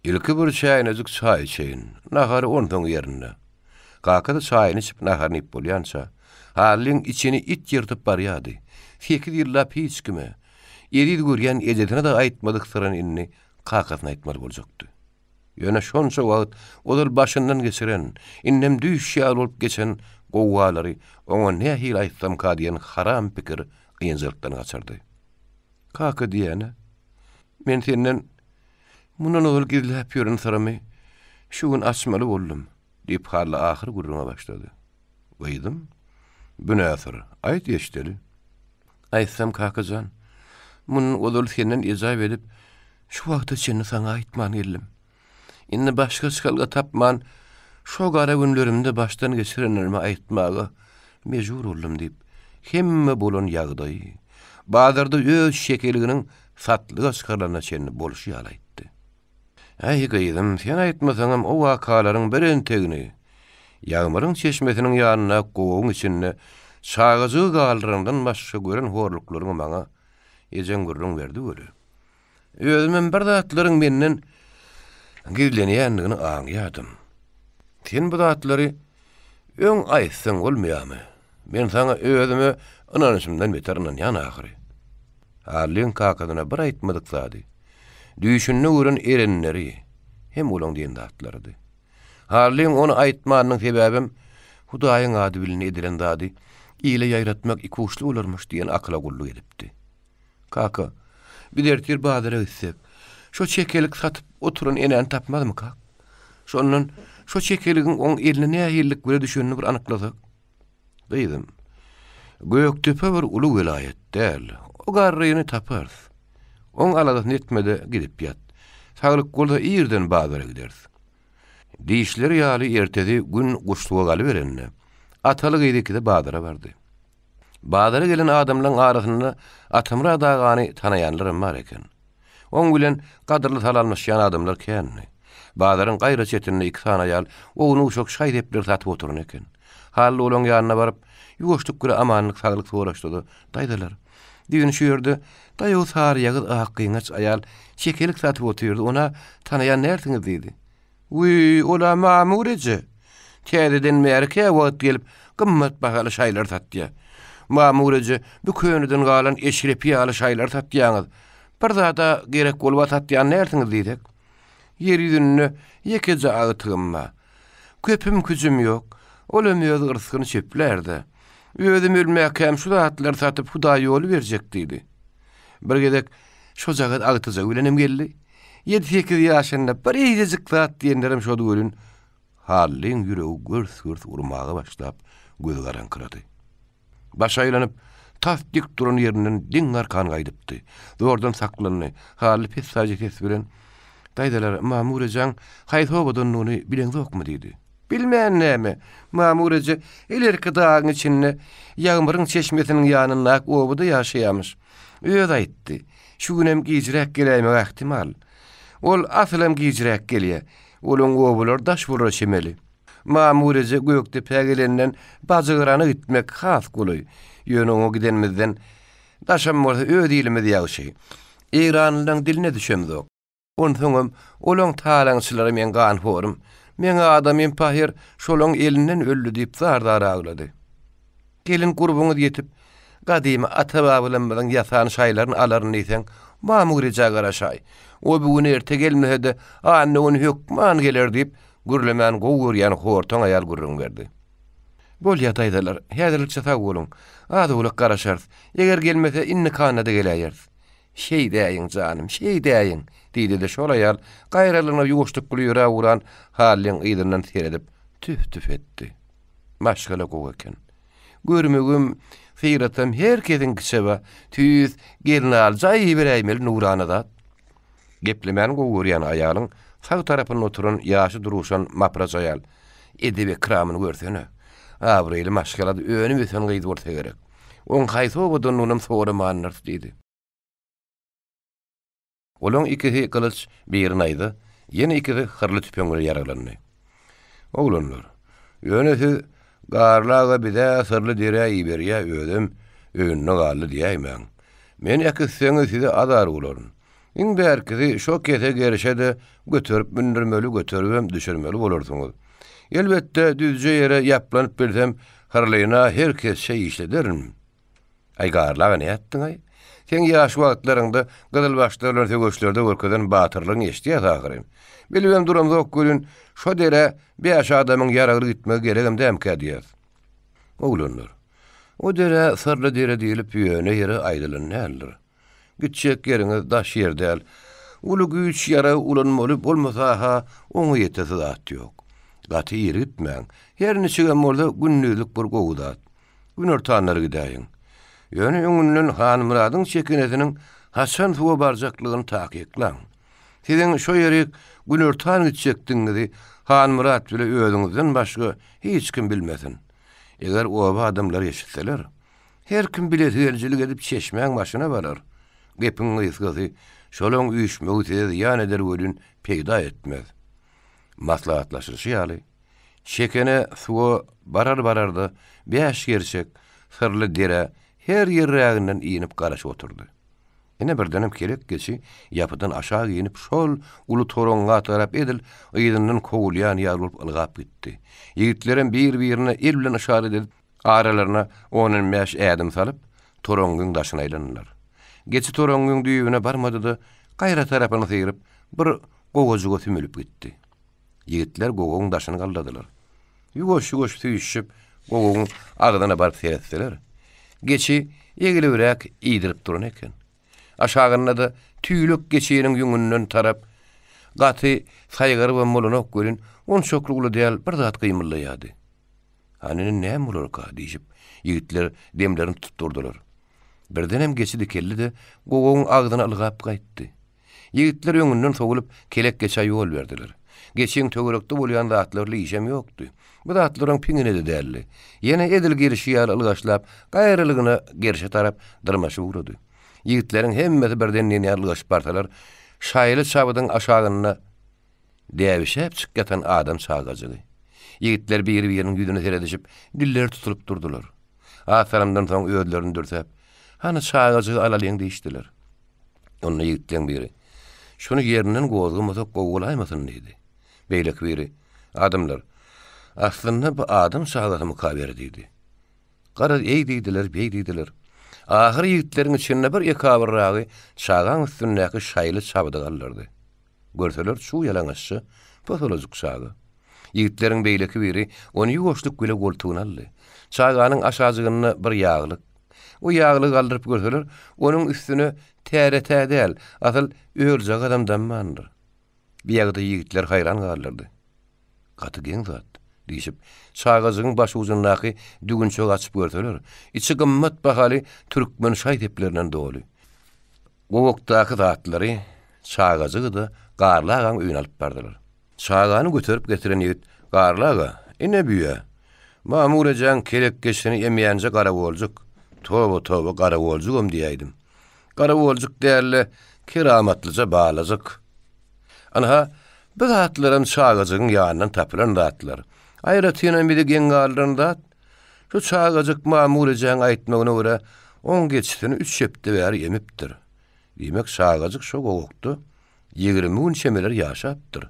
Ilki bir çäýnejik çaý içeýin, nahary onsoň ýerinde. Kakasy çaýyny içip, naharyny iýip bolýança, Hallyň içini it ýyrtyp barýardy. Sekiz ýyllap hiç kime, eziz görýän ejesine-de aýtmadyk syryny indi kakasyna aýtmaly boljakdy. Ýöne şonça wagt ozal başyndan geçiren, indem düýş ýaly bolup geçen gowgalary oňa nähili aýtsamka diýen haram pikir ynjalykdan gaçyrdy. Kaka diýýän-ä. Men senden mundan ozal gizläp ýören syrymy şu gün açmaly boldum, diýip, Hally ahyr gürrüňe başlady. Gyzym, bu nä syr, aýt eşideli. Aýtsam, kaka jan, mundan ozal senden ejap edip, şu wagta çenli saňa aýtman geldim. Indi başga çykalga tapman, şo gara günlerimde başdan geçirenlerimi aýtmaga mejbur boldum diýip, hemme bolan ýagdaýy, bazarda öz şekeliginiň satlyga çykarylanyna çenli bolşy ýaly aýtdy. Äý, gyzym, sen aýtmasaňam o wakalaryň bir entegini, Ýagmyryň çeşmesiniň ýanynda gowagyň içinde çagajygy galdyrandan başga gören horluklaryňy maňa. Ejeň gürrüň berdi weli. Özümem bir zatlaryň menden gizlenýändigini aňýardym. Sen bu zatlary öň aýtsaň bolmaýarmy? Men saňa özüme ynanyşymdan beter ynanýan ahyry. Hallyň kakasyna bir aýtmadyk zady, düýşünde gören erenleri hem olaň diýen zatlarydy. Hallyň ony aýtmanynyň sebäbem Hudaýyň ady bilen edilen zady ile ýaýratmak ikuçly bolarmyş diýen akyla gulluk edipdi. Kaka, biz ertir bazara gitsek, şo çekelik satyp oturan enäni tapmazmykak? Şondan şo çekeligiň oň eline nähililik bile düşenini bir anyklasak. Gyzym, Gökdepe bir uly welaýat däl, o garryny taparys. Oň aladasyny etme-de, gidip ýat. Saglyk bolsa irden bazara gideris. Diýişleri ýaly ertesi gün guşluga galyberende, ataly-gyz ikisi bazara bardy. Bazara gelen adamlaryň arasynda Atamyrat agany tanaýanlaram bar eken. Oň bilen gadyrly salamlaşýan adamlar kändi. Bazaryň gaýra çetinde iki sany aýal ownuk-uşak şaý-sepleri satyp oturan eken. Hally olaň ýanyna baryp, ýuwaşlyk bilen amanlyk-saglyk soraşdy-da, Daýzalar, düýn şu ýerde daýaw saryýagyz akgyňaç aýal çekelik satyp otyrdy, on-a tanaýan dälsiňiz diýdi. Wiý, ol-a Mamur eje. Täzeden bäri käwagt gelip, gymmat bahaly şaýlar satýa. Mamur eje, bu köneden galan eşrepi ýaly şaýlar satýaňyz. Bir zada gerek bolup-a satýan dälsiňiz diýsek. Ýer ýüzünde ýekeje agtygym bar. Köpüm-küjüm ýok. Olam öz yrsgyny çöplär-dä. Özüm ölmäkäm şu zatlary satyp Hudaý ýoly berjek diýdi. Bir gezek şojagaz agtyjagy bilenem geldi. Ýedi-sekiz ýaşynda bir eýjejik zat diýenlerem şody welin, Hallyň ýüregi gürs-gürs urmaga başlap, gözi garaňkyrady. Başy aýlanyp, tas dik duran ýerinden diň arkan gaýdypdy. Zordan saklandy. Hally pessaýja ses bilen, Daýzalar, Mamur ejäň haýsy obadandygyny bileňzokmy? diýdi. Bilmän näme, Mamur eje ilerki dagyň içinde, Ýagmyryň çeşmesiniň ýanyndaky obada ýaşaýamyş. Özi aýtdy. Şu günem gijräk geläýmegi ähtimal. Ol asylam gijräk gelýä. Olaň obalary daş bolara çemeli. Mamur eje Gökdepä gelenden Bajygyrana gitmek has golaý. Ýöne oňa gidenimizden daşam bolsa öz ilimiz ýagşy. Eýranlylaň diline düşemzok. Onsoňam, olaň talaňçylary meň ganhorum. Meň adamym pahyr şolaň elinden öldi diýip zar-zar aglady. Gelin gurbuňyz ýetip, gadymy ata-babalarymyzyň ýasan şaýlaryny alaryn diýseň, Mamur ejä garaşaý. O bu gün erte gelmese-de, anna güni hökman geler diýip, gürlemän gowy görýän hortaň aýal gürrüň berdi. Bolýa, daýzalar, häzirlikçe sag boluň. Az-owlak garaşarys. Eger gelmese, indiki annada geläýeris. Şeýdäýiň, janym, şeýdäýiň! diýdi-de, şol aýal gaýralygyna ýuwaşlyk bilen ýöräp ugran Hallyň yzyndan seredip, tüf-tüf etdi. Maşgala gowy eken. Görmegim, syratam her kesiňkiçe bar, tüýs gelnalyja iberäýmeli nurana zat. Geplemäni gowy görýän aýalyň sag tarapynda oturan ýaşy duruşan mapraç aýal, Edep-ekramyny görsene. Abraýly maşgalada önüp-ösen gyz bolsa gerek. Oň haýsy obadanlygynam soramandyrys diýdi. Olaň ikisi gylyç, biri naýza, ýene ikisi hyrly tüpeň bilen ýaraglandy. Oglanlar, ýöne siz Garly aga biz-ä syrly derä iberýä, özem öýünde galdy diýäýmäň. Men äkitseňiz size azar bolaryn. Iň bärkisi şo kese gerşe-de göterip mündürmeli, göteribem düşürmeli bolarsyňyz. Elbetde, düzje ýere ýaplanyp bilsem, hyrlyna her kesçe işlederin. Aý, Garly aga, nätdiň-aý? Seň ýaş wagtlaryňda gyzylbaşlar bilen söweşlerde görkezen batyrlygyňy eşidýäs ahyryn. Bilibem duramzok welin, şo derä bäş adamyň ýaragly gitmegi geregem dämkä diýýäs. Oglanlar, o derä syrly dere diýlip ýöne ýere aýdylan däldir. Gitjek ýeriňiz daş ýer däl. Uly güýç ýarag ulanmaly bolmasa-ha oňa ýetesi zat ýok. Gaty ir gitmäň. Her niçigem bolsa gündizlik bir gowy zat. Günortanlar gidäýiň. Ýöne öňünden Hanmyradyň çekinesiniň haçan suwa barjaklygyny takyklaň. Siziň şo ýerik günortan gitjekdigiňizi Hanmyrat bile özüňizden başga hiç kim bilmesin. Eger oba adamlary eşitseler, Her kim bilesigelijilik edip çeşmäň başyna barar. Gepiň gysgasy, şolaň üýşmegi size zyýan eder welin, peýda etmez. Maslahatlaşylyşy ýaly, çekene suwa barar-bararda bäş gerçek syrly derä her ýerräginden inip garaşyp oturdy. Ine birdenem kelek geçi ýapydan aşak inip şol uly toraňňa tarap edil yzyndan kowulýan ýaly bolup ylgap gitdi. Ýigitlerem bir-birine el bilen yşarat edip, aralaryna on-on bäş ädim salyp, toraňňyň daşyna aýlandylar. Geçi toraňňyň düýbüne barmady-da, gaýra tarapyny syryp, bir gowajyga sümülip gitdi. Ýigitler gowagyň daşyny galladylar. Ýuwaş-ýuwaş süýşüşip, gowagyň agzyna baryp seretseler, geçi egilibräk iýdirip duran eken. Aşagynda-da tüýlek geçiniň ýüňünden tarap, gaty saýgarybam bolanok welin, onçakly uly däl bir zat gymyldaýardy. Hany indi näme bolarka? diýşip, ýigitler demlerini tutup durdular. Birdenem geçi dikeldi-de, gowagyň agzyna ylgap gaýtdy. Ýigitler öňünden sowulyp, kelek geçä ýol berdiler. Geçiň töwerekde bolýan zatlarly işem ýokdy. Bu zatlaryň piňine-de däldi. Ýene edil gelşi ýaly ylgaşlap, gaýralygyna gerşe tarap dyrmaşyp ugrady. Ýigitleriň hemmesi birden diýen ýaly ylgaşyp barsalar, şaýly çabydyň aşagynda däbişäp çyk ýatan adam çagajygy. Ýigitler biri-biriniň ýüzüne seredişip, dilleri tutulyp durdular. Az salymdan soň özlerini dürsäp, Hany çagajygy alalyň diýişdiler. Onda ýigitleň biri, Şuny ýerinden gozgamasak gowy bolaýmasyn diýdi. Beýleki biri, Adamlar, aslynda bu adam çagasymyka beri diýdi. Garaz, eý diýdiler, beý diýdiler. Ahyry ýigitleriň içinde bir ekabyrragy çagaň üstündäki şaýly çabydy galdyrdy. Görseler, çuw ýalaňaçja, posalajyk çaga. Ýigitleriň beýleki biri ony ýuwaşlyk bile goltugyna aldy. Çaganyň aşajygynda bir ýaglyk. O ýaglygy galdyryp görseler, onuň üstüne täret-ä däl, asyl öljagazam dammandyr. Bu ýagdaý ýigitleri haýran galdyrdy. Gaty geň zat, diýşip, çagajygyň başujundaky düwünçegi açyp görseler, içi gymmat bahaly türkmen şaý-seplerinden doly. Gowakdaky zatlary, çagajygy-da Garly agaň öýüne alyp bardylar. Çagany göterip getiren ýigit, Garly aga, ine büýä. Mamur ejäň kelekgeşini emýänje garagoljyk. Toba, toba, garagoljugam diýäýdim. Garagoljyk däl-de, keramatlyja balajyk. Ynha, bu zatlaram çagajygyň ýanyndan tapylan zatlar. Aýratynam bizi geň galdyran zat, şu çagajyk Mamur ejäň aýtmagyna görä, oň geçisini üç hepde bäri emipdir. Diýmek, çagajyk şo gowakda 20 gün çemeler ýaşapdyr.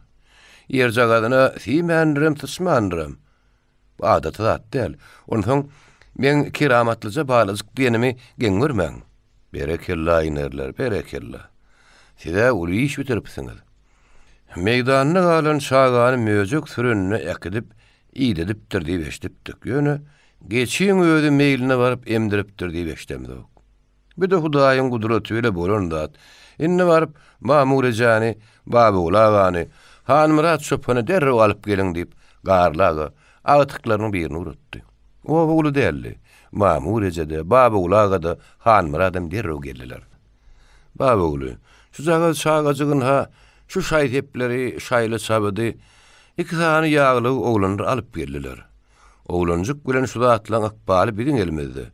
Ýerjagazyna siýmändirem, syçmandyram. Bu adaty zat däl. Onsoň meň keramatlyja balajyk diýenimi geň görmäň. Berekella, inerler, berekella. Siz-ä uly iş bitiripsiňiz. Meýdanda galan çagany möjek sürenine äkidip, idedipdir diýip eşidipdik. Ýöne geçiň özi meýline baryp emdiripdir diýip eşidemzok. Bu-da Hudaýyň gudraty bile bolan zat. Indi baryp, Mamur ejäni, Babaguly agany, Hanmyrat çopany derrew alyp geliň diýip, Garly aga agtyklarynyň birini ugratdy. Oba uly däldi. Mamur eje-de, Babaguly aga-da, Hanmyradam derrew geldiler. Babaguly, şujagaz çagajygyn-ha şu şaý-sepleri, şaýly çabydy, iki sany ýaglygy oglanlar alyp geldiler. Oglanjyk bilen şu zatlaň ykbaly biziň elimizde.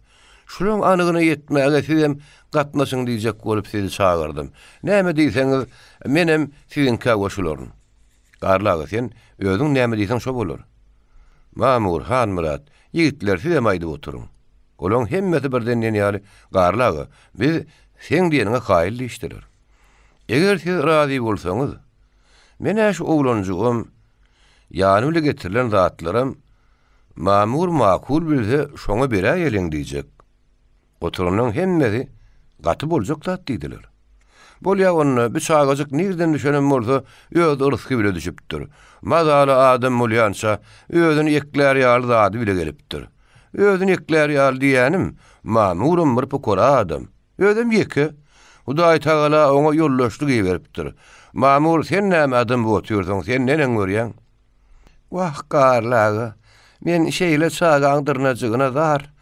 Şulaň anygyna ýetmäge sizem gatnaşyň diýjek bolup sizi çagyrdym. Näme diýseňiz, menem siziňkä goşularyn. Garly aga, sen özüň näme diýseň şo bolar. Mamur, Hanmyrat, ýigitler sizem aýdyp oturyň. Olaň hemmesi birden diýen ýaly, Garly aga, biz seň diýeniňe kaýyl diýişdiler. Eger siz razy bolsaňyz, men-ä şu oglanjygam, Ýany bile getirilen zatlaram Mamur makul bilse şoňa beräýeliň diýjek. Oturanlaň hemmesi gaty boljak zat diýdiler. Bolýa onda, bi çagajyk nirden düşenem bolsa öz yrsgy bile düşüpdir. Mazaly adam bolýança özüni eklär ýaly zady bile gelipdir. Özüni eklär ýaly diýýänim, Mamuram bir pukara adam. Özem ýeke. Hudaýtagala oňa ýoldaşlyk iberipdir. Mamur, sen näme adam bolup otyrsyň, sen neneň görýäň? Wah, Garly aga, men şeýle çagaň dyrnajygyna zar.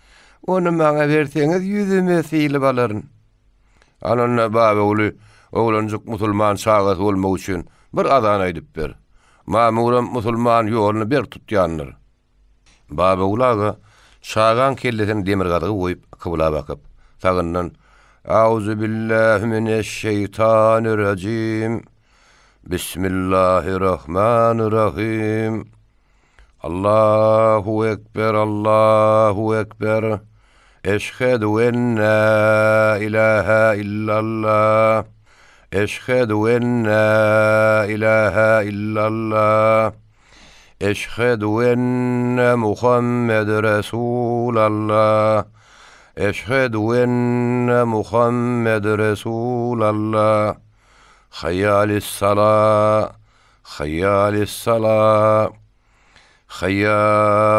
Ony maňa berseňiz, ýüzüme sylyp alaryn. Al onda, Babaguly, oglanjyk musulman çagasy bolmak üçin bir azan aýdyp ber. Mamuram musulman ýoluny berk tutýandyr. Babaguly aga çagaň kellesini demirgazyga goýup, kybla bakyp, sagyndan, Auzubillahi mineşşeýtanirrajim, Bismillahirrahmanirrahim, Allahu ekber, Allahu ekber, Eşhedü en la ilahe illallah. Eşhedü en la ilahe illallah. Eşhedü enne Muhammed Resulallah. Eşhedü enne Muhammed Resulallah. Hayya alis-salah. Hayya alis-salah. Hayya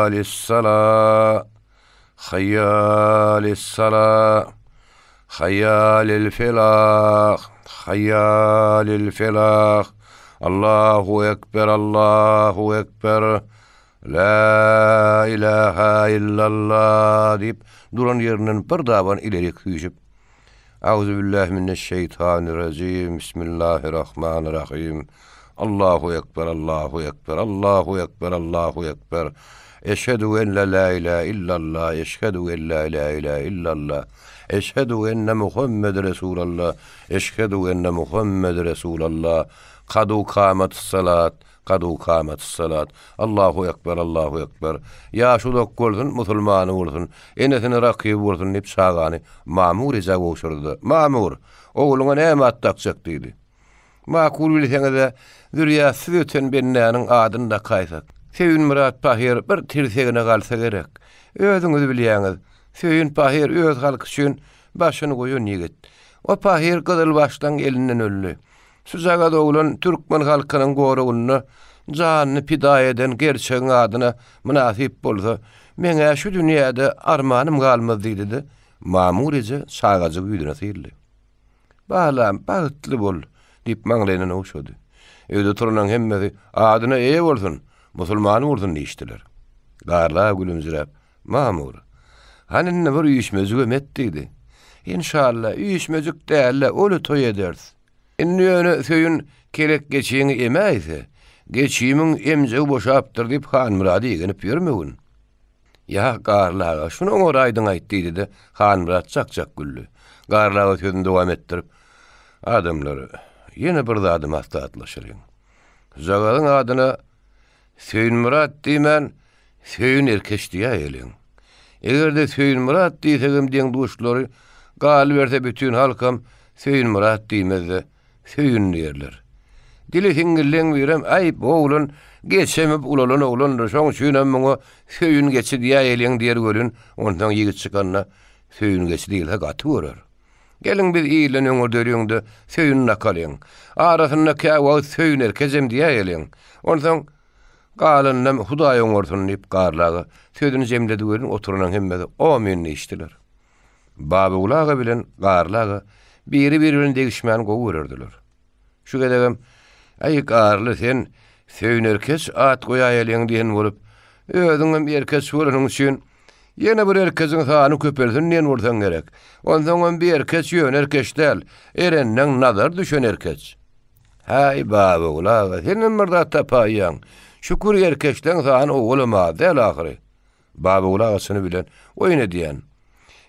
alis-salah. Hayya alis-salah. Hayya alel-felah. Hayya alel-felah. Allahu ekber, Allahu ekber. La ilaha illallah diýip, duran ýerinden bir daban ilerik süýşüp, Auzubillahi mineşşeýtanirrajim, Bismillahirrahmanirrahim, Allahu ekber, Allahu ekber, Allahu ekber, Allahu ekber, Eşhedü en la la ilahe illallah, eşhedü en la la ilahe illallah, eşhedü enne Muhammed Resulallah, eşhedü enne Muhammed Resulallah, kadu kamatus salat, Kadu kamatus-salat. Allahu ekber, Allahu ekber. Ýaşy uzak bolsun, musulmany bolsun, enesine rakyby bolsun diýip çagany Mamur ejä gowşurdy-da, Mamur, ogluňa näme at dakjak diýdi. Makul bilseňiz-ä, zürýatsyz öten bendäniň adyny dakaýsak. Söýünmyrat pahyr bir tirsegine galsa gerek. Özüňiz bilýäňiz, Söýün pahyr öz halky üçin başyny goýan ýigit. O pahyr gyzylbaşlaň elinden öldi. Şujagaz oglan türkmen halkynyň goragynda janyny pida eden gerçegiň adyna mynasyp bolsa, meň-ä şu dünýäde armanym galmaz diýdi-de, Mamur eje çagajygy ýüzüne syldy. Balam, bagtly bol! diýip maňlaýyndan ogşady. Öýde oturanlaryň hemmesi, Adyna eýe bolsun, musulman bolsun diýişdiler. Garly aga gülümsiräp, Mamur, hany indi bir üýşmejigem et diýdi. Enşalla, üýşmejik däl-de, uly toý ederis. Indi ýöne Söýün kelek geçiňi emäýse, geçimiň emjegi boşapdyr diýip Hanmyrady igenip ýörmegin. Ýa, Garly aga, şuny oňaraýdyň aýt diýdi-de, Hanmyrat çak-çak güldi. Garly aga sözüni dowam etdirip, Adamlar, ýene bir zady maslahatlaşalyň. Şujagazyň adyna Söýünmyrat diýmän, Söýün erkeç diýäýeliň. Eger-de Söýünmyrat diýsegem deň-duşlary, galyberse bütin halkam Söýünmyrat diýmez-de, Söýün diýerler. Dili siňňilleň birem, Äý, bu oglan geçemip ulalan oglandyr, şoň üçinem muňa Söýün geçi diýäýeliň diýer welin, onsoň ýigit çykanda Söýün geçi diýilse gaty görer. Geliň biz ilden öňürdeliň-de, Söýün dakalyň. Arasynda käwagt Söýün erkejem diýäýeliň. Onsoň Galanynam Hudaý oňarsyn diýip, Garly aga sözüni jemledi welin, oturanlaryň hemmesi Omyn diýişdiler. Babaguly aga bilen Garly aga biri-biri bilen degişmäni gowy görerdiler. Şu gezegem, Äý, Garly, sen Söýünerkeç at goýaýalyň diýen bolup, özüňem erkeç bolanyň üçin, ýene bir erkejiň sany köpelsin diýen bolsaň gerek. Onsoňam bi erkeç ýöne erkeç däl, erenleň nazary düşen erkeç. Häý, Babaguly aga, senem bir zat tapaýýaň. Şükür erkeçleň sany owalam az däl ahyry. Babaguly aga çyny bilen oýun edýän.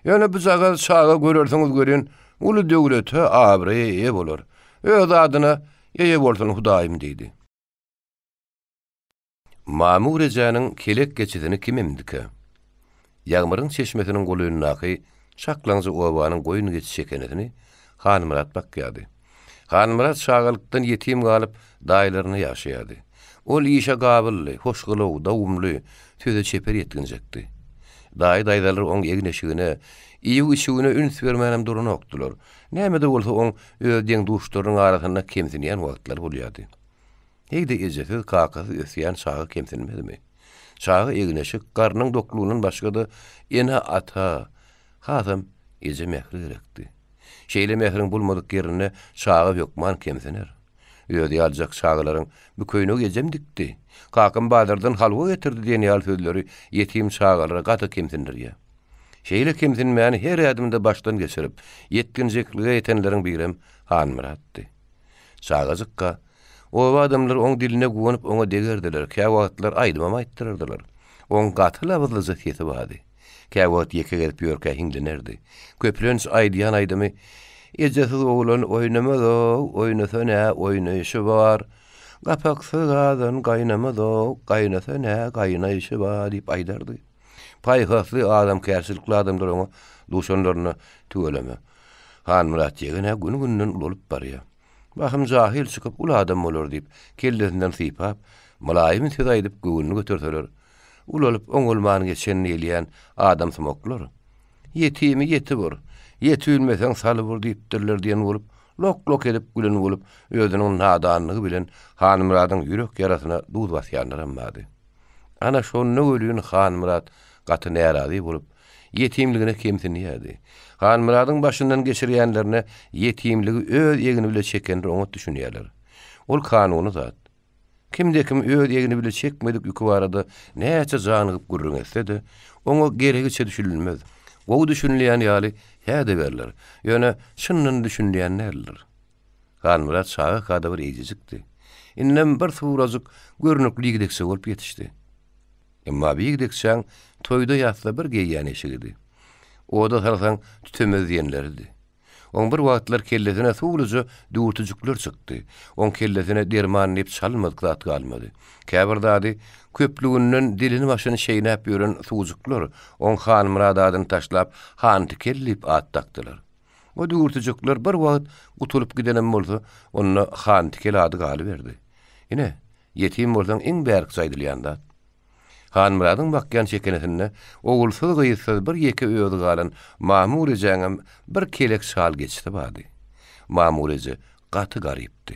Ýöne bujagaz çaga görersiňiz welin, uly döwlete, abraýa eýe bolar. Öz adyna eýe bolsun Hudaýym diýdi. Mamur ejäniň kelek geçisini kim emdikä? Ýagmyryň çeşmesiniň golaýyndaky çaklaňja obanyň goýun-geçi çekenesini Hanmyrat bakýardy. Hanmyrat çagalykdan ýetim galyp, daýylarynda ýaşaýardy. Ol işe gabyldy, hoşgylaw, dawumly, söze çeper ýetginjekdi. Daýy-daýzalar oň egin-eşigine, iýip-içigine üns bermänem duranokdylar. Näme-de bolsa oň öz deň-duşlarynyň arasynda kemsinýän wagtlary bolýardy. Heý-de ejesiz, kakasyz ösýän çaga kemsinmezmi? Çaga egin-eşik, garnyň doklugyndan başga-da ene-ata, hasam eje mähri gerekdi. Şeýle mähriň bolmadyk ýerinde çaga hökman kemsiner. Özi ýalyjak çagalaryň Bu köýnegi ejem dikdi, Kakam bazardan halwa getirdi diýen ýaly sözleri ýetim çagalary gaty kemsindirýär. Şeýle kemsinmäni her ädimde başdan geçirip, ýetginjeklige ýetenleriň birem Hanmyratdy. Çagajykka, oba adamlary oň diline guwanyp oňa degerdiler, käwagtlar aýdymam aýtdyrardylar. Oň gaty labyzlyja sesi bardy. Käwagt ýeke gezip ýörkä hiňlenerdi. Köplenç aýdýan aýdymy, Ejesiz oglan oýnamaz-ow, oýnasa nä oýnaýşy bar, Gapaksyz gazan gaýnamaz-ow, gaýnasa nä gaýnaýşy bar diýip aýdardy. Paýhasly, adamkärçilikli adamlar oňa duşanlarynda tüweleme. Hanmyrat ýegen-ä gün-günden ulalyp barýar. Bahym jahyl çykyp uly adam bolar diýip, kellesinden sypap, mylaýym söz aýdyp göwnüni göterseler, ulalyp oňalman geçen diýilýän adamsumaklar, Ýetimi ýetip ur, ýetibilmeseň salyp ur diýipdirler diýen bolup, lok-lok edip gülen bolup, özüniň nadanlygy bilen Hanmyradyň ýürek ýarasyna duz basýanlaram bardy. Ana şonda welin Hanmyrat gaty närazy bolup, ýetimligine kemsinýärdi. Hanmyradyň başyndan geçirýänlerine ýetimligi öz egni bile çekenler oňat düşünýärler. Ol kanuny zat. Kimde-kim öz egni bile çekmedik ýüki barada näçe janygyp gürrüň etse-de, oňa geregiçe düşünilmez. Gowy düşünilýän ýaly hä-de berler, ýöne çyndan düşünilýän däldir. Hanmyrat çagaka-da bir eýjejikdi. Indem bir surajyk görnükli ýigdekçe bolup ýetişdi. Emma bu ýigdekçäň toýda-ýasda bir geýýän eşigidi. Oda salsaň tütemez diýenleridi. Oň bir wagtlar kellesine suwluja düwürtijikler çykdy. Oň kellesine derman diýip çalynmadyk zat galmady. Käbir zady köplüginden dilini-başyny çeýnäp ýören suwjuklar oň Hanmyrat adyny taşlap Hantikel diýip at dakdylar. O düwürtijikler bir wagt gutulyp gidenem bolsa, onda Hantikel ady galyberdi. Ine, ýetim bolsaň iň bärkçe aýdylýan zat. Hanmyradyň bakýan çekenesinde ogulsyz-gyzsyz bir ýeke özi galan Mamur ejäňem bir kelek çal geçisi bardy. Mamur eje gaty garypdy.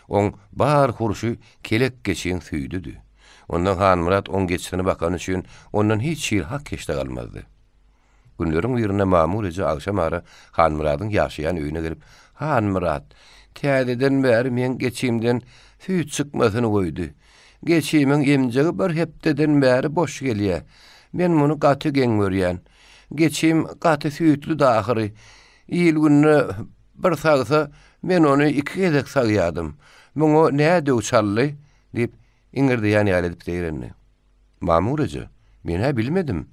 Oň bar hurşy kelek geçiň süýdüdi. Ondan Hanmyrat oň geçisini bakany üçin ondan hiç hili hak-heşdek almazdy. Günleriň birinde Mamur eje agşam ara Hanmyradyň ýaşaýan öýüne gelip, Hanmyrat, täzeden bäri meň geçimden süýt çykmasyny goýdy. Geçimiň emjegi bir hepdeden bäri boş gelýä. Men muny gaty geň görýän. Geçim gaty süýtlüdi ahyry. Il-günde bir sagsa, men ony iki gezek sagýadym. Muňa nä döw çaldy? diýip, iňirdeýän ýaly edip zeýrendi. Mamur eje, men-ä bilmedim.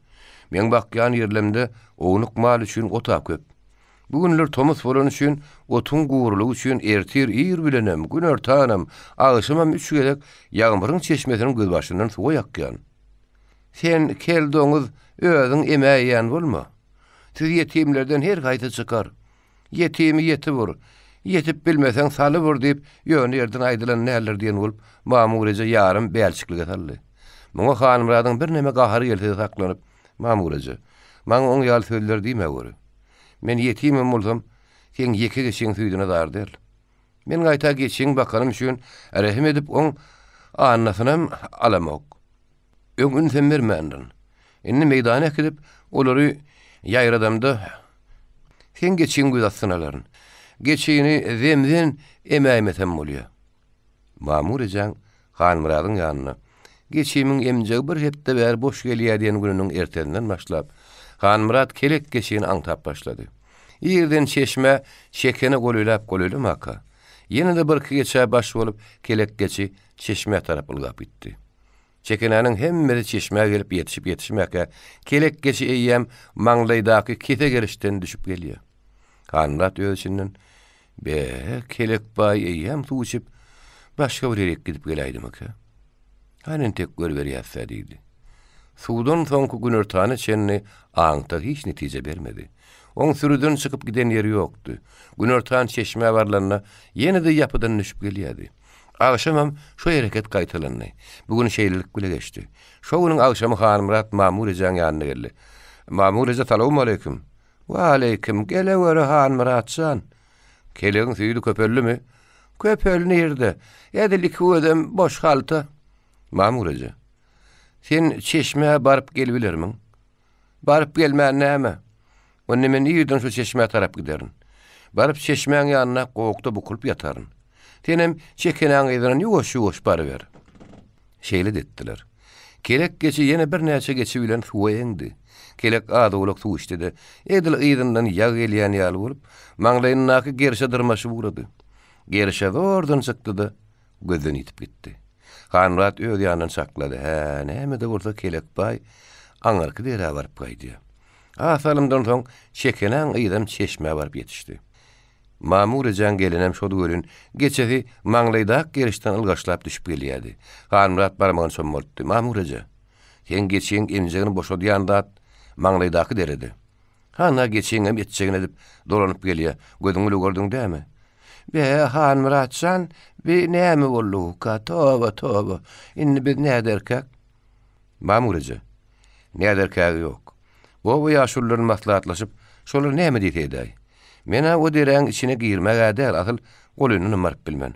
Meň bakýan ýerlemde ownuk mal üçin ot-a köp. Bu günler tomus bolany üçin otuň gurulygy üçin ertir ir bilenem, günortanam, agşamam üç gezek Ýagmyryň çeşmesiniň gözbaşyndan suwa ýakýan. Sen, kel doňuz, özüň emäýýän bolma. Siz ýetimlerden her haýsy çykar. Ýetimi ýetip ur, ýetip bilmeseň salyp ur diýip, ýöne ýerden aýdylan däldir diýen bolup, Mamur eje ýarym bälçiklige saldy. Muňa Hanmyradyň birneme gahary gelse-de saklanyp, Mamur eje, maňa oň ýaly sözler diýmäweri. Men ýetimem bolsam, seň ýeke geçiň süýdüne zar däl. Men gaýta geçiň bakanym üçin rehim edip oň annasynam alamok. Öň ünsem bermändirin. Indi meýdana äkidip, olary ýaýradamda, seň geçiň göz astyna alaryn. Geçini zemzen emäýmesem bolýa. Mamur ejäň Hanmyradyň ýanyna, Geçimiň emjegi bir hepde bäri boş gelýä diýen gününiň ertesinden başlap, Hanmyrat kelek geçini aňtap başlady. Irden çeşmä çekene golaýlap-golaýlamaka, ýene-de birki geçä baş bolup, kelek geçi çeşmä tarap ylgap gitdi. Çekenäniň hemmesi çeşmä gelip ýetişip-ýetişmäkä, kelek geçi eýýäm maňlaýdaky kese gerişden düşüp gelýär. Hanmyrat öz içinden, Be, Kelek baý eýýäm suw içip, başga bir ýerik gidip geläýdimikä? Hany entek görüberýäs-dä diýdi. Suwdan soňky günortana çenli aňta hiç netije bermedi. Oň sürüden çykyp giden ýeri ýokdy. Günortan çeşmä barlanda ýene-de ýapydan düşüp gelýärdi. Agşamam şo hereket gaýtalandy. Bu gün şeýlelik bile geçdi. Şo günüň agşamy Hanmyrat Mamur ejäň ýanyna geldi. Mamur eje salowmaleýkim. Waleýkim, geleweri Hanmyrat jan. Kelegiň süýdi köpeldimi? Köpeldi nirde? Edil iki gözem boş halta. Mamur eje, sen çeşmä baryp gelibilermiň? Baryp gelmän näme? Onda men irden şu çeşmä tarap giderin. Baryp çeşmäň ýanynda gowakda bukulyp ýataryn. Senem çekenäň yzyndan ýuwaş-ýuwaş baryber. Şeýle-de etdiler. Kelek geçi ýene birnäçe geçi bilen suwa eňdi. Kelek az-owlak suw içdi-de, edil yzyndan ýag gelýän ýaly bolup, maňlaýyndaky gerşe dyrmaşyp ugrady. Gerşe zordan çykdy-da, gözden ýitip gitdi. Hanmyrat öz ýanyndan çaklady, Hä, näme-de bolsa Kelekbaý aňyrky derä baryp gaýdýar. Az salymdan soň çekenäň yzam çeşmä baryp ýetişdi. Mamur ejäň gelinem şody welin, geçesi maňlaýdak gerişden ylgaşlap düşüp gelýärdi. Hanmyrat barmagyny çommaltdy, Mamur eje! Seň geçiň emjegini boşadýan zat maňlaýdaky derede. Hana geçiňem etjegini edip, dolanyp gelýä. Gözüň bile gördüň dämi? Be, Hanmyrat jan, bi näme boldugyka? Toba, toba. Indi biz näderkäk? Mamur eje, näderkägi ýok. Oba ýaşululary maslahatlaşyp, şolar näme diýse edäý. Men-ä o deräň içine girmeg-ä däl, asyl golundanam baryp bilmen.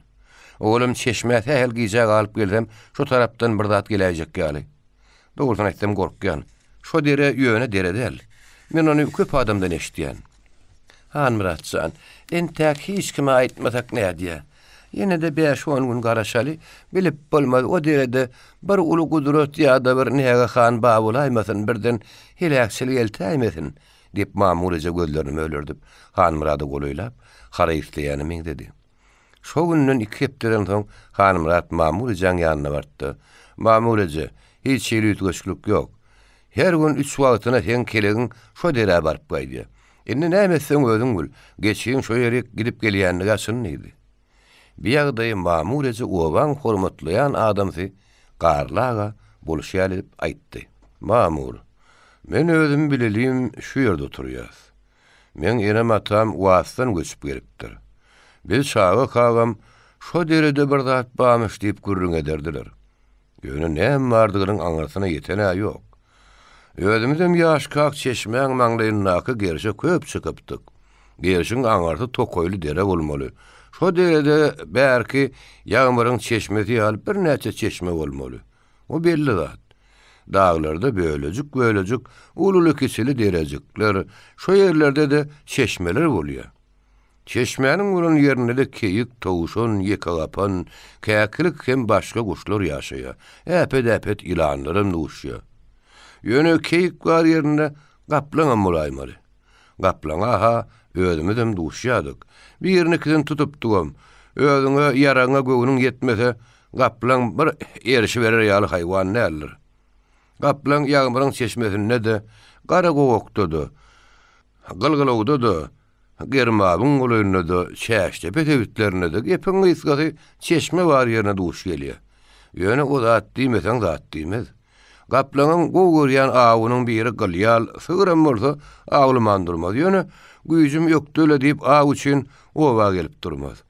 Owalam çeşmä sähel gijä galyp gelsem, şo tarapdan bir zat geläýjek ýaly. Dogrusyny aýtsam gorkýan. Şo dere ýöne dere däl. Men ony köp adamdan eşidýän. Hanmyrat jan, entäk hiç kime aýtmasak nädýä? Ýene-de bäş-on gün garaşaly, bilip bolmaz, o derede bir uly gudrat ýa-da bir nägehan bar bolaýmasyn, birden heläkçilik eltäýmesin, diýip, Mamur eje gözlerini mölerdip, Hanmyrada golaýlap, haraý isleýäne meňzedi. Şo günden iki hepdeden soň Hanmyrat Mamur ejäň ýanyna bardy-da, Mamur eje, hiç hili üýtgeşiklik ýok. Her gün üç wagtyna seň kelegiň şo derä baryp gaýdýar. Indi näme etseň özüň bil, geçiň şo ýerik gidip gelýänligi-ä çyn diýdi. Bi ýagdaýy Mamur eje obaň hormatlaýan adamsy Garly aga bolşy ýaly edip aýtdy. Mamur, men özüm bilelim şu ýerde oturýas. Meň enem-atam Wasdan göçüp gelipdir. Biz çagakagam şo derede bir zat barmyş diýip gürrüň ederdiler. Ýöne näme bardygynyň aňyrsyna ýeten-ä ýok. Özümizem ýaşkak çeşmäň maňlaýyndaky gerşe köp çykypdyk. Gerşiň aňyrsy tokaýly dere bolmaly. Şo derede bärki Ýagmyryň çeşmesi ýaly birnäçe çeşme bolmaly. O belli zat. Daglarda bölejik-bölejik, ululy-kiçili derejikler, şo ýerlerde-de çeşmeler bolýar. Çeşmäniň bolan ýerinde-de keýik, towşan, ýekegapan, käkilik hem başga guşlar ýaşaýar. Äpet-äpet ýylanlaram duşýar. Ýöne keýik bar ýerinde gaplaňam bolaýmaly. Gaplaňa-ha özümizem duşýardyk. Birini-ikisini tutupdygam. Özüňe, ýaragyňa göwnüň ýetmese, gaplaň bir erişiberer ýaly haýwan däldir. Gaplaň ýagmyryň çeşmesinde-de, gara gowakda-da, gylgylawda-da, Germawyň golaýynda-da, Çäşdepe sebitlerinde-de gepiň gysgasy çeşme bar ýerine duş gelýär. Ýöne o zat diýmeseň zat diýmez. Gaplaňyň gowy görýän awunyň biri gylýal, sygyram bolsa awlaman durmaz. Ýöne güýjüm ökde-le diýip aw üçin oba gelip durmaz.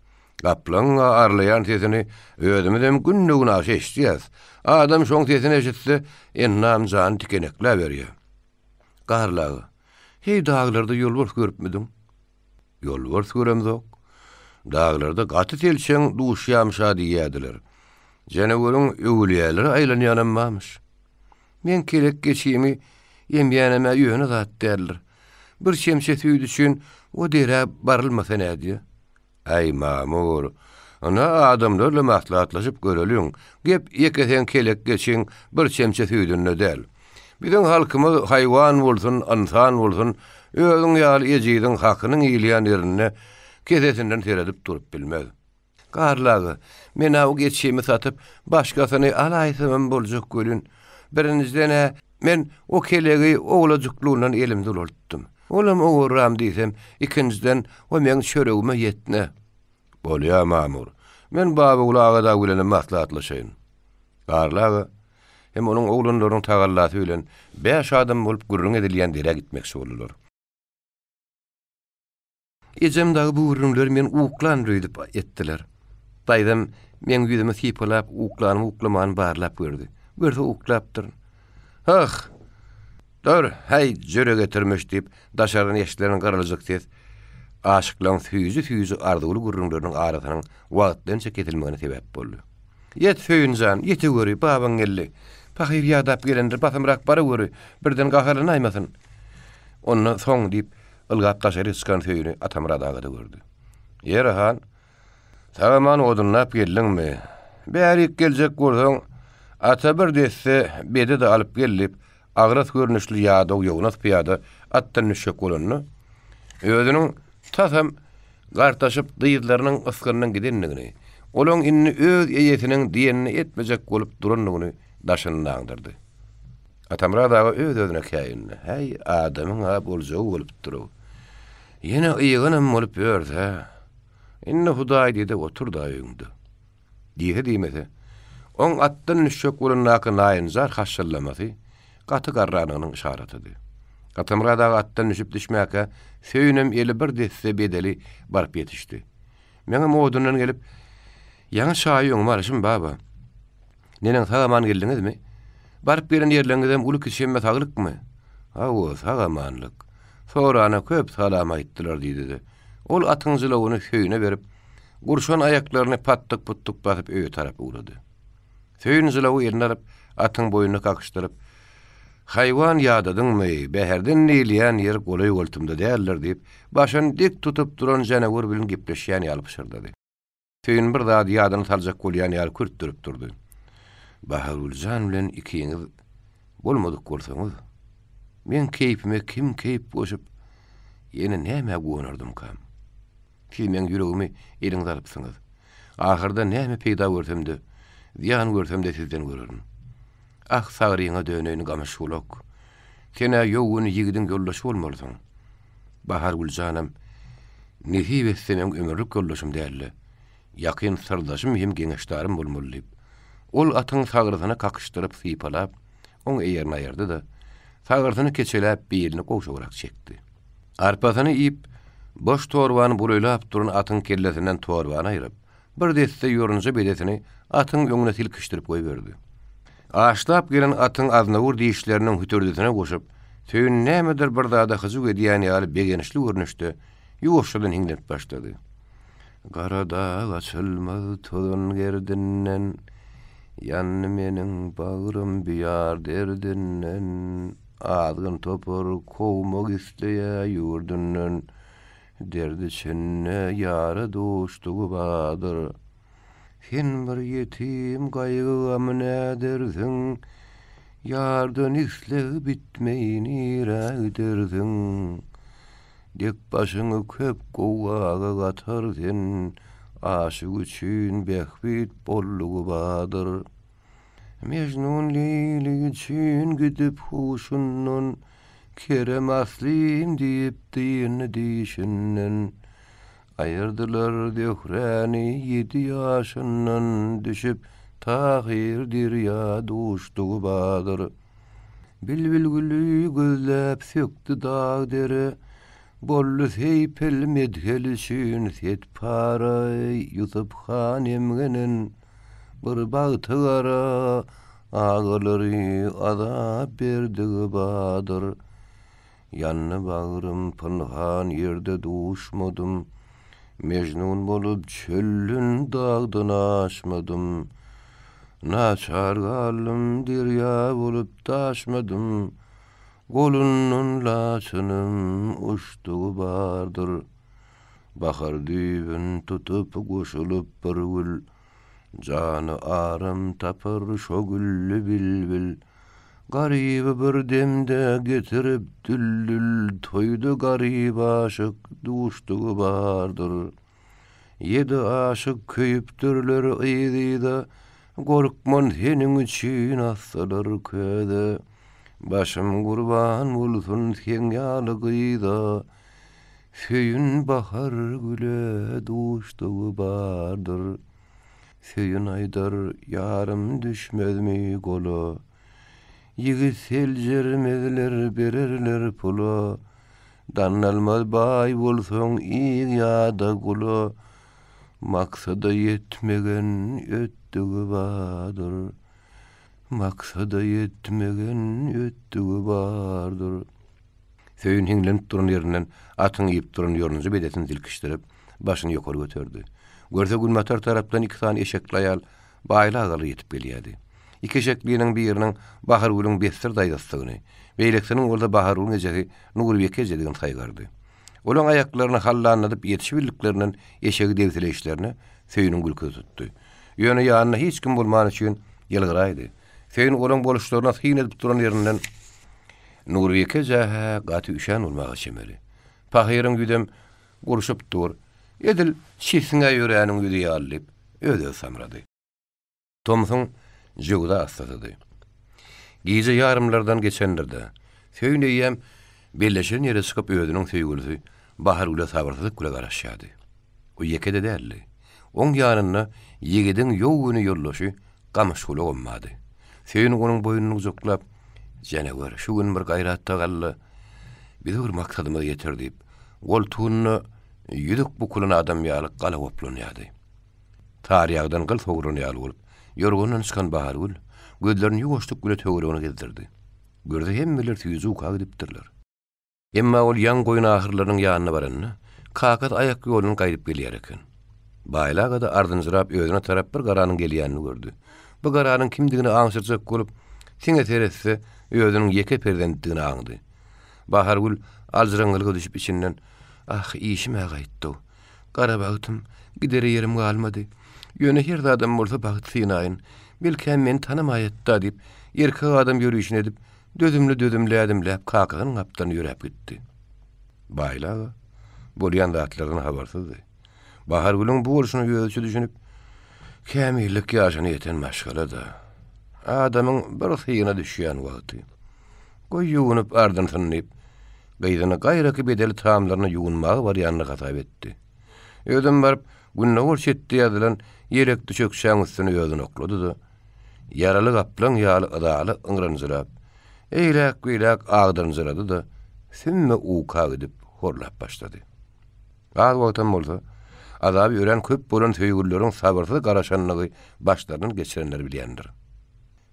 Gaplaňyň-a arlaýan sesini özümizem günde-günaşa eşidýäs. Adam şoň sesini eşitse, endam-jany tikenekläberýär. Garly aga, heý daglarda ýolbars görüpmidiň? Ýolbars göremzok. Daglarda gaty selçeň duşýamyş-a diýýädiler. Janaweriň öwülýälere aýlanýanam barmyş. Meň kelek geçimi emýänem-ä ýöne zat däldir. Bir çemçe süýt üçin o derä barylmasa nädýä? Äý, Mamur, ynha adamlar bilen maslahatlaşyp göreliň. Gep ýeke seň kelek geçiň bir çemçe süýdünde däl. Biziň halkymyz haýwan bolsun, ynsan bolsun, özüň ýaly ejiziň hakynyň iýilýän ýerinde kesesinden seredip durup bilmez. Garly aga, men-ä o geçimi satyp, başgasyny alaýsamam boljak welin, birinjiden-ä Men o kelegi owlajyklygyndan elimde ulaltdym. Olam ogurram diýsem, ikinjiden, o meň çöregime ýetne. Bolýa, Mamur. Men Babaguly aga dagy bilenem maslahatlaşaýyn. Garly aga hem onuň oglanlarynyň tagallasy bilen bäş adam bolup gürrüň edilýän derä gitmekçi boldular. Ejem dagy bu gürrüňleri men uklandyr öýdüp etdiler. Daýzam meň ýüzümi sypalap uklanymy-uklamanymy barlap gördi. Görse uklapdyryn. Hah! Dur, häý, jüre getirmiş diýip, daşardan eşidilen gyryljyk ses aşyklaryň süýji-süýji arzuwly gürrüňleriniň arasynyň wagtlaýynça kesilmegine sebäp boldy. Ýet, Söýün jan, ýeteweri, babaň geldi. Pahyr ýadap gelendir, basymrak baraweri, birden gaharlanaýmasyn. Onda soň, diýip, Ylgap daşaryk çykan Söýüni Atamyrat aga-da gördi. Ýeri, han, sag-aman odunlap geldiňmi? Bärik geljek bolsaň, ata bir desse bede-de alyp gel diýip, agras görnüşli ýadaw ýognas pyýada atdan düşjek bolanda, özüniň tasam gartaşyp dyzlarynyň ysgynynyň gidendigini, olaň indi öz eýesiniň diýenini etmejek bolup durandygyny daşyndan aňdyrdy. Atamyrat aga öz-özüne käýindi. Häý, adamyň-a boljagy bolupdyr-ow. Ýene ýyganam bolup ýörse, indi Hudaý diý-de otur-da öýüňde. Diýse-diýmese, oň atdan düşjek bolandaky naýynjar haşşyllamasy. gaty garranynyň yşaratydy. Atamyrat aga atdan düşüp-düşmäkä, Söýünem eli bir desse bedeli baryp ýetişdi. Meňem odundan gelip, ýaňy çaýy öňüme alyşym, baba. Neneň sag-aman geldiňizmi? Baryp gelen ýerleriňizem uly-kiçi hemme saglykmy? Hawa, sag-amanlyk. Sorana köp salam aýtdylar diýdi-de, ol atyň jylawyny Söýüne berip, gurşan aýaklaryny patdyk-putduk basyp öýe tarap ugrady. Söýün jylawy eline alyp, atyň boýnuna kakyşdyryp, Haýwan ýadadyňmy, Bäherden diýilýän ýer golaý-goltumda däldir diýip, başyny dik tutup duran janawer bilen gepleşýän ýaly pyşyrdady. Söýün bir zady ýadyna saljak bolýan ýaly kürtdürip durdy. Bahargül jan bilen ikiňiz bolmadyk bolsaňyz, meň keýpime kim keýp goşup, ýene nämä guwanardymkam? Siz meň ýüregimi eliňize alypsyňyz. Ahyrda näme peýda görsem-de, zyýan görsem-de sizden görerin. Ah, sagryňa döneýin gamyşgulak. Sen-ä ýow güni ýigidiň ýoldaşy bolmalysyň. Bahargül janam, nesip etse meň ömürlik ýoldaşym däl-de, ýakyn syrdaşym hem geňeşdarym bolmaly diýip, ol atyň sagrysyna kakyşdyryp sypalap, oň eýerini aýyrdy-da, sagyrsyny keçeläp bilini gowşagrak çekdi. Arpasyny iýip, boş torbany bulaýlap duran atyň kellesinden torbany aýryp, bir desse ýorunja bedesini atyň öňüne silkişdirip goýberdi. Aşlap gelen atyň aznawur dişleriniň hütürdisine goşup, Söýün nämedir bir zada hyjuw edýän ýaly begençli görnüşde ýuwaşjadan hiňlenip başlady. Gara dag açylmaz tozan gerdinden, Ýandy meniň bagrym biýar derdinden. Azgyn topar kowmak isleýä ýurdunden, Dert içinde ýara duşdugy bardyr. Sen bir ýetim gaýgy-gamy nädersiň, Ýardan isleg bitmeý nirä gidersiň? Dek başyňy köp gowgaga gatar sen, Aşyk üçin bähbit boldugy bardyr. Mejnun Leýli üçin gidip huşundan, Kerem aslym diýip dyndy dişinden. Aýyrdylar Zöhräni ýedi ýaşyndan, Düşüp Tahyr derýa duşdugy bardyr. Bilbil güli gözläp sökdi dag-dere, Boldy Seýpel medhel üçin set para, Ýusup han emgenen bir bagty gara, Agalary azap berdigi bardyr. Ýandy bagrym pynhan ýerde duşmadym, Mejnun bolup çölden, dagdan aşmadym. Naçar galdym, derýa bolup daşmadym, Golundan laçynym uçdugy bardyr. Bahar düýbün tutup goşulyp bir gül, Jany aram tapar şo gülli bilbil. Garyby bir demde getirip düldül, Toýda garyp aşyk duşdugy bardyr. Ýedi aşyk köýüpdirler yz-yza, Gorkman seniň üçin atsalar köze. Başym gurban bolsun seň ýaly gyza, Söýün bahar güle duşdugy bardyr. Söýün aýdar, ýarym düşmezmi gola. Ýigit seljermezler, bererler pula. Dannalmaz baý bolsaň ig ýa-da gula. Maksada ýetmegen ötdügi bardyr. Maksada ýetmegen ötdügi bardyr. Söýün hiňlenip duran ýerinden atyň iýip duran ýorunja bedesini silkişdirip, başyny ýokary göterdi. Görse, günbatar tarapdan iki sany eşekli aýal Baýly agalar ýetip gelýärdi. Iki eşekliniň biriniň Bahargülüň besdir daýzasydygyny, beýlekisiniň bolsa Bahargülüň ejesi Nurbike ejedigini saýgardy. Olaň aýaklaryny hallanladyp ýetişibildiklerinden eşegi debsileýişlerine Söýüniň gülküsi tutdy. Ýöne ýanynda hiç kim bolmany üçin ýylgyraýdy. Söýün olaň boluşlaryna syn edip duran ýerinden Nurbike eje-hä gaty üşän bolmaga çemeli. Pahyryň ýüzem gurşup dur. Edil çisňä ýöräniň ýüzi ýaly diýip, öz-özi samrady. Tomsuň jöwza yssysydy. Gije ýarymlardan geçendir-de, Söýün eýýäm belleşilen ýere çykyp özüniň söýgülisi Bahargüle sabyrsyzlyk bile garaşýardy. O ýeke-de däldi. Oň ýanynda ýigidiň ýow güni ýoldaşy Gamyşgulagam bardy. Söýün onuň boýnuny gujaklap. Janawer, şu gün bir gaýrat-tagalla, bizi bir maksadymyza ýetir diýip, goltugynda ýüzük bukulan adam ýaly galagoplanýardy. Tar ýagdan gyl sogran ýaly bolup, ýorgandan çykan Bahargül gözlerini ýuwaşlyk bile töweregine gezdirdi. Görse hemmeler süýji uka gidipdirler. Emma ol ýaňy goýun ahyrlarynyň ýanyna baranda, kakasy aýak ýolundan gaýdyp gelýär eken. Baýly aga-da ardynjyrap özüne tarap bir garanyň gelýänini gördi. Bu garanyň kimdigini aňşyrjak bolup, siňe seretse, özüniň ýeke perzentdigini aňdy. Bahargül aljyraňňylyga düşüp içinden, Ah, işim-ä gaýtdy-ow. Gara bagtym, gidere ýerim galmady. Ýöne her zadam bolsa bagt synaýyn. Belkäm meni tanamaýatda diýip, erkek adam ýörişini edip, Dözümli-dözümli ädimläp kakasynyň gapdalyna ýöräp gitdi. Baýly aga bolýan zatlardan habarsyzdy. Bahargülüň bu bolşuna özüçe düşünip, Kämillik ýaşyna ýeten maşgala-da, adamyň bir syna düşýän wagty. Goý ýuwunyp ardynsyn diýip, gyzyny gaýraky bedel tamlaryna ýuwunmaga barýanyny hasap etdi. Özem baryp, gündogar çetde ýazylan ýelek düşekçäň üstüne özüni oklady-da, Ýaraly gaplaň ýaly yzaly yňranjyrap, eýläk-beýläk agdarynjyrady-da, sümme uka gidip, horlap başlady. Az wagtam bolsa, azaby örän köp bolan söýgülileriň sabyrsyz garaşanlygy başlaryndan geçirenler bilýändir.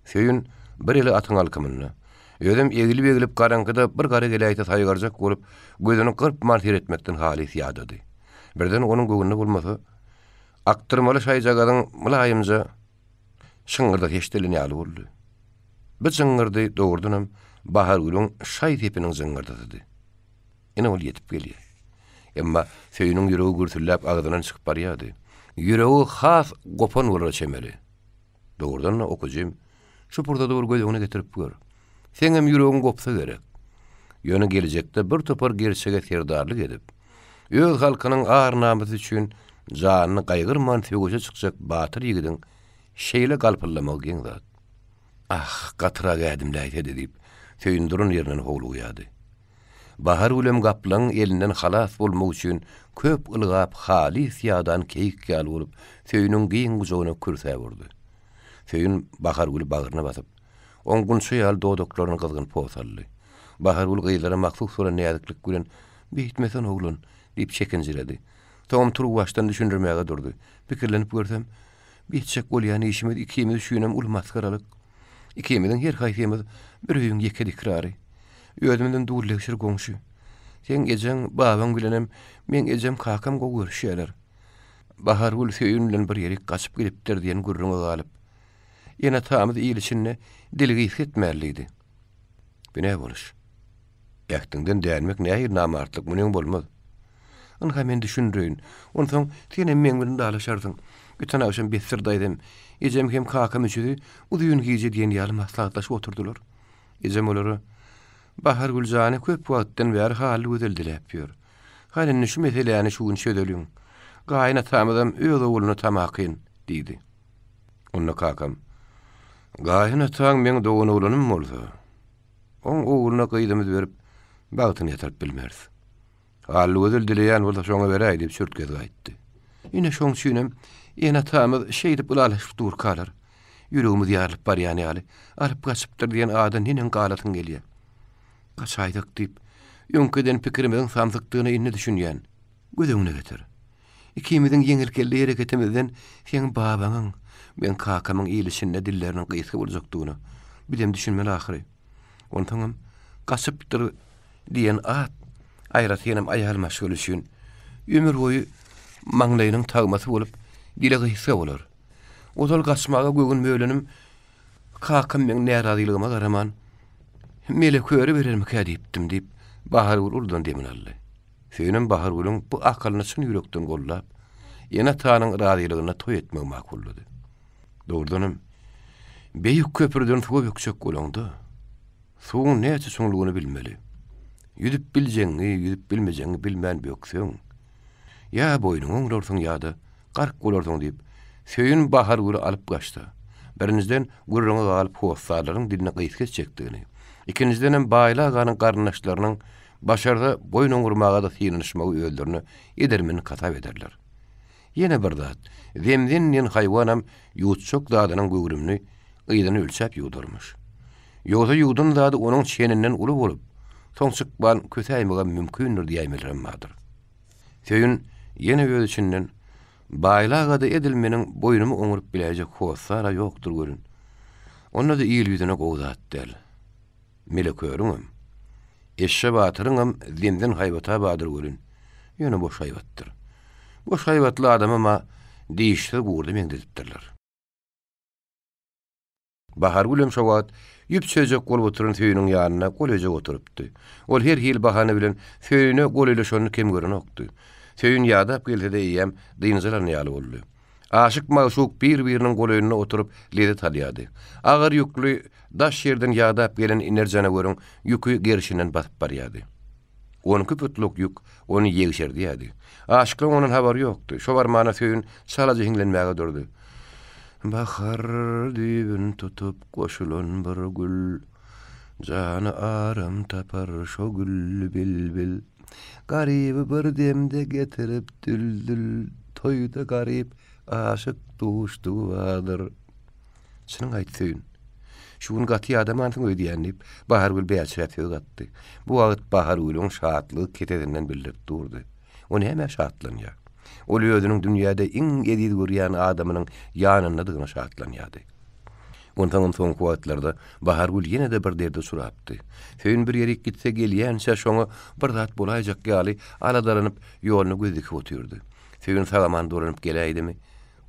Söýün bir eli atyň alkymynda, özem egilip-egilip garaňkyda bir gara geläýse saýgarjak bolup, gözüni gyrpman seretmekden halys ýadady. Birden onuň göwnüne bolmasa, akdyrmaly şaýjagazyň mylaýymja şyňňyrdysy eşidilen ýaly boldy. Bu jyňňyrdy dogrudanam Bahargülüň şaý-sepiniň jyňňyrdysydy. Ine ol ýetip gelýär. Emma Söýüniň ýüregi gürsülläp agzyndan çykyp barýardy. Ýüregi has gopan bolara çemeli. Dogrudan-da, okyjym, şu pursady bir göz öňüne getirip gör. Seňem ýüregiň gopsa gerek. Ýöne gelejekde bir topar gerçege serdarlyk edip, öz halkynyň ar-namysy üçin janyny gaýgyrman söweşe çykjak batyr ýigidiň şeýle galpyldamagy geň zat. Ah, gatyrak ädimläýsedi diýip, Söýün duran ýerinden howlugýardy. Bahargülem gaplaňyň elinden halas bolmak üçin köp ylgap halys ýadan keýik ýaly bolup Söýüniň giň gujagyna kürsäp urdy. Söýün Bahargüli bagryna basyp, oň gunça ýaly dodaklaryna gyzgyn posa aldy. Bahargül gyzlara mahsus bolan näziklik bilen, Beýtmesene oglan! diýip çekinjiredi. Soňam turuwbaşdan düşündirmäge durdy. Pikirlenip görsem, Etjek bolýan işimiz ikimiz üçinem uly masgaralyk. Ikimiziň her haýsymyz bir öýüň ýeke dikrary. Özümizem dullegşir goňşy. Seň ejeň, babaň bilenem meň ejem, kakam gowy görüşýärler. Bahargül Söýün bilen bir ýerik gaçyp gidipdir diýen gürrüňe galyp, ene-atamyz il içinde dil gysga etmäli diýdi. Bu nä boluş? Ähtiňden dänmek nähili namartlyk, munyň bolmaz. Ynha men düşündireýin. Onsoň senem meň bilen dalaşarsyň. Öten agşam Bessir daýzam, ejem hem kakam üçüsi uzyn gije diýen ýaly maslahatlaşyp oturdylar. Ejem olara, Bahargül jany köp wagtdan bäri Hallygözel diläp ýör. Hany indi şu meseläni şu gün çözeliň. Gaýyn atamyzam öz ogluna tamakin, diýdi. Onda kakam, Gaýyn ataň meň doganoglanym bolsa, oň ogluna gyzymyzy berip, bagtyny ýatyryp bilmeris. Hallygözel dileýän bolsa şoňa beräý diýip çürtgez gaýtdy. Ine şoň üçinem ene-atamyz şeýdip ylalaşyp durkalar, ýüregimiz ýarylyp barýan ýaly, alyp gaçypdyr diýen ada neneň galasyň gelýär. Gaçaýsak diýip, öňki eden pikirimiziň samsykdygyna indi düşünýän. Göz öňüne getir. Ikimiziň ýeňilkelle hereketimizden seň babaňyň, meň kakamyň il içinde dilleriniň gysga boljakdygyna bizem düşünmeli ahyry. Onsoňam gaçypdyr diýen at, aýratynam aýal maşgala üçin ömür boýy maňlaýynyň tagmasy bolup, dile gysga bolar. Ozal gaçmaga göwün bölenim kakam meň närazylygyma garaman, Mele köre berermikä diýipdim, diýip, Bahargül uludan demini aldy. Söýünem Bahargülüň bu akylyny çyn ýürekden goldap, ene-atanyň razylygynda toý etmegi makullady. Dogrudanam, beýik köprüden suwa bökjek bolaňda, suwuň näçe çuňlugyny bilmeli. Ýüzüp biljegiňi, ýüzüp bilmejegiňi bilmän bökseň, ýa boýnuňy oňlarsyň ýa-da gark bolarsyň diýip, Söýün Bahargüli alyp gaçsa, birinjiden, gürrüňe galyp hossarlaryň dilini gysga etjekdigini, ikinjidenem Baýly aganyň garyndaşlarynyň başarsa boýun oňurmaga-da synanyşmagy özlerine edermenlik hasap ederler. Ýene bir zat, zemzen diýen haýwanam ýuwutjak zadynyň göwrümini yzyna ölçäp ýuwdarmyş. Ýogsa ýuwdan zady onuň çeninden uly bolup, soň çykman kösäýmegem mümkindir diýäýmelerem bardyr. Söýün ýene öz içinden, Baýly agada edil meniň boýnumy oňuryp biläýjek hossar-a ýokdur welin, onda-da il ýüzüne gowy zat däl. Melekörüňem, Eşşe batyryňam zemzen haýbat-a bardyr welin, ýöne boş haýbatdyr. Boş haýbatly adamam-a dişsiz gurda meňzedipdirler. Bahargülem şo wagt ýüp çözjek bolup oturan Söýüniň ýanynda golaýjak oturypdy. Ol her hili bahana bilen Söýüne golaýlaşanyny kem görenokdy. Söýün ýadap gelse-de eýýäm dynç alan ýaly boldy. Aşyk-magşuk bir-biriniň golaýynda oturyp lezzet alýardy. Agyr ýükli daş ýerden ýadap gelen iner janaweriň ýüki gerşinden basyp barýardy. On iki putluk ýük ony ýegşerdýärdi. Aşyklaryň ondan habary ýokdy. Şo barmana Söýün çalaja hiňlenmäge durdy. Bahar düýbün tutup goşulan bir gül, Jany aram tapar şo gülli bilbil. Garyby bir demde getirip düldül, Toýda garyp aşyk duşdugy bardyr. Çynyňy aýt, Söýün. Şu gün gaty ýadamansyň öýdýän, diýip, Bahargül bälçiräp söz gatdy. Bu wagt Bahargülüň şatlygy kesesinden bildirip durdy. O nämä şatlanýar? Ol özüniň dünýäde iň eziz görýän adamynyň ýanyndadygyna şatlanýardy. Onsoňam soňky wagtlarda Bahargül ýene-de bir derde uçrapdy. Söýün bir ýerik gitse gelýänçä şoňa bir zat bolaýjak ýaly aladalanyp ýoluna göz dikip otyrdy. Söýün sag-aman dolanyp geläýdimi?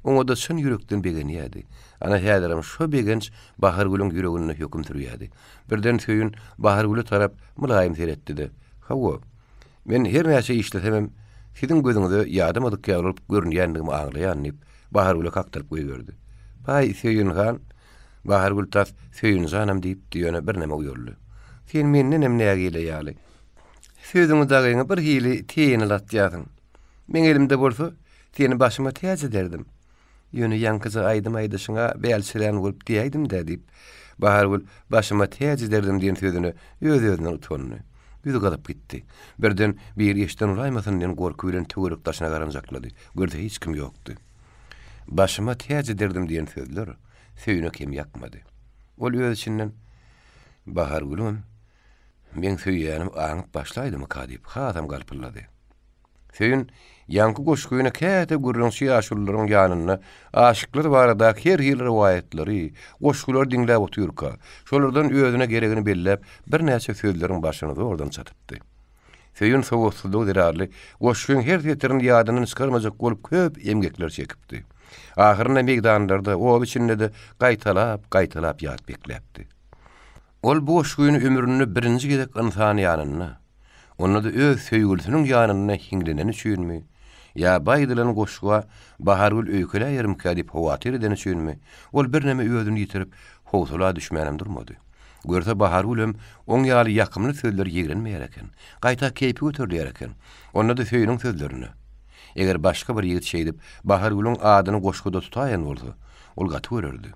Oňa-da çyn ýürekden begenýärdi. Ana, häzirem şo begenç Bahargülüň ýüreginde höküm sürýärdi. Birden Söýün Bahargüle tarap mylaýym seretdi-de, Hawa, men her näçe işlesemem, siziň gözüňize ýadamadyk ýaly bolup görünýändigimi aňlaýan, diýip, Bahargüle kakdyryp goýberdi. Paý, Söýün han! Bahargül tas Söýün janam diýipdi, ýöne birneme uýaldy. Sen mendenem nägile ýaly. Sözüňi dagyňy bir hili teýeneli atýarsyň. Meň elimde bolsa, Seni başyma täç ederdim. Ýöne ýaňkyja aýdym aýdyşyňa bälçirän bolup diýäýdim-dä, diýip, Bahargül başyma täç ederdim diýen sözüne öz-özünden utandy. Ýüzi gyzyp gitdi. Birden biri eşiden bolaýmasyn diýen gorky bilen töwerek-daşyna garanjaklady. Görse hiç kim ýokdy. Başyma täç ederdim diýen sözler Söýüne kem ýakmady. Ol öz içinden, Bahargülüňem meň söýýänim aňyp başlaýdymyka diýip, hasam galpyldady. Söýün ýaňky goşgyny käte gürrüňçi ýaşulularyň ýanynda aşyklar baradaky her hili rowaýatlary, goşgulary diňläp otyrka, şolardan özüne geregini belläp, birnäçe sözleriň başyny zordan çatypdy. Söýün sowatsyzlygy zerarly goşgyň her setirini ýadyndan çykarmajak bolup köp emgekler çekipdi. Ahyrynda meýdanlarda, oba içinde-de gaýtalap, gaýtalap ýat bekläpdi. Ol bu goşgyny ömründe birinji gezek ynsan ýanynda, onda-da öz söýgülisiniň ýanynda hiňleneni üçinmi, ýa bu aýdylan goşga Bahargül öýkeläýermikä diýip howatyr edeni üçinmi, ol birneme özüni ýitirip, howsala düşmänem durmady. Görse Bahargülem oň ýaly ýakymly sözleri ýigrenmeýär eken. Gaýta keýpi göterilýär eken. Onda-da Söýüniň sözlerine. Eger başga bir ýigit şeýdip, Bahargülüň adyny goşguda tutaýan bolsa, ol gaty görerdi.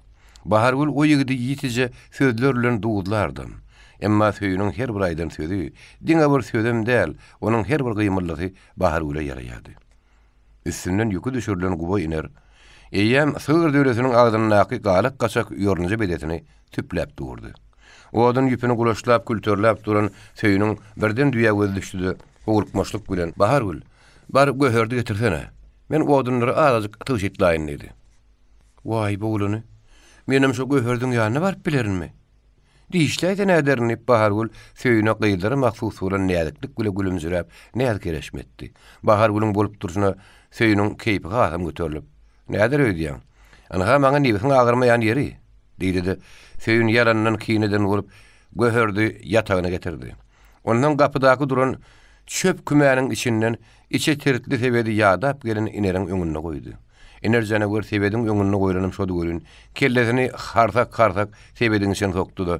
Bahargül o ýigidi ýitije sözler bilen duzlardam. Emma Söýüniň her bir aýdan sözi, diňe bir sözem däl, onuň her bir gymyldysy Bahargüle ýaraýardy. Üstünden ýüki düşürilen guba iner, eýýäm sygyr dölesiniň agzyndaky galak-gaçak ýorunja bedesini tüpläp durdy. Odun ýüpüni gulaçlap külterläp duran Söýüniň birden düýä gözi düşdi-de, howlukmaçlyk bilen, Bahargül, bar göherdi getirsene. Men odunlary azajyk tygşytlaýyn diýdi. Waý, bogulany! Menem şo göherdiň ýanyna baryp bilerinmi? Dişläýse näderin diýip, Bahargül Söýüne gyzlara mahsus bolan näziklik bile gülümjiräp, näz-kereşme etdi. Bahargülüň bolup durşuna Söýüniň keýpi hasam göterilip, Näder öýdýäň? Ynha, maňa nebsiň agyrmaýan ýeri! diýdi-de, Söýün ýalandan kineden bolup, göherdi ýatagyna getirdi. Onsoň gapydaky duran çöp kümäniň içinden içi tirtli sebedi ýadap gelen ineriň öňünde goýdy. Iner janawer sebediň öňünde goýlanam şody welin, kellesini harsak-harsak sebediň içine sokdy-da,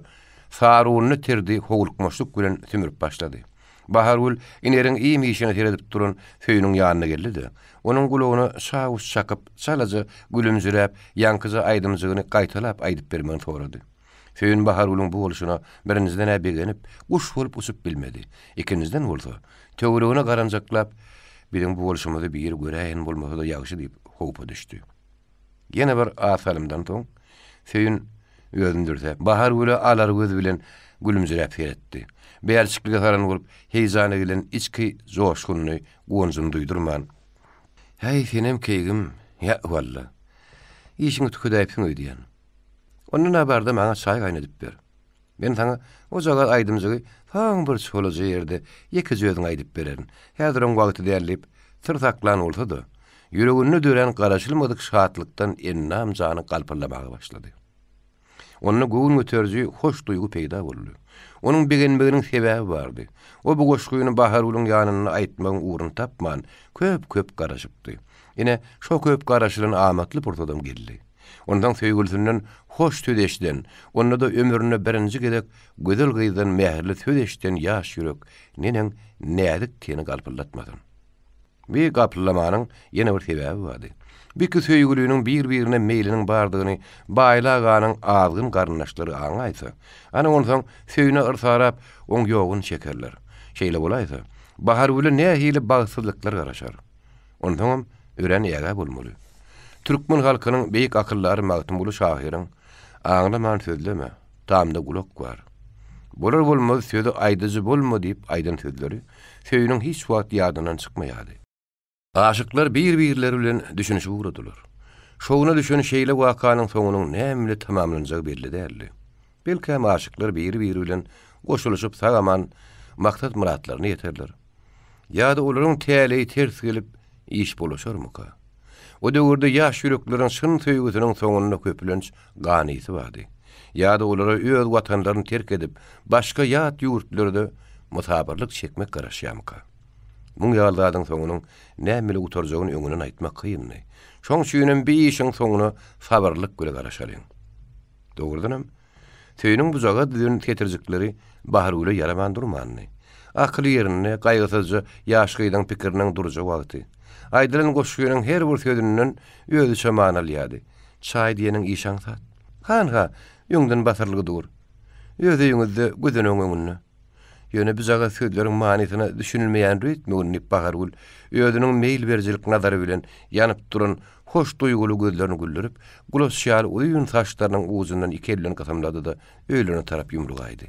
sarunly tirdi howlukmaçlyk bilen sümrüp başlady. Bahargül ineriň iým-işine seredip duran Söýüniň ýanyna geldi-de, onuň gulagyna şawuş çakyp, çalaja gülümjiräp, ýaňkyja aýdymjygyny gaýtalap aýdyp bermegini sorady. Söýün Bahargülüň bu bolşuna birinjiden-ä begenip, guş bolup uçup bilmedi. Ikinjiden bolsa, töweregine garanjaklap, Biziň bu bolşumyzy biri göräýen bolmasa-da ýagşy diýip, howpa düşdi. Ýene bir az salymdan soň, Söýün. özüni dürsäp, Bahargüle alar göz bilen gülümjiräp seretdi. Bälçiklige saran bolup, heýjana gelen içki joşgunyny, guwanjyny duýdurman. Häý, senem keýgim, ýa walla. Işiňi tükedäýipsiň öýdýän. Onda-da bar-da maňa çaý gaýnadyp ber. Men saňa ojagaz aýdymjygy saň bir çolaja ýerde ýekeje özüň aýdyp bererin. Häzir oň wagty däl diýip, syr saklan bolsa-da, ýüreginde dörän garaşylmadyk şatlykdan endam-jany galpyldamaga başlady. Onda göwün göteriji hoş duýgy peýda boldy. Onuň begenmeginiň sebäbi bardy. O bu goşgyny Bahargülüň ýanynda aýtmagyň ugruny tapman, köp-köp garaşypdy. Ine, şo köp garaşylan amatly pursadam geldi. Onsoň söýgülisinden hoş söz eşiden, onda-da ömründe birinji gezek gözel gyzdan mähirli söz eşiden ýaş ýürek neneň näzik teni galpyldatmasyn? Bi gapyldamanyň ýene bir sebäbi bardy. Bu iki söýgüliniň bir-birine meýliniň bardygyny Baýly aganyň azgyn garyndaşlary aňaýsa, ana onsoň Söýüne yrsarap, oň ýoguny çekerler. Şeýle bolaýsa, Bahargüle nähili bagtsyzlyklar garaşar? Onsoňam örän ägä bolmaly. Türkmen halkynyň beýik akyldary Magtymguly şahyryň Aňlaman sözleme, tamda gulak bar. Bolar-bolmaz sözi aýdyjy bolma diýip aýdan sözleri Söýüniň hiç wagt ýadyndan çykmaýardy. Aşyklar bir-birleri bilen düşünişip ugradylar. Şowuna düşen şeýle wakanyň soňunyň näme bilen tamamlanjagy belli däldi. Belkäm aşyklar biri-biri bilen goşulyşyp sag-aman maksat-myratlaryna ýeterler. Ýa-da olaryň täleýi ters gelip, iş bulaşarmyka? O döwürde ýaş ýürekleriň çyn söýgüsiniň soňunda köplenç gan ysy bardy. Ýa-da olara öz watanlaryny terk edip, başga ýat ýurtlarda mysapyrlyk çekmek garaşýarmyka? Muň ýaly zadyň soňunyň näme bile gutarjagyny öňünden aýtmak kyndy. Şoň üçinem bi işiň soňuna sabyrlylyk bile garaşalyň. Dogrudanam, Söýüniň bujaga düzen setirjikleri Bahargüle ýaraman durmandy. Akyly ýerinde, gaýgysyzja ýaş gyzyň pikiriniň durja wagty. Aýdylan goşgynyň her bir sözünden özüçe many alýardy. Çaý diýeniň iş aňsat. Hanha, öňden basyrylgy dur. Öz öýüňizde, gözenegiň öňünde. Ýöne bijagaz sözleriň manysyna düşünilmeýän rütmegini diýip Bahargül özüniň meýil berijilik nazary bilen ýanyp duran hoş duýguly gözlerini güldürip, gulaç ýaly uzyn saçlarynyň ujundan iki eli bilen gysymlady-da, öýlerine tarap ýumrugaýdy.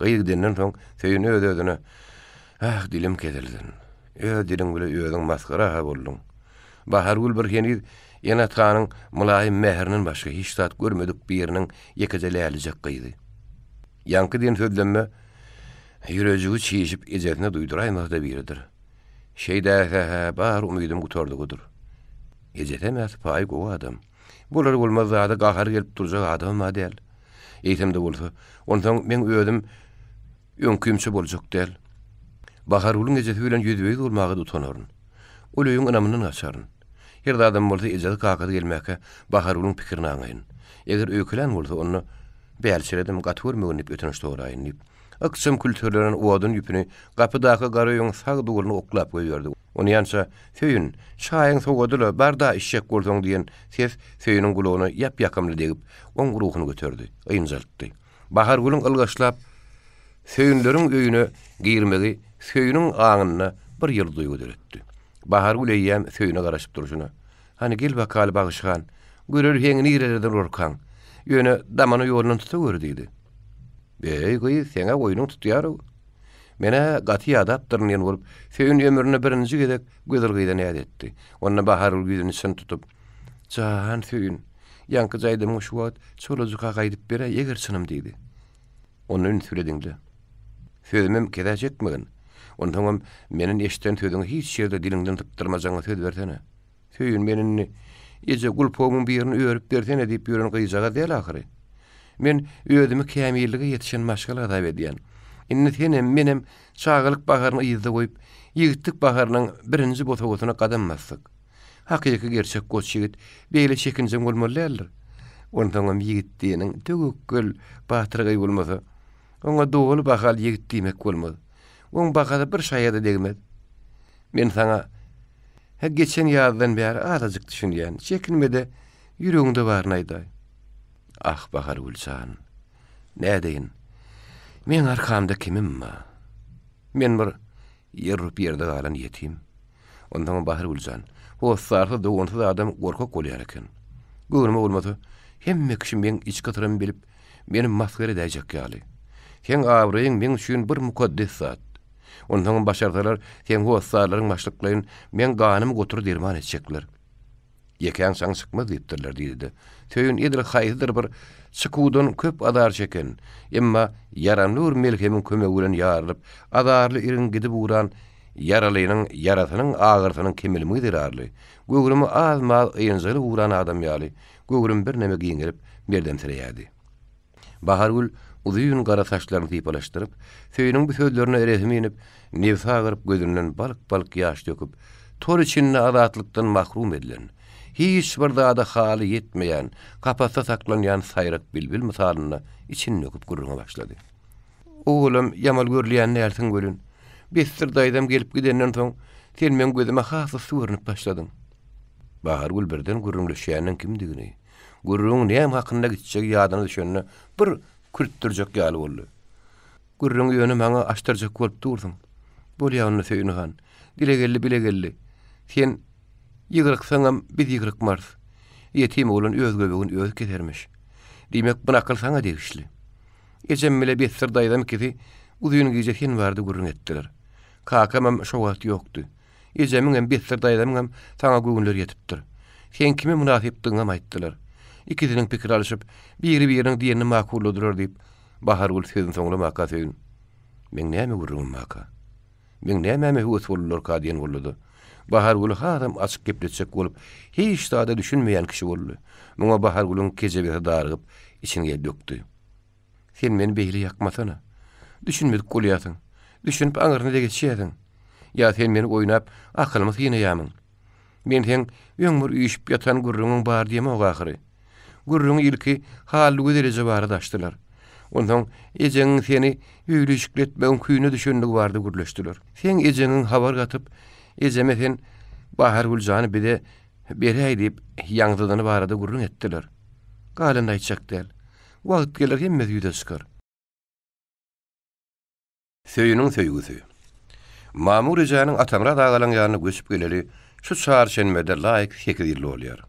Gyz gidenden soň Söýün öz-özüne, Ah, dilim kesilsin. Öz diliň bile özüň masgara-ha bolduň. Bahargül bir heniz ene-atanyň mylaýym mährinden başga hiç zat görmedik biriniň ýekeje lälijek gyzy. Ýaňky diýen sözlenme ýürejigi çişip ejesine duýduraýmasa-da biridir. Şeýdäýse-hä bar umydym gutardygydyr. Ejesem-ä sypaýy gowy adam. Bolar-bolmaz zada gahary gelip durjak adamam-a däl. Eýsem-de bolsa, onsoň meň özüm öňkimçe boljak däl. Bahargülüň ejesi bilen ýüzbe-ýüz bolmaga-da utanaryn. Ol öýüň ynamyndan gaçaryn. Her zadam bolsa ejesi-kakasy gelmäkä Bahargülüň pikirini aňaýyn. Eger öýkelän bolsa, onda Bälçiredim, gaty görmegin diýip ötünç soraýyn diýip, ykjam külterlenen odun ýüpüni gapydaky gara öýüň sag duguryna oklap goýberdi. Onýança, Söýün, çaýyň sowady-la, bar-da içjek bolsaň diýen ses Söýüniň gulagyna ýap-ýakymly degip, oň ruhuny göterdi, ynjaltdy. Bahargülüň ylgaşlap Söýünleriň öýüne girmegi Söýüniň aňynda bir ýyly duýgy döretdi. Bahargül eýýäm Söýüne garaşyp durşuna, Hany gel bakaly Bagyş han, göreli heňi nirelerden urarkaň. Ýöne damana ýolundan tutaweri diýdi. Beý gyz, seň-ä oýnuň tutýar-ow. Men-ä gaty ýadapdyryn diýen bolup, Söýün ömründe birinji gezek gözel gyza näz etdi. Onda Bahargül ýüzüni çyn tutup, Jan Söýün, ýaňky jaýdamyňy şu wagt çolajyka gaýdyp beräý, eger çynym diýdi. Onda üns bile diňle. Sözümem kezä çekmegin. Onsoňam meniň eşiden sözüňi hiç ýerde diliňden sypdyrmajagyňa söz bersene. Söýün, men indi Eje, gulpagymyň birini örüp bersene diýip ýören gyzjagaz däl ahyry. Men özümi kämillige ýetişen maşgala hasap edýän. Indi senem, menem çagalyk baharyny yzda goýup, ýigitlik baharynyň birinji bosagasyna gadam basdyk. Hakyky gerçek goç ýigit beýle çekinjeň bolmaly däldir. Onsoňam ýigit diýeniň töwekgel batyrgaý bolmasa, oňa doly bahaly ýigit diýmek bolmaz. Oň bahasy bir şaýa-da degmez. Men saňa hä geçen ýazdan bäri azajyk düşünýän. Çekinme-de, ýüregiňde baryny aýdaý. Ah, Bahargül jan, nädeýin? Meň arkamda kimim bar? Men bir Ýer urup ýerde galan ýetim. Onsoňam Bahargül jan, hossarsyz, dogansyz adam gorkak bolýar eken. Göwnüme bolmasa, Hemme kişi meň içki syrymy bilip, meni masgara edäýjek ýaly. Seň abraýyň meň üçin bir mukaddes zat. Onsoňam başarsalar, seň hossarlaryň başlyklaýyn meň ganymy gotur derman etjekler. Ýekäň çaň çykmaz diýipdirler diýdi-de, Söýün edil haýsydyr bir çykuwdan köp azar çeken, emma ýaramly bir melhemiň kömegi bilen ýarylyp, azarly iriň gidip ugran ýaralynyň ýarasynyň agyrsynyň kemelmegi zerarly, göwrümi az-maz ynjalyp ugran adam ýaly, göwrümi birneme giňelip, merdemsireýärdi. Bahargül uzyn gara saçlaryny sypalaşdyryp, Söýüniň bu sözlerine rehimi inip, nebsi agyryp gözünden balk-balk ýaş döküp, tor içinde azatlykdan mahrum edilen, hiç bir zada haly ýetmeýän, kapasda saklanýan saýrak bilbil mysalynda içini döküp gürrüňe başlady. Owalam ýamal görülýän dälsiň welin, Bessir daýzam gelip gidenden soň, sen meň gözüme has yssy görnüp başladyň. Bahargül birden gürrüňleşýäniniň kimdigini, Gürrüňiň näme hakynda gitjegi ýadyna düşende bir kürtdürjek ýaly boldy. Gürrüňi ýöne maňa açdyrjak bolup dursuň. Bolýa onda Söýün han. Dile geldi, bile geldi. Sen ýygryksaňam biz ýygrykmarys. Ýetim oglan öz göbegini özi kesermiş. Diýmek, bu nakyl saňa degişli. Ejem bile Bessir daýzam ikisi uzyn gije sen barada gürrüň etdiler. Kakamam şo wagt ýokdy. Ejemiňem, Bessir daýzamyňam saňa göwünleri ýetipdir. Seň kime mynasypdygyňam aýtdylar. Ikisiniň pikir alyşyp, biri-biriniň diýenini makulladylar diýip, Bahargül sözüni soňlamaka Söýün, Meň näme gürrüňim barka? Meň nämäme höwes boldularka diýen boldy-da, Bahargüli hasam açyk gepletjek bolup, hiç zada düşünmeýän kişi boldy. Muňa Bahargülüň kejebesi darygyp, içini dökdi. Sen meni beýle ýakmasana. Düşünmedik bolýarsyň. Düşünip aňyrsyna-da geçýärsiň. Ýa sen meni oýnap, akylymy synaýarmyň? Men seň öň bir üýşüp ýatan gürrüňiň bar diýemok ahyry. Gürrüňi ilki Hallygözel eje barada açdylar. Onsoň ejeňiň seni öýli-işikli etmegiň küýüne düşendigi barada gürleşdiler. Seň ejeňiň habar gatyp, ejeme sen Bahargül jany bize beräý diýip ýaňzydany barada gürrüň etdiler. Galanyny aýtjak däl. Wagt geler hemmesi ýüze çykar. Söýüniň söýgüsi. Mamur ejäniň Atamyrat agalaň ýanyna göçüp geleli şu çarşenbede laýyk sekiz ýyl dolýar.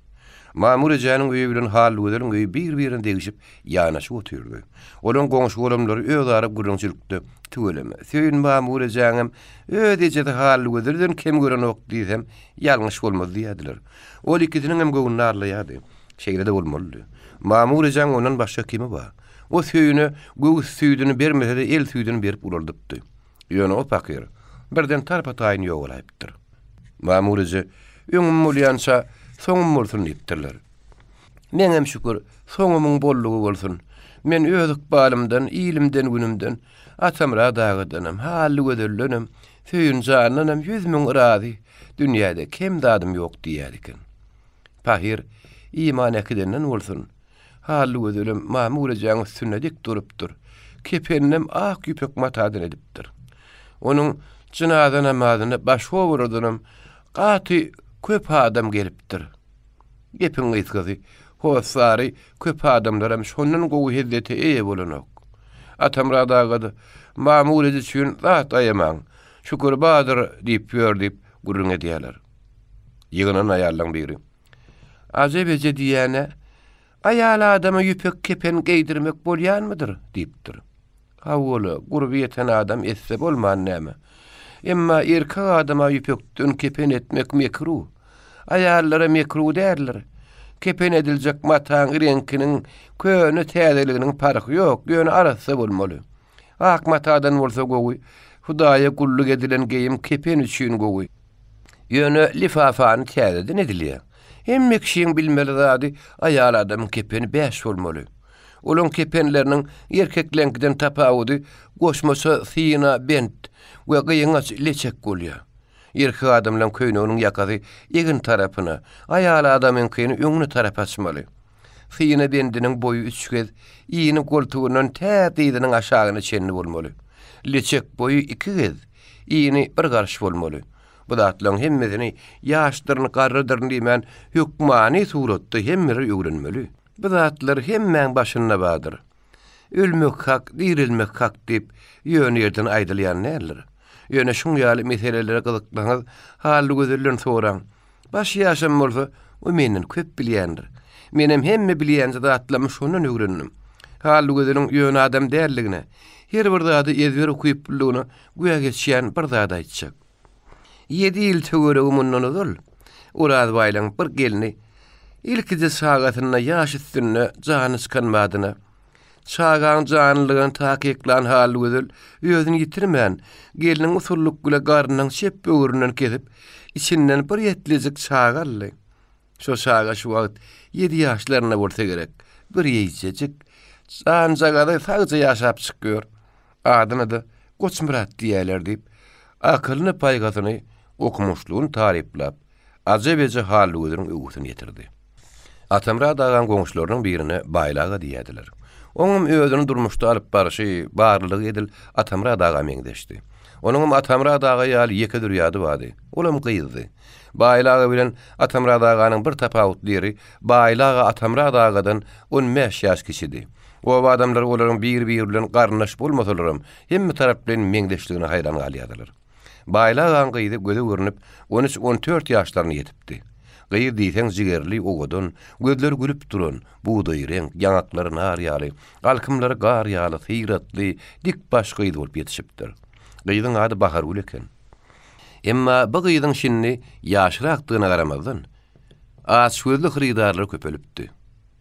Mamur ejäniň öýi bilen Hallygözeliň öýi bir-birine degişip ýanaşyp otyrdy. Olaň goňşy-golamlary özara gürrüňçilikde tüweleme, Söýün Mamur ejäňem öz ejesi Hallygözelden kem görenok diýsem ýalňyş bolmaz diýýärdiler. Ol ikisiniňem göwnüni arlaýardy. Şeýle-de bolmalydy. Mamur ejäň ondan başga kimi bar? O Söýüne göwüs süýdüni bermese-de el süýdüni berip ulaldypdy. Ýöne o pakyr birden tarpa-taýyn ýogalaýypdyr. Mamur eje, Öňüm bolýança, soňum bolsun diýipdirler. Meňem şükür, soňumyň bollugy bolsun. Men öz ykbalymdan, ilimden-günümden, Atamyrat agadanam, Hallygözeldenem, Söýün jandanam 100 000 razy, dünýäde kem zadym ýok diýýär eken. Pahyr, iman äkidenden bolsun. Hallygözelem Mamur ejäň üstünde dik durupdyr. Kepeninem ak ýüpek matadan edipdir. Onuň jynaza namazyna başga obalardanam gaty köp adam gelipdir. Gepiň gysgasy, hossary köp adamlaram şondan gowy hezzete eýe bolanok. Atamyrat aga-da, Mamur eje üçin zat aýamaň, şükür bardyr diýip ýör diýip gürrüň edýärler. Ýygnanan aýallaň biri. Ajap eje diýýän-ä, aýal adama ýüpek kepen geýdirmek bolýanmydyr? diýipdir. Hawa-la, gurby ýeten adam etse bolman näme. Emma erkek adama ýüpekden kepen etmek mekru. Aýallara mekru däldir. Kepen ediljek mataň reňkiniň köne-täzeliginiň parhy ýok, ýöne arassa bolmaly. Ak matadan bolsa gowy. Hudaýa gulluk edilen geýim kepen üçin gowy. Ýöne lifafany täzeden edilýär. Hemme kişiň bilmeli zady aýal adamyň kepeni bäş bolmaly. Olaň kepenleriniň erkekleňkiden tapawudy goşmaça syna bent we gyňaç leçek bolýar. Erkek adamlaň köýneginiň ýakasy egin tarapyna, aýal adamyňkyny öňüne tarap açmaly. Syna bendiniň boýy üç gez, ini goltugyndan tä dyzynyň aşagyna çenli bolmaly. Leçek boýy iki gez, ini bir garyş bolmaly. Bu zatlaryň hemmesini ýaşdyryn, garrydyryn diýmän, hökmany suratda hemmeler öwrenmeli. Bu zatlar hemmäň başynda bardyr. Ölmek hak, direlmek hak diýip, ýöne ýerden aýdylýan däldir. Ýöne şuň ýaly meselelere gyzyklansaňyz, Hallygözelden soraň. Baş ýaşam bolsa, O menden köp bilýändir. Menem hemme bilýänje zatlarymy şondan öwrendim. Hallygözeliň ýöne adam däldigine, her bir zada ezber ukyplylygyna güwä geçýän bir zat aýtjak. Ýedi ýyl töweregi mundan ozal Orazbaýlaň bir gelni ilkije çagasynda ýaş üstünde jany çykan badyna, çagaň janlylygyny takyklan Hallygözel özüni ýitirmän, gelniň usullyk bile garnynyň çep böwründen kesip, içinden bir etlijik çaga aldy. Şo çaga şu wagt ýedi ýaşlarynda bolsa gerek. Bir eýjejik, janjagazy sagja ýaşap çykýar. Adyna-da Goçmyrat diýýärler diýip, akylyny-paýhasyny, okumyşlygyny taryplap, Ajap eje Hallygözeliň öwgüsini ýetirdi. Atamyrat agaň goňşularynyň birine Baýly aga diýýärdiler. Oňam özüni durmuşda alyp barşy, barlylygy edil Atamyrat aga meňzeşdi. Onuňam Atamyrat aga ýaly ýeke zürýady bardy. Olam gyzdy. Baýly aga bilen Atamyrat aganyň bir tapawutly ýeri, Baýly aga Atamyrat agadan on bäş ýaş kiçidi. Oba adamlary olaryň bir-biri bilen garyndaş bolmasalaram, hemme taraplaýyn meňzeşligine haýran galýardylar. Baýly agaň gyzy göze görnüp, on üç-on dört ýaşlaryna ýetipdi. Gyz diýseň jigerli, owadan, gözleri gülüp duran, bugdaý reňk, ýaňaklary nar ýaly, alkymlary gar ýaly, syratly, dik baş gyz bolup ýetişipdir. Gyzyň ady Bahargül eken. Emma bu gyzyň şindi ýaşrakdygyna garamazdan, açgözli hyrydarlary köpelipdi.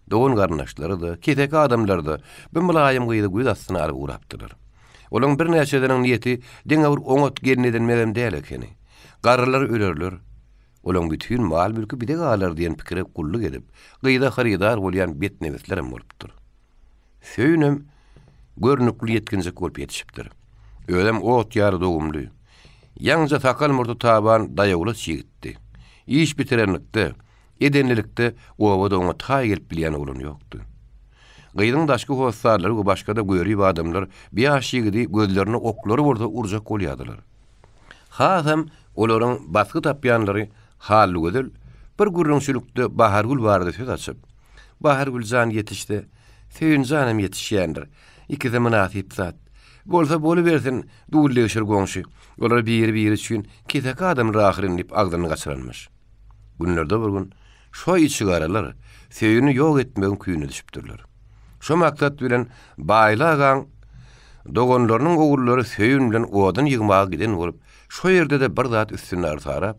Dogan-garyndaşlary-da, keseki adamlar-da bu mylaýym gyzy göz astyna alyp ugrapdylar. Olaryň birnäçesiniň niýeti diňe bir oňat gelin edinmegem däl ekeni. Garrylar ölerler, olaryň bütin mal-mülki bize galar diýen pikire gulluk edip, gyza hyrydar bolýan betnebislerem bolupdyr. Söýünem görnükli ýetginjek bolup ýetişipdir. Özem ot ýaly dogumly. Ýaňja sakal-murty taban daýawlaç ýigitdi. Iş bitirenlikde, edenlilikde obada oňa taý gelip bilýän oglan ýokdy. Gyzyň daşky hossarlary we başga-da görip adamlar bu ýaş ýigidi gözlerine oklary bolsa urjak bolýardylar. Hasam olaryň basgy tapýanlary Hallygözel bir gürrüňçilikde Bahargül barada söz açyp, Bahargül jan ýetişse, Söýün janam ýetişýändir. Ikisi mynasyp zat. Bolsa bolubersin, dul-degşir goňşy. Olar biri-biri üçin keseki adamlar ahyryn diýip agzyny gaçyranmyş. Günlerde bir gün şo içigaralar Söýüni ýok etmegiň küýüne düşüpdirler. Şo maksat bilen Baýly agaň doganlarynyň ogullary Söýün bilen odun ýygmaga giden bolup, şo ýerde-de bir zat üstünde arsarap,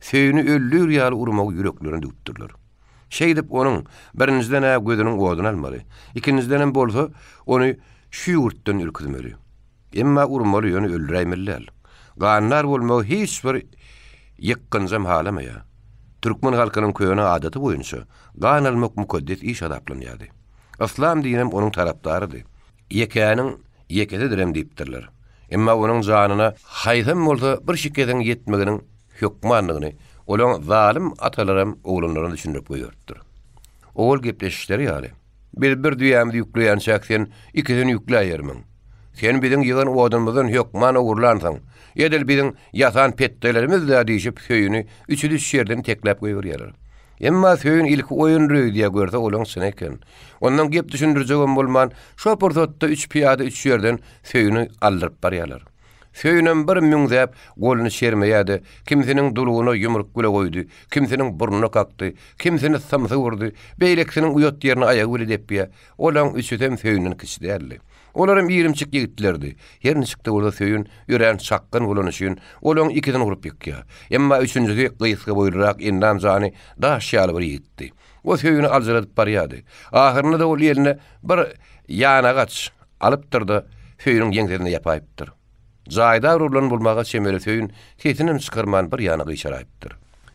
Söýüni öldür ýaly urmagy ýüreklerine düwüpdirler. Şeýdip onuň, birinjiden-ä gözüniň oduny almaly, ikinjidenem bolsa, ony şu ýurtdan ürküzmeli. Emma urmaly, ýöne öldüräýmeli däl. Gandar bolmagy hiç bir ýykgynjam halamaýar. Türkmen halkynyň köne adaty boýunça, gan almak mukaddes iş hasaplanýardy. Yslam dinem onuň tarapdarydy. Ýekäniň ýekesidirem diýipdirler. Emma onuň janyna haýsam bolsa bir şikesiň ýetmeginiň hökmandygyny olaň zalym atalaram oglanlaryna düşündirip goýberipdir. Owal gepleşişleri ýaly, Biz bir düýämizi ýükleýänçäk sen ikisini ýükläýermiň? Sen biziň ýygan odunymyzdan hökman ogurlansyň. Edil biziň ýasan petdelerimiz-dä diýşip Söýüni üçüsi üç ýerden tekläp goýberýärler. Emma Söýün ilki oýun öýdýär, görse olaň çyny eken. Ondan gep düşündirjegem bolman, şo pursatda üç pyýada üç ýerden Söýüni aldyryp barýarlar. Söýünem bir müňzäp goluny çermeýär-de, kimsiniň dulugyna ýumruk bile goýdy, kimsiniň burnuna kakdy, kimsini symsyk urdy, beýlekisiniň uýat ýerine aýagy bile depýär. Olaň üçüsem Söýünden kiçi däldi. Olaram irimçik ýigitlerdi. Her niçik-de bolsa Söýün örän çakgan bolany üçin, olaň ikisini urup ýykýar. Emma üçünjisi gysga boýlurak, endam-jany daş ýaly bir ýigitdi. O Söýüni aljyradyp barýardy. Ahyrynda-da ol eline bir ýanagaç alypdyr-da, Söýüniň ýeňsesine ýapaýypdyr. Jaýdar urlan bolmaga çemeli Söýün sesinem çykarman bir ýana gyşaraýypdyr.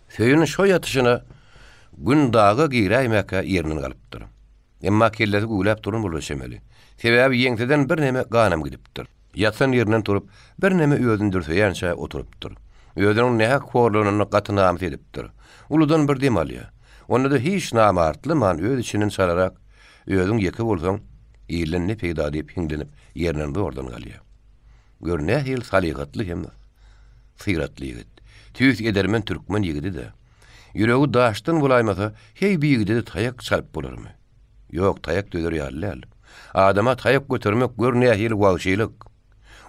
Söýün şo ýatyşyna Gün daga giräýmäkä ýerinden galypdyr. Emma kellesi güwläp duran bolara çemeli. Sebäbi ýeňseden birneme ganam gidipdir. Ýatan ýerinden turup, birneme özüni dürseýänçä oturypdyr. Özüniň nähak horlananyna gaty namys edipdir. Uludan bir dem alýar. Onda-da hiç namartlaman öz içinden çalarak, Özüň ýeke bolsaň, ilden ne peýda diýip hiňlenip, ýerinden zordan galýar. Gör nähili salyhatly hem syratly ýigit. Tüýs edermen türkmen ýigidi-dä. Ýüregi daşdan bolaýmasa, heý bi ýigide-de taýak çalyp bolarmy? Ýok, taýak dözer ýaly däl. Adama taýak götermek gör nähili wagşylyk.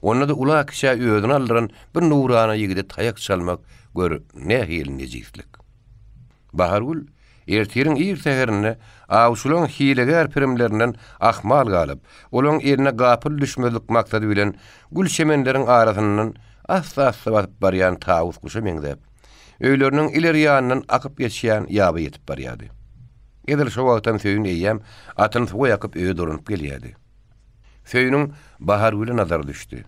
Onda-da ula-kiçä özüni aldyran bir nurana ýigide taýak çalmak gör nähili nejislik. Bahargül. Ertiriň ir säherinde awçylaryň hilegär pirimlerinden ahmal galyp, olaryň eline gapyl düşmezlik maksady bilen gül çemenleriň arasyndan assa-assa basyp barýan tawus guşa meňzäp, öýleriniň ileri ýanyndan akyp geçýän ýaba ýetip barýardy. Edil şo wagtam Söýün eýýäm atyny suwa ýakyp öýe dolanyp gelýärdi. Söýüniň Bahargüle nazary düşdi.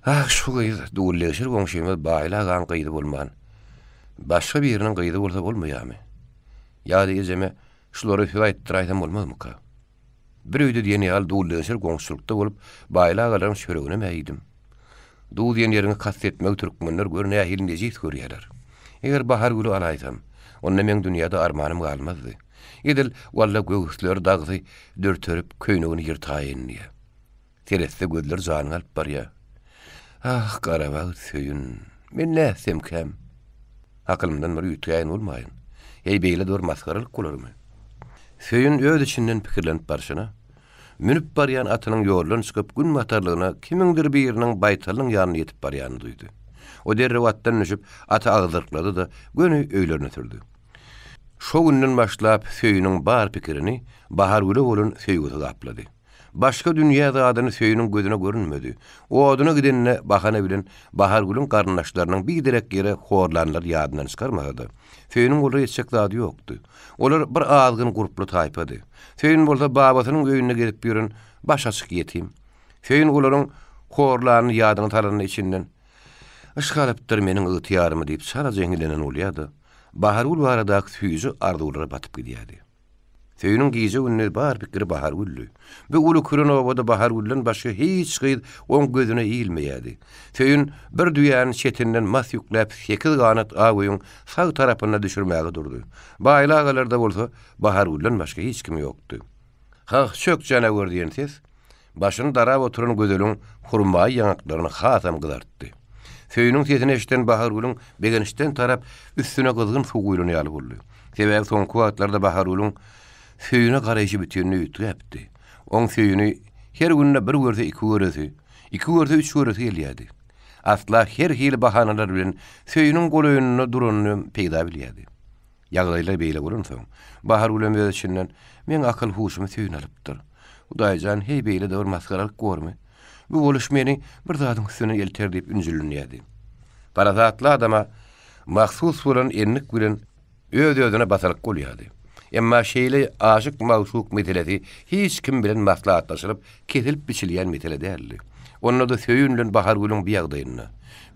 Ah, şu gyz Dullegşir goňşymyz Baýly agaň gyzy bolman, başga biriniň gyzy bolsa bolmaýarmy? Ýa-da ejeme şulara söz aýtdyraýsam bolmazmyka? Bir öýde diýen ýaly Dullegşir goňşulykda bolup, Baýly agalaryň çöreginem-ä iýdim. Duz diýen ýeriňi kast etmegi türkmenler gör nähili nejis görýärler. Eger Bahargüli alaýsam, onda meň dünýäde armanym galmazdy. Edil, walla, göwüsleri dagysy dürterip, köýnegini ýyrtaýyn diýýär. Seretse gözleri janyňy alyp barýar. Ah, garabagt Söýün, men nätsemkäm? Akylymdan bir üýtgäýen bolmaýyn. Heý, beýle dor masgaralyk bolarmy? Söýün öz içinden pikirlenip barşyna, münüp barýan atynyň ýoldan çykyp, günbatarlygyna kimiňdir biriniň baýtalynyň ýanyna ýetip barýanyny duýdy. O derrew atdan düşüp, aty agyzdyrklady-da, göni öýlerine sürdi. Şo günden başlap Söýüniň bar pikirini Bahargüle bolan söýgüsi gaplady. Başga dünýä zadyny Söýüniň gözüne görünmedi. Oduna gidende bahana bilen Bahargülüň garyndaşlarynyň biderek ýere horlanlary ýadyndan çykarmasa-da, Söýüniň olara etjek zady ýokdy. Olar bir azgyn gurply taýpady. Söýün bolsa babasynyň öýünde gezip ýören baş açyk ýetim. Söýün olaryň horlanyny ýadyna salanda içinden, Yşk alypdyr meniň ygtyýarymy diýip çalaja eňilenen bolýar-da, Bahargül baradaky süýji arzuwlara batyp gidýärdi. Söýüniň gije-gündiz bar pikiri Bahargüldi. Bu uly küren obada Bahargülden başga hiç gyz oň gözüne ilmeýärdi. Söýün bir düýäni çetinden mas ýükläp sekiz ganat ak öýüň sag tarapynda düşürmäge durdy. Baýly agalarda bolsa Bahargülden başga hiç kim ýokdy. Hah, çök janawer diýen ses Başyny darap oturan Gözeliň hurmaýy ýaňaklaryny hasam gyzartdy. Söýüniň sesini eşiden Bahargülüň begençden tarap üstüne gyzgyn suw guýlan ýaly boldy. Sebäbi soňky wagtlarda Bahargülüň Söýüne garaýşy bütinleý üýtgäpdi. Oň Söýüni her günde bir görse iki göresi, iki görse üç göresi gelýärdi. Asla her hili bahanalar bilen Söýüniň golaýynda duranyny peýda bilýärdi. Ýagdaýlar beýle bolansoň, Bahargülem öz içinden, Meň akyl-huşumy Söýün alypdyr. Hudaýjan, heý beýle-de bir masgaralyk bormy? Bu boluş meni bir zadyň üstüne elter diýip ünjülinýärdi. Parasatly adama mahsus bolan endik bilen öz-özüne basalyk bolýardy. Emma şeýle aşyk-magşuk meselesi hiç kim bilen maslahatlaşylyp, kesilip-biçilýän mesele däldi. Onda-da Söýün bilen Bahargülüň bu ýagdaýynda.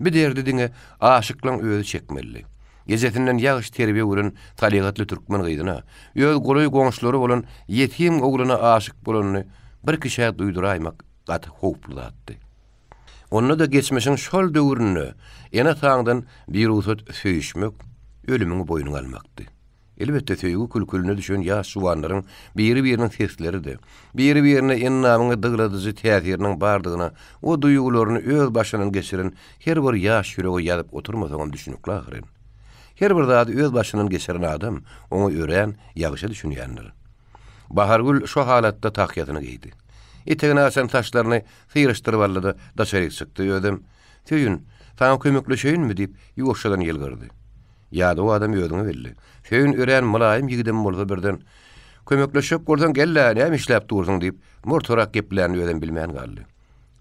Bu derdi diňe aşyklaň özi çekmelidi. Ejesinden ýagşy terbiýe gören salyhatly türkmen gyzyna, öz golaý goňşulary bolan ýetim oglana aşyk bolanyny bir kişä duýduraýmak gaty howply zatdy. Onda-da geçmişiň şol döwründe ene-ataňdan birugsat söýüşmek ölümiňi boýnuňa almakdy. Elbetde, söýgi külküline düşen ýaş juwanlaryň biri-biriniň sesleri-de, biri-birine endamyňy dygladyjy täsiriniň bardygyna o duýgularyny öz başyndan geçiren her bir ýaş ýürege ýazyp oturmasaňam düşünikli ahyryn. Her bir zady öz başyndan geçiren adam oňa örän ýagşy düşünýändir. Bahargül şo halatda tahýasyny geýdi. Etegini açan saçlaryny syryşdyryp aldy-da, daşaryk çykdy. Özem, Söýün, saňa kömekleşeýinmi? diýip, ýuwaşjadan ýylgyrdy. Ýadaw adam özüňe belli. Söýün örän mylaýym ýigidem bolsa birden, Kömekleşjek bolsaň gel-le, näme işläp dursuň diýip, murtarak geplänini özem bilmän galdy.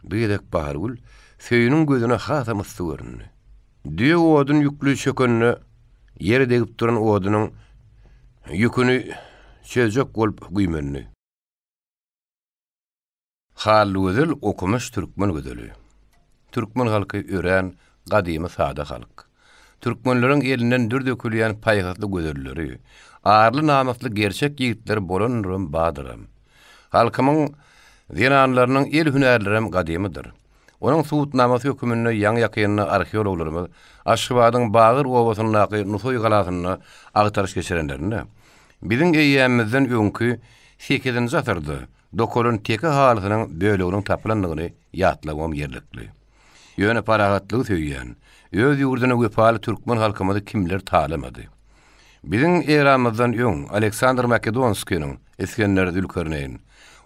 Bu gezek Bahargül Söýüniň gözüne hasam yssy göründi. Düýe odun ýükli çökende ýere degip duran odunyň ýüküni çözjek bolup güýmendi. Hallygözel okumyş türkmen gözeli. Türkmen halky örän gadymy sada halk. Türkmenleriň elinden dür dökülýän paýhasly gözelleri, arly-namysly gerçek ýigitleri bolandyram bardyram. Halkymyň zenanlarynyň el hünärlerem gadymydyr. Onuň subutnamasy höküminde ýaňy-ýakynda arheologlarymyz Aşgabadyň Bagyr obasyndaky Nusaý galasynda agtaryş geçirenlerinde, biziň eýýämimizden öňki sekizinji asyrda dokalan teke halysynyň böleginiň tapylandygyny ýatlagam ýerlikli. Ýöne parahatlygy söýýän, öz ýurduna wepaly türkmen halkymyzy kimler talamady? Biziň eramyzdan öň Aleksandr Makedonskiniň, Isgender Zülkerneýn,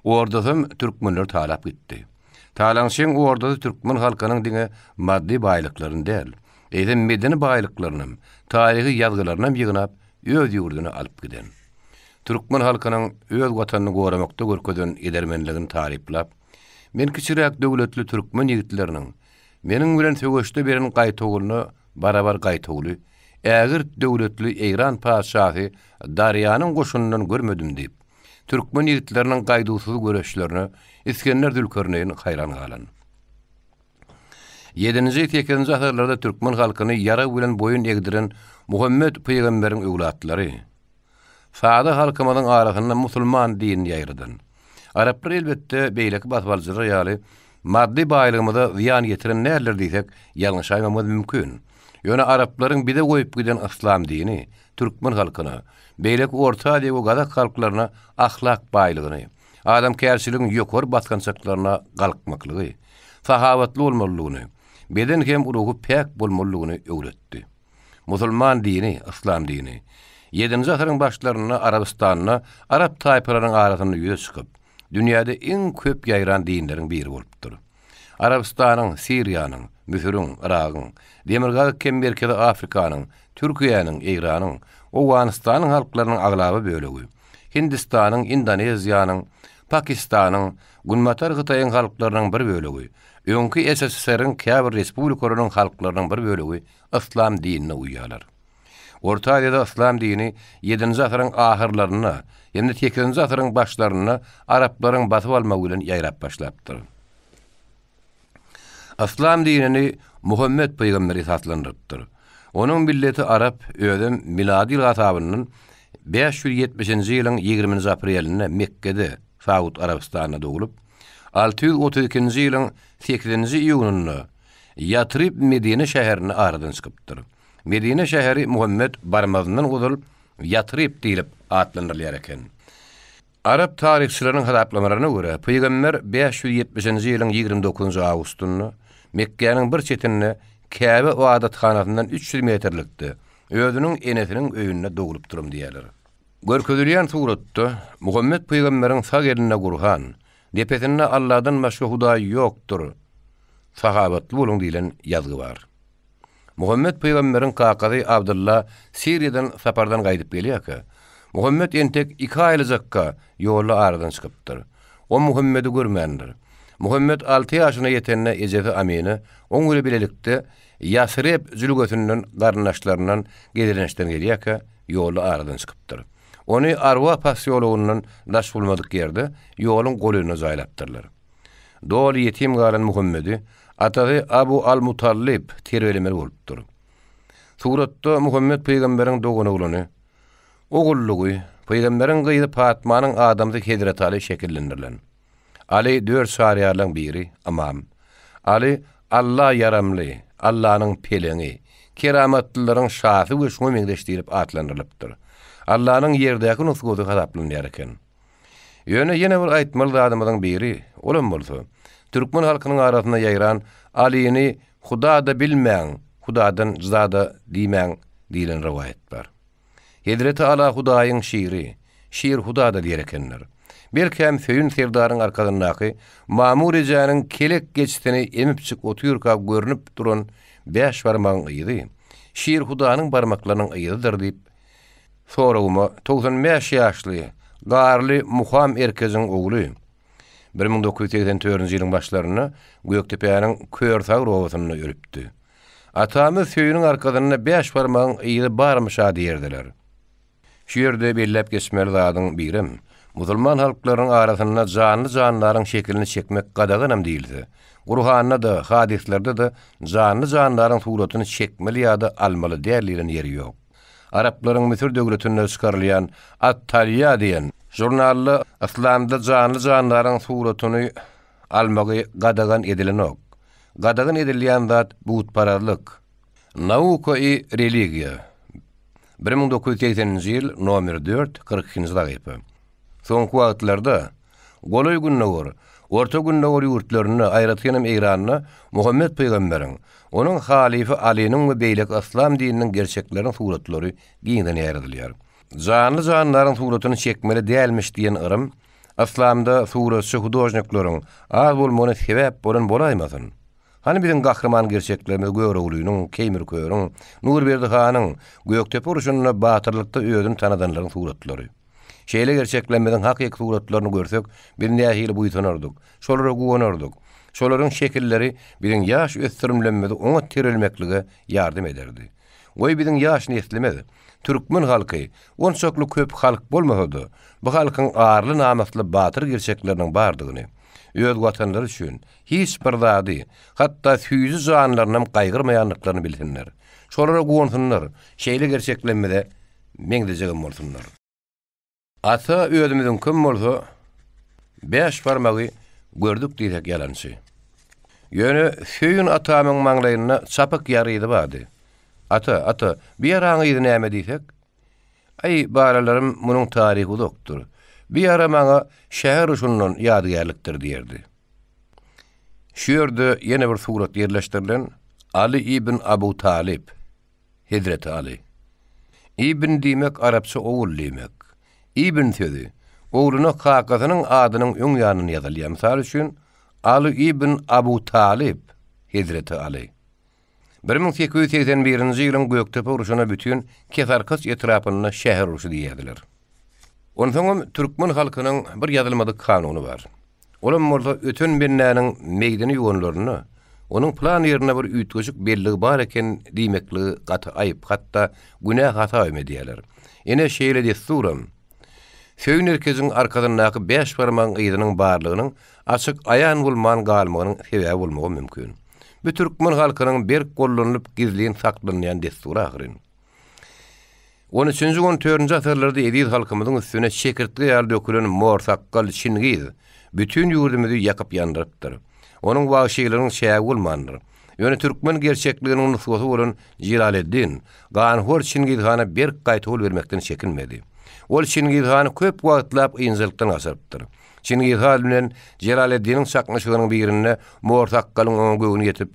ordasam türkmenleri talap gitdi. Talaňçyň ordasy türkmen halkynyň diňe maddy baýlyklaryny däl, eýsem medeni baýlyklarynam, taryhy ýazgylarynam ýygnap, öz ýurduna alyp giden. Türkmen halkynyň öz Watanyny goramakda görkezen edermenligini taryplap, Men kiçiräk döwletli türkmen ýigitleriniň meniň bilen söweşde beren gaýtawulyna barabar gaýtawuly ägirt döwletli Eýran patyşasy Darýanyň goşunyndan görmedim diýip, türkmen ýigitleriniň gaýduwsyz göreşlerine Isgender Zülkerneýin haýran galan. Ýedinji, sekizinji asyrlarda türkmen halkyny ýarag bilen boýun egdiren Muhammet pygamberiň öwlatlary. Sada halkymyzyň arasynda musulman dinini ýaýradan. Araplar elbetde beýleki basybalyjylar ýaly maddy baýlygymyza zyýan ýetiren däldir diýsek ýalňyşaýmamyz mümkin. Ýöne araplaryň bize goýup giden yslam dini türkmen halkyna, beýleki Orta Aziýa we gazak halklaryna ahlak baýlygyny, adamkärçiligiň ýokary basgançaklaryna galkmaklygy, sahawatly bolmalydygyny, beden hem ruhy päk bolmalydygyny öwretdi. Musulman dini, yslam dini, ýedinji asyryň başlarynda Arabystanda arap taýpalarynyň arasynda ýüze çykyp, dünýäde iň köp ýaýran dinleriň biri bolupdyr. Arabystanyň, Siriýanyň, Müsüriň, Yragyň, Demirgazyk hem Merkezi Afrikanyň, Türkiýäniň, Eýranyň, Owganystanyň halklarynyň aglaba bölegi, Hindistanyň, Indoneziýanyň, Pakistanyň, Günbatar Hytaýyň halklarynyň bir bölegi, öňki SSR-iň käbir respublikalarynyň halklarynyň bir bölegi yslam dinine uýýarlar. Orta Aziýada yslam dini ýedinji asyryň ahyrlarynda hem-de sekizinji asyryň başlarynda araplaryň basyp almagy bilen ýaýrap başlapdyr. Yslam dinini Muhammet pygamber esaslandyrypdyr. Onuň milleti arap, özem milady ýyl hasabyndan 570-nji ýylyň ýigriminji aprelinde Mekgede, Saud Arabystanda doglup, 632-nji ýylyň sekizinji iýunynda Ýatrib Medine şäherinde aradan çykypdyr. Medine şäheri Muhammet barmazyndan ozal Ýatrib diýlip atlandyrylýar eken. Arap taryhçylarynyň hasaplamalaryna görä, pygamber 570-nji ýylyň 29-njy awgustynda Mekgäniň bir çetinde Käbe ybadathanasyndan 300 metrlikde özüniň enesiniň öýünde doglupdyrym diýýärler. Görkezilýän suratda Muhammet pygamberiň sag elinde Gurhan, depesinde Alladan başga Hudaý ýokdur, sahabatly boluň diýlen ýazgy bar. Muhammet pygamberiň kakasy Abdylla Siriýadan sapardan gaýdyp gelýärkä, Muhammet entek iki aýlyjakka ýolda aradan çykypdyr. O Muhammedi görmändir. Muhammet alty ýaşyna ýetende ejesi Amine oň bilen bilelikde Ýasreb jülgesinden garyndaşlaryndan gezelençden gelýärkä ýolda aradan çykypdyr. Ony Arwa posýologyndan daş bolmadyk ýerde ýoluň golaýynda jaýlapdyrlar. Doly ýetim galan Muhammedi atasy Abu al-Mutalyp terbiýelemeli bolupdyr. Suratda Muhammet pygamberiň doganoglany, ogullygy, pygamberiň gyzy Patmanyň adamsy Hezreti Aly şekillendirilen. Aly dört çaryýarlaň biri, ymam. Aly Alla ýaramly, Allanyň peleňi, keramatlylaryň şasy we şuňa meňzeş diýlip atlandyrylypdyr. Allanyň ýerdäki nusgasy hasaplanýar eken. Ýöne ýene bir aýtmaly zadymyzyň biri, olam bolsa, türkmen halkynyň arasynda ýaýran Alyny Huda-da bilmäň, Hudadan jyda-da diýmäň diýlen rowaýat bar. Hezreti Ala Hudaýyň şiri, Şir Huda-da diýer ekenler. Belkäm Söýün serdaryň arkasyndaky Mamur ejäniň kelek geçisini emipjik otyrka görnüp duran bäş barmagyň yzy, Şir Hudanyň barmaklarynyň yzydyr diýip, Soragyma 95 ýaşly Garly Muham Erkejiň ogly 1984-nji ýylyň başlarynda Gökdepäniň Körsagyr obasynda ölüpdi. Atamyz Söýüniň arkasynda bäş barmagyň yzy barmyş-a diýerdiler. Şu ýerde belläp geçmeli zadyň birem, musulman halklarynyň arasynda janly-jandaryň şekilini çekmek gadaganam diýilse, Gurhanda-da, hadyslarda-da janly-jandaryň suratyny çekmeli ýa-da almaly däl diýlen ýeri ýok. Araplaryň Müsür döwletinde çykarylýan At-Talýa diýen žurnalda yslamda janly-jandaryň suratyny almagy gadagan edilenok. Gadagan edilýän zat butparazlyk. Nauka i religiýa. 1980-nji ýyl, nomer dört, 42-nji sahypa. Soňky wagtlarda Golaý Gündogar, Orta Gündogar ýurtlarynda, aýratynam Eýranda Muhammet pygamberiň, onuň halyfy Alynyň we beýleki yslam dininiň gerçekleriniň suratlary giňden ýaýradylýar. Janly-jandaryň suratyny çekmeli dälmiş diýen yrym yslamda suratçy-hudožnikleriň az bolmagyna sebäp bolan bolaýmasyn? Hany biziň gahryman gerçeklerimiz Göroglynyň, Keýmir körüň, Nurberdi hanyň, Gökdepe urşunda batyrlykda özüni tanadanlaryň suratlary? Şeýle gerçeklerimiziň hakyky suratlaryny görsek, biz nähili buýsanardyk, şolara guwanardyk. Şolaryň şekilleri biziň ýaş ösdürimlemimizi oňat terelmeklige ýardam ederdi. Goý biziň ýaş neslimiz, türkmen halky onçakly köp halk bolmasa-da, bu halkyň arly-namysly batyr gerçekleriniň bardygyny, öz watanlary üçin hiç bir zady, hatda süýji janlarynam gaýgyrmaýandyklaryny bilsinler. Şolara guwansynlar, şeýle gerçeklerimize meňzejegem bolsunlar. Ata özümiziňkem bolsa, bäş barmagy gördük diýsek ýalançy. Ýöne Söýün atamyň maňlaýynda çapyk ýara yzy bardy. Ata, ata, bu ýaraň yzy näme diýsek? Aý, balalarym, munuň taryhy uzakdyr. Bu ýara maňa şäher urşundan ýadygärlikdir diýerdi. Şu ýerde ýene bir surat ýerleşdirilen, Aly ibn Abu Talyp. Hezreti Aly. Ibn diýmek arapça ogul diýmek. Ibn sözi, ogluna kakasynyň adynyň öň ýanynda ýazylýar. Mysal üçin, Aly ibn Abu Talyp, Hezreti Aly. 1881-nji ýylyň Gökdepe urşuna bütin Kesarkaç etrapynda şäher urşy diýýärdiler. Onsoňam türkmen halkynyň bir ýazylmadyk kanuny bar. Olam bolsa öten bendäniň meýdini ýuwanlarynda, onuň pylan ýerinde bir üýtgeşik belligi bar eken diýmekligi gaty aýyp, hatda günä hasabam edýärler. Ine, şeýle dessuram, Söýün erkejiň arkasyndaky bäş barmagyň yzynyň barlygynyň açyk aýan bolman galmagynyň sebäbi bolmagam mümkin. Bu türkmen halkynyň berk gollanylyp gizlin saklanylýan dessury ahyryn. On üçünji, on dördünji asyrlarda eziz halkymyzyň üstüne çekirtge ýaly dökülen morsakgal Çingiz bütin ýurdumyzy ýakyp-ýandyrypdyr. Onuň wagşylygynyň çägi bolmandyr. Ýöne türkmen gerçekliginiň nusgasy bolan Jelaleddin ganhor Çingiz hana berk gaýtawul bermekden çekinmedi. Ol Çingiz hany köp wagtlap ynjalykdan gaçyrypdyr. Çingiz han bilen Jelaleddiniň çaknyşygynyň birinde morsakgalyň oňa göwni ýetip,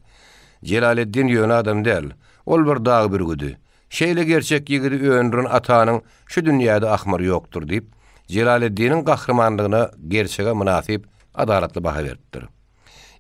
Jelaleddin ýöne adam däl. Ol bir dag bürgüdi. Şeýle gerçek ýigidi öndüren atanyň şu dünýäde ahmyry ýokdur diýip, Jelaleddiniň gahrymanlygyna gerçege mynasyp adalatly baha beripdir.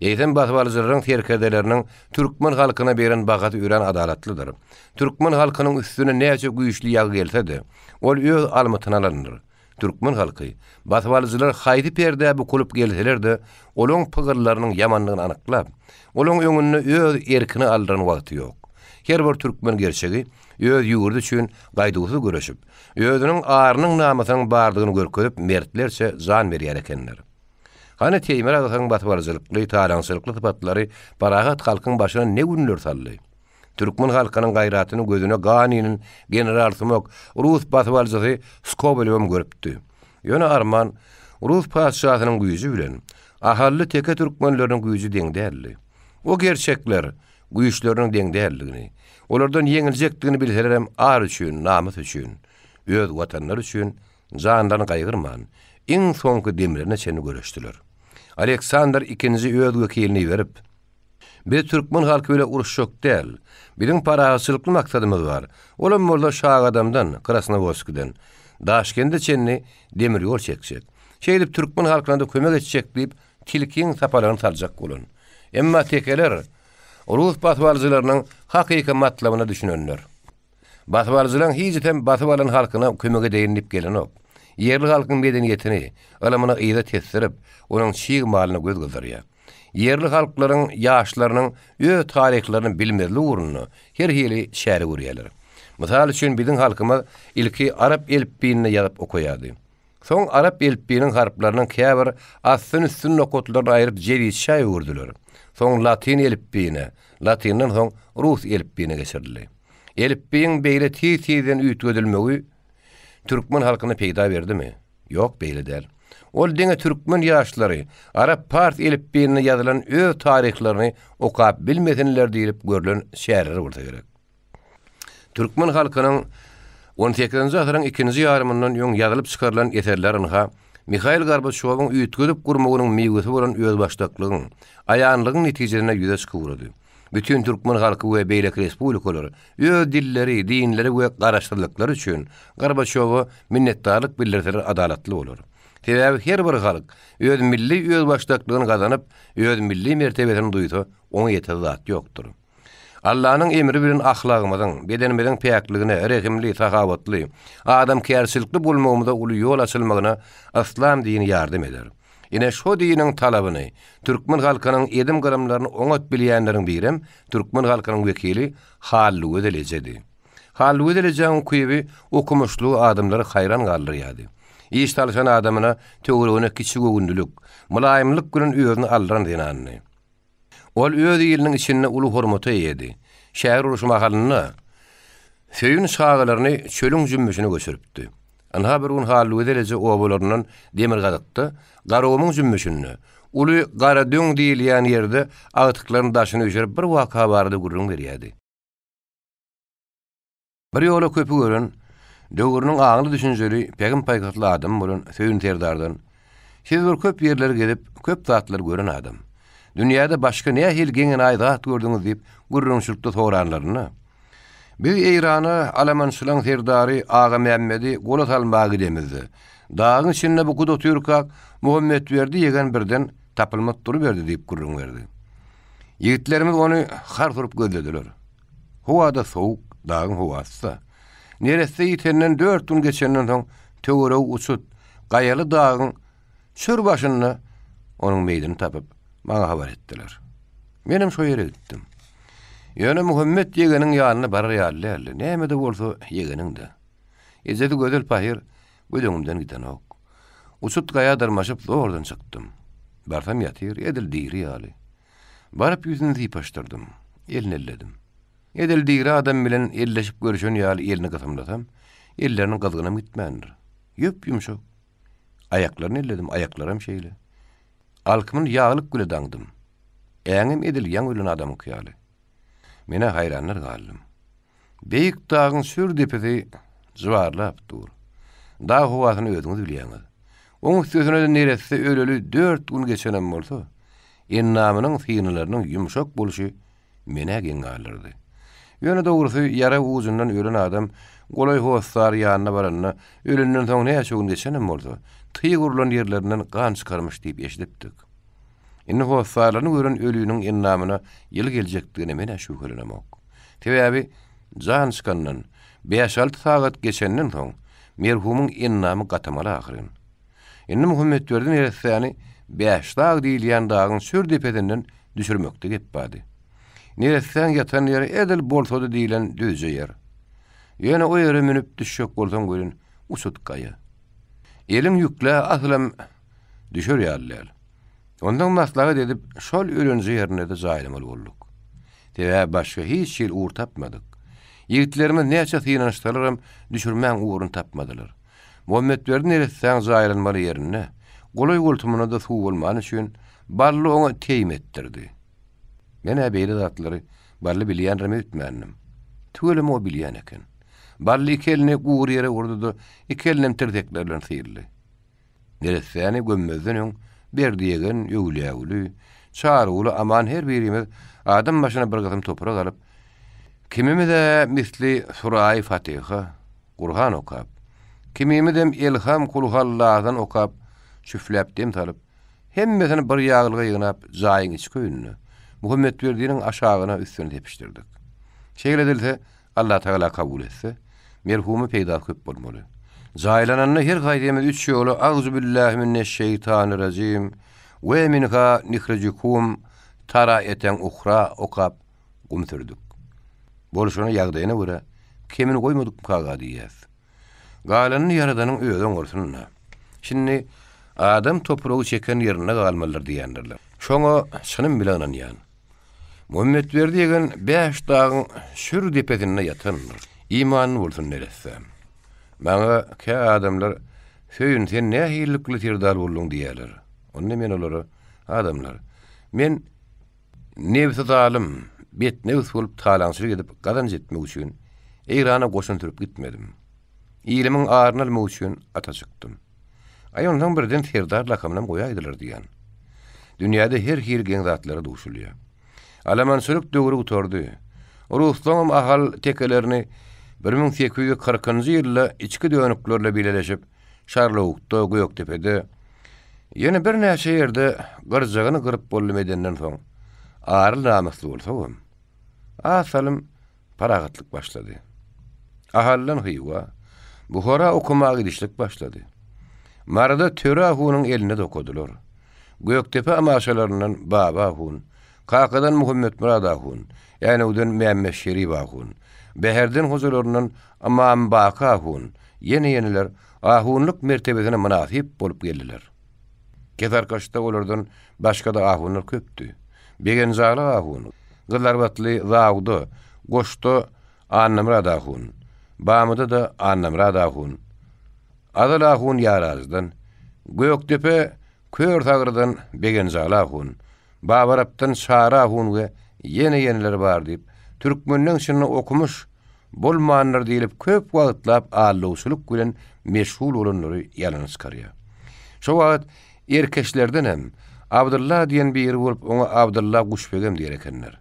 Eýsem basybalyjylaryň serkerdeleriniň türkmen halkyna beren bahasy örän adalatlydyr. Türkmen halkynyň üstüne näçe güýçli ýagy gelse-de, ol öz almytyny alandyr. Türkmen halky, basybalyjylar haýsy perdä bukulyp gelseler-de, olaň pygyllarynyň ýamandygyny anyklap, olaň öňünde öz erkini aldyran wagty ýok. Her bir türkmen gerçegi öz ýurdy üçin gaýduwsyz göreşip, özüniň arynyň-namysynyň bardygyny görkezip mertlerçe jan berýär ekenler. Hany Teýmir agasynyň basybalyjylykly, talaňçylykly sypatlary parahat halkyň başyna ne günler saldy? Türkmen halkynyň gaýratyny gözüne gan inen generalsumak rus basybalyjysy Skobelewem görüpdi. Ýöne arman, rus patyşasynyň güýji bilen ahally teke türkmenleriniň güýji deň däldi. O gerçekler güýçleriniň deň däldigini, olardan ýeňiljekdigini bilselerem ar üçin, namys üçin, öz watanlary üçin janlaryny gaýgyrman, iň soňky demlerine çenli göreşdiler. Aleksandr ikinji öz wekilini iberip, Biz türkmen halky bile uruşjak däl. Biziň parahatçylykly maksadymyz bar. Olam bolsa Şagadamdan, Krasnowodskiden, Daşkende çenli demir ýol çekjek. Şeýdip türkmen halkyna-da kömek etjek diýip, tilkiň sapalagyny saljak bolan. Emma tekeler rus basybalyjylarynyň hakyky matlabyna düşünenler. Basybalyjylaryň hiçisem basyp alan halkyna kömek edeýin diýip gelenok. Ýerli halkyň medeniýetini, ylymyny yza tesdirip, onuň çig malyna göz gyzdyrýar. Ýerli halklaryň ýaşlarynyň öz taryhlaryny bilmezligi ugrunda her hili çäre görýärler. Mysal üçin, biziň halkymyz ilki arap elipbiýinde ýazyp okaýardy. Soň arap elipbiýiniň harplarynyň käbir astyn-üstün nokatlaryny aýryp jebisçä öwürdiler. Soň latyn elipbiýine, latyndan soň rus elipbiýine geçirildi. Elipbiýiň beýle tiz-tizden üýtgedilmegi türkmen halkyna peýda berdimi? Ýok, beýle däl. Ol diňe türkmen ýaşlary arap-pars elipbiýinde ýazylan öz taryhlaryny okap bilmesinler diýlip görlen çäreler bolsa gerek. Türkmen halkynyň on sekizinji asyryň ikinji ýarymyndan öň ýazylyp çykarylan eserler ynha, Mihail Gorbaçýowyň üýtgedip gurmagynyň miwesi bolan özbaşdaklygyň, aýanlygyň netijesinde ýüze çykyp ugrady. Bütin türkmen halky we beýleki respublikalar öz dilleri, dinleri we garaşsyzlyklary üçin Gorbaçýowa minnetdarlyk bildirseler adalatly bolar. Sebäbi her bir halk öz milli özbaşdaklygyny gazanyp, öz milli mertebesini duýsa, oňa ýeter zat ýokdur. Allanyň emri bilen ahlagymyzyň, bedenimiziň päkligine, rehimli, sahawatly, adamkärçilikli bolmagymyza uly ýol açylmagyna yslam dini ýardam eder. Ine, şo diniň talabyny, türkmen halkynyň edim-gylymlaryny oňat bilýänleriň birem türkmen halkynyň wekili Hallygözel ejedi. Hallygözel ejäň ukyby, okumyşlygy adamlary haýran galdyrýardy. Iş salyşan adamyna töweregine kiçigöwünlilik, mylaýymlyk bilen özüni aldyran zenandy. Ol öz iliniň içinde uly hormata eýedi. Şäher urşy mahalynda Söýün çagalaryny çölüň jümmüşine göçüripdi. Ynha bir gün Hallygözel eje obalaryndan demirgazykda, Garagumuň jümmüşinde, uly Garadöň diýilýän ýerde agtyklaryny daşyna üýşürip bir waka barada gürrüň berýärdi. Bir ýola köpi gören, döwrüniň aňly-düşünjeli, pähim-paýhasly adamy bolan Söýün serdardan, Siz bir köp ýerleri gezip, köp zatlary gören adam. Dünýäde başga nähili geň-enaýy zat gördüňiz diýip, gürrüňçilikde soranlarynda, Biz Eýrana alamançylaň serdary Agamämmedi gola salmaga gidemizde, dagyň içinde bukuda otyrkak, Muhammetberdi ýegen birden tapylmaz duruberdi diýip gürrüň berdi. Ýigitlerimiz ony hars urup gözlediler. Howa-da sowuk, dagyň howasy-da. Neresse ýitenden dört gün geçenden soň töweregi uçut, gaýaly dagyň çür başynda onuň meýdini tapyp, maňa habar etdiler. Menem şo ýere gitdim. Ýöne Muhammet ýegeniň ýanyna barar ýaly däldi. Näme-de bolsa ýegeniň-dä. Ejesi Gözel pahyr göz öňümden gidenok. Uçut gaýa dyrmaşyp zordan çykdym. Barsam ýatyr, edil diri ýaly. Baryp ýüzüni sypaşdyrdym. Elini elledim. Edil diri adam bilen elleşip görüşen ýaly elini gysymlasam, elleriniň gyzgynam gitmändir. Ýup-ýumşak. Aýaklaryny elledim, aýaklaram şeýle. Alkymyny ýaglyk bile daňdym. Äňem edil ýaňy ölen adamyňky ýaly. Men-ä haýranlar galdym. Beýik dagyň çür depesi jybarlap dur. Dag howasyny özüňiz bilýäňiz. Oň üstesine-de neresse öleli dört gün geçenem bolsa, endamynyň synalarynyň ýumşak bolşy men-ä geň galdyrdy. Ýöne dogrusy, ýara ujundan ölen adam golaý hossar ýanyna baranda, ölenden soň näçe gün geçenem bolsa, tyg urlan ýerlerinden gan çykarmyş diýip eşidipdik. Indi hossarlaryny gören öliniň endamyna ýyly geljekdigine men-ä şübhelenemok. Sebäbi jan çykandan bäş-alty sagat geçenden soň merhumyň endamy gatamaly ahyryn. Indi Muhammetberdi neressäni Bäşdag diýilýän dagyň çür depesinden düşürmekde gep bardy. Neressäň ýatan ýeri edil bolsady diýlen düzje ýer. Ýöne o ýere münüp düşjek bolsaň welin uçut gaýa. Eliň ýüklä asylam düşer ýaly däl. Onsoň maslahat edip, şol ölenje ýerinde-de jaýlamaly bolduk. Sebäbi başga hiç hili ugur tapmadyk. Ýigitlerimiz näçe synanyşsalaram düşürmäň ugruny tapmadylar. Muhammetberdi neressäň jaýlanmaly ýerinde, golaý-goltumynda-da suw bolmany üçin, Bally oňa teým etdirdi. Men-ä beýle zatlary Bally bilýändirem öýtmändim. Tüweleme o bilýän eken. Bally iki elini gury ýere urdy-da, iki elinem tirsekleri bilen syldy. Neressäni gömmezden öň Berdi ýegen, Öwlüýäguly, Çaryguly, Aman her birimiz adam başyna bir gysym toprak alyp, kimimiz-ä misli Suraýy Fatyha, Gurhan okap, kimimizem Elham Kulhualladan okap, çüfläp dem salyp, hemmesini bir ýaglyga ýygnap, jaýyň içki öýünde, Muhammetberdiniň aşagyna üstüni sepişdirdik. Şeýle edilse, Allatagala kabul etse, merhuma peýdasy köp bolmaly. Jaýlananda her haýsymyz üç ýola Agzubillahimineşşeýtanirrajim we minha nihrijukum tara eten uhra okap gum sürdük. Bolşuna ýagdaýyna görä kemini goýmadykmykaga diýýäs. Galanyny Ýaradanyň özi oňarsyn-da. Şindi adam topragy çeken ýerinde galmalydyr diýýändirler. Şoňa çynym bile ynanýan. Muhammetberdi ýegen bäş dagyň çür depesinde ýatandyr. Imanly bolsun neresse. Maňa kä adamlar, Söýün, sen nähililikli serdar bolduň diýýärler. Onda men olara, Adamlar, men nebsi zalym, betnebs bolup talaňçylyk edip gazanç etmek üçin Eýrana goşun sürüp gitmedim. Ilimiň aryny almak üçin ata çykdym. Aý onsoň birden serdar lakamynam goýaýdylar diýýän. Dünýäde her hili geň zatlara duşulýar. Alamançylyk döwri gutardy. Ruslaňam ahal tekelerini 1840-njy ýylda içki dönüklerle bileleşip, Şarlawukda, Gökdepede, ýene birnäçe ýerde gyrjagyny gyryp boldum edenden soň, arly-namysly bolsagam, az salym parahatlyk başlady. Ahaldan Hywa, Buhara okamaga gidişlik başlady. Maryda Töre ahunyň elinde okadylar. Gökdepe amaşalaryndan Baba ahun, Kakadan Muhammetmyrat ahun, Änewden Mämmet Şerip ahun, Bäherden hojalaryndan Ymambaky ahun, ýene-ýeneler ahunlyk mertebesine mynasyp bolup geldiler. Kesarkaçda olardan başga-da ahunlar köpdi. Begenjaly ahun, Gyzlarbatly Zawda, Goşda Annamyrat ahun, Bamyda-da Annamyrat ahun, Azal ahun Ýarajdan, Gökdepe Kör Sagyrdan Begenjaly ahun, Babarapdan Çary ahun we ýene-ýeneler bar diýip, türkmenleň içinde okumyş bolmandyr diýlip köp wagtlap aldawçylyk bilen meşgul bolanlary ýalana çykarýar. Şo wagt erkeçlerdenem Abdylla diýen biri bolup oňa Abdylla Guşbegem diýer ekenler.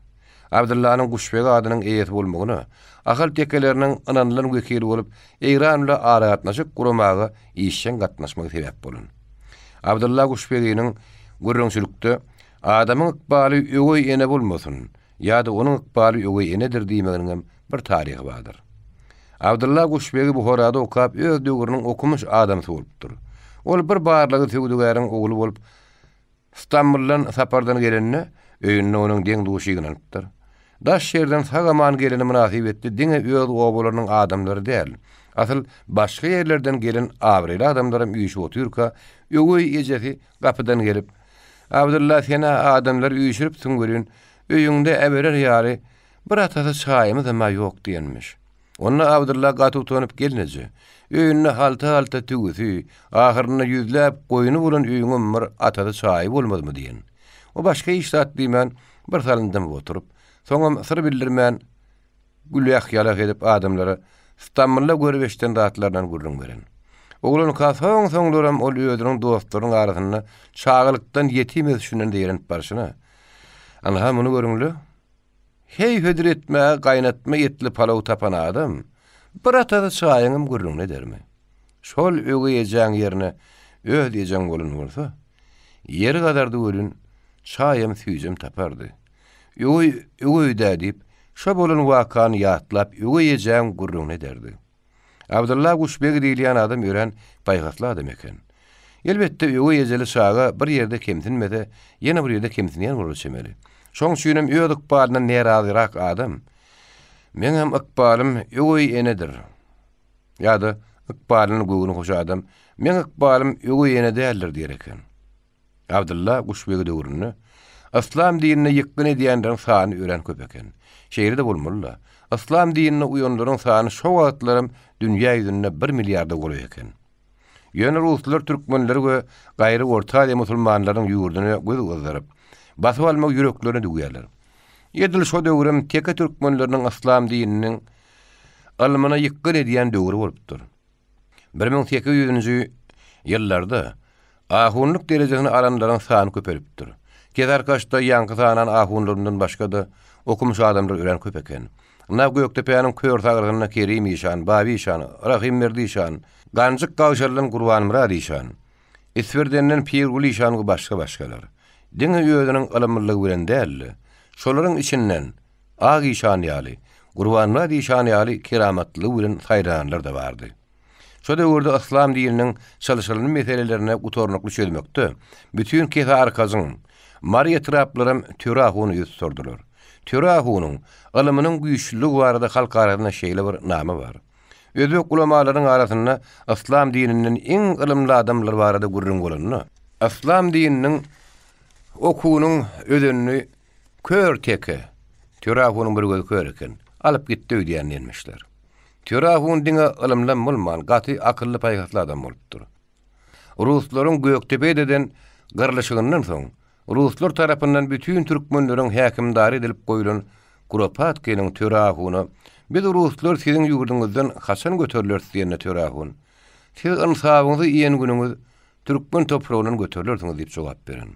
Abdyllanyň Guşbegi adynyň eýesi bolmagyna Ahal tekeleriniň ynanylan wekili bolup Eýran bile aragatnaşyk guramaga işjeň gatnaşmagy sebäp bolan. Abdylla Guşbeginiň gürrüňçilikde Adamyň ykbaly öweý ene bolmasyn ýa-da onuň ykbaly öweý enedir diýmeginiňem bir taryhy bardyr. Abdylla Guşbegi Buharada okap öz döwrüniň okumyş adamsy bolupdyr. Ol bir barlygy söwdagäriň ogly bolup Stambuldan sapardan gelende, öýünde onuň deň-duşy ýygnanypdyr. Daş ýerden sag-aman geleni mynasybetli diňe öz obalarynyň adamlary däl, asyl başga ýerlerden gelen abraýly adamlaram üýşüp otyrka, öweý ejesi gapydan gelip, Abdylla sen-ä adamlary üýşüripsiň welin, öýüňde äberer ýaly bir atasy çaýymyzam-a ýok diýenmiş. Onda Abdylla gaty utanyp gelneje, öýünde halta-halta tüwüsi, ahyrynda ýüzläp goýny bolan öýüňem bir atasy çaýy bolmazmy diýen. O başga hiç zat diýmän, bir salym dymyp oturyp, soňam syr bildirmän, gülýah-ýalak edip adamlara Stambulda görüp eşiden zatlaryndan gürrüň beren. Oglanka soň-soňlaram ol özüniň dostlarynyň arasynda çagalykdan ýetim ösüşinden zeýrenip barşyna, Ynha, muny görüň-le! Heý, hödür etmäge gaýnatma etli palaw tapan adam, bir atasy çaýyňam gürrüňini edermi? Şol öweý ejäň ýerine öz ejeň bolan bolsa, ýeri gazardy welin, çaýam, süýjem tapardy. Öweý, öweý-dä diýip, şo bolan wakany ýatlap öweý ejäň gürrüňini ederdi. Abdylla Guşbeg diýilýän adam örän paýhasly adam eken. Elbetde, öweý ejeli çaga bir ýerde kemsinmese, ýene bir ýerde kemsinýän bolar çemeli. Şoň üçinem öz ykbalyndan närazyrak adam, Meňem ykbalym öweý enedir. Ýa-da ykbalyndan göwni hoş adam, Meň ykbalym öweý ene däldir diýer eken. Abdylla Guşbegi döwründe yslam dinine ýykgyn edýänleriň sany örän köp eken. Şeýle-de bolmaly-da, yslam dinine uýanlaryň sany şo wagtlaram dünýä ýüzünde bir milliarda golaý eken. Ýöne ruslar türkmenleri we gaýry Orta Aziýa musulmanlarynyň ýurduny göz gyzdyryp, basyp almagy ýüreklerine düwýärler. Edil şo döwrem teke türkmenleriniň yslam dininiň ylmyna ýykgyn edýän döwri bolupdyr. 1800-nji ýyllarda ahunlyk derejesini alanlaryň sany köpelipdir. Kezarkaşda ýaňky sanan ahunlaryndan başga-da okumyş adamlar örän köp eken. Ynha Gökdepäniň kör sagrysynda Kerim işan, Baby işan, Rahymberdi işan, Ganjyk gagşalydan Gurbanmyrat işan, Isbirdenden Pirguly işan we başga-başgalar. Diňe özüniň ylymlylygy bilen däl-de, şolaryň içinden Ak işan ýaly, Gurbanmyrat işan ýaly keramatlylygy bilen saýlananlar-da bardy. Şo döwürde yslam dininiň çylşyrymly meselelerini gutarnykly çözmekde bütin Kesearkajyň, Mary etraplaram Töre ahuny ýüz tutardylar. Töre ahunyň ylymynyň güýçlüligi barada halk arasynda şeýle bir nama bar. Özbek ulamalarynyň arasynda yslam dininden iň ylymly adamlar barada gürrüň bolanda, yslam dininiň okuwynyň özenini Kör teke, Töre ahunyň bir gözi kör eken, alyp gitdi öýdýän diýenmişler. Töre ahun diňe ylymlam bolman, gaty akylly-paýhasly adam bolupdyr. Ruslaryň Gökdepede eden gyrlyşygyndan soň, ruslar tarapyndan bütin türkmenleriň häkimdary edilip goýlan Kuropatkiniň Töre ahuna, Biz ruslar siziň ýurduňyzdan haçan göterileris diýende Töre ahun, Siz ynsabyňyzy iýen günüňiz türkmen topragyndan göterilersiňiz diýip jogap beren.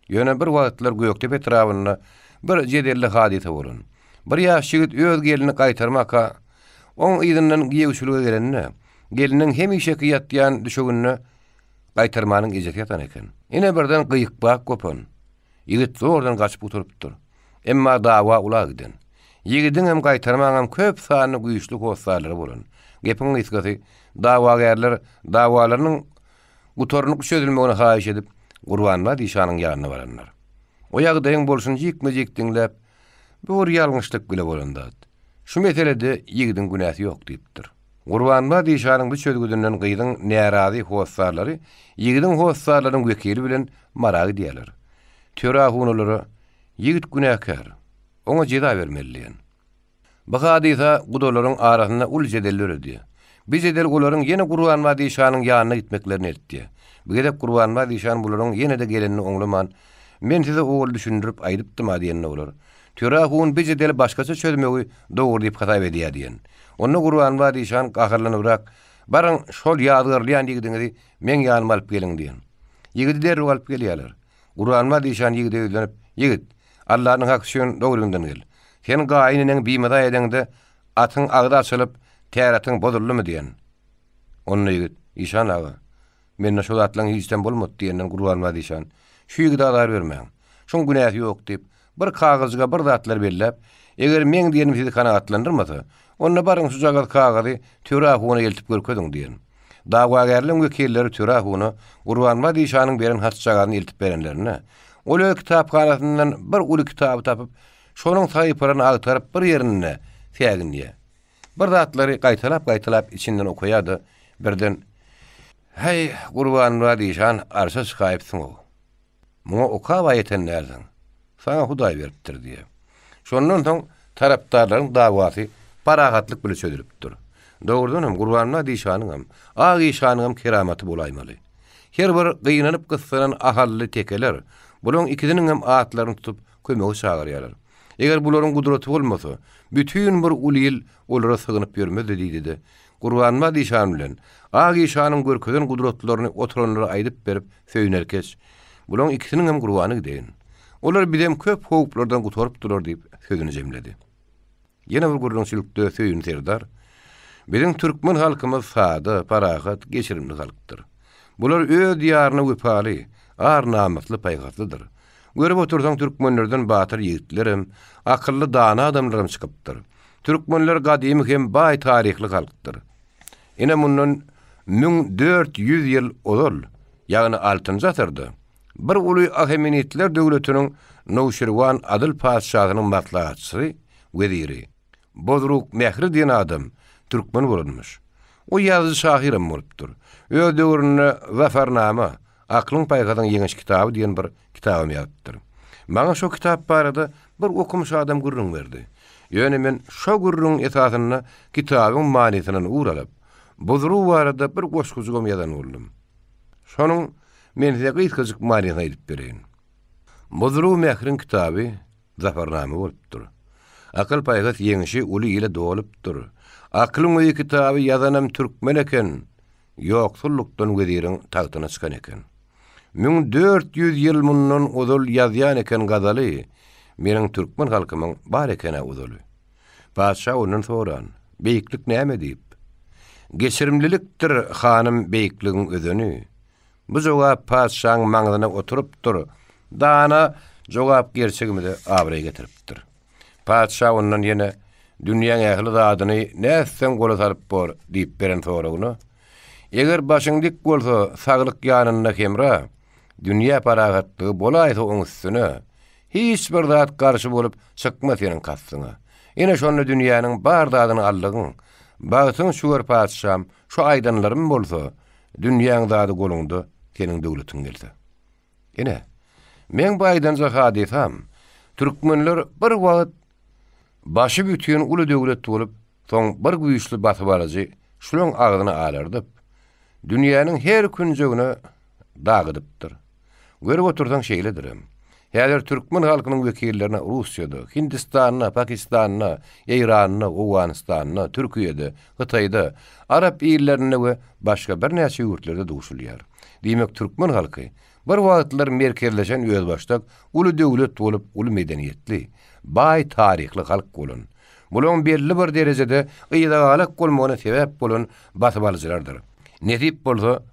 Ýöne bir wagtlar Gökdepe etrabynda bir jedelli hadysa bolan. Bir ýaş ýigit öz gelnini gaýtarmaka, oň yzyndan giýewçilige gelende, Gelniň hemişeki ýatýan düşeginde Gaýtarmanyň ejesi ýatan eken. Ine birden gyýykbak gopan. Ýigit zordan gaçyp gutulypdyr. Emma dawa ula giden. Ýigidiňem Gaýtarmaňam köp sanly güýçli hossarlary bolan. Gepiň gysgasy, dawagärler dawalarynyň gutarnykly çözülmegini haýyş edip, Gurbanmyrat işanyň ýanyna baranlar. O ýagdaýyň bolşuny jikme-jik diňläp, Bu bir ýalňyşlyk bile bolan zat. Şu meselede ýigidiň günäsi ýok diýipdir. Gurbanmyrat işanyň bu çözgüdinden gyzyň närazy hossarlary ýigidiň hossarlarynyň wekili bilen Mara gidýärler. Töre ahun olara, Ýigit günäkär. Oňa jeza bermeli diýen. Bu hadysa gudalaryň arasynda uly jedel döredýär. Bu jedel olaryň ýene Gurbanmyrat işanyň ýanyna gitmeklerine eltýär. Bu gezek Gurbanmyrat işan bularyň ýene-de gelenini oňlaman, Men size owal düşündirip aýdypdym-a diýende olar, Töre ahun bu jedeli başgaça çözmegi dogry diýip hasap edýär diýen. Onda Gurbanmyrat işan gaharlanybrak, Baryň, şol ýazgarylýan ýigidiňizi meň ýanyma alyp geliň diýen. Ýigidi derrew alyp gelýärler. Gurbanmyrat işan ýigide ýüzlenip, Ýigit, Allanyň haky üçin dogryňdan gel. Sen gaýyn eneňi bimaza edeňde, atyň agzy açylyp, täretiň bozuldymy diýen. Onda ýigit, Işan aga, mende şo zatlaryň hiçem bolmady diýenden Gurbanmyrat işan, Şu ýigide azar bermäň. Şuň günäsi ýok diýip, bir kagyzjyga bir zatlar belläp, Eger meň diýenim sizi kanagatlandyrmasa, onda baryň şujagaz kagyzy Töre ahuna eltip görkeziň diýen. Dawagärleň wekilleri Töre ahuna Gurbanmyrat işanyň beren hatjagazyny eltip berenlerinde, ol öz kitaphanasyndan bir uly kitaby tapyp, şonuň sahypalaryny agtaryp bir ýerinde säginýär. Bir zatlary gaýtalap-gaýtalap içinden okaýar-da, birden, Häý, Gurbanmyrat işan, arşa çykaýypsyň-ow. Muňa okab-a ýeten dälsiň. Saňa Hudaý beripdir diýýär. Şondan soň tarapdarlaryň dawasy parahatlyk bile çözülipdir. Dogrudan hem Gurbanmyrat işanyňam, Ak işanyňam keramaty bolaýmaly. Her bir gynanyp-gyssanan ahally tekeler bulaň ikisiniňem atlaryny tutup kömege çagyrýarlar. Eger bularyň gudraty bolmasa, bütin bir uly il olara sygynyp ýörmezdi diýdi-de, Gurbanmyrat işan bilen Ak işanyň görkezen gudratlaryny oturanlara aýdyp berip söýünerkeç, Bulaň ikisiniňem gurbany gideýin. Olar bizem köp howplardan gutarypdylar diýip, sözüni jemledi. Ýene bir gürrüňçilikde Söýün serdar, Biziň türkmen halkymyz sada, parahat, geçirimli halkdyr. Bular öz diýaryna wepaly, ar-namysly, paýhaslydyr. Görüp otursaň türkmenlerden batyr ýigitlerem, akylly dana adamlaram çykypdyr. Türkmenler gadymy hem baý taryhly halkdyr. Ine mundan 1400 ýyl ozal, ýagny altynjy asyrda, bir uly Ahemenitler döwletiniň Nowşirwan Adyl patyşasynyň maslahatçysy, weziri, Bozruk Mähri diýen adam türkmen bolanmyş. O ýazyjy-şahyram bolupdyr. Öz döwründe Zafarnama, Aklyň-paýhasyň ýeňiş kitaby diýen bir kitabam ýazypdyr. Maňa şo kitap barada bir okumyş adam gürrüň berdi. Ýöne men şo gürrüňiň esasynda kitabyň manysyndan ugur alyp, Buzruw barada bir goşgujygam ýazan boldum. Şonuň men size gysgajyk manysyny aýdyp bereýin. Buzruw Mähriň kitaby Zafarnama bolupdyr. Akyl-paýhas ýeňişi uly ile dolupdyr. Akylyň öýi kitaby ýazanam türkmen eken. Ýoksullukdan weziriň tagtyna çykan eken. 1400 ýyl mundan ozal ýazýan eken gazaly, meniň türkmen halkymyň bar eken-ä uzaly. Patyşa ondan soran, Beýiklik näme diýip. Geçirimlilikdir, hanym, beýikligiň özeni. Bu jogap patyşaň maňzyna oturypdyr, dana jogap gerçegimize abraý getiripdir. Patyşa ondan ýene, Dünýäň ähli zadyny nätseň gola salyp bor? diýip beren soragyna, Eger başyň dik bolsa, saglyk ýanynda hemra, dünýä parahatlygy bolaýsa oň üstüne, hiç bir zat garşy bolup çykmaz seniň kastyňa. Ine şonda dünýäniň bar zadyny aldygyň. Bagtyň şüwer patyşam, şu aýdanlarym bolsa, dünýäň zady goluňda, seniň döwletiň gelse. Ine, meň bu aýdanja hadysam, türkmenler bir wagt başy bütin uly döwlet bolup, soň bir güýçli basybalyjy şulaň agzyny alardyp, dünýäniň her künjegine dagydypdyr. Görüp otursaň şeýledirem. Häzir türkmen halkynyň wekillerine Russiýada, Hindistanda, Pakistanda, Eýranda, Owganystanda, Türkiýede, Hytaýda, arap illerinde we başga birnäçe ýurtlarda duşulýar. Diýmek, türkmen halky bir wagtlar merkezleşen özbaşdak uly döwlet bolup uly medeniýetli, baý taryhly halk bolan. Bularyň belli bir derejede yzagalak bolmagyna sebäp bolan basybalyjylardyr. Nesip bolsa,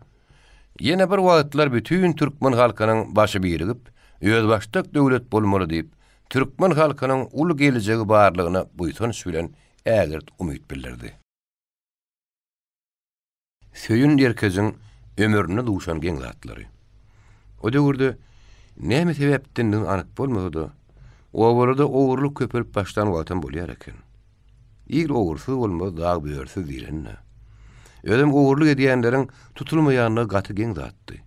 ýene bir wagtlar bütin türkmen halkynyň başy birigip, özbaşdak döwlet bolmaly diýip, türkmen halkynyň uly gelejegi barlygyna buýsanç bilen ägirt umyt bildirdi. Söýün erkejiň ömründe duşan geň zatlary. O döwürde näme sebäpdendigi anyk bolmasa-da, obalarda ogurlyk köpelip başlan wagtam bolýar eken. Il ogursyz bolmaz, dag börüsiz diýleni-dä. Özem ogurlyk edýänleriň tutulmaýanlygy gaty geň zatdy.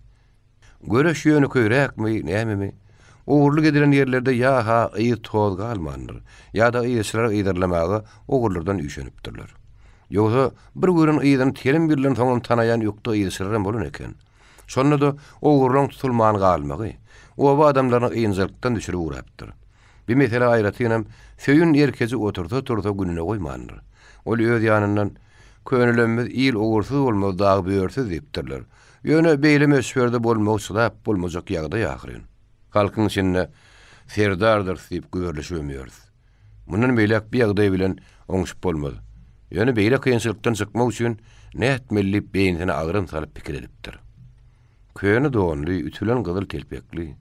Göreş ýönekeýräkmi, nämemi, ogurlyk edilen ýerlerde ýa-ha yz-toz galmandyr, ýa-da yzçylar yzarlamaga ogurlardan üýşenipdirler. Ýogsa, bir gören yzyny telim ýyldan soňam tanaýan ökde yzçylaram bolan eken. Şonda-da ogurlaryň tutulman galmagy, oba adamlaryny ynjalykdan düşürip ugrapdyr. Bi mesele aýratynam Söýün erkeji otursa-tursa gününe goýmandyr. Ol öz ýanyndan, Könelemmiz il ogursyz bolmaz, dag börsüz diýipdirler. Ýöne beýle möçberde bolmagy çydap bolmajak ýagdaý ahyryn. Halkyň içinde Serdardyrys diýip güberleşibem ýörüs. Mundan beýläk bu ýagdaý bilen oňşup bolmaz. Ýöne beýle kynçylykdan çykmak üçin nätmeli diýip beýnisine agram salyp pikir edipdir. Köne donly, ütülen gyzyl telpekli,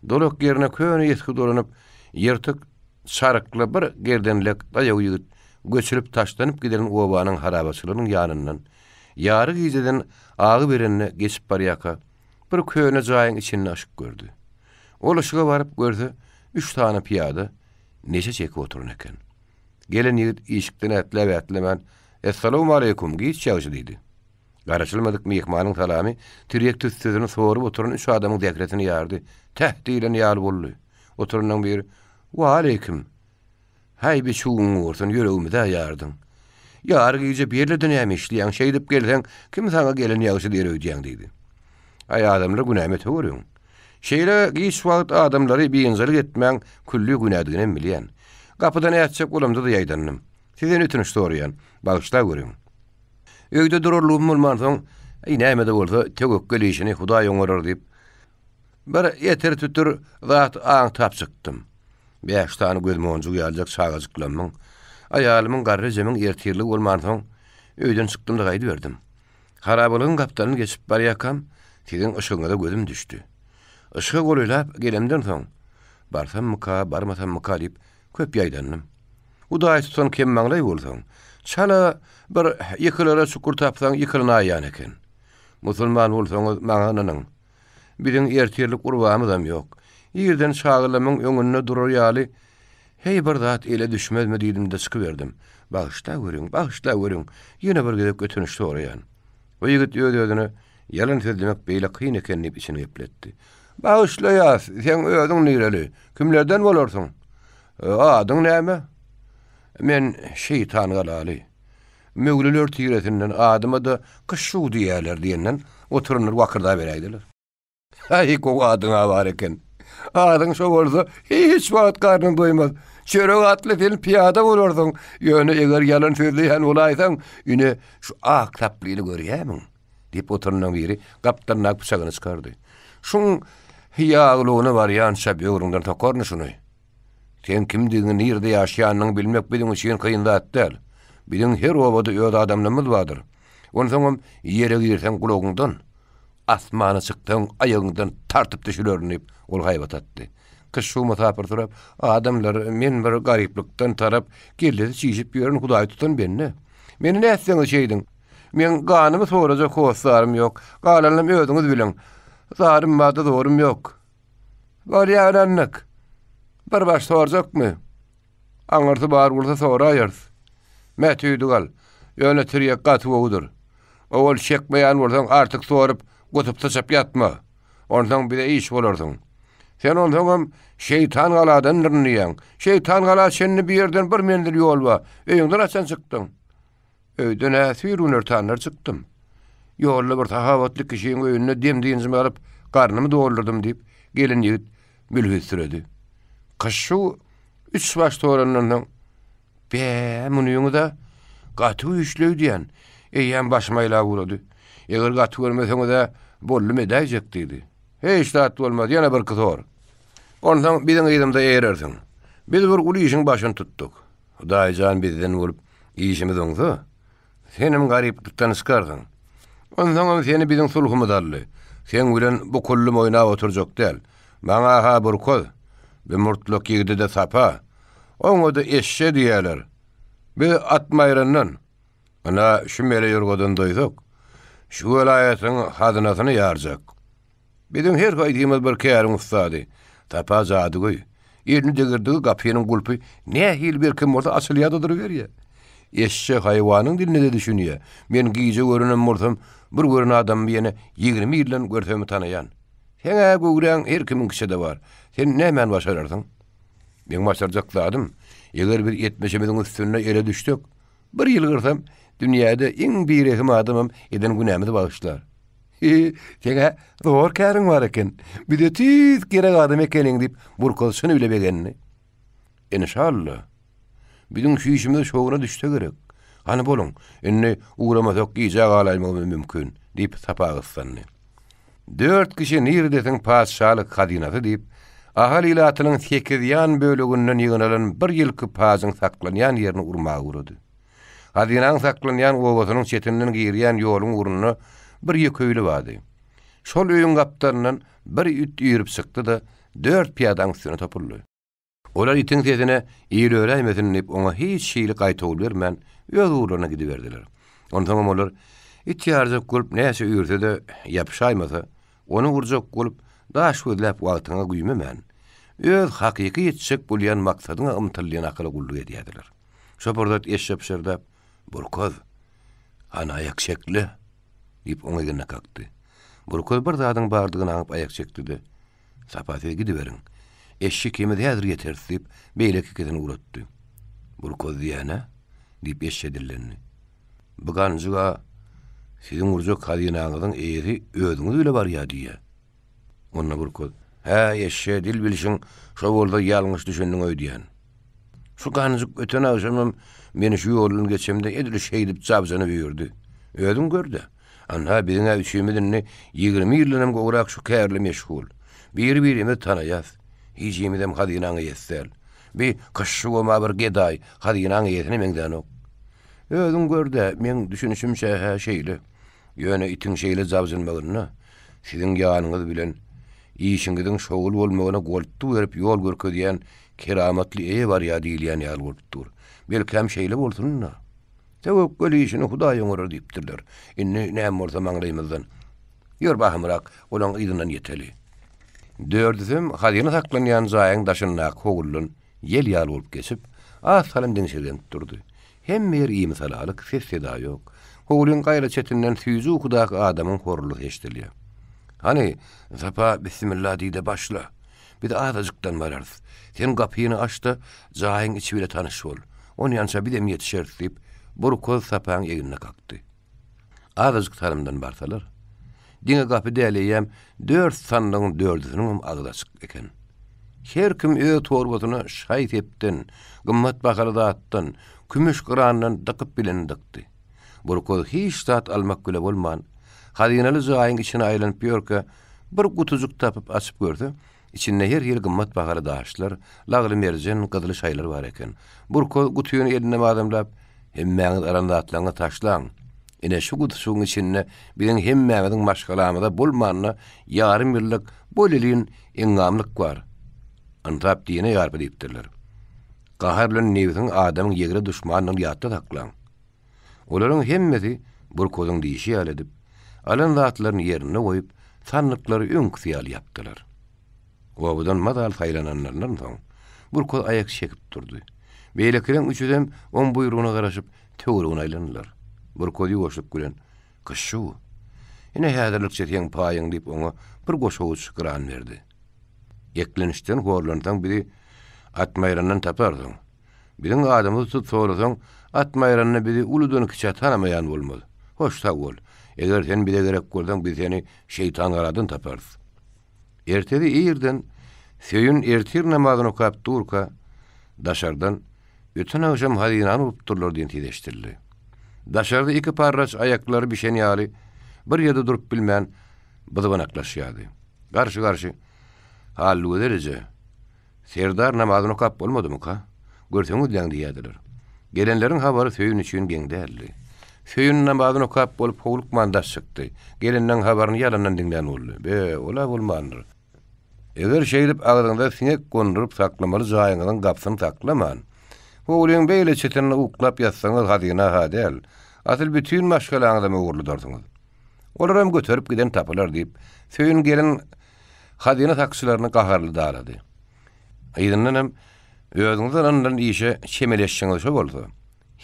dolak ýerine köne esgi dolanyp, ýyrtyk çarykly bir gerdenlek daýaw ýigit göçülip taşlanyp giden obanyň harabaçylygynyň ýanyndan ýary gijeden agy berende geçip barýarka, bir köne jaýyň içinde yşyk gördi. Ol yşyga baryp görse, üç sany pyýada neşe çekip oturan eken. Gelen ýigit işikden ätläp-ätlemän, Essalawmaleýkum, giç ýagşy diýdi. Garaşylmadyk myhmanyň salamy tirýek tüssesini sorup oturan üç adamyň zähresini ýardy. Täh diýlen ýaly boldy. Oturanlaryň biri, Waleýkim! Häý, biçüwiň gursun, ýüregimiz-ä ýardyň. Ýary gije bu ýerlerde näme işleýäň, şeýdip gelseň, kim saňa gelen ýagşy diýer öýdýäň diýdi. Aý, adamlar günäme töweriň. Şeýle giç wagt adamlary biynjalyk etmäň külli günädiginem bilýän. Gapydan ätjek bolamda-da ýaýdandym. Sizden ötünç soraýan, bagyşlaweriň. Öýde durarlygym bolmansoň, Äý, näme-de bolsa, töwekgel işini Hudaý oňarar diýip, bir etir-tütür zat aňtap çykdym. Bäş sany gözmonjuk ýalyjak çagajyklamyň, aýalymyň, garry ejemiň ertirligi bolmansoň, öýden çykdym-da gaýdyberdim. Harabalygyň gapdalyny geçip barýarkam, siziň yşygyňyza gözüm düşdi. Yşyga golaýlap gelemden soň, barsammyka, barmasammyka diýip, köp ýaýdandym. Hudaý tutan kemmaňlaý bolsaň, çala bir ýykylara çukur tapsaň ýykylynaýýan eken. Musulman bolsaňyz, maňa ynanyň. Biziň ertirlik urbamyzam ýok. Irden çagalamyň öňünde durar ýaly, heý bir zat ele düşmezmi diýdim-de çykyberdim. Bagyşlaweriň, bagyşlaweriň, ýene bir gezek ötünç soraýan. Bu ýigit öz-özüne Ýalan sözlemek beýle kyn eken diýip içini gepletdi. Bagyşlaýas, seň özüň nireli, kimlerden bolarsyň? Adyň näme? Men Şeýtangalaly. Möwlüler tiresinden adyma-da Kyşşuw diýýärler diýenden oturanlar wakyrdaberäýdiler. Häý, gowy adyň-a bar eken. Adyň şo bolsa, hiç wagt garnyň doýmaz. Çörek atly sen pyýada bolarsyň. Ýöne eger ýalan sözleýän bolaýsaň, ine, şu ak saplyny görýämiň? diýip, oturanlaryň biri gapdalyndaky pyçagyny çykardy. Şuň ýaglygyna barýança böwrüňden sokaryn şuny. Seň kimdigiňi, nirede ýaşaýanyňy bilmek biziň üçin kyn zat däl. Biziň her obada öz adamlarymyz bardyr. Onsoňam ýere girseň gulagyňdan, asmana çyksaň aýagyňdan tartyp düşürerin diýip, ol haýbat atdy. Kyşşuw mysapyr sorap, Adamlar, men bir garyplykdan tarap kellesi çişip ýören Hudaý tutan bende. Meni nätseňiz şeýdiň. Meň ganymy sorajak hossarym ýok. Galanynam özüňiz biliň. Zarym barda zorum ýok. Bolýar annak. Bir baş sorjakmy? Aňyrsy bar bolsa soraýarys. Mä tüýdük al. Ýöne tirýek gaty gowudyr. Owal çekmeýän bolsaň artyk sorup, gusup syçyp ýatma. Onsoň bize iş bolarsyň. Sen onsoňam Şeýtan galadandyryn diýýäň. Şeýtan gala çenli bu ýerden bir menzil ýol bar. Öýüňden haçan çykdyň? Öýden-ä süýr günortanlar çykdym. Ýolda bir sahawatly kişiň öýünde dem-dynjymy alyp, garnymy doldurdym, diýip, gelin ýigit mülhüsiredi. Kyşşuw üç baş sorandan soň, Bä, munyňyz-a gaty güýçli öýdýän. Eýýäm başym aýlap ugrady. Eger gaty görmeseňiz-ä, boldum edäýjek, diýdi. Hiç zat bolmaz, ýene birki sor. Onsoň biziň yzymyza eýerersiň. Biz bir uly işiň başyny tutduk. Hudaý jan bizden bolup, işimiz oňsa, senem garyplykdan çykarsyň. Onsoňam seni biziň sulhumyz aldy. Seň bilen bukullym oýnap oturjak däl. Maňa-ha Burkaz, bi murtlak ýigide-de Sapa, oňa-da Eşşe diýýärler. Biz Atmaýrandan. Ynha, şu mele ýorgadan doýsak, şu welaýatyň hazynasyny ýarjak. Biziň her haýsymyz bir käriň ussady. Sapa jadygöý. Elini degirdigi gapynyň gulpy nähili berkem bolsa açylýar-da duruberýär. Eşşek haýwanyň diline-de düşünýär. Men gije görenem bolsam, bir gören adamymy ýene 20 ýyldan görsem tanaýan. Seň-ä göwräň her kimiňkiçe-de bar. Sen nämäni başararsyň? Meň başarjak zadym, eger biz etmişimiziň üstünde ele düşsek, bir ýylgyrsam, dünýäde iň birehim adamam eden günämizi bagyşlar. Hi, seň-ä zor käriň bar eken. Bize tüýs gerek adam ekeniň, diýip, Burkaz çyny bile begendi. Enşalla, biziň şu işimiz şowuna düşse gerek. Hany boluň, indi ugramasak gijä galaýmagymyz mümkin, diýip, Sapa gyssandy. Dört kişi niredesiň patyşalyk hazynasy diýip, Ahal ilatynyň sekizýan böleginden ýygnalan bir ýylky pajyň saklanýan ýerini urmaga ugrady. Hazynaň saklanýan obasynyň çetinden girýän ýoluň ugrunda bir ýeke öýli bardy. Şol öýüň gapdalyndan bir it üýrüp çykdy-da, dört pyýadaň üstüne topuldy. Olar itiň sesine il öräýmesin diýip, oňa hiç hili gaýtawul bermän, öz ugurlaryna gidiberdiler. Onsoňam olar it ýarjak bolup näçe üýrse-de, ýapyşaýmasa, ony urjak bolup, daş gözläp wagtyňa güýmemän, öz hakyky ýetjek bolýan maksadyňa ymtyl diýen akyla gulluk edýärdiler. Şo pursat eşşe pyşyrdap, Burkaz, hany aýak çek-le! diýip, oň egnine kakdy. Burkaz bir zadyň bardygyny aňyp aýak çekdi-de, Sapa siz gidiberiň. Eşşe ikimiz häzir ýeteris diýip, beýleki ikisini ugratdy. Burkaz diýýän-ä? diýip, eşşe dillendi. Bu ganjyg-a siziň urjak hazynaňyzyň eýesi özüňiz bile barýa diýýä. Onda Burkut, Hä, eşşe, dil bilşiň şo bolsa ýalňyş düşündiň öýdýän. Şu ganjyk öten agşamam meni şu ýoldan geçemde edil şeýdip jabjanyp üýrdi. Özüň gör-de. Anha, biziň-ä üçimiz indi 20 ýyldanam gowrak şu kärle meşgul. Biri-birimizi tanaýas. Hijimizem hazynaň eýesi däl. Bi kyşşugam-a bir gedaý, hazynaň eýesine meňzänok. Özüň gör-de, meň düşünişimçe-hä şeýle. Ýöne itiň şeýle jabjynmagynda siziň ýanyňyz bilen işiňiziň şowly bolmagyna goltgy berip ýol görkezýän keramatly eýe barýar diýilýän ýaly bolup dur. Belkäm şeýle bolsun-da. Töwekgel işini Hudaý oňarar diýipdirler. Indi näme bolsa maňlaýymyzdan. Ýör bahymrak, olaň yzyndan ýeteli. Dördüsem hazyna saklanýan jaýyň daşyndaky howludan ýel ýaly bolup geçip, az salym diňşirgenip durdy. Hemme ýer imisalalyk, ses-seda ýok. Howlyň gaýra çetinden süýji ukudaky adamyň horrulysy eşidilýär. Hany, Sapa, bissimilla diý-de başla. Biz azajykdan bararys. Sen gapyny aç-da, jaýyň içi bile tanyş bol. Onýança bizem ýetişeris, diýip, Burkoz Sapaň egnine kakdy. Azajyk salymdan barsalar, diňe gapy däl eýýäm dört sandygyň dördüsiniňem agzy açyk eken. Her kim öz torbasyna şaý-sepden, gymmat bahaly zatdan, kümüş gyrandan dykyp bilenini dykdy. Burkoz hiç zat almak bile bolman, hazynaly jaýyň içine aýlanyp ýörkä, bir gutujyk tapyp açyp görse, içinde her hili gymmat bahaly daşlar, lagly-merjen, gyzyly şaýlar bar eken. Burkoz gutyny eline mazamlap, Hemmäňiz alan zatlaryňyzy taşlaň. Ine, şu gutujygyň içinde biziň hemmämiziň maşgalamyza bolmanda ýarym ýyllyk bolelin engamlyk bar. Ynsap dine ýarpy diýipdirler. Gahar bilen nebsiň adamyň ýegre duşmanydygyny ýatda saklaň. Olaryň hemmesi Burkozyň diýşi ýaly edip, alan zatlaryny ýerinde goýup, sandyklary öňküsi ýaly ýapdylar. Obadan mazaly saýlananlaryndan soň, Burkoz aýak çekip durdy. Beýlekileň üçüsem oň buýrugyna garaşyp, töweregine aýlandylar. Burkoz ýuwaşlyk bilen, Gyşşu! Ine, häzirlikçe seň paýyň diýip, oňa bir goşawuç gran berdi. Eklençden horlansaň bizi Atmaýrandan taparsyň. Biziň adymyzy tut sorasaň, Atmaýranda bizi uludan-kiçä tanamaýan bolmaz. Hoş sag bol. Eger sen bize gerek bolsaň, biz seni Şeýtangaladan taparys. Ertesi irden Söýün ertir namazyny okap durka, daşardan, Öten agşam hazynany urupdyrlar diýen ses eşidildi. Daşarda iki parraç aýaklary bişen ýaly bir ýerde durup bilmän byzbanaklaşýardy. Garşy-garşy, Hallygözel eje, Serdar namazyny okap bolmadymyka? Görseňizläň diýýärdiler. Gelenleriň habary Söýün üçin geň däldi. Söýün namazyny okap bolup howlukman daş çykdy. Gelenleň habaryny ýalandan diňlän boldy. Be, ol-a bolmandyr. Eger şeýdip agzyňyza siňek gonduryp saklamaly jaýyňyzyň gapysyny saklaman, howlyň beýle çetinde uklap ýatsaňyz hazyna-ha däl, asyl bütin maşgalaňyzam ogurladarsyňyz. Olaram göterip giden tapylar diýip, Söýün gelin hazyna sakçylaryny gaharly darady. Yzyndanam, Özüňize ynanylan işe çemeleşişiňiz şo bolsa,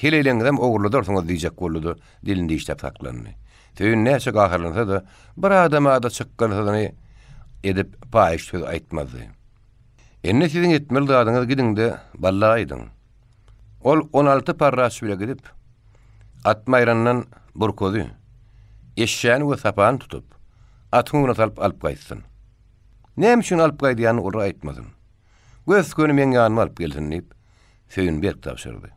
heleýleňizem ogurladarsyňyz diýjek boldy-da, dilini dişläp saklandy. Söýün näçe gaharlansa-da, bir adama-da çykgynsyzyny edip paýyş söz aýtmazdy. Indi siziň etmeli zadyňyz gidiň-de, Balla aýdyň. Ol 16 parraç bile gidip, Atmaýrandan Burkuzy, Eşşäni we Sapany tutup, atyň öňüne salyp alyp gaýtsyn. Näme üçin alyp gaýdýanyny olara aýtmasyn. Gös-göni meň ýanyma alyp gelsin diýip, Söýün berk tabşyrdy.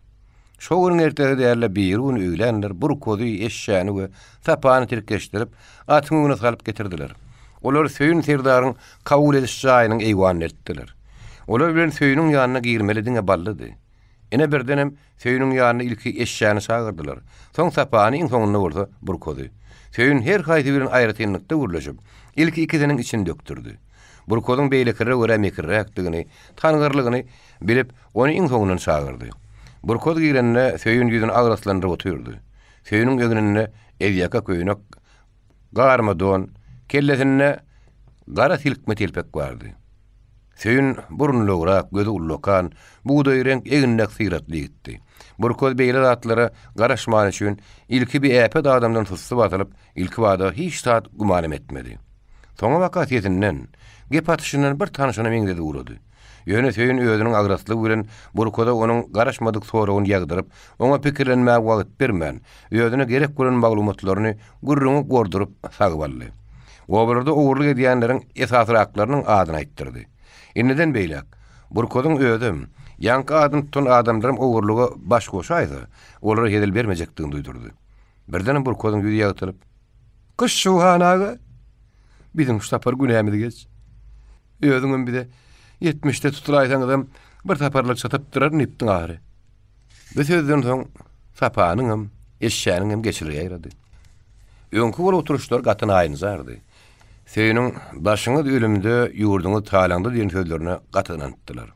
Şo günüň ertesi däl-de biri gün öýlänler Burkuzy, Eşşäni we Sapany tirkeşdirip, atyň öňüne salyp getirdiler. Olary Söýün serdaryň kabul ediş jaýynyň eýwanyna eltdiler. Olar bilen Söýüniň ýanyna girmeli diňe Ballydy. Ine birdenem Söýüniň ýanyna ilki Eşşäni çagyrdylar. Soň Sapany, iň soňunda bolsa Burkuzy. Söýün her haýsy bilen aýratynlykda gürleşip, ilki ikisiniň içini dökdürdi. Burkuzyň beýlekilere görä mekirräkdigini, tangyrlygyny bilip, ony iň soňundan çagyrdy. Burkuz girende Söýün ýüzüni agraslandyryp otyrdy. Söýüniň egninde ezýaka köýnek, garma don, kellesinde gara silkme telpek bardy. Söýün burunlygrak, gözi ullakan, bugdaýreňk eginlek syratly ýigitdi. Burkuz beýle zatlara garaşmany üçin ilki bir äpet adamdan sussy basylyp, ilkibada hiç zat gümanam etmedi. Soňabaka sesinden, gep atyşyndan bir tanşyna meňzedi ugrady. Ýöne Söýün özüniň agraslygy bilen Burkuza onuň garaşmadyk soragyny ýagdyryp, oňa pikirlenmäge wagt bermän, özüne gerek bolan maglumatlaryny gürrüňi gorduryp sagyp aldy. Obalarda ogurlyk edýänleriň esasyraklarynyň adyny aýtdyrdy. Indiden beýläk, Burkuzyň özem, ýaňky adyny tutan adamlaram ogurlyga baş goşaýsa, olara hezil bermejekdigini duýdurdy. Birdenem Burkuzyň ýüzi ýagtylyp, Gyşşuhan aga, biziň şu sapar günämizi geç. Özüňem bize ýetmişde tutulaýsaňyzam bir saparlyk çatyp duraryn diýipdiň ahyry. Bu sözden soň Sapanyňam, Eşşäniňem geçileri ýaýrady. Öňki bolup oturyşlar gaty naýynjardy. Söýüniň Başyňyz ölümde, ýurduňyz talaňda diýen sözlerine gaty ynanypdylar.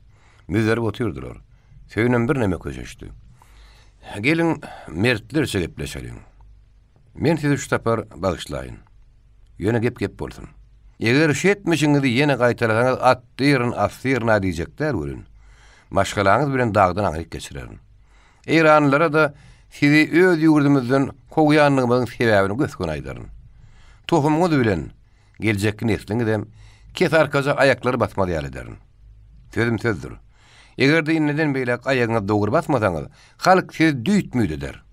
Müzzerip otyrdylar. Söýünem birneme köşeşdi. Geliň, mertlerçe gepleşeliň. Men sizi şu sapar bagyşlaýyn. Ýöne gep gep bolsun. Eger şu etmişiňizi ýene gaýtalasaňyz atdyryn, asdyryn-a diýjek däl welin, maşgalaňyz bilen dagdan aňryk geçirerin. Eýranlylara-da sizi öz ýurdumyzdan kowýanlygymyzyň sebäbini gös-göni aýdaryn. Tohumyňyz bilen geljekki nesliňizem kesarkaja aýaklary basmaz ýaly ederin. Sözüm sözdür. Eger-de indiden beýläk aýagyňyzy dogry basmasaňyz, halk sizi düýt-müýt eder.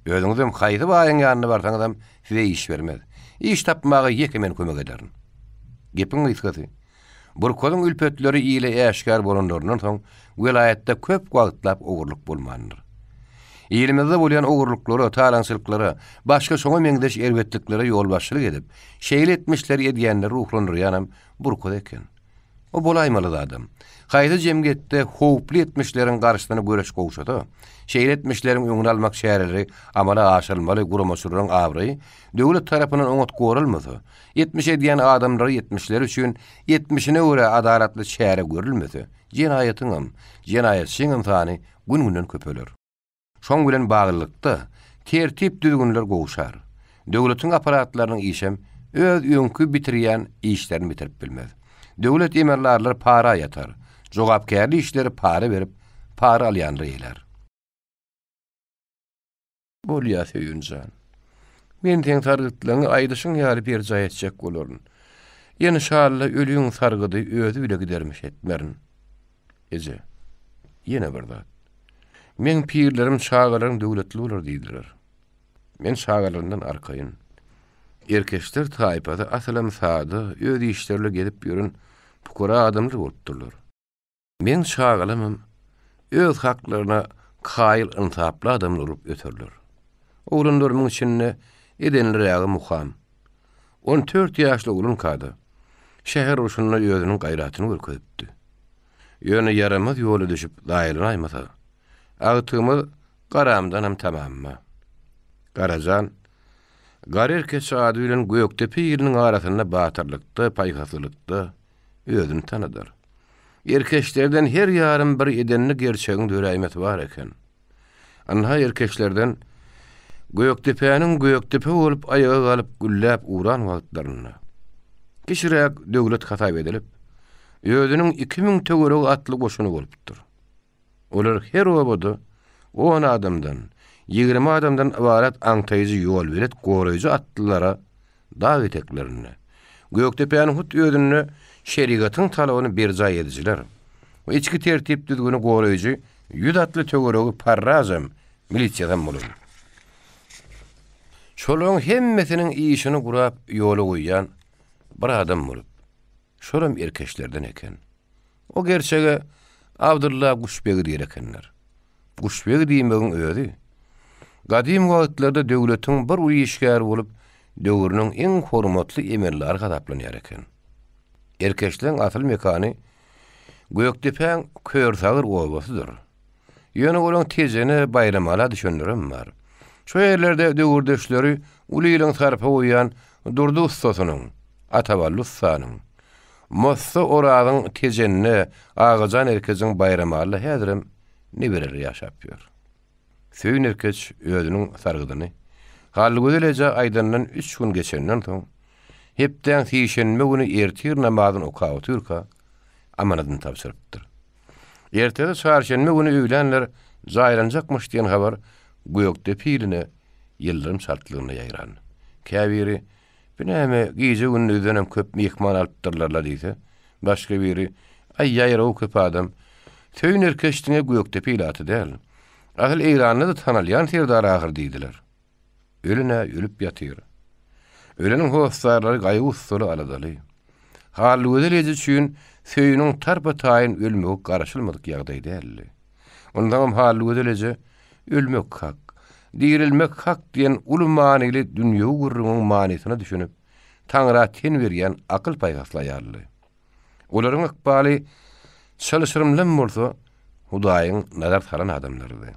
Özüňizem haýsy baýyň ýanyna barsaňyzam size iş bermez. Iş tapmaga ýeke men kömek ederin. Gepiň gysgasy, Burkazyň ülpetleri ile äşgär bolanlaryndan soň welaýatda köp wagtlap ogurlyk bolmandyr. Ilimizde bolýan ogurlyklara, talaňçylyklara, başga şoňa meňzeş erbetliklere ýolbaşçylyk edip, şeýle etmişleri edýänleri ruhlandyrýanam Burkaz eken. O bolaýmaly zadam. Haýsy jemgyýetde howply etmişleriň garşysyna göreş gowşasa, şeýle etmişleriň öňüni almak çäreleri amala aşyrylmaly guramaçylaryň abraýy döwlet tarapyndan oňat goralmasa, etmiş edýän adamlary etmişleri üçin etmişine görä adalatly çäre görülmese, jenaýatyňam, jenaýatçyňam sany gün-günden köpeler. Şoň bilen baglylykda, tertip-düzgünler gowşar. Döwletiň apparatlarynyň işem öz öňki bitirýän işlerini bitirip bilmez. Döwlet emeldarlary para ýatar, jogapkärli işleri para berip, para alýanlar eýlär. Bolýa, Söýün jan. Men seň sargytlaryňy aýdyşyň ýaly berjaý etjek bolaryn. Enşalla ölüň sargydy özi bile gidermiş etmerin. Eje, ýene bir zat. Meň pirlerim çagalaryň döwletli bolar diýdiler. Men çagalarymdan arkaýyn. Erkeçler taýpasy asylam sada, öz işlerle gezip ýören pukara adamlar bolupdyrlar. Meň çagalamam öz haklaryna kaýyl ynsaply adamlar bolup öserler. Oglanlarymyň içinde edenlirägi Muham. On dört ýaşly oglankada, şäher urşunda özüniň gaýratyny görkezipdi. Ýöne ýaramaz ýola düşüp zaýalanaýmasa. Agtygymyz Garamdanam tamamma. Garajan, Gara erkeç ady bilen Gökdepe iliniň arasynda batyrlykda, paýhaslylykda özüni tanadar. Erkeçlerden her ýarym bir edenli gerçegiň döräýmesi bar eken. Ynha erkeçlerden Gökdepäniň Gökdepe bolup aýaga galyp gülläp ugran wagtlarynda, kiçiräk döwlet hasap edilip, özüniň 2000 töweregi atly goşuny bolupdyr. Olar her obada on adamdan, 20 adamdan ybarat aňtaýjy ýolbelet goraýjy atlylara dag eteklerinde, Gökdepäniň hut özünde şerigatyň talabyny berjaý edijiler we içki tertip-düzgüni goraýjy ýüz atly töweregi parrazam, milisiýasam bolan. Şolaryň hemmesiniň işini gurap ýola goýýan bir adam bolup, şolam erkeçlerden eken. O gerçege Abdylla Guşbegi diýer ekenler. Guşbegi diýmegiň özi, gadym wagtlarda döwletiň bir uly işgäri bolup, döwrüniň iň hormatly emeldary hasaplanýar eken. Erkeçleň asyl mekany Gökdepäň Körsagyr obasydyr. Ýöne olaň Tejene, Baýramala düşenlerem bar. Şo ýerlerde döwürdeşleri uly iliň sarpa goýýan Durdy ussasynyň, Atabally ussanyň, Mossa Orazyň Tejende, Agajan erkejiň Baýramalla häzirem nebereleri ýaşap ýör. Söýün erkeç özüniň sargydyny Hallygözel ejä aýdandan üç gün geçenden soň, hepdäň sişenbe güni ertir namazyny okap otyrka, amanadyny tabşyrypdyr. Ertesi çarşenbe güni öýlänler jaýlanjakmyş diýen habar Gökdepe iline ýyldyrym çaltlygynda ýaýran. Käbiri, Bu näme, gije-gündizdenem köp myhman alypdyrlar-la diýse, başga biri, Aý, ýaýrawy köp adam. Söýün erkeç diňe Gökdepe ilaty däl. Asyl Eýranda-da tanalýan serdar ahyr diýdiler. Ölen-ä ölüp ýatyr. Öleniň hossarlary gaýgy-gussaly, aladaly. Hallygözel eje üçin Söýüniň tarpa-taýyn ölmegi garaşylmadyk ýagdaý däldi. Onsoňam Hallygözel eje Ölmek hak, direlmek hak diýen uly manyly dünýewi gürrüňiň manysyna düşünip, Taňra ten berýän akyl-paýhasly aýaldy. Olaryň ykbaly çylşyrymlam bolsa, Hudaýyň nazar salan adamlarydy.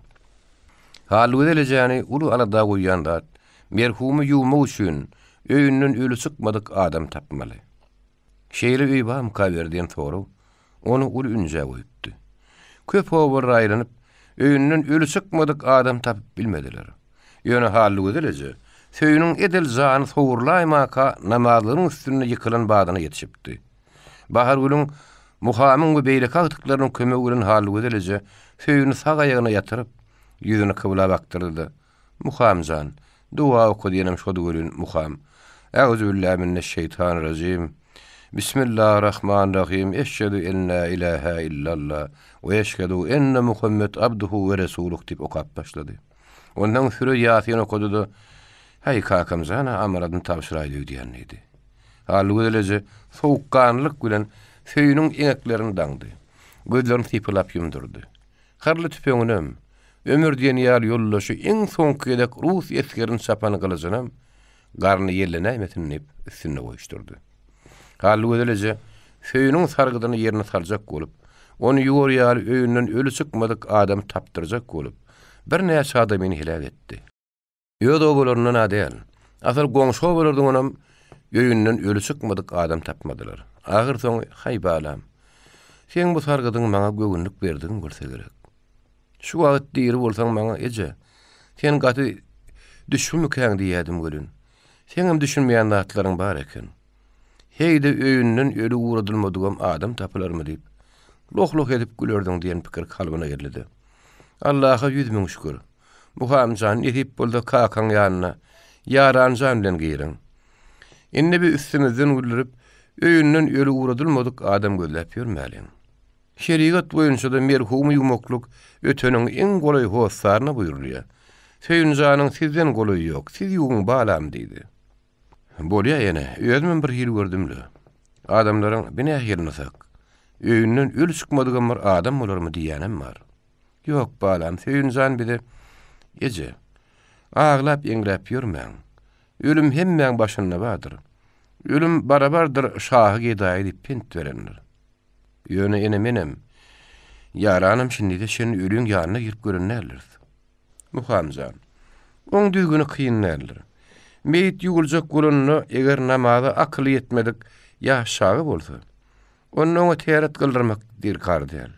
Hallygözel ejäni uly alada goýýan zat, merhumy ýuwmak üçin öýünden öli çykmadyk adam tapmaly. Şeýle öý barmyka beri diýen sorag ony uly ünjä goýupdy. Köp obalara aýlanyp, öýünden öli çykmadyk adam tapyp bilmediler. Ýöne Hallygözel eje Söýüniň edil jany sowurlaýmaka namazlygynyň üstünde ýykylan badyna ýetişipdi. Bahargülüň, Muhamyň we beýleki agtyklarynyň kömegi bilen Hallygözel eje Söýüni sag aýagyna ýatyryp, ýüzüni kybla bakdyrdy-da, Muham jan, doga oka diýenem şody welin, Muham, Äuzübillämineşşeýtanirrajim, Bismillarahmanrahim, eşhedü en la ilahe illalla, we eşhedü enne Muhammed abduhu we resuluh diýip okap başlady. Ondan süre Ýasin okady-da, Häý, kakam jan-a amanadyny tabşyraýdy öýdýän diýdi. Hallygözel eje sowukganlylyk bilen Söýüniň eňeklerini daňdy. Gözlerini sypalap ýumdurdy. Hyrly tüpeňinem, ömür diýen ýaly ýoldaşy iň soňky gezek rus esgerini çapan gylyjynam garny ýellenäýmesin diýip üstünde goýuşdyrdy. Hallygözel eje Söýüniň sargydyny ýerine saljak bolup, ony ýuwar ýaly öýünden öli çykmadyk adamy tapdyrjak bolup, birnäçe adamyny heläk etdi. Öz obalaryndan-a däl, asyl goňşy obalardanam öýünden öli çykmadyk adam tapmadylar. Ahyrsoňy, Haý, balam, seň bu sargydyň maňa göwünlik berdigiň bolsa gerek. Şu wagt diri bolsaň maňa, Eje, sen gaty düşbümikäň diýýädim welin, seňem düşünmeýän zatlaryň bar eken. Heý-de öýünden öli ugradylmadygam adam tapylarmy diýip, loh-loh edip gülerdiň diýen pikir kalbyna geldi-de, Allaha 100 müň şükür, Muham jan, nesip bolsa kakaň ýanyna Ýaran jan bilen giriň. Indi bi üstümizden güldürip, öýünden öli ugradylmadyk adam gözläp ýörmäliň. Şerigat boýunça-da merhumy ýuwmaklyk öteniň iň golaý hossaryna buýrulýar. Söýün janyň sizden golaýy ýok, siz ýuwuň balam diýdi. Bolýa ene, özümem bir hili gördüm-le. Adamlaryň bi nähili nysak? Öýünden öli çykmadygam bir adam bolarmy diýýänem bar. Ýok, balam, Söýün jan bize, Eje, aglap-eňräp ýörmäň. Ölüm hemmäň başynda bardyr. Ölüm barabardyr şahy-gedaýa diýip pent berendir. Ýöne ene menem. Ýaranam şindide çenli öliň ýanyna girip gören däldiris. Muhamjan, Oň düzgüni kyn däldir. Meýit ýuwuljak bolanda, eger namaza akyly ýetmedik ýaş çaga bolsa, onda oňa täret gyldyrmak derkar däl.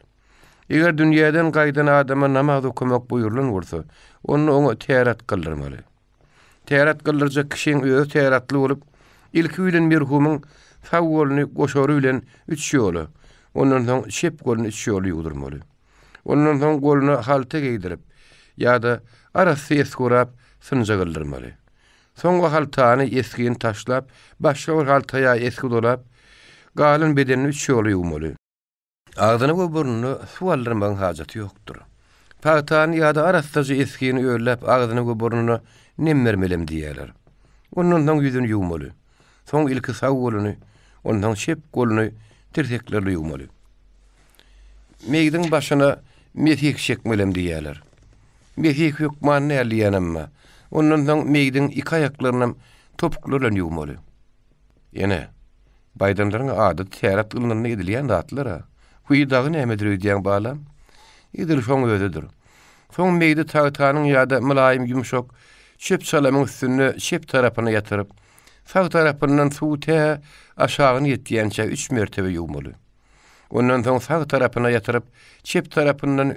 Eger dünýäden gaýdan adama namaz okamak buýrulan bolsa, onda oňa täret gyldyrmaly. Täret gyldyrjak kişiň özi täretli bolup, ilki bilen merhumyň sag goluny goşary bilen üç ýola, ondan soň çep goluny üç ýola ýuwdurmaly. Ondan soň goluna halta geýdirip ýa-da arassa esgi orap synja gyldyrmaly. Soň o haltany, esgini taşlap, başga bir halta ýa esgi dolap, galan bedenini üç ýola ýuwmaly. Agzyna we burnuna suw aldyrmagyň hajaty ýokdur. Pagtany ýa-da arassaja esgini öllap agzyna we burnuna nem bermelem diýýärler. Ondan soň ýüzüni ýuwmaly. Soň ilki sag goluny, onsoň çep goluny tirseklerle ýuwmaly. Meýdiň başyna mesih çekmelem diýýärler. Mesih hökman däl diýýänem bar. Ondan soň meýdiň iki aýaklarynam topuklar bilen ýuwmaly. Ene, baýdanlaryň adaty täret gylnanda edilýän zatlar-a. Wiý, dagy nämedir öýdýäň, balam? Edil şoň özüdir. Soň meýdi tagtanyň ýa-da mylaýym ýumşak çöp-çalamyň üstünde çep tarapyna ýatyryp, sag tarapyndan suw tä aşagyna ýetýänçä üç mertebe ýuwmaly. Ondan soň sag tarapyna ýatyryp, çep tarapyndan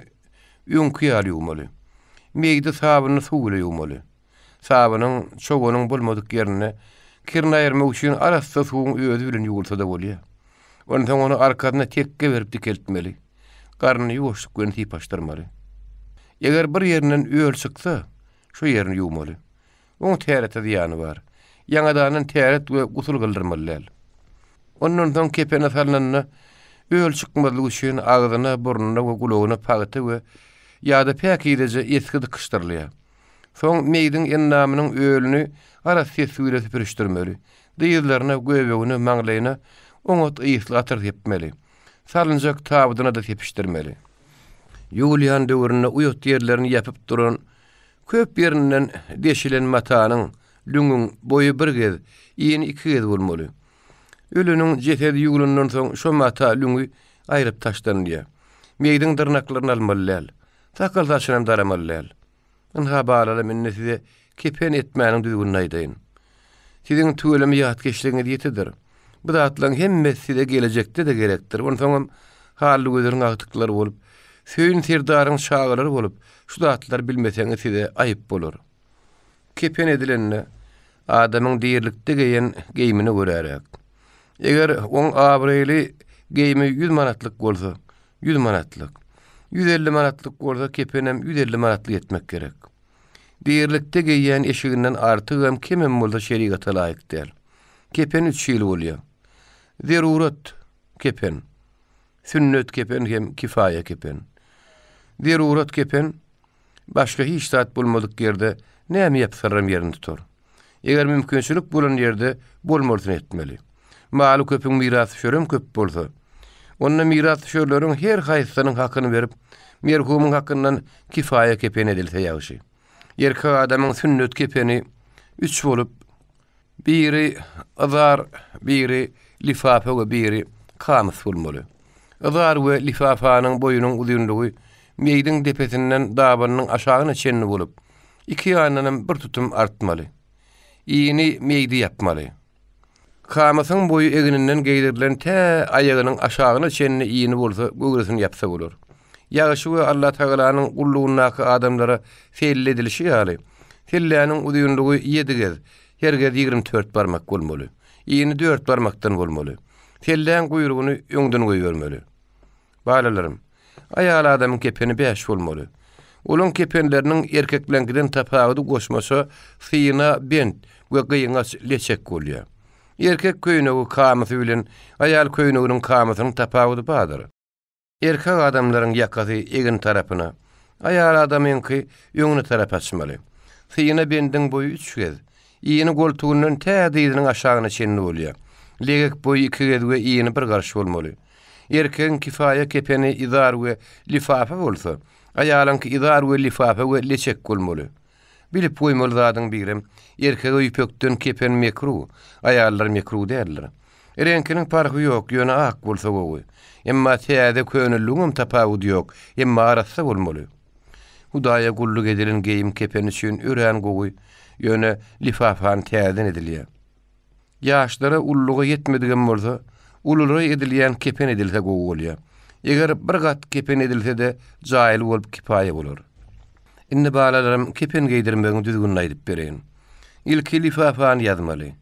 öňki ýaly ýuwmaly. Meýdi sabynly suw bile ýuwmaly. Sabynyň, çoganyň bolmadyk ýerinde kirini aýyrmak üçin arassa suwuň özi bilen ýuwulsa-da bolýar. Onsoň ony arkasyna tekge berip dikeltmeli. Garnyny ýuwaşlyk bilen sypaşdyrmaly. Eger bir ýerinden öl çyksa, şo ýerini ýuwmaly. Oň tärete zyýany bar. Ýaňadandan täret we gusul gyldyrmaly däl. Ondan soň kepene salnanda öl çykmazlyk üçin agzyna, burnuna we gulagyna pagta we ýa-da päkizeje esgi dykyşdyrylýar. Soň meýdiň endamynyň ölüni arassa esgi bile süpürişdirmeli. Dyzlaryna, göbegine, maňlaýyna oňat ysly atyr sepmeli. Salynjak tabydyna-da sepişdirmeli. Ýuwulýan döwründe uýat ýerlerini ýapyp duran Köp ýerinden deşilen matanyň, lüňüň, boýy bir gez, ini iki gez bolmaly. Öleniň jesedi ýuwlandan soň şo mata, lüňi aýryp taşlanylýar. Meýdiň dyrnaklaryny almaly däl. Sakgal-saçynam daramaly däl. Ynha, balalam, indi size kepen etmäniň düzgünini aýdaýyn. Siziň tüweleme ýatkeşligiňiz ýitidir. Bu zatlaryň hemmesi size gelejekde-de gerekdir. Onsoňam Hallygözeliň agtyklary bolup, Söýün serdaryň çagalary bolup, şu zatlary bilmeseňiz size aýyp bolar. Kepen edilende, adamyň dirilikde geýen geýmine göräräk. Eger oň abraýly geýimi ýüz manatlyk bolsa, ýüz manatlyk. 150 manatlyk bolsa, kepenem 150 manatlyk etmek gerek. Dirilikde geýýän eşiginden artygam, kemem bolsa şerigata laýyk däl. Kepen üç hili bolýar. Zerurat kepen, sünnet kepen hem kifaýa kepen. Zerurat kepen başga hiç zat bolmadyk ýerde näme ýapsaram ýerini tutar. Eger mümkinçilik bolan ýerde bolmalysyny etmeli. Maly köpüň mirasdüşerem köp bolsa, onda mirasdüşerleriň her haýsysynyň hakyny berip, merhumyň hakyndan kifaýa kepen edilse ýagşy. Erkek adamyň sünnet kepeni üç bolup, biri yzar, biri lifafa we biri kamys bolmaly. Yzar we lifafanyň boýunyň uzynlygy meýdiň depesinden dabanynyň aşagyna çenli bolup, iki ýanyndanam bir tutum artmaly. Ini meýdi ýapmaly. Kamysyň boýy egninden geýdirilen tä aýagynyň aşagyna çenli ini bolsa göwresini ýapsa bolar. Ýagşy we Allatagalanyň gullugyndaky adamlara selle edilişi ýaly, selläniň uzynlygy ýedi gez, her gez 24 barmak bolmaly. Ini dört barmakdan bolmaly. Selläň guýrugyny öňden goýbermeli. Balalarym, aýal adamyň kepeni bäş bolmaly. Olaň kepenleriniň erkekleňkiden tapawudy goşmaça syna bent we gyňaç leçek bolýar. Erkek köýnegi kamysy bilen aýal köýneginiň kamysynyň tapawudy bardyr. Erkek adamlaryň ýakasy egin tarapyna, aýal adamyňky öňüne tarap açmaly. Syna bendiň boýy üç gez, Ini goltugyndan tä dyzynyň aşagyna çenli bolýar. Legek boýy iki gez we ini bir garyş bolmaly. Erkegiň kifaýa kepeni izar we lifafa bolsa, aýalyňky izar we lifafa we leçek bolmaly. Bilip goýmaly zadyň birem, erkege ýüpekden kepen mekru, aýallara mekru däldir. Reňkiniň parhy ýok, ýöne ak bolsa gowy. Emma täze könelligiňem tapawudy ýok, emma arassa bolmaly. Hudaýa gulluk edilen geýim kepen üçin örän gowy, ýöne lifafany täzeden edilýär. Ýaşlara ululyga ýetmedigem bolsa, ululara edilýän kepen edilse gowy bolýar. Eger bir gat kepen edilse-de jaýly bolup kipaýa bolar. Indi balalarym kepen geýdirmegiň düzgünini aýdyp bereýin. Ilki lifafany ýazmaly.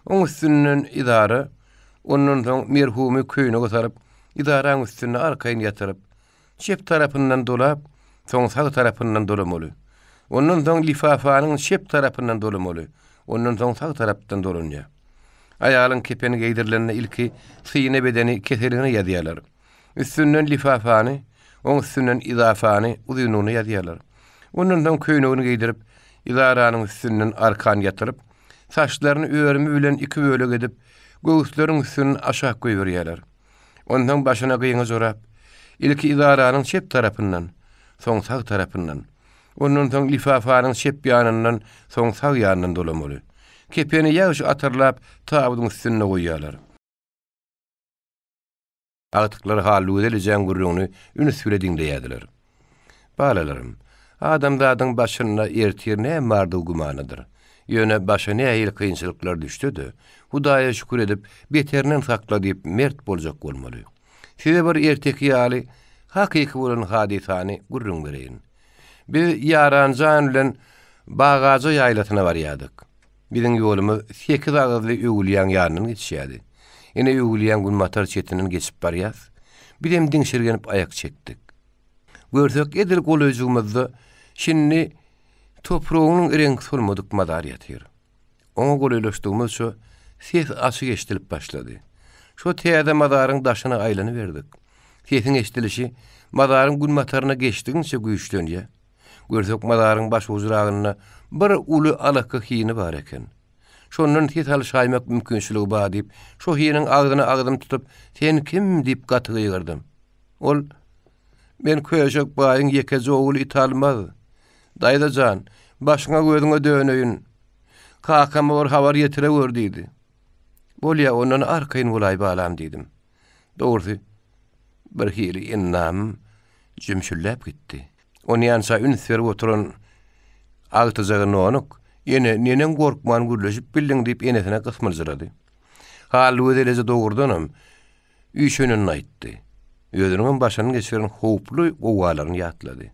Oň üstünden idara, ondan soň merhumy köýnege salyp, idaraň üstünde arkaýyn ýatyryp, çep tarapyndan dolap, soň sag tarapyndan dolamaly. Ondan soň lifafanyň çep tarapyndan dolamaly, ondan soň sag tarapdan dolanýar. Aýalyň kepeni geýdirilende ilki syna bedeni keseligine ýazýarlar. Üstünden lifafany, oň üstünden idafany uzynlygyna ýazýarlar. Ondan soň köýnegini geýdirip, idaranyň üstünden arkan ýatyryp, saçlaryny örümi bilen iki bölek edip, göwüsleriň üstünden aşak goýberýärler. Onsoň başyna gyňajy orap, ilki idaranyň çep tarapyndan, soň sag tarapyndan, ondan soň lifafanyň çep ýanyndan, soň sag ýanyndan dolamaly. Kepeni ýagşy atyrlap, tabydyň üstünde goýýarlar. Agtyklary Hallygözel ejäň gürrüňini üns bile diňleýärdiler. Balalarym, adamzadyň başynda ertir näme bardygy gümanadyr. Ýöne başa nähili kynçylyklar düşse-de, Hudaýa şükür edip, beterinden sakla diýip mert boljak bolmaly. Size bir erteki ýaly hakyky bolan hadysany gürrüň bereýin. Biz Ýaran jan bilen Bagaja ýaýlasyna barýardyk. Biziň ýolumyz sekiz agyzly öwülýäň ýanyndan geçýärdi. Ine öwülýäň günbatar çetinden geçip barýas. Bizem diňşirgenip aýak çekdik. Görsek edil golaýjygymyzda şindi topragynyň reňki solmadyk mazar ýatyr. Oňa golaýlaşdygymyzça ses açyk eşidilip başlady. Şo täze mazaryň daşyna aýlanyberdik. Sesiň eşidilişi mazaryň günbataryna geçdigiňçe güýçlenýär. Görsek mazaryň baş ujragynda bir uly alaka hini bar eken. Şondan ses alyşaýmak mümkinçiligi bar diýip, şo hiniň agzyna agzym tutup, Sen kim? diýip gaty gygyrdym. Ol, Men Köşek baýyň ýekeje ogly Italmaz. Daýza jan, başyňa-gözüňe döneýin. Kakama bir habar ýetirewür diýdi. Bolýa, ondan arkaýyn bolaý balam diýdim. Dogrusy, birhili endamym jümşüldäp gitdi. Onýança üns berip oturan agtyjagy Nonuk, Ene, neneň gorkman gürleşip bildiň diýip enesine gysmyljyrady. Hallygözel eje dogrudanam, üýşenini aýtdy. Özüniňem başyndan geçiren howply gowgalaryny ýatlady.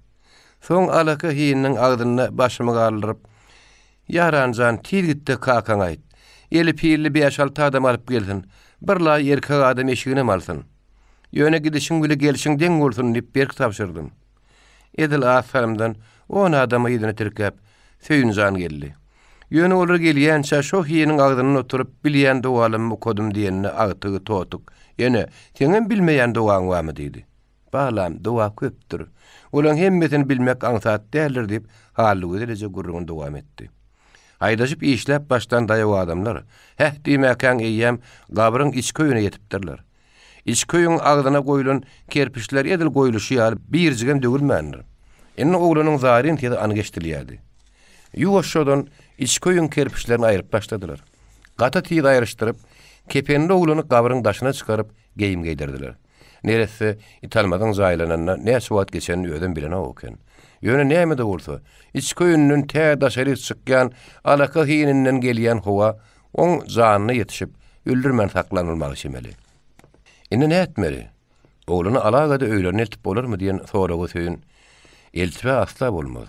Soň alaka hininiň agzynda başymy galdyryp, Ýaran jan, tiz git-de kakaňa aýt. Eli pilli bäş-alty adam alyp gelsin. Bir laý erkek adam eşiginem alsyn. Ýöne gidişiň bile gelşiň deň bolsun diýip berk tabşyrdym. Edil az salymdan on adamy yzyna tirkäp, Söýün jan geldi. Ýöne olar gelýänçä şo hiniň agzynda oturyp bilýän dogalammy okadym diýende agtygy Totuk, Ene, seňem bilmeýän dogaň barmy diýdi. Balam, doga köpdür. Olaň hemmesini bilmek aňsat däldir diýip, Hallygözel eje gürrüňini dowam etdi. Haýdaşyp işläp başlan daýaw adamlar, häh diýmäkäň eýýäm gabryň içki öýüne ýetipdirler. Içki öýüň agzyna goýlan kerpiçler edil goýluşy ýaly birjigem döwülmändir. Indi oglanyň zaryn sesi anyk eşidilýärdi. Ýuwaşjadan içki öýüň kerpiçlerini aýryp başladylar. Gaty tiz aýryşdyryp, kepenli oglany gabryň daşyna çykaryp, geýim geýdirdiler. Neresse Italmazyň jaýlananyna näçe wagt geçenini özem bilenok eken. Ýöne näme-de bolsa, içki öýünden tä daşaryk çykýan alaka hininden gelýän howa oň janyna ýetişip, öldürmän saklanylmagy çemeli. Indi nätmeli? Ogluny alagada öýlerine eltip bolarmy diýen soraga Söýün, Eltib-ä asla bolmaz.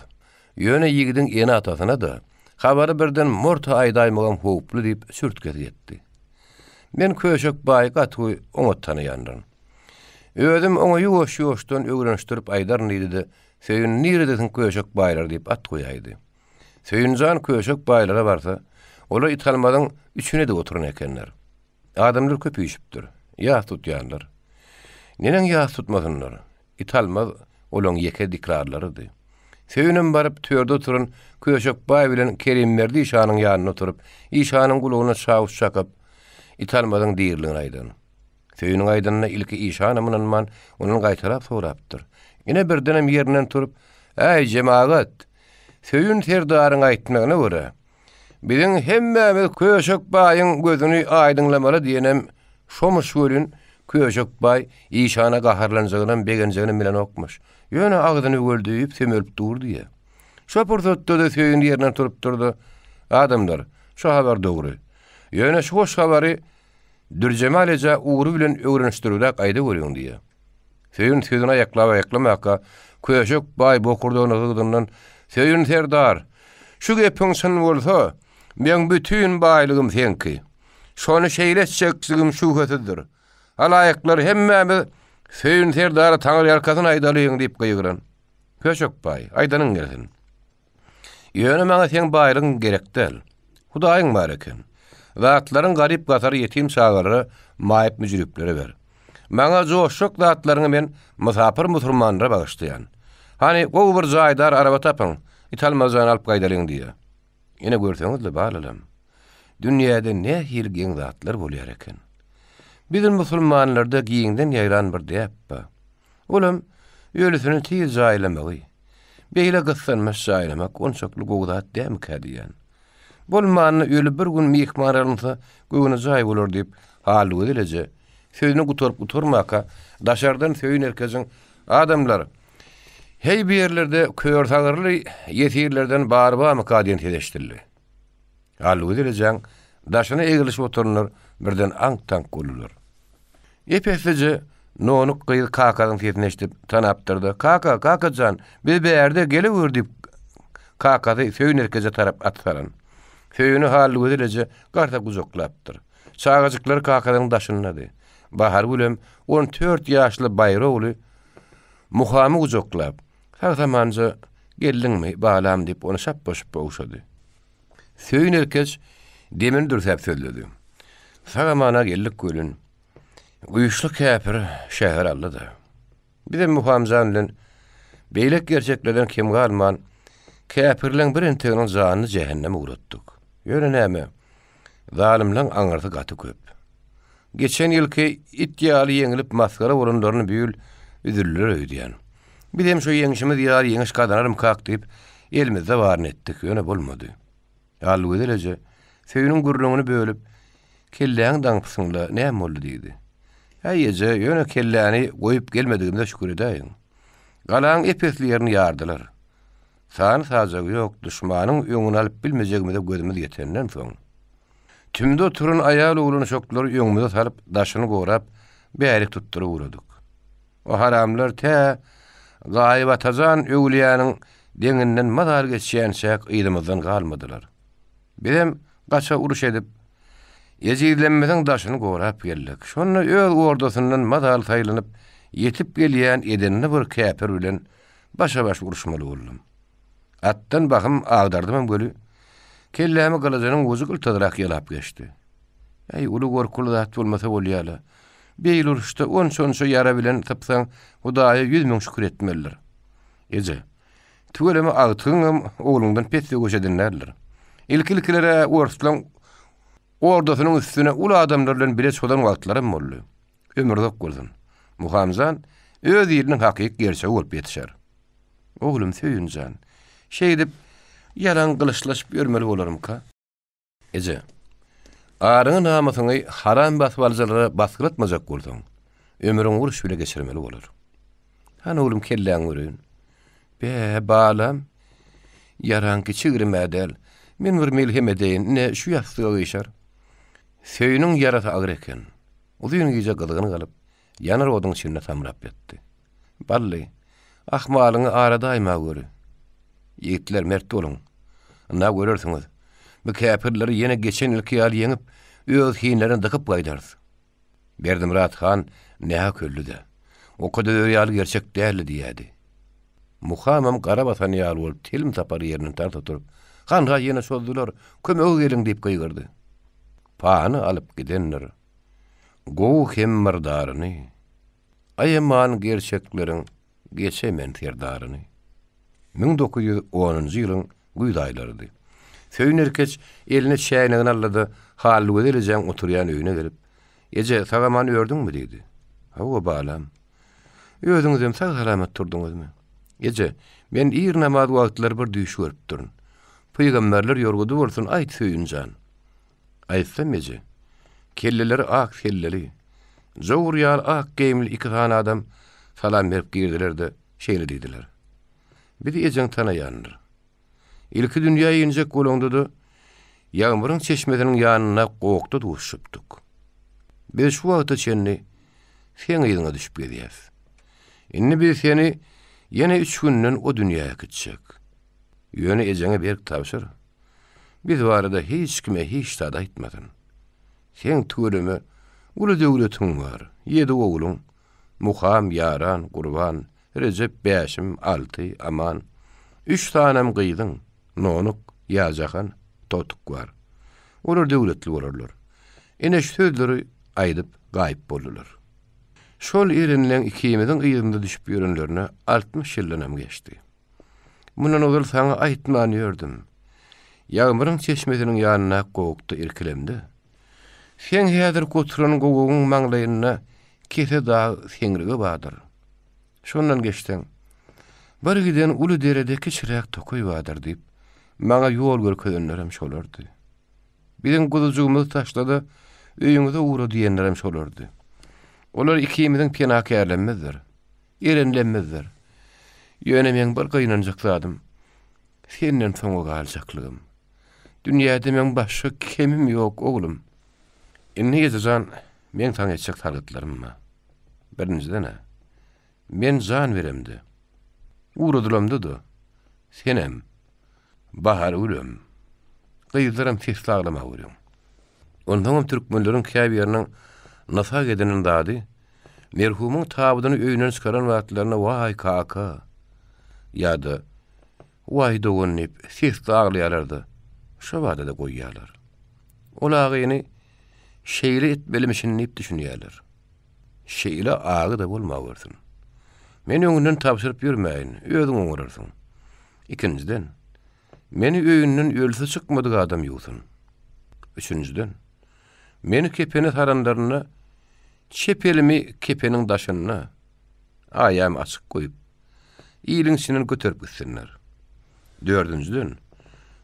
Ýöne ýigidiň ene-atasyna-da habary birden morta aýdaýmagam howply diýip sürtgesi getdi. Men Köşek baýy gaty oňat tanaýandyryn. Özüm oňa ýuwaş-ýuwaşdan öwrenişdirip aýdaryn diýdi-de, Söýün niredesiň Köşek baýlar diýip at goýaýdy. Söýünjan Köşek baýlara barsa, olar Italmazyň üçüni edip oturan ekenler. Adamlar köp üýşüpdir. Ýas tutýanlar. Neneň ýas tutmasynlar? Italmaz olaň ýeke dikrarlarydy. Söýünem baryp törde oturan Köşek baý bilen Kerimberdi işanyň ýanynda oturyp, işanyň gulagyna çawuş çakyp, Italmazyň diriligini aýdan. Söýüniň aýdanyna ilki işanam ynanman, ondan gaýtalap sorapdyr. Ine birdenem ýerinden turup, Äý, jemagat! Söýün serdaryň aýtmagyna görä, biziň hemmämiz Köşek baýyň gözüni aýdyňlamaly diýenem. Şomuş welin, Köşek baý işana gaharlanjagynam, begenjeginem bilenokmyş. Ýöne agzyny üweldip, sömelip dur diýýä. Şo pursatda-da Söýün ýerinden turupdyr-da, Adamlar, şu habar dogry. Ýöne şu hoş habary Dürjemal ejä ugry bilen öwrenişdiribräk aýdaweriň diýýä. Söýün sözüni aýaklap-aýaklamaka, Köşek baý bokurdagyny gyzyndan, Söýün serdar, şu gepiň çyn bolsa, meň bütin baýlygym seňki. Şony şeýle etjekligim şübhesizdir. Halaýyklar hemmämiz Söýün serdara taňryýalkasyn aýdalyň diýip gygyran. Köşek baý, aýdanyň gelsin. Ýöne maňa seň baýlygyň gerek däl. Hudaýyň bar eken. Zatlaryň garyp-gasar ýetim çagalara, maýyp-müjrüplere ber. Maňa joşjak zatlaryňy men mysapyr musurmanlara bagyşlaýan. Hany, gowy bir jaýdar araba tapyň, Italmaz jany alyp gaýdalyň diýýär. Ine görseňiz-le balalam, dünýäde nähili geň zatlar bolýar eken. Biziň musulmanlarda giňden ýaýran bir däp bar. Olam ölüsini tiz jaýlamagy. Beýle gyssanmaç jaýlamak onçakly gowy zat dälmikä diýýän. Bolmanda öli bir gün myhman alynsa, göwni jaý bolar diýip, Hallygözel eje sözüni gutaryp-gutarmaka, daşardan Söýün erkejiň, Adamlar, heý bu ýerlerde kör-sagyrly ýesirlerden bary barmyka diýen ses eşidildi. Hallygözel ejäň daşyna egilişip oturanlar birden aňk-taňk boldular. Ep-eslije Nonuk gyz kakasynyň sesini eşidip, tanapdyr-da, Kaka, kaka jan, biz bärde, gelewür diýip, kakasy Söýün erkeje tarap at salan. Söýüni Hallygözel eje garsa gujaklapdyr. Çagajyklar kakasynyň daşyndady. Bahargülem on dört ýaşly baýry ogly Muhamy gujaklap, Sag-samanja geldiňmi, balam diýip, ony şapba-şupba ogşady. Söýün erkeç demini dürsäp sözledi. Sag-amana geldik welin, güýçli käpir şäher aldy-da. Bizem Muhamjan bilen beýleki gerçeklerden kem galman, käpirleň bir enteginiň janyny jähenneme ugratdyk. Ýöne näme, zalymlaň aňyrsy gaty köp. Geçen ýylky it ýaly ýeňlip masgara bolanlaryny bu ýyl üzüldiler öýdýän. Bizem şu ýeňşimiz ýaly ýeňiş gazanarmykak diýip, elimizde baryny etdik, ýöne bolmady. Allagözel eje, Söýüniň gürrüňini bölüp, Kelläňi daňypsyň-la, näme boldy diýdi. Äý eje, ýöne kelläni goýup gelmedigimize şükür edäýiň. Galaň ep-esli ýerini ýardylar. Sany-sajagy ýok duşmanyň öňüni alyp bilmejegimize gözümiz ýetenden soň, tümde oturan aýal-oglan-uşaklary öňümize salyp, daşyny gorap, bärik tutduryp ugradyk. O haramlar tä Gaýyp Atajan öwlüýäniň deňinden mazar geçýänçäk yzymyzdan galmadylar. Bizem gaça uruş edip, ejizlemmiziň daşyny gorap geldik. Şonda öz ordasyndan mazal saýlanyp, ýetip gelýän edenli bir käpir bilen başa-baş uruşmaly boldum. Atdan bahym agdardymam göli, kellämi gylyjynyň ujy gyltazrak ýalap geçdi. Äý, uly gorkuly zat bolmasa bolýa-la. Beýle uruşda onça-onça ýara bilen sypsaň, Hudaýa 100 000 şükür etmelidir. Eje, tüweleme agtygyňam ogluňdan pes söweş eden däldir. Ilki-ilkiler-ä orslaň ordasynyň üstüne uly adamlar bilen bile çozan wagtlaram boldy. Ömri uzak bolsun. Muhamjan öz iliniň hakyky gerçegi bolup ýetişer. Oglum Söýünjan, şeýdip ýalan gylyçlaşyp ýörmeli bolarmyka? Eje, aryňy-namysyňy haram basybalyjylara basgylatmajak bolsaň, ömrüňi uruş bile geçirmeli bolar. Hany oglum kelläňi göreýin. Bä, balam, ýaraň kiçi-girim-ä däl. Men bir melhem edeýin, ine, şu ýassyga gyşar. Söýüniň ýarasy agyr eken. Uzyn gije gyzgyn galyp, ýanar oduň içinde samrap ýatdy. Bally, ahmalyňy aradaýma göri. Ýigitler, mert boluň. Ynha görersiňiz. Bu käpirleri ýene geçen ýylky ýaly ýeňip, öz hinlerine dykyp gaýdarys. Berdimyrat han nähak öldi-de. Oka döwer ýaly gerçek däldi diýýädi. Muhamam gara basan ýaly bolup telim sapar ýerinden tarsa turup, Hanha ýene çozdular, kömege geliň diýip gygyrdy. Pany alyp gidendir. Gowy hem myrdaryny. Aýaman gerçekleriň geçemen serdaryny. 1910-njy ýylyň güýz aýlarydy. Söýün erkeç eline çäýnegini aldy-da, Hallygözel ejäň oturýan öýüne gelip, Eje, sag-aman ördüňmi? diýdi. Hawa, balam. Özüňizem sag-salamat turduňyzmy? Eje, men ir namaz wagtlary bir düýş görüpdirin. Pygamberler ýorgudy bolsun, aýt Söýün jan. Aýtsam eje, kelleleri ak selleli. Jowur ýaly ak geýimli iki sany adam salam berip girdiler-de, şeýle diýdiler. Bizi ejeň tanaýandyr. Ilki dünýä injek bolaňda-da, Ýagmyryň çeşmesiniň ýanynda gowakda duşupdyk. Biz şu wagta çenli seň yzyňa düşüp gezýäs. Indi biz seni ýene üç günden o dünýä äkitjek. Ýöne ejeňe berk tabşyr. Biz barada hiç kime hiç zat aýtmasyn. Seň tüweleme uly döwletiň bar, ýedi ogluň, Muham, Ýaran, Gurban, Rejep, Bäşim, Alty, Aman, üç sanam gyzyň, Nonuk, Ýajahan, Totuk bar. Olar döwletli bolarlar. Ine şu sözleri aýdyp gaýyp boldular. Şol erenleň ikimiziň yzymyza düşüp ýörenlerine 60 ýyldanam geçdi. Mundan ozal saňa aýtman ýördüm. Ýagmyryň çeşmesiniň ýanyndaky gowakda irkilemde, seň häzirki oturan gowagyň maňlaýynda kese dag seňrigi bardyr. Şondan geçseň, bir giden uly derede kiçiräk tokaý bardyr diýip, maňa ýol görkezenlerem şolardy. Biziň guzujygymyzy taşla-da, öýüňize ugra diýenlerem şolardy. Olar ikimiziň penakärlemizdir. Erenlemizdir. Ýöne meň bir gynanjak zadym, senden soňa galjaklygym. Dünýäde meň başga kemim ýok, oglum. Indi eje jan, meň saňa etjek sargytlarym bar. Birinjiden-ä, men jan beremde, ugradylamda-da, senem, Bahargülem, gyzlaram sesli aglamagy görüň. Onsoňam türkmenleriň käbiriniň nysak edinen zady, merhumyň tabydyny öýünden çykaran wagtlarynda Waý, kaka! ýa-da Waý, dogan diýip, sesli aglaýarlar-da, şobada-da goýýarlar. Ol agyny şeýle etmelimişin diýip düşünýärler. Şeýle agy-da bolmawersin. Men öňünden tabşyryp ýörmäýin, özüň oňararsyň. Ikinjiden, meni öýünden ölüsi çykmadyk adam ýuwsun. Üçünjiden, meni kepene saranlarynda çep elimi kepeniň daşynda, aýamy açyk goýup, iliň içinden göterip gitsinler. Dördünjiden,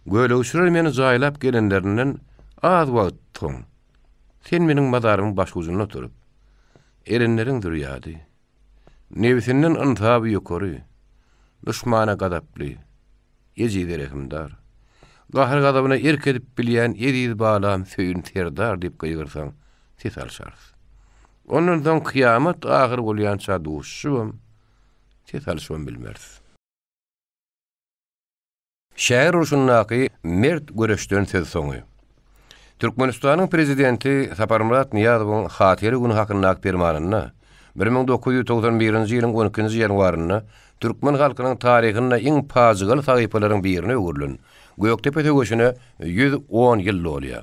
gölegçiler meni jaýlap gelenlerinden az wagt soň, sen meniň mazarymyň başujunda oturyp, erenleriň zürýady, Nebsinden ynsaby ýokary, duşmana gazaply, ejize rehimdar, gahar-gazabyna erk edip bilýän eziz balam Söýün serdar diýip gygyrsaň, ses alşarys. Ondan soň kyýamat ahyr bolýança duşuşybam, ses alşybam bilmeris. Şäher urşundaky mert göreşden söz soňy. Türkmenistanyň Prezidenti Saparmyrat Nyýazowyň Hatyra güni hakyndaky Permanynda 1991-nji ýylyň on ikinji ýanwarynda türkmen halkynyň taryhynda iň pajygaly sahypalaryň birine öwrülen Gökdepe söweşine 110 ýyl dolýar.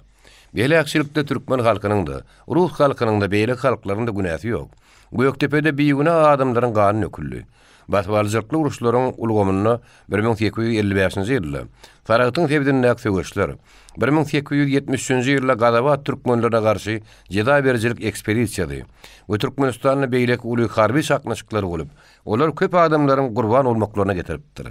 Bu heläkçilikde türkmen halkynyň-da, rus halkynyň-da, beýleki halklaryň-da günäsi ýok. Gökdepede bigünä adamlaryň gany döküldi. Basybalyjylykly uruşlaryň ulgamynda 1855-nji ýylda Saragtyň sebitindäki söweşler, 1873-nji ýylda Gazawat türkmenlerine garşy jeza berijilik ekspedisiýasy we Türkmenistanda beýleki uly harby çaknyşyklar bolup, olar köp adamlaryň gurban bolmaklaryna getiripdir.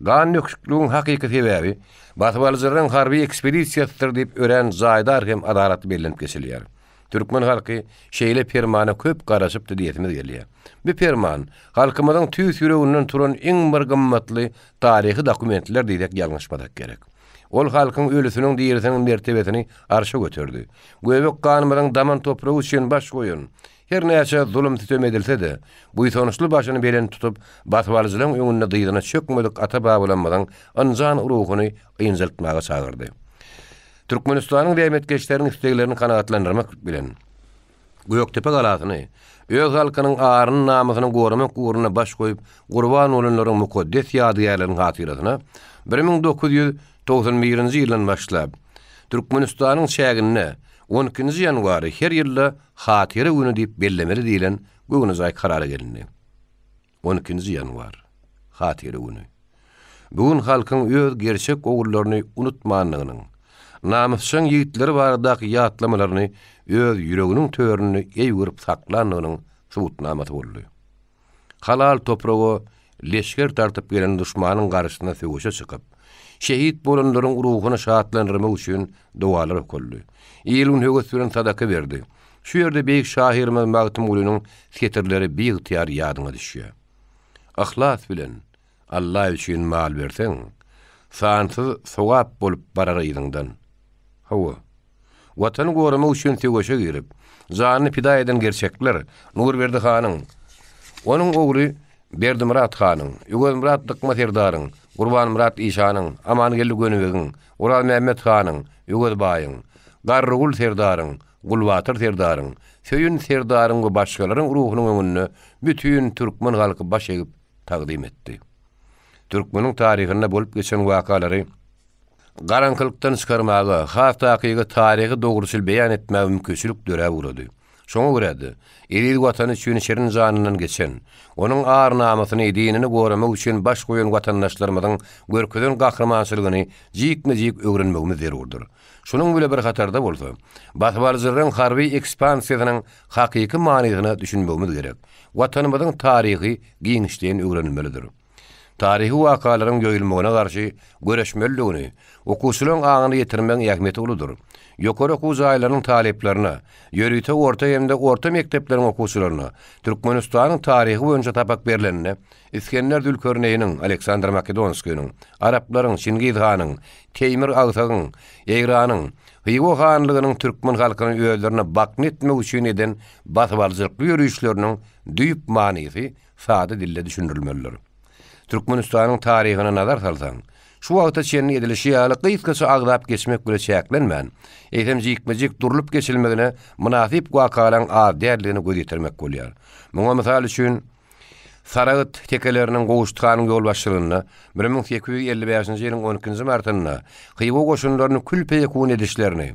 Gan döküşikligiň hakyky sebäbi basybalyjylaryň harby ekspedisiýasydyr diýip örän jaýdar hem adalatly bellenip geçilýär. Türkmen halky şeýle permana köp garaşypdy diýesimiz gelýär. Bu perman halkymyzyň tüýs ýüreginden turan iň bir gymmatly taryhy dokumentler diýsek ýalňyşmasak gerek. Ol halkyň ölüsiniň dirisiniň mertebesini arşa göterdi. Göbek ganymyzyň daman topragy üçin baş goýan, her näçe zulum-sütem edilse-de, buýsançly başyny belent tutup, basybalyjylaryň öňünde dyzyna çökmedik ata-babalarymyzyň ynjan ruhuny ynjaltmaga çagyrdy. Türkmenistanyň zähmetkeşleriniň isleglerini kanagatlandyrmak bilen, Gökdepe galasyny öz halkynyň aryny-namysyny goramak ugrunda baş goýup gurban bolanlaryň mukaddes ýadygärliginiň hatyrasyna 1991-nji ýyldan başlap, Türkmenistanyň çäginde on ikinji ýanwary her ýylda Hatyra güni diýip bellemeli diýlen göwnejaý karara gelindi. On ikinji ýanwar, Hatyra güni. Bu gün halkyň öz gerçek ogullaryny unutmandygynyň, namysjaň ýigitleri baradaky ýatlamalaryny öz ýüreginiň töründe eý görüp saklandygynyň subutnamasy boldy. Halal topraga leşger tartyp gelen duşmanyň garşysyna söweşe çykyp, şehit bolanlaryň ruhuny şatlandyrmak üçin dogalar okaldy. Il-gün höwes bilen sadaka berdi. Şu ýerde beýik şahyrymyz Magtymgulynyň setirleri biygtyýar ýadyňa düşýär. Yhlas bilen Alla üçin mal berseň, sansyz sogap bolup barar yzyňdan. Hawa, Watany goramak üçin söweşe girip, janyny pida eden gerçekler Nurberdi hanyň, onuň ogly Berdimyrat hanyň, Öwezmyrat Dykma serdaryň, Gurbanmyrat işanyň, Amangeldi Gönübegiň, Orazmämmet hanyň, Öwez baýyň, Garrygul serdaryň, Gulbatyr serdaryň, Söýün serdaryň we başgalaryň ruhunyň öňünde bütin türkmen halky baş egip tagzym etdi. Türkmeniň taryhynda bolup geçen wakalary garaňkylykdan çykarmaga, has takygy taryhy dogruçyl beýan etmäge mümkinçilik döräp ugrady. Şoňa görä-de, eziz Watany üçin şirin janyndan geçen, onuň ar-namysyny, dinini goramak üçin baş goýan watandaşlarymyzyň görkezen gahrymançylygyny jikme-jik öwrenmegimiz zerurdyr. Şunuň bile bir hatarda bolsa, basybalyjylaryň harby ekspansiýasynyň hakyky manysyna düşünmegimiz gerek. Watanymyzyň taryhy giňişleýin öwrenilmelidir. Taryhy wakalaryň ýoýulmagyna garşy göreşmelidigini okuwçylaryň aňyna ýetirmegiň ähmiýeti uludyr. Ýokary okuw jaýlarynyň talyplaryna, ýörite orta hem-de orta mekdepleriň okuwçylaryna Türkmenistanyň taryhy boýunça sapak berlende, Isgender Zülkerneýniň, Aleksandr Makedonskiniň, araplaryň, Çingiz hanyň, Teýmir agsagyň, Eýranyň, Hywa hanlygynyň türkmen halkyny özlerine bakna etmek üçin eden basybalyjylykly ýörişleriniň düýp manysy sada dilde düşündirilmelidir. Türkmenistanyň taryhyna nazar salsaň, şu wagta çenli edilişi ýaly gysgaça agzap geçmek bile çäklenmän, eýsem jikme-jik durlup geçilmegine mynasyp wakalaryň az däldigine göz ýetirmek bolýar. Muňa mysal üçin, Saragt tekeleriniň Gowşut hanyň ýolbaşçylygynda 1855-nji ýylyň on ikinji martynda Hywa goşunlaryny kül-peýekun edişlerini,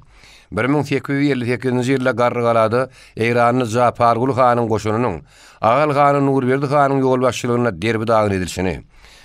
1858-nji ýylda Garrygalada eýranly Japarguly hanyň goşunynyň Ahal hany Nurberdi hanyň ýolbaşçylygynda derbi-dagyn edilişini,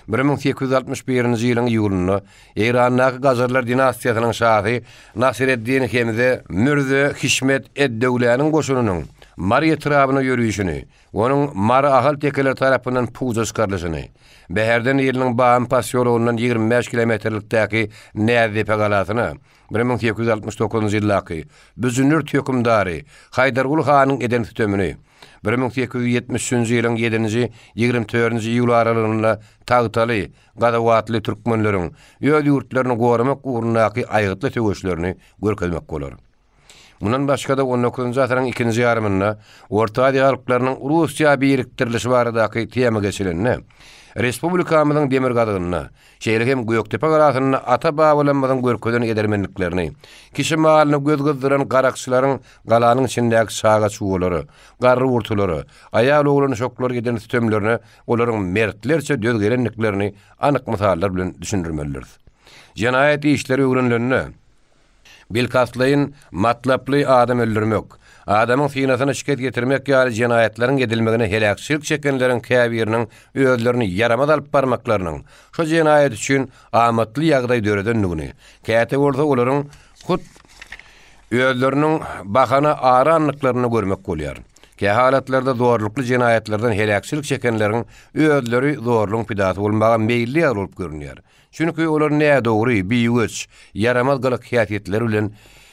1861-nji ýylyň iýulynda Eýrandaky Gajarlar dinastiýasynyň şasy Nasyreddin Hemze Mürze Hişmet ed-Döwläniň goşunynyň Mary etrabyna ýörişini, Onuň Mary-Ahal tekeleri tarapyndan puja çykarylyşyny, Bäherden iliniň Bamy posýologyndan 25 kilometrlikdäki Näzdepe galasyna 1869-njy ýyldaky Büjnürt hökümdary Haýdarguly hanyň eden sütemini, 1873-nji ýylyň ýedinji, 24-nji iýul aralygynda Tagtaly, Gazawatly türkmenleriň öz ýurtlaryny goramak ugrundaky aýgytly söweşlerini görkezmek bolar. Mundan başga-da on dokuzynjy asyryň ikinji ýarymynda Orta Aziýa halklarynyň Russiýa birikdirilişi baradaky tema geçilende, respublikamyzyň demirgazygynda, şeýle hem Gökdepe galasynda ata-babalarymyzyň görkezen edermenliklerini, kişi malyna göz gyzdyran garakçylaryň galanyň içindäki çaga-çugalara, garry-gurtulara, aýal-oglan-uşaklara eden sütemlerine olaryň mertlerçe döz gelendiklerini anyk mysallar bilen düşündirmelidiris. Jenaýat işleri öwrenilende, Bilkastlaýyn, matlaply adam öldürmek, adamyň synasyna şikes ýetirmek ýaly jenaýatlaryň edilmegine heläkçilik çekenleriň käbiriniň özlerini ýaramaz alyp barmaklarynyň şu jenaýat üçin amatly ýagdaý döredendigini, käte bolsa olaryň hut özleriniň bahana arandyklaryny görmek bolýar. Kähalatlarda zorlukly jenaýatlardan heläkçilik çekenleriň özleri zorlugyň pidasy bolmaga meýilli ýaly bolup görünýär. Çünki olar nädogry, biweç, ýaramaz gylyk-häsiýetleri bilen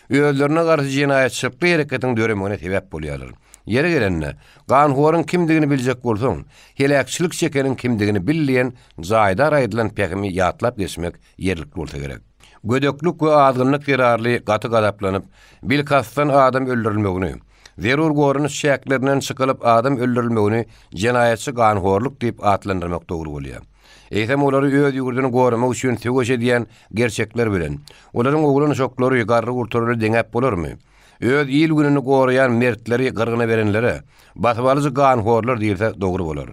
özlerine garşy jenaýatçylykly hereketiň döremegine sebäp bolýarlar. Ýeri gelende, ganhoryň kimdigini biljek bolsaň, heläkçilik çekeniň kimdigini bil diýen jaýdar aýdylan pähimi ýatlap geçmek ýerlikli bolsa gerek. Gödeklik we azgynlyk zerarly gaty gazaplanyp, bilkastdan adam öldürilmegini, zerur goranyş çäklerinden çykylyp adam öldürilmegini jenaýatçy ganhorluk diýip atlandyrmak dogry bolýar. Eýsem olary öz ýurduny goramak üçin söweş edýän gerçekler bilen, olaryň oglan-uşaklary, garry-gurtalary deňäp bolarmy? Öz il-gününi goraýan mertleri gyrgyna berenlere, basybalyjy ganhorlar diýilse dogry bolar.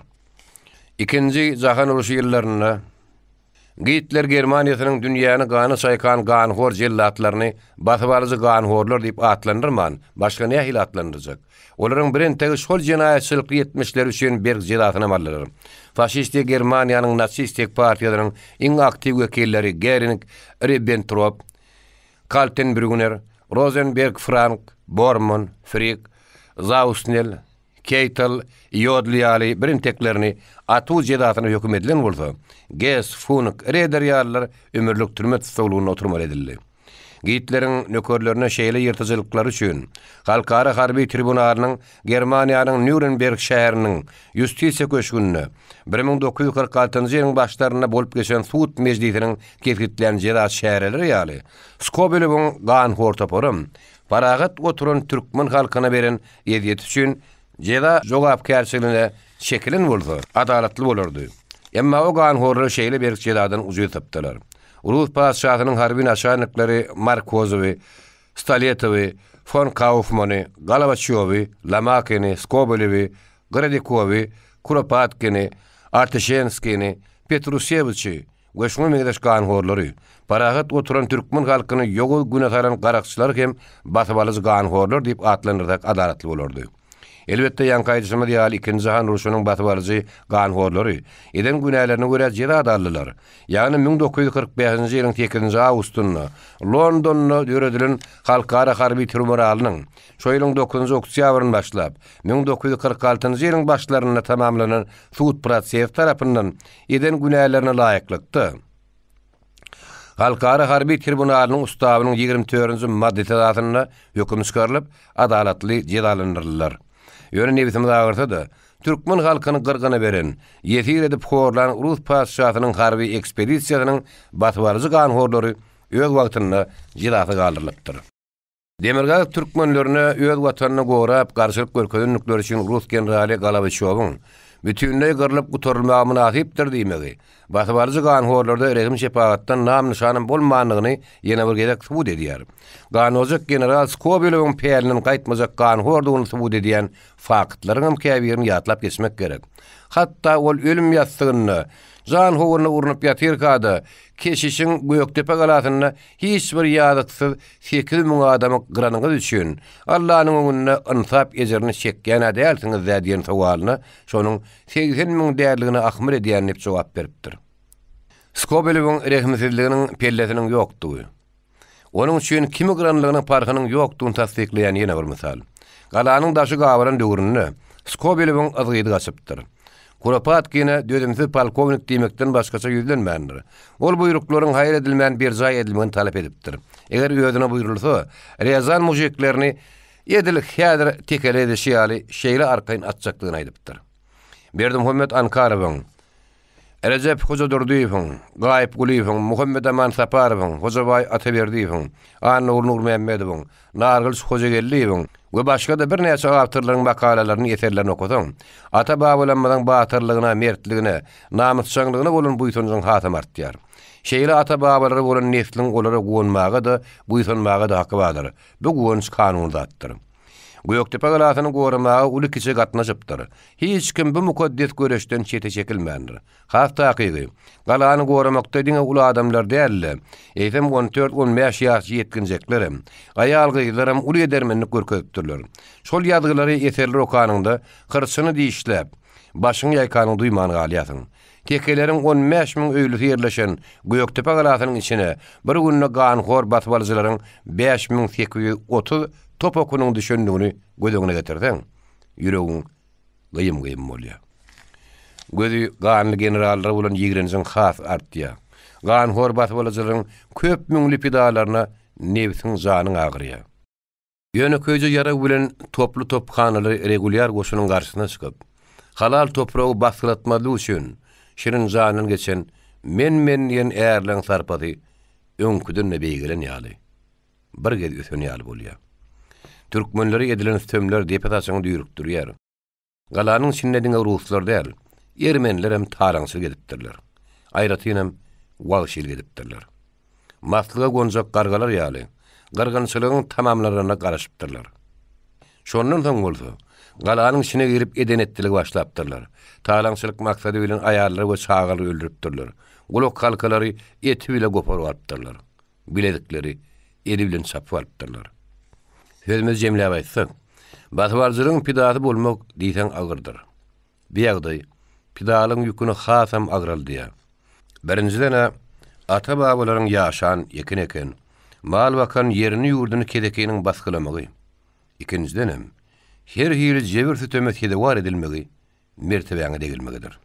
Ikinji jahan urşy ýyllarynda Gitler Germaniýasynyň dünýäni gana çaýkan ganhor jellatlaryny basybalyjy ganhorlar diýip atlandyrman, başga nähili atlandyrjak? Olaryň birentegi şol jenaýatçylykly etmişleri üçin berk jezasynam aldylar. Faşistik Germaniýanyň nasistik partiýasynyň iň aktiw wekilleri Gering, Ribbentrop, Kaltenbrunner, Rozenberg Frank, Bormann, Frik, Zausnel, Keýtel, Ýodl ýaly birinteklerini atuw jezasyna höküm edilen bolsa, Gess, Funk, Reder ýalylar ömürlik türme tussaglygynda oturmaly edildi. Gitleriň nökerlerine şeýle ýyrtyjylyklary üçin Halkara harby tribunalynyň Germaniýanyň Nýurnberg şäheriniň Ýustisiýa köşgünde 1946-njy ýylyň başlarynda bolup geçen sud mejlisiniň kesgitlän jeza çäreleri ýaly Skobelewiň ganhor toparam parahat oturan türkmen halkyna beren ezýeti üçin jeza jogapkärçiligine çekilen bolsa, adalatly bolardy. Emma o ganhorlar şeýle berk jezadan ujyz tapdylar. Rus patyşasynyň harby naçalnikleri Markozowy, Stoletowy, fon Kaufmany, Golowaçýowy, Lomakini, Skobelewi, Gradikowy, Kuropatkini, Artişenskini, Petrusewiçi we şuňa meňzeş ganhorlary, parahat oturan türkmen halkyny ýowuz güne salan garakçylary hem basybalyjy ganhorlar diýip atlandyrsak adalatly bolardy. Elbetde, ýaňky aýdyşymyz ýaly, Ikinji jahan urşunyň basybalyjy ganhorlary eden günälerine görä jeza-da aldylar. Ýagny 1945-nji ýylyň sekizinji awgustynda Londonda döredilen Halkara harby triburalynyň şo ýylyň dokuzynjy oktýabrynda başlap, 1946-njy ýylyň başlarynda tamamlanan sud prosesi tarapyndan eden günälerine laýyklykda, Halkara harby tribunalynyň ustawynyň 24-nji maddasy esasynda höküm çykarylyp, adalatly jezalandyryldylar. Ýöne nebsimiz agyrsa-da, türkmen halkyny gyrgyna beren, ýesir edip horlan rus patyşasynyň harby ekspedisiýasynyň basybalyjy ganhorlary öz wagtynda jezasy galdyrylypdyr. Demirgazyk türkmenlerine öz watanyny gorap, garşylyk görkezendikleri üçin rus generaly Golowaçýowyň, Bütinleý gyrlyp gutarylmaga mynasypdyr diýmegi, basybalyjy ganhorlarda rehim-şepagatdan nam-nyşanam bolmandygyny ýene bir gezek subut edýär. Ganojak general Skobelewiň pälinden gaýtmajak ganhordugyny subut edýän faktlaryňam käbirini ýatlap geçmek gerek. Hatda ol ölüm ýassygynda, jan howruna urnup ýatyrka-da, keşişiň Gökdepe galasynda Hiç bir ýazyksyz 8000 adamy gyranyňyz üçin Allanyň öňünde ynsap ejirini çekýän-ä dälsiňiz-dä diýen sowalyna şonuň 80 müň däldigine ahmyr edýän diýip jogap beripdir. Skobelewiň rehimsizliginiň pellesiniň ýokdugy, onuň üçin kimi gyranlygynyň parhynyň ýokdugyny tassyklaýan ýene bir mysal. Galanyň daşy gabalan döwründe Skobelewiň yzgydy gaçypdyr. Kuropatkine dözümsiz polkownik diýmekden başgaça ýüzlenmändir. Ol buýruklaryň haýal edilmän berjaý edilmegini talap edipdir. Eger özüne buýrulsa, Rýazan mujiklerini edil häzir tekele edişi ýaly şeýle arkaýyn atjakdygyny aýdypdyr. Berdimuhamet Ankarowyň, Rejep Hojadurdyýewiň, Gaýyp Gulyýewiň, Muhammedaman Saparowyň, Hojabaý Ataberdiýewiň, Annaguly Nurmämmedowyň, Nargylyç Hojageldiýewiň we başga-da birnäçe awtorlaryň makalalaryny, eserlerini okasaň, ata-babalarymyzyň batyrlygyna, mertligine, namysjaňlygyna bolan buýsanjyň hasam artýar. Şeýle ata-babalary bolan nesliň olara guwanmaga-da, buýsanmaga-da haky bardyr. Bu guwanç kanuny zatdyr. Gökdepe galasyny goramaga uly-kiçi gatnaşypdyr. Hiç kim bu mukaddes göreşden çete çekilmändir. Has takygy, galany goramakda diňe uly adamlar däl-de, eýsem on dört-on bäş ýaşly ýetginjeklerem, aýal-gyzlaram uly edermenlik görkezipdirler. Şol ýazgylary, eserleri okanyňda, hyrçyny dişläp, başyňy ýaýkanyňy duýman galýarsyň. Tekeleriň 15 müň öýlüsi ýerleşen Gökdepe galasynyň içine bir günde ganhor basybalyjylaryň 5830 top okunyň düşendigini göz öňüne getirseň, ýüregiň gyýym-gyýym bolýar. Gözi ganly generallara bolan ýigrenjiň has artýar. Ganhor basybalyjylaryň köp müňli pidalaryna nebsiň, janyň agyrýar. Ýönekeýje ýarag bilen toply tophanaly regulýar goşunyň garşysyna çykyp, halal topragy basgylatmazlyk üçin şirin jandan geçen men-men diýen ärleň sarpasy öňküden-de beýgelen ýaly, bir gez ösen ýaly bolýar. Türkmenlere edilen sütemler depe saçyňy düýrükdirýär. Galanyň içinde diňe ruslar däl, ermenilerem talaňçylyk edipdirler. Aýratynam wagşylyk edipdirler. Maslyga gonjak gargalar ýaly, gyrgynçylygyň tamamlanaryna garaşypdyrlar. Şondan soň bolsa, galanyň içine girip eden-etdilige başlapdyrlar. Talaňçylyk maksady bilen aýallary we çagalary öldüripdirler. Gulak halkalary eti bile goparyp alypdyrlar. Bilezikleri eli bilen çapyp alypdyrlar. Sözümizi jemläp aýtsak, basybalyjylygyň pidasy bolmak diýseň agyrdyr. Bu ýagdaý pidalygyň ýüküni hasam agraldýar. Birinjiden-ä, ata-babalaryň ýaşan, ekin eken, mal bakan ýerini-ýurduny kesekiniň basgylamagy, ikinjidenem, her hili jebir-süteme sezewar edilmegi mertebäňe degilmegidir.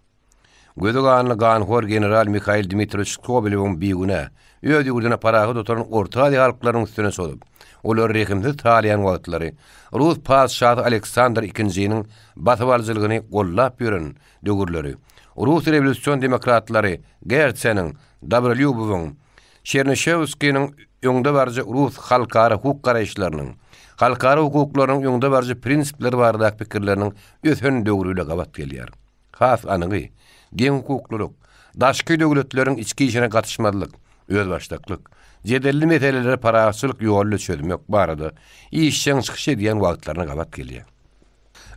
Gözi ganly ganhor general Mihail Dmitrowiç Skobelewiň bigünä, öz ýurduna parahat oturan Orta Aziýa halklarynyň üstüne çozup, olary rehimsiz talaýan wagtlary rus patyşasy Aleksandr II-niň basybalyjylygyny gollap ýören döwürleri rus rewolýusion demokratlary Gertseniň, Dobrolýubowyň, Çernyşewskiniň öňdebaryjy rus halkara hukuk garaýyşlarynyň, halkara hukuklarynyň öňdebaryjy prinsipleri baradaky pikirleriniň ösen döwri bilen gabat gelýär. Has anygy, deňhukuklylyk, daşky döwletleriň içki işine gatyşmazlyk, özbaşdaklyk, jedelli meseleleri parahatçylyk ýoly bilen çözmek barada işjeň çykyş edýän wagtlaryna gabat gelýär.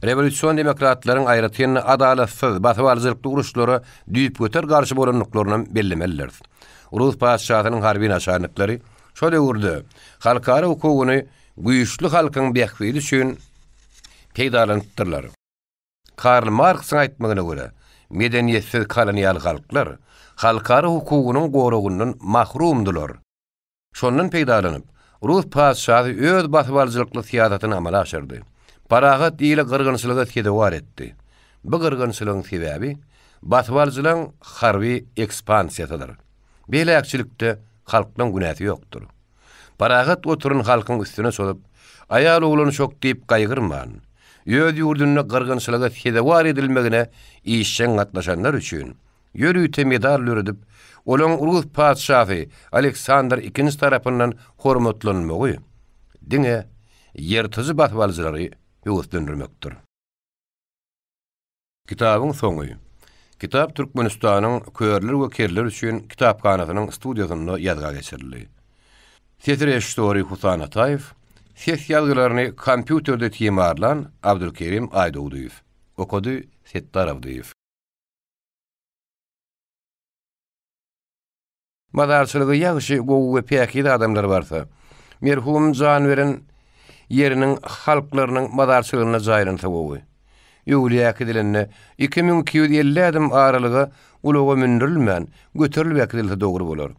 Rewolýusion demokratlaryň aýratyn-da adalatsyz, basybalyjylykly uruşlara düýpgöter garşy bolandyklarynam bellemelidiris. Rus patyşasynyň harby naçarnikleri şo döwürde halkara hukugyny güýçli halkyň bähbidi üçin peýdalanypdyrlar. Karl Marksyň aýtmagyna görä, medeniýetsiz kolonial halklar halkara hukugynyň goragyndan mahrumdylar. Şondan peýdalanyp, rus patyşasy öz basybalyjylykly syýasatyny amala aşyrdy. Parahat ili gyrgynçylyga sezewar etdi. Bu gyrgynçylygyň sebäbi basybalyjylaň harby ekspansiýasydyr. Bu heläkçilikde halklaň günäsi ýokdur. Parahat oturan halkyň üstüne çozup, aýal-oglan şok diýip gaýgyrman, öz ýurdunda gyrgynçylyga sezewar edilmegine işjeň gatnaşanlar üçin ýörite medal döredip, olaň rus patyşasy Aleksandr II tarapyndan hormatlanmagy diňe ýyrtyjy basybalyjylary höweslendirmekdir. Kitabyň soňy. Kitap Türkmenistanyň Körler we kerler üçin kitaphanasynyň studiýasynda ýazga geçirildi. Ses režissýory Husan Ataýew, ses ýazgylaryny kompýuterde timarlan Abdulkerim Aýdogdyýew. Okady Setdar Abdyýew. Mazarçylyga ýagşy, gowy we päkiz adamlar barsa, merhum jan beren ýeriniň halklarynyň mazarçylygynda jaýlansa gowy. Öwlüýä äkidilende, 2250 ädim aralyga ulaga mündürilmän, göterilip äkidilse dogry bolar.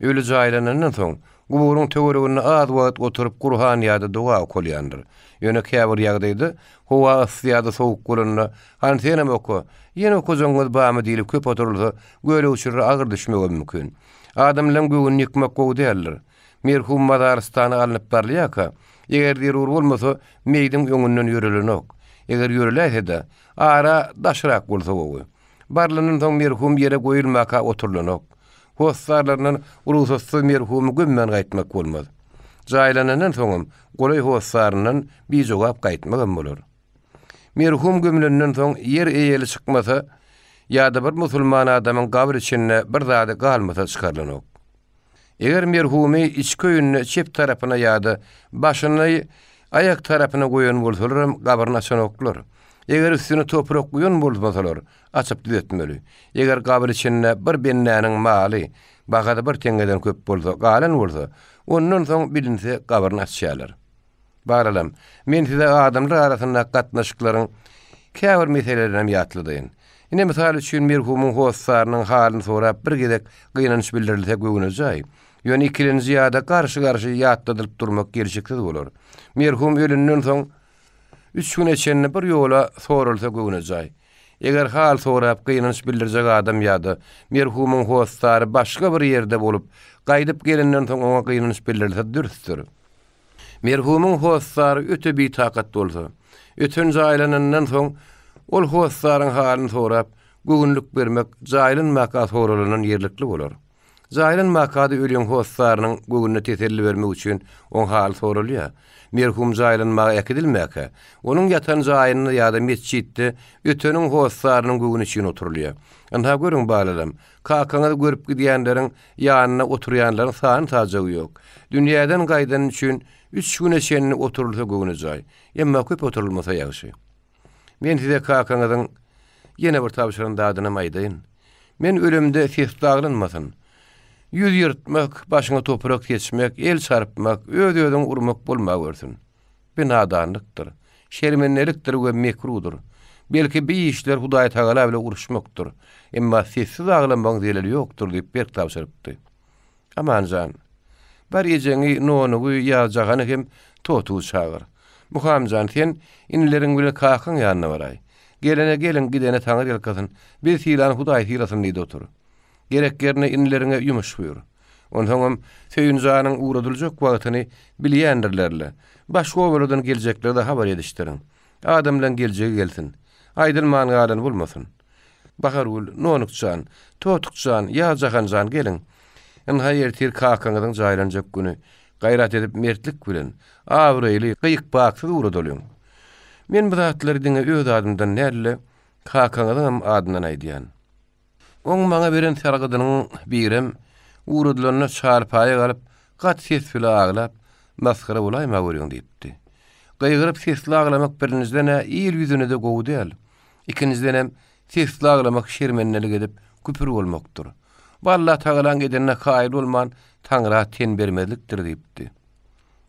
Öli jaýlanandan soň, guburyň töwereginde az wagt oturyp Gurhan ýa-da doga okalýandyr. Ýöne käbir ýagdaýda howa yssy ýa-da sowuk bolanda, Hany senem oka, ýene okajagyňyz barmy diýlip köp oturylsa, gölegçilere agyr düşmegem mümkin. Adamlaryň göwnüni ýykmak gowy däldir. Merhum mazarystana alnyp barylýarka, eger zerur bolmasa, meýdiň öňünden ýörelenok. Eger ýöreläýse-de, ara daşrak bolsa gowy. Barylandan soň merhum ýere goýulmaka oturylanok. Hossarlaryndan rugsatsyz merhumy gömmän gaýtmak bolmaz. Jaýlanandan soňam golaý hossaryndan bijogap gaýtmagam bolar. Merhum gömlenden soň ýer eýeli çykmasa ýa-da bir musulman adamyň gabyr içinde bir zady galmasa çykarylanok. Eger merhumy içki öýünde çep tarapyna ýa-da başyny aýak tarapyna goýan bolsalaram gabryny açanoklar. Eger üstüne toprak guýan bolmasalar, açyp düzetmeli. Eger gabyr içinde bir bendäniň maly, bahasy bir teňňeden köp bolsa, galan bolsa, ondan soň bilinse gabryny açýarlar. Baralam, men size adamlar arasyndaky gatnaşyklaryň käbir meselelerinem ýatladaýyn. Ine, mysal üçin, merhumyň hossarynyň halyny sorap bir gezek gynanç bildirilse göwnejaý. Ýöne ikilenji ýa-da garşy-garşy ýatladylyp durmak gelşiksiz bolar. Merhum ölenden soň üç güne çenli bir ýola soralsa göwnejaý. Eger hal sorap gynanç bildirjek adam ýa-da merhumyň hossary başga bir ýerde bolup, gaýdyp gelenden soň oňa gynanç bildirilse dürsdür. Merhumyň hossary öte bitakat bolsa, öten jaýlanandan soň, ol hossaryň halyny sorap, göwünlik bermek jaýlanmaka soralandan ýerlikli bolar. Jaýlanmaka-da öliň hossarynyň göwnüne teselli bermek üçin oň haly soralýar. Merhum jaýlanmaga äkidilmäkä, onuň ýatan jaýynda ýa-da metjitde öteniň hossarynyň göwni üçin oturylýar. Ynha görüň balalam, kakaňyzy görüp gidýänleriň Ýanynda oturýanlaryň sany-sajagy ýok. Dünýäden gaýdany üçin üç güne çenli oturylsa göwnejaý. Emma köp oturylmasa ýagşy. Men size kakaňyzyň ýene bir tabşyran zadynam aýdaýyn. Men ölemde ses daglanmasyn. Ýüz ýyrtmak, başyňa toprak seçmek, el çarpmak, öz-özüňi urmak bolmagörsün. Bi nadanlykdyr, şermendelikdir we mekrudyr. Belki bi işler Hudaýtagala bile uruşmakdyr. Emma sessiz aglamagyň zeleli ýokdur diýip berk tabşyrypdy. Aman jan, bar ejeňi, Nonugy, Ýazjahany hem Totugy çagyr. Muham jan, sen inileriň bilen kakaň ýanyna baraý. Gelene gelin, gidene Taňry ýalkasyn. Bizi sylan Hudaý sylasyn diýdi otur. Gerek ýerinde inileriňe ýumuş buýur. Onsoňam Söýün janyň ugradyljak wagtyny bilýändirler-le. Başga obalardan geljekleri-de habar edişdiriň. Adamlaň geljegi gelsin. Aýdylman galan bolmasyn. Bahargül, Nonuk jan, Totuk jan, Ýazjahan jan geliň. Ynha ertir kakaňyzyň jaýlanjak güni. Gaýrat edip mertlik bilen, abraýly, gyýyk-baksyz ugradalyň. Men bu zatlary diňe öz adymdan däl-de, kakaňyzyňam adyndan aýdýan. Oň maňa beren sargydynyň birem, ugradylanda çarpaýa galyp, gaty ses bile aglap, masgara bolaýma görýäň diýipdi. Gygyryp sesli aglamak birinjiden-ä il ýüzüne-de gowy däl. Ikinjidenem, sesli aglamak şermendelik edip, küpür bolmakdyr. Bu Allatagalaň edenine kaýyl bolman, Taňra ten bermezlikdir diýipdi.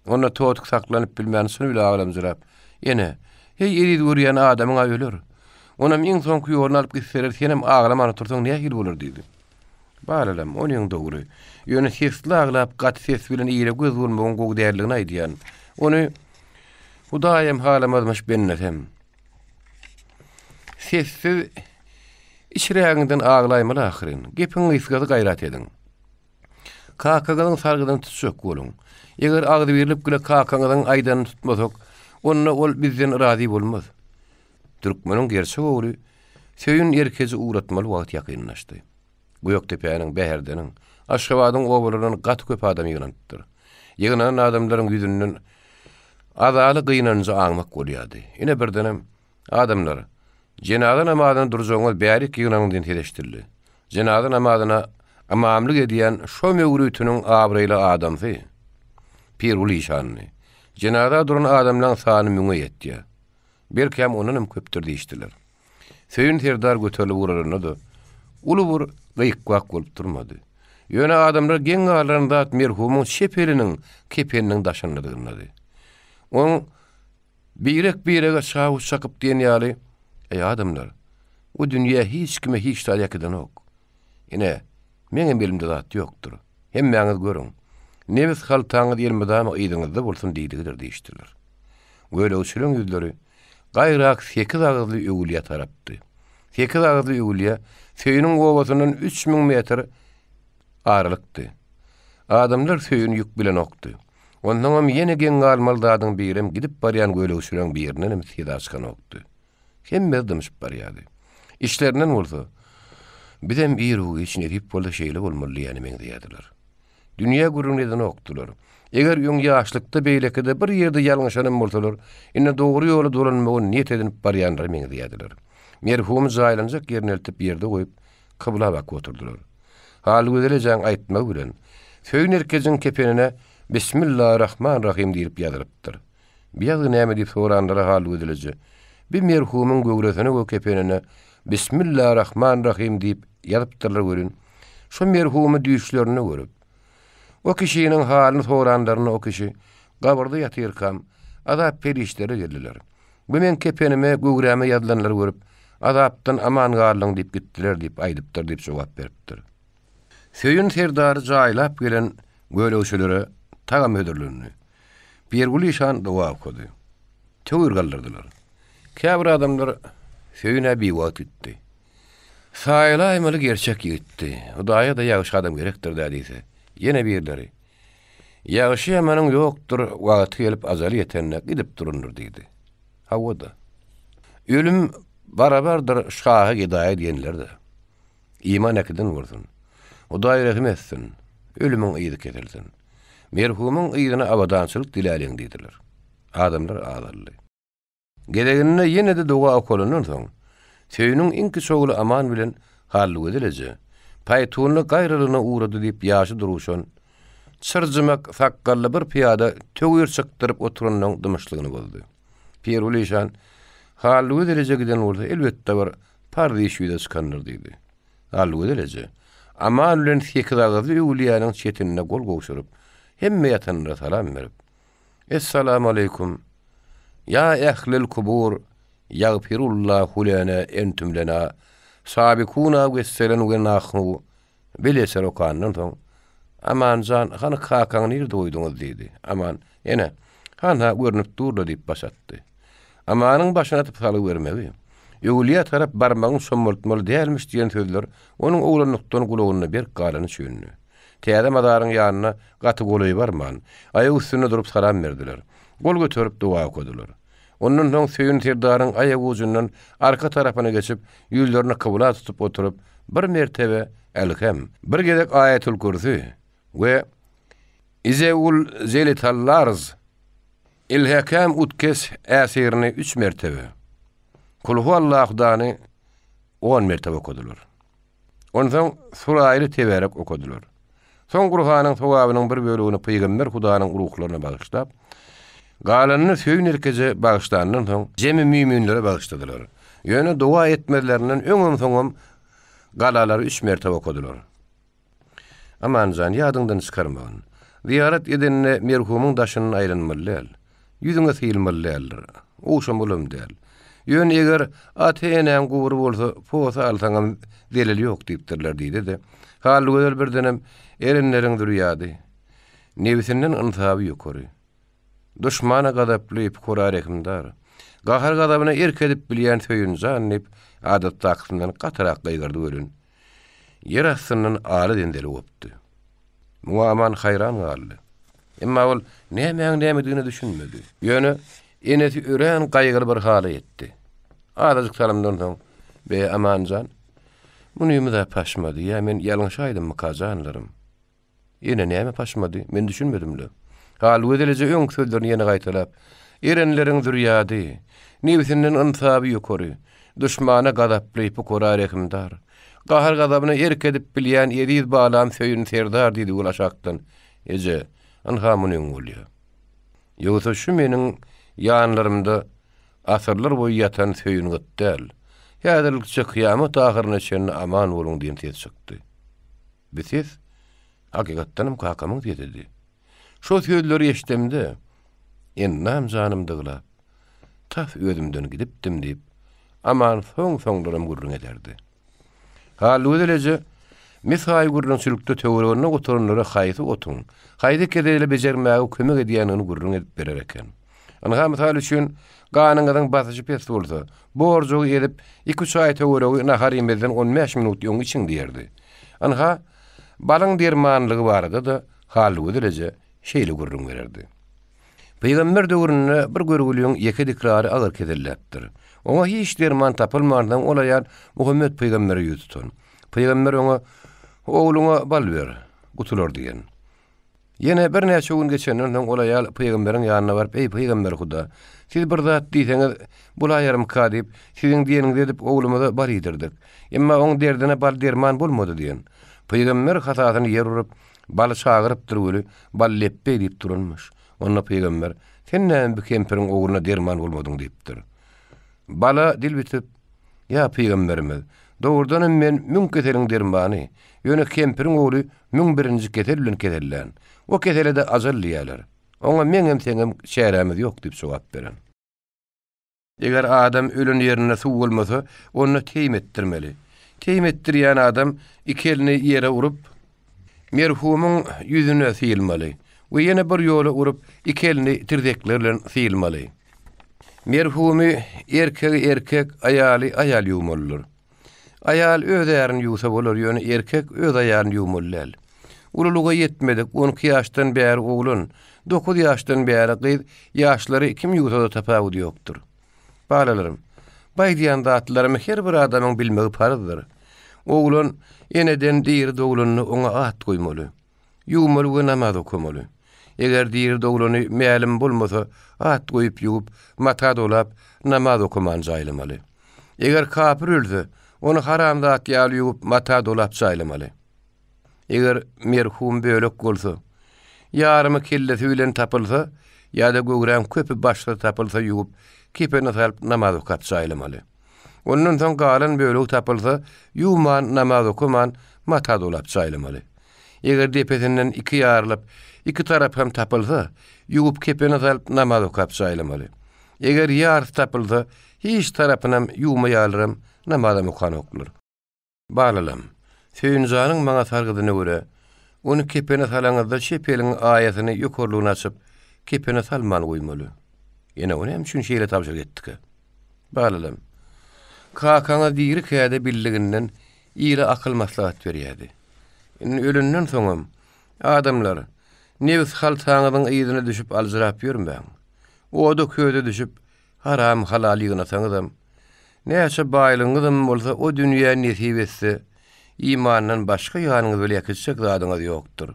Onda Totuk saklanyp bilmän çyn bile aglamjyrap, Ene, heý eziz görýän adamyň-a öler. Onam iň soňky ýoluna alyp gitseler, senem aglaman otursaň nähili bolar diýdi. Balalam, onyň dogry. Ýöne sesli aglap, gaty ses bilen ile göz bolmagyň gowy däldigini aýdýan. Ony Hudaýam halamazmyş bendesem. Sessiz içrägiňden aglaýmaly ahyryn. Gepiň gysgasy gaýrat ediň. Kakaňyzyň sargydyny tutjak boluň. Eger agzybirlik bile kakaňyzyň aýdanyny tutmasak, onda ol bizden razy bolmaz. Türkmeniň gerçek ogly Söýün erkeji ugratmaly wagt ýakynlaşdy. Gökdepäniň, Bäherdeniň, Aşgabadyň obalaryndan gaty köp adam ýygnanypdyr. Ýygnanan adamlaryň ýüzünden azaly gynanjy aňmak bolýardy. Ine birdenem, Adamlar, jenaza namazyna durjagyňyz bärik ýygnaň diýen ses eşidildi. Jenaza namazyna ymamlyk edýän şo möwritiniň abraýly adamsy Pirguly işandy. Jenaza duran adamlaň sany müňe ýetýär. Belkäm ondanam köpdür diýişdiler. Söýün serdar göterilip ugralanda-da, uly bir gyk-gak bolup durmady. Ýöne adamlar geň galdyran zat merhumyň çep eliniň kepeniniň daşyndadygynady. Oň Birek-birege çawuş çakyp diýen ýaly, Eý, adamlar! Bu dünýä hiç kime hiç zat äkidenok. Ine, meňem elimde zat ýokdur. Hemmäňiz görüň. Nebis haltaňyz elmydama yzyňyzda bolsun diýdigidir diýişdiler. Gölegçileriň ýüzleri gaýrak sekiz agyzly öwülýä tarapdy. Sekiz agyzly öwülýä Söýüniň obasyndan 3000 metr aralykdy. Adamlar Söýün ýük bilenokdy. Onsoňam ýene geň galmaly zadyň birem gidip barýan gölegçileriň birindenem seda çykanokdy. Hemmesi dymşyp barýardy. Içlerinden bolsa, Bizem iru-giç nesip bolsa şeýle bolmaly diýýäne meňzeýärdiler. Dünýä gürrüňini edenokdylar. Eger öň ýaşlykda beýlekide bir ýerde ýalňyşanam bolsalar, indi dogry ýola dolanmagy niýet edinip barýanlara meňzeýärdiler. Merhumy jaýlanjak ýerine eltip ýerde goýup, kybla bakyp oturdylar. Halgözel ejäň aýtmagy bilen, Söýün erkejiň kepenine Bismillarahmanrahym diýlip ýazylypdyr. Bi ýazgy näme diýip soranlara Halgözel eje, Bi merhumyň göwresine we kepenine Bismillarahmanrahym diýip ýazypdyrlar welin, şo merhumy düýşlerinde görüp, o kişiniň halyny soranlarynda o kişi, Gabyrda ýatyrkam, azap perişdeleri geldiler. Bu meň kepenime, göwräme ýazylanlary görüp, Azapdan aman galdyň diýip gitdiler diýip aýdypdyr diýip jogap beripdir. Söýün serdary jaýlap gelen gölegçilere tagam hödürlendi. Pirguly işan doga okady. Töwir galdyrdylar. Käbir adamlar Söýün-ä biwagt gitdi. Saýylaýmaly gerçek ýigitdi. Hudaýa-da ýagşy adam gerekdir-dä diýse, ýene birleri, Ýagşy-ýamanyň ýokdur, wagty gelip ajaly ýetende gidip durandyr diýdi. Hawa-da. Ölüm barabardyr şaha-gedaýa diýenler-de. Iman äkiden bolsun. Hudaý rehim etsin. Ölümiň yzy kesilsin. Merhumyň yzyna abadançylyk diläliň diýdiler. Adamlar azaldy. Gezeginde ýene-de doga okalandan soň, Söýüniň iň kiçi ogly Aman bilen Hallygözel eje, paýtunly gaýralygyna ugrady diýip ýaşy duruşan, çyrjymak sakgally bir pyýada töwir çykdyryp oturanyň dymyşlygyny bozdy. Pirguly işan, Hallygözel eje giden bolsa, elbetde bir parz iş ýüze çykandyr diýdi. Hallygözel eje, Aman bilen sekizagyzly öwülýäniň çetinde gol gowşuryp, hemme ýatanlara salam berip, Essalamu aleýkum. Ýa ählel kubur, ýagfirullahu lena entum lena sabikuna wesselen we nahnu bil eser okandan soň, Aman jan, hany kakaňy nirde goýduňyz diýdi. Aman, Ene, hanha görnüp dur-la diýip baş atdy. Amanyň başyny atyp salgy bermegi. Öwülýä tarap barmagyňy çommaltmaly dälmiş diýen sözler onuň oglanlykdan gulagynda berk galany üçindi. Täze mazaryň ýanyna gaty golaý barman, aýak üstünde durup salam berdiler. Gol göterip doga okadylar. Ondan soň Söýün serdaryň aýagujundan arka tarapyna geçip, ýüzlerini kybla tutup oturyp, bir mertebe Älhem, bir gezek Aýatül-Kürsi we Izeul zelitallarz, Ilhäkäm utkes äsirini üç mertebe, Kulhu Allahudany on mertebe okadylar. Onsoň Suraýly Teberek okadylar. Soň Gurhanyň sogabynyň bir bölegini pygamber Hudanyň ruhlaryna bagyşlap, galanyny Söýün erkeje bagyşlandan soň, jemi müminlere bagyşladylar. Ýöne doga etmezlerinden öňem-soňam galalary üç mertebe okadylar. Aman jan, ýadyňdan çykarmagyn. Zyýarat edende merhumyň daşyndan aýlanmaly däl. Ýüzüňe sylmaly däldir. Ogşamalam däl. Ýöne eger ata-enäň gubury bolsa, posa alsaňam zeleli ýok diýipdirler diýdi-de, Hallygözel birdenem erenleriň zürýady. Nebsinden ynsaby ýokary. Duşmana gazaply, pukara rehimdar. Gahar-gazabyna erk edip bilýän Söýün jan diýip, adatdakysyndan gatyrak gygyrdy welin, ýer astyndan aly zenzele gopdy. Muňa Aman haýran galdy. Emma ol nämäň nämedigine düşünmedi. Ýöne enesi örän gaýgyly bir hala ýetdi. Azajyk salymdan soň, Be, Aman jan, munymyz-a paşmady, ýa men ýalňyşaýdymmyka, janlarym? Ene, näme paşmady? Men düşünmedim-le. Halgözel eje öňki sözlerini ýene gaýtalap, Erenleriň zürýady, nebsinden ynsaby ýokary, duşmana gazaply, pukara rehimdar, gahar-gazabyna erk edip bilýän eziz balam Söýün serdar diýdi ol aşakdan. Eje, ynha munyň bolýa. Ýogsa şu meniň ýanlarymda asyrlar boýy ýatan Söýün gyt däl. Häzirlikçe kyýamat ahyryna çenli aman boluň diýen ses çykdy. Bu ses hakykatdanam kakamyň sesidi. Şo sözleri eşdemde, endam janym dyglap, tas özümden gidipdim diýip, Aman soň-soňlaram gürrüň ederdi. Hallygözel eje mesaýy gürrüňçilikde töwereginde oturanlara haýsy otuň, haýsy keseli bejermäge kömek edýändigini gürrüň edip berer eken. Ynha, mysal üçin, ganyňyzyň basyşy pes bolsa, borjugy ezip, iki-üç aý töweregi nahar iýmezden on bäş minut öň içiň diýerdi. Ynha, balyň dermanlygy barada-da Hallygözel eje şeýle gürrüň bererdi. Pygamber döwründe bir görgüliň ýeke dikrary agyr keselläpdir. Oňa hiç derman tapylmansoň, ol aýal Muhammet pygambere ýüz tutan. Pygamber oňa, Ogluňa bal ber, gutular diýen. Ýene birnäçe gün geçenden soň ol aýal pygamberiň ýanyna baryp, Eý, pygamber Huda, siz bir zat diýseňiz, bolaýarmyka diýip, siziň diýeniňizi edip, oglumyza bal iýdirdik. Emma oň derdine bal derman bolmady diýen. Pygamber hasasyny ýer urup, baly çagyrypdyr weli, bal lepbeý diýip duranmyş. Onda pygamber, Sen näme bu kempiriň ogluna derman bolmadyň diýipdir. Bala dil bitip, Ýa pygamberimiz, dogrudanam men müň keseliň dermany, ýöne kempiriň ogly 1001-nji kesel bilen kesellän. O kesele-de ajal diýýärler. Oňa meňem seňem çärämiz ýok diýip jogap beren. Eger adam ölen ýerinde suw bolmasa, onda teým etdirmeli. Teým etdirýän adam iki elini ýere urup, merhumyň ýüzüne sylmaly we ýene bir ýola urup, iki elini tirzekleri bilen sylmaly. Merhumy erkegi erkek, aýaly aýal ýuwmalydyr. Aýal öz ärini ýuwsa bolar, ýöne erkek öz aýalyny ýuwmaly däl. Ululyga ýetmedik, 12 ýaşdan bäri oglan, 9 ýaşdan bäri gyz ýaşlary kim ýuwsa-da tapawudy ýokdur. Balalarym, bu aýdýan zatlarymy her bir adamyň bilmegi parzdyr. Oglan eneden diri doglanda oňa at goýmaly. Ýuwmaly we namaz okamaly. Eger diri doglany mälim bolmasa, at goýup ýuwup, mata dolap, namaz okaman jaýlamaly. Eger kapyr ölse, ony haram zat ýaly ýuwup, mata dolap jaýlamaly. Eger merhum bölek bolsa, ýarymy kellesi bilen tapylsa, ýa-da göwräň köpi başsyz tapylsa ýuwup, kepene salyp namaz okap jaýlamaly. Ondan soň galan bölegi tapylsa, ýuwman, namaz okaman, mata dolap jaýlamaly. Eger depesinden iki ýarylyp, iki tarapy hem tapylsa, ýuwup kepene salyp namaz okap jaýlamaly. Eger ýarysy tapylsa, hiç tarapynam ýuwmaýarlaram, namazam okanoklar. Balalam, Söýünjanyň maňa sargydyna görä, ony kepene salaňyzda çep eliň aýasyny ýokarlygyna açyp, kepene salman goýmaly. Ene, o näme üçin şeýle tabşyryk etdikä? Balalam. Kakaňyz dirikä-de bildiginden ile akyl-maslahat berýärdi. Indi ölenden soňam, adamlar, nebis haltaňyzyň yzyna düşüp aljyrap ýörmäň. Oda-köze düşüp, haram-halal ýygnasaňyzam, näçe baýlygyňyzam bolsa o dünýä nesip etse, imandan başga ýanyňyz bile äkitjek zadyňyz ýokdur.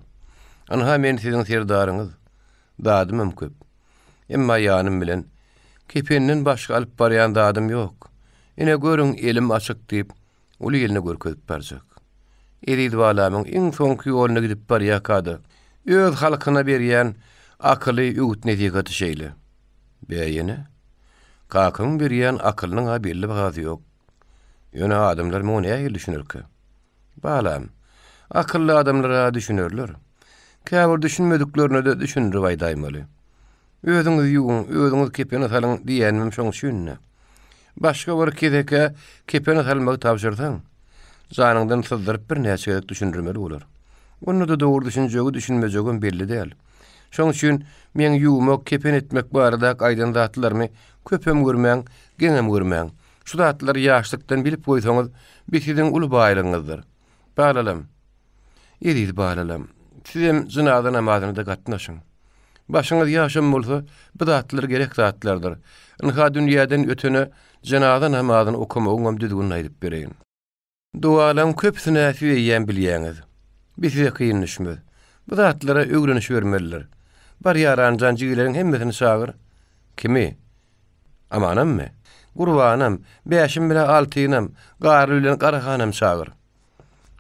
Ynha men siziň serdaryňyz, zadymam köp. Emma ýanym bilen kependen başga alyp barýan zadym ýok. Ine görüň elim açyk diýip, uly eline görkezip barjak. Eziz balamyň iň soňky ýoluna gidip barýarka-da, öz halkyna berýän akyly, öwüt-nesihaty şeýle. Bä ýene? Kakamyň berýän akylynyň-a belli bahasy ýok. Ýöne adamlar muňa nähili düşünerkä? Balam, akylly adamlar-a düşünerler. Käbir düşünmediklerine-de düşündirip aýdaýmaly. Özüňiz ýuwuň, özüňiz kepene salyň diýýänimem şoň üçin-dä. Başga bir kesekä kepene salmagy tabşyrsaň, janyňdan syzdyryp birnäçe gezek düşündirmeli bolar. Onda-da dogry düşünjegi, düşünmejegem belli däl. Şoň üçin meň ýuwmak, kepen etmek baradaky aýdan zatlarymy köpem görmäň, geňem görmäň. Şu zatlary ýaşlykdan bilip goýsaňyz, bi siziň uly baýlygyňyzdyr. Balalam, eziz balalam, sizem jynaza namazyna-da gatnaşyň. Başyňyz ýaşam bolsa, bu zatlar gerek zatlardyr. Ynha dünýäden ötene jynaza namazyny okamagyňam düzgünini aýdyp bereýin. Dogalaň köpüsini-ä siz eýýäm bilýäňiz. Bi size kyn düşmez. Bu zatlara öwrenişibermelidir. Bar ýaranjan jigileriň hemmesini çagyr. Kimi? Amanammy? Gurbanam, Bäşim bile Altynam, Garly bilen Garahanam çagyr.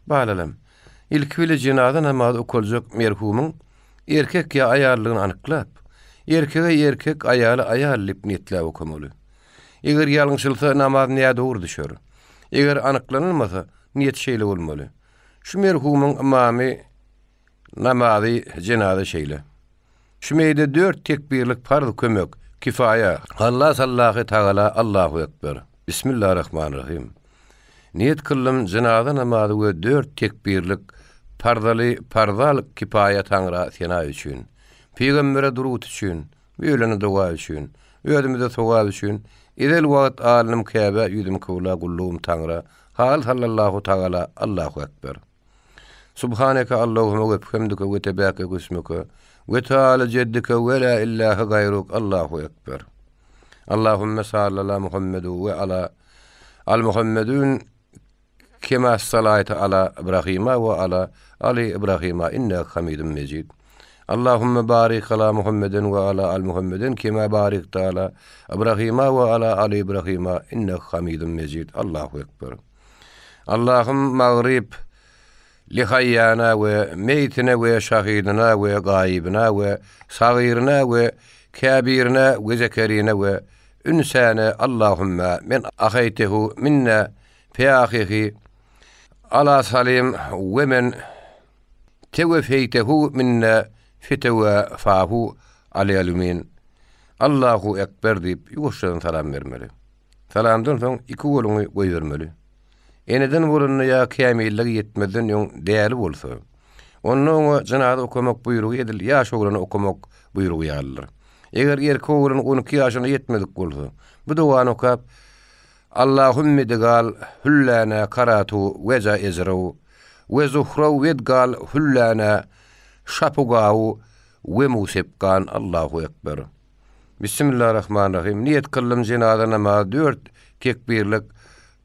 Balalam, ilki bile jenaza namazy okaljak merhumyň erkek ýa aýallygyny anyklap, erkege erkek, aýala aýal diýip niýetläp okamaly. Eger ýalňyşylsa namaz nädogry düşer. Eger anyklanylmasa, niýet şeýle bolmaly. Şu merhumyň ymamy namazy jenaza şeýle. Şu meýde dört tekbirlik parz kömek, kifaýa. Alla sallahy tagala Allahu ekber. Bismillarahmanrahym. Niýet kyldym jynaza namazy we dört tekbirlik parzaly parzal kipaýa Taňra sena üçin. Pygambere durut üçin, ölene doga üçin, özümize sogap üçin, ezel wagt alnym Käbä ýüzüm kybla gullugym Taňra, hal sallallahu tagala Allahu ekber. Subhaneke Allahümme we bihamdike we tebäke güsmüke we taala jeddike we la illahe gaýruk Allahu ekber. Allahümme sallala Muhammedu we ala al Muhammedun kema salaýta ala Ibrahima we ala ali Ibrahima inneke hamidun mejid. Allahümme barik ala Muhammeden we ala al Muhammeden kema barikta ala Ibrahima we ala ali Ibrahima inneke hamidun mejid. Allahu ekber. Allahym magryp lihaýýana we meýtine we şahydyna we gaýybyna we sagyryna we käbirine we zekerine we ünsäne Allahümme men ahaýtehu minne peahyhy ala salim we men tewefeýtehu minne fetewefahu alelmin Allahu ekber diýip ýuwaşjadan salam bermeli. Salamdan soň iki goluňy goýbermeli. Eneden bolanda ýa kämilligi ýetmezden öň däli bolsa, onda oňa jynaza okamak buýrugy edil ýaş oglana okamak buýrugy ýalydyr. Eger erkek oglan 12 ýaşyna ýetmedik bolsa, bu dogany okap, Allahümme digal hülläne karatu weja ejraw we zuhraw wedgal hülläne şapugau we musepgan Allahu ekber. Bismillarahmanrahim. Niýet kyldym jenaza namazy dört tekbirlik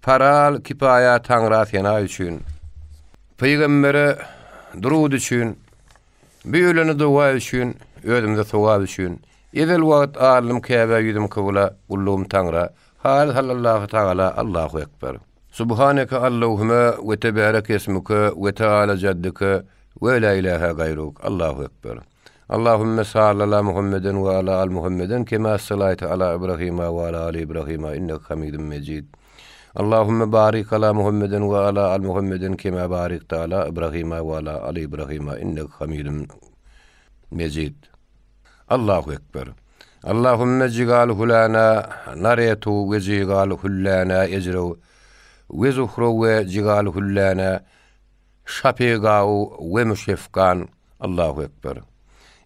paral kipaýa Taňra sena üçin. Pygambere durud üçin. Bir ölene doga üçin, özümize sogap üçin. Ezel wagt alnym Käbä ýüzüm kybla, gullugym Taňra. Haly sallallahu tagala Allahu ekber. Subhaneke Allahüme we tebarek esmuke we teala jaddike we la ilahe gaýruk Allahu ekber. Allahümme salli ala Muhammeden we ala al Muhammeden kema salaýte ala Ibrahima we ala ali Ibrahima inneke Hamidun Mejid. Allahümme barik ala Muhammeden we ala al Muhammeden kema barikte ala Ibrahima we ala ali Ibrahima inneke Hamidun Mejid. Allahu ekber. Allahümme jigal hulana naretu we jigal hullana ejrew we zuhru we jigal hullana Şapegau we müşefgan Allahu ekber.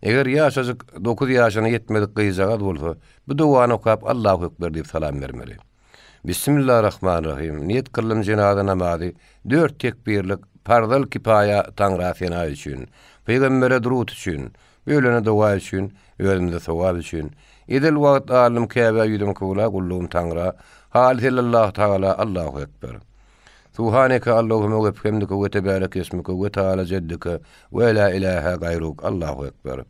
Eger ýaşajyk dokuz ýaşyna ýetmedik gyzjagaz bolsa, bu dogany okap Allahu ekber diýip salam bermeli. Bismillarahmanrahym. Niýet kyldym jenaza namazy, dört tekbirlik, parzal kipaýa Taňra sena üçin, Pygambere durut üçin, Ölene doga üçin, özümize sogap üçin. Edil wagt aldym Käbä ýüzüm kybla gullugym Taňra, Halis illallahu tagala Allahu ekber. Subhaneke Allahümme we bihemdike we tebäreke ismike we taala jeddike we la ilahe gaýruk Allahu ekber.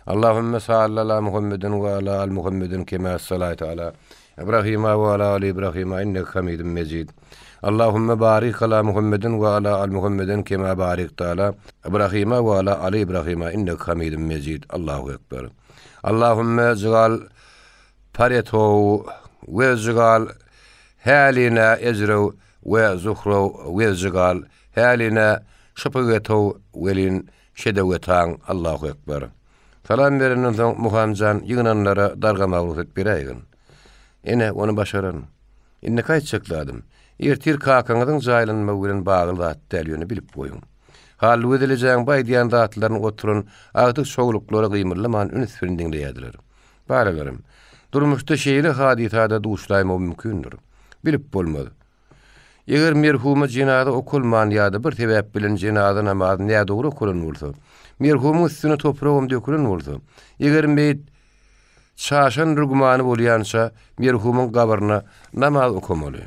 Allahümme salli ala Muhammedin we ala al Muhammedin kema salaýte ala Ibrahima we ala ali Ibrahima inneke Hamidun Mejid. Allahümme barik ala Muhammedin we ala al Muhammedin kema barikte ala Ibrahima we ala ali Ibrahima inneke Hamidun Mejid. Allahu ekber. Allahümme jygal paretow we jygal häline ejrew we zuhrow we jygal häline şypygetow welin şedewetaň Allahu ekber. Salam berenden soň Muhamjan ýygnanlara dargamaga rugsat beräýgin. Ene, ony başararyn. Indiki aýtjak zadym, ertir kakaňyzyň jaýlanmagy bilen bagly zat däl, ýöne bilip goýuň. Hallygözel ejäň bu aýdýan zatlaryny oturan agtyk-çowluklara gymyldaman üns bilen diňleýärdiler. Balalarym, durmuşda şeýle hadysa-da duşlaýmagy mümkindir. Bilip bolmaz. Eger merhuma jenaza okalman ýa-da bir sebäp bilen jenaza namazy nädogry okalan bolsa, merhumyň üstüne topragam dökülen bolsa, eger meýit çaşandyr gümany bolýança merhumyň gabryna namaz okamaly.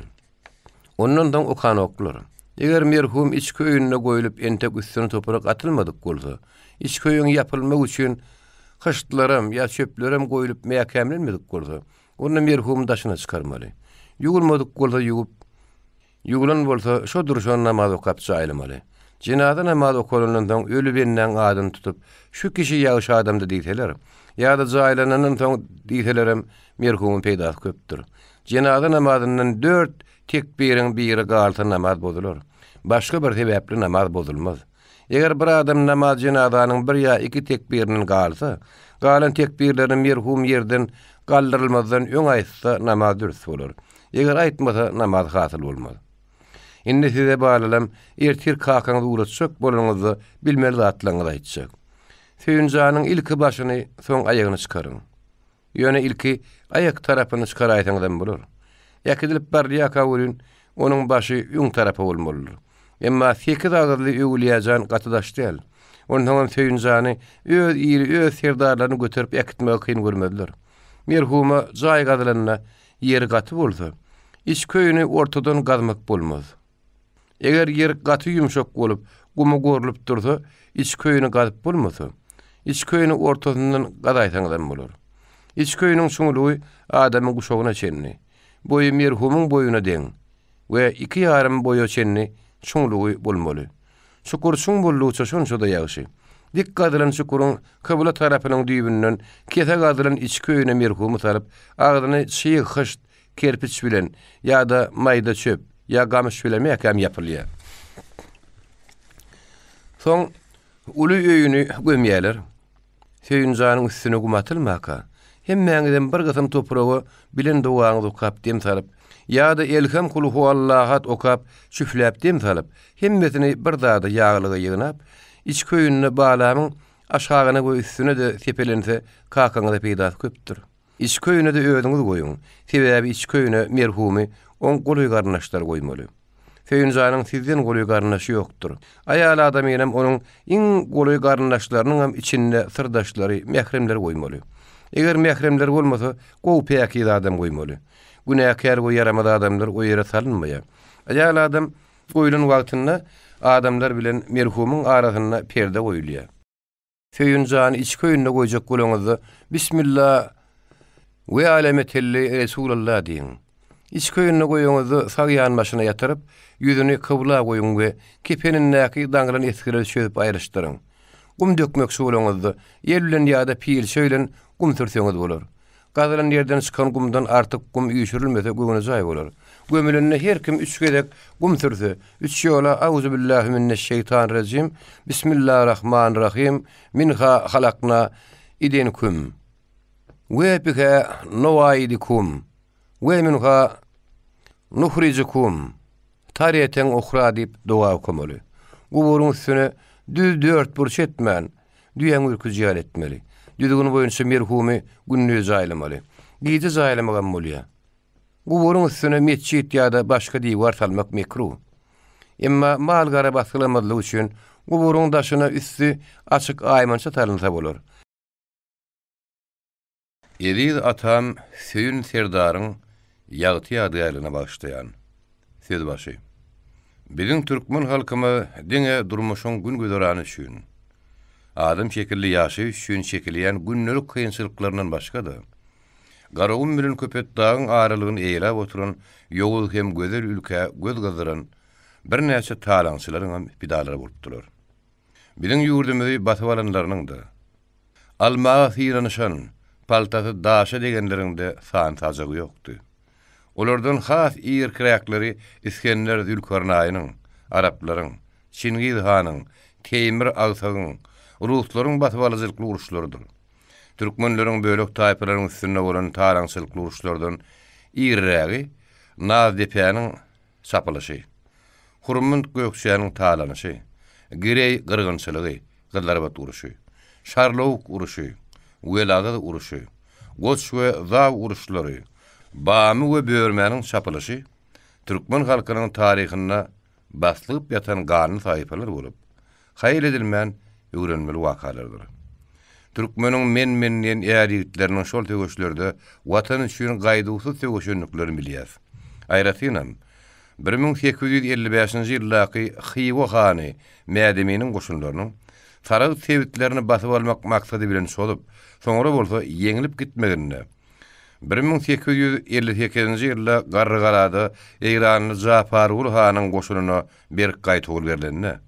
Ondan soň okanoklar. Eger merhum içki öýünde goýlup entek üstüne toprak atylmadyk bolsa, içki öýüň ýapylmagy üçin hyştlaram ýa çöplerem goýlup mäkämlenmedik bolsa, Onda merhumy daşyna çykarmaly. Ýuwulmadyk bolsa ýuwup, ýuwulan bolsa şo durşuna namaz okap jaýlamaly. Jenaza namazy okalandan soň öli bendäň adyny tutup, şu kişi ýagşy adamdy diýseler, ýa-da jaýlanandan soň diýselerem merhumyň peýdasy köpdür. Jenaza namazyndan dört tekbiriň biri galsa namaz bozular. Başga bir sebäpli namaz bozulmaz. Eger bir adam namaz jenazanyň bir ýa iki tekbirinden galsa, galan tekbirlerini merhum ýerden galdyrylmazdan öň aýtsa, namaz dürs bolar. Eger aýtmasa, namaz hasyl bolmaz. Indi size balalam, ertir kakaňyzy ugratjak bolanyňyzda bilmeli zatlaryňyzy aýtjak. Söýünjanyň ilki başyny, soň aýagyny çykaryň. Ýöne ilki aýak tarapyny çykaraýsaňyzam bolar. Äkidilip barylýarka welin, onuň başy öň tarapa bolmalydyr. Emma sekiz agyzly Öwülýä jan gaty daş däl. Onsoňam Söýünjany öz ili, öz serdarlaryny göterip äkitmegi kyn görmezler. Merhuma jaý gazylanda ýeri gaty bolsa, içki öýüni ortadan gazmak bolmaz. Eger ýer gaty ýumşak bolup, gumy gorlup dursa, içki öýüni gazyp bolmasa, içki öýüni ortasyndan gazaýsaňyzam bolar. Içki öýüniň çuňlugy adamyň guşagyna çenli, boýy merhumyň boýuna deň we iki ýarym boýa çenli çuňlugy bolmaly. Çukur çuň boldugyça şonça-da ýagşy. Dik gazylan çukuryň kybla tarapynyň düýbünden kese gazylan içki öýüne merhumy salyp, agzyny çyg hyşt, kerpiç bilen ýa-da maýda çöp ýa gamyş bilen mäkäm ýapylýar. Soň uly öýüni gömýärler. Söýünjanyň üstüne gum atylmaka, hemmäňizem bir gysym topraga bilen dogaňyzy okap dem salyp, ýa-da Elham kulhuallahat okap, çüfläp dem salyp, hemmesini bir zada ýaglyga ýygnap, içki öýünde balamyň aşagyna we üstüne-de sepelense kakaňyza peýdasy köpdür. Içki öýüne-de özüňiz goýuň. Sebäbi içki öýüne merhumy oň golaý garyndaşlary goýmaly. Söýünjanyň sizden golaý garyndaşy ýokdur. Aýal adamynam onuň iň golaý garyndaşlarynyňam içinde syrdaşlary, mähremleri goýmaly. Eger mähremleri bolmasa, gowy päkiz adam goýmaly. Günäkär we ýaramaz adamlar o ýere salynmaýar. Aýal adam goýlan wagtynda adamlar bilen merhumyň arasynda perde goýulýar. Söýünjany içki öýünde goýjak bolaňyzda, Bismilla we ala metelli Resulalla diýiň. Içki öýünde goýaňyzda sag ýan başyna ýatyryp, ýüzüni kybla goýuň we kepenindäki daňylan esgileri çözüp aýryşdyryň. Gum dökmekçi bolaňyzda, el bilen ýa-da pilçe bilen gum sürseňiz bolar. Gazylan ýerden çykan gumdan artyk gum üýşürilmese göwnejaý bolar. Gömülende her kim üç gezek gum sürse, üç ýola Auzubillahi minneşşeýtanirrajim, Bismillarahmanirrahim, Minha halakna idenkum, we biha nuaidikum, we minha nuhrijukum. Tareten ohra diýip doga okamaly. Guburyň üstüne düz dörtburç etmän, düýäň ürküji ýaly etmeli. Düzgün boýunça merhumy gündiz jaýlamaly. Gije jaýlamagam bolýar. Guburyň üstüne metjit ýa-da başga diwar salmak mekruh. Emma mal-gara basgylamazlyk üçin guburyň daşyna üsti açyk aýmança salynsa bolar. Eziz atam Söýün Serdaryň ýagty ýadygärligine bagyşlaýan. Sözbaşy. Biziň türkmen halkymyz diňe durmuşyň gün-güzerany üçin, adam şekilli ýaşaýyş üçin çekilýän gündelik kynçylyklaryndan başga-da, Garagum bilen Köpetdagyň aralygyny eýeläp oturan ýowuz hem gözel ülkä göz gyzdyran birnäçe talaňçylaryňam pidalary bolupdylar. Biziň ýurdumyzy basyp alanlarynyň-da, almaga synanyşan, paltasy daşa degenleriň-de sany-sajagy ýokdy. Olardan has irkiräkleri Isgender Zülkarnaýynyň, araplaryň, Çingiz hanyň, Teýmir agsagyň, ruslaryň basybalyjylykly uruşlarydyr. Türkmenleriň bölek taýpalaryň üstünde bolan talaňçylykly uruşlardan irrägi Nazdepäniň çapylyşy, Hurmund Gökçäniň talanyşy, Gireý gyrgynçylygy, Gyzlarbat uruşy, Şarlawuk uruşy, Welagyz uruşy, Goç we Zaw uruşlary, Bamy we Börmäniň çapylyşy türkmen halkynyň taryhynda baslygyp ýatan ganly sahypalar bolup, haýal edilmän öwrenmeli wakalardyr. Türkmeniň men-men diýen är ýigitleriniň şol söweşlerde Watan üçin gaýduwsyz söweşendiklerini bilýäs. Aýratynam, 1855-nji ýyldaky Hywa hany Mädeminiň goşunlarynyň Saragt sebitlerini basyp almak maksady bilen çozup, soňra bolsa ýeňlip gitmeginde, 1858-nji ýylda Garrygalada eýranly Japarguly hanyň goşunyna berk gaýtawul berlende,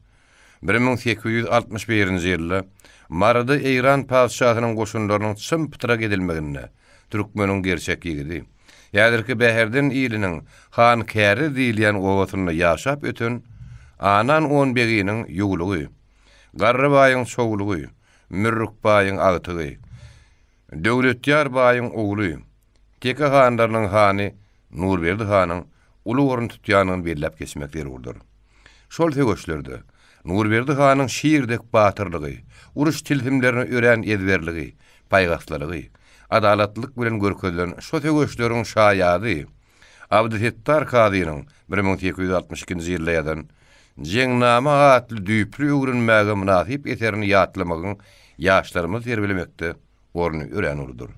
1861-nji ýylda Maryda Eýran patyşasynyň goşunlarynyň çym-pytrak edilmeginde türkmeniň gerçek ýigidi, häzirki Bäherden iliniň Hankäriz diýilýän obasynda ýaşap öten Anan onbeginiň ýuwlugy, Garry baýyň çowlugy, Mürrük baýyň agtygy, Döwletýar baýyň ogly, Teke hanlarynyň hany Nurberdi hanyň uly orun tutýandygyny belläp geçmek zerurdyr. Şol söweşlerde Nurberdi hanyň şir dek batyrlygy, uruş tilsimlerine örän ezberligi, paýhaslylygy, adalatlylyk bilen görkezilen şo söweşleriň şaýady Abdysetdar kazynyň 1862-nji ýylda ýazan Jeňnama atly düýpli öwrenmäge mynasyp eserini ýatlamagyň ýaşlarymyzy terbiýelemekde orny örän uludyr.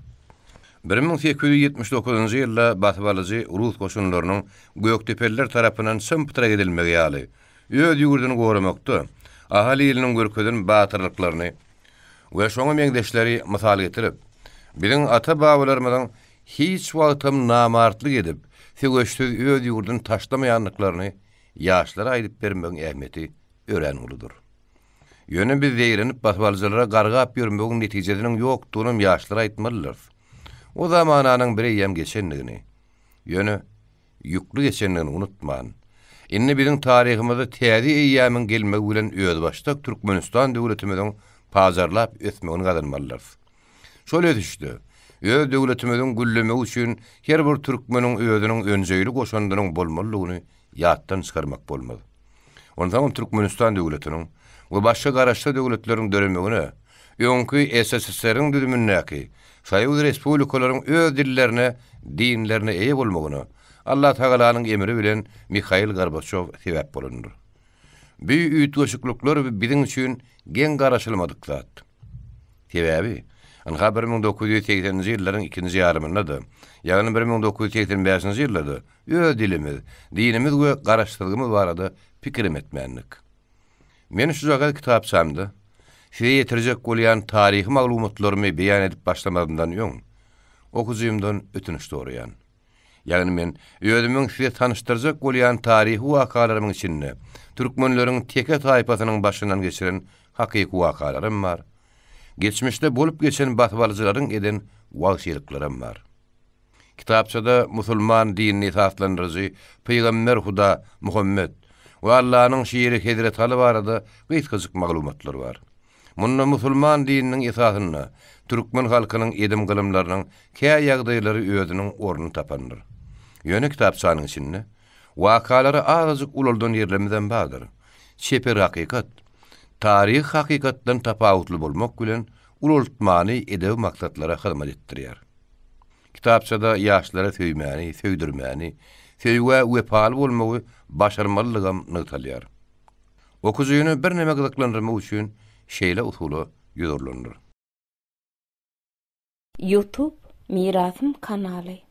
1879-njy ýylda basybalyjy rus goşunlarynyň gökdepeliler tarapyndan çym-pytrak edilmegi ýaly, öz ýurduny goramakda Ahal iliniň görkezen batyrlyklaryny we şoňa meňzeşleri mysal getirip, biziň ata-babalarymyzyň hiç wagtam namartlyk edip, söweşsiz öz ýurduny taşlamaýandyklaryny ýaşlara aýdyp bermegiň ähmiýeti örän uludyr. Ýöne biz zeýrenip basybalyjylara gargap ýörmegiň netijesiniň ýokdugynam ýaşlara aýtmalydyrys. O zamananyň bireýýäm geçendigini, ýöne ýükli geçendigini unutman, indi biziň taryhymyzda täze eýýamyň gelmegi bilen özbaşdak Türkmenistan döwletimiziň pajarlap ösmegini gazanmalydyrys. Şol ösüşde öz döwletimiziň güllemegi üçin her bir türkmeniň özüniň önjeýli goşandynyň bolmalydygyny ýatdan çykarmak bolmaz. Onsoňam Türkmenistan döwletiniň we başga garaşsyz döwletleriň döremegine öňki SSSR-iň düzümindäki soýuz respublikalaryň öz dillerine, dinlerine eýe bolmagyna Allatagalanyň emri bilen Mihail Gorbaçýow sebäp bolandyr. Bu üýtgeşiklikler biziň üçin geň garaşylmadyk zat. Sebäbi, ynha 1980-nji ýyllaryň ikinji ýarymynda-da, ýagny 1985-nji ýylda-da öz dilimiz, dinimiz we garaşsyzlygymyz barada pikirem etmändik. Men şujagaz kitapçamda size ýetirjek bolýan taryhy maglumatlarymy beýan edip başlamazymdan öň, okyjymdan ötünç soraýan. Ýagny men özümiň size tanyşdyrjak bolýan taryhy wakalarymyň içinde türkmenleriň teke taýpasynyň başyndan geçiren hakyky wakalaram bar. Geçmişde bolup geçen basybalyjylaryň eden wagşylyklaram bar. Kitapçada musulman dinini esaslandyryjy pygamber Huda Muhammet we Allanyň şiri Hezreti Aly barada gysgajyk maglumatlar bar. Munda musulman dininiň esasynda türkmen halkynyň edim-gylymlarynyň kä ýagdaýlary özüniň ornuny tapandyr. Ýöne kitapçanyň içinde wakalary azajyk ulaldan ýerlerimizem bardyr. Çeper hakykat, taryhy hakykatdan tapawutly bolmak bilen ulaltmany edebi maksatlara hyzmat etdirýär. Kitapçada ýaşlara söýmäni, söýdürmäni, söýgä wepaly bolmagy başarmalydygam nygtalýar. Okyjyny birneme gyzyklandyrmak üçin şeýle usula ýüz urlandyr. Youtube Mirasym kanaly.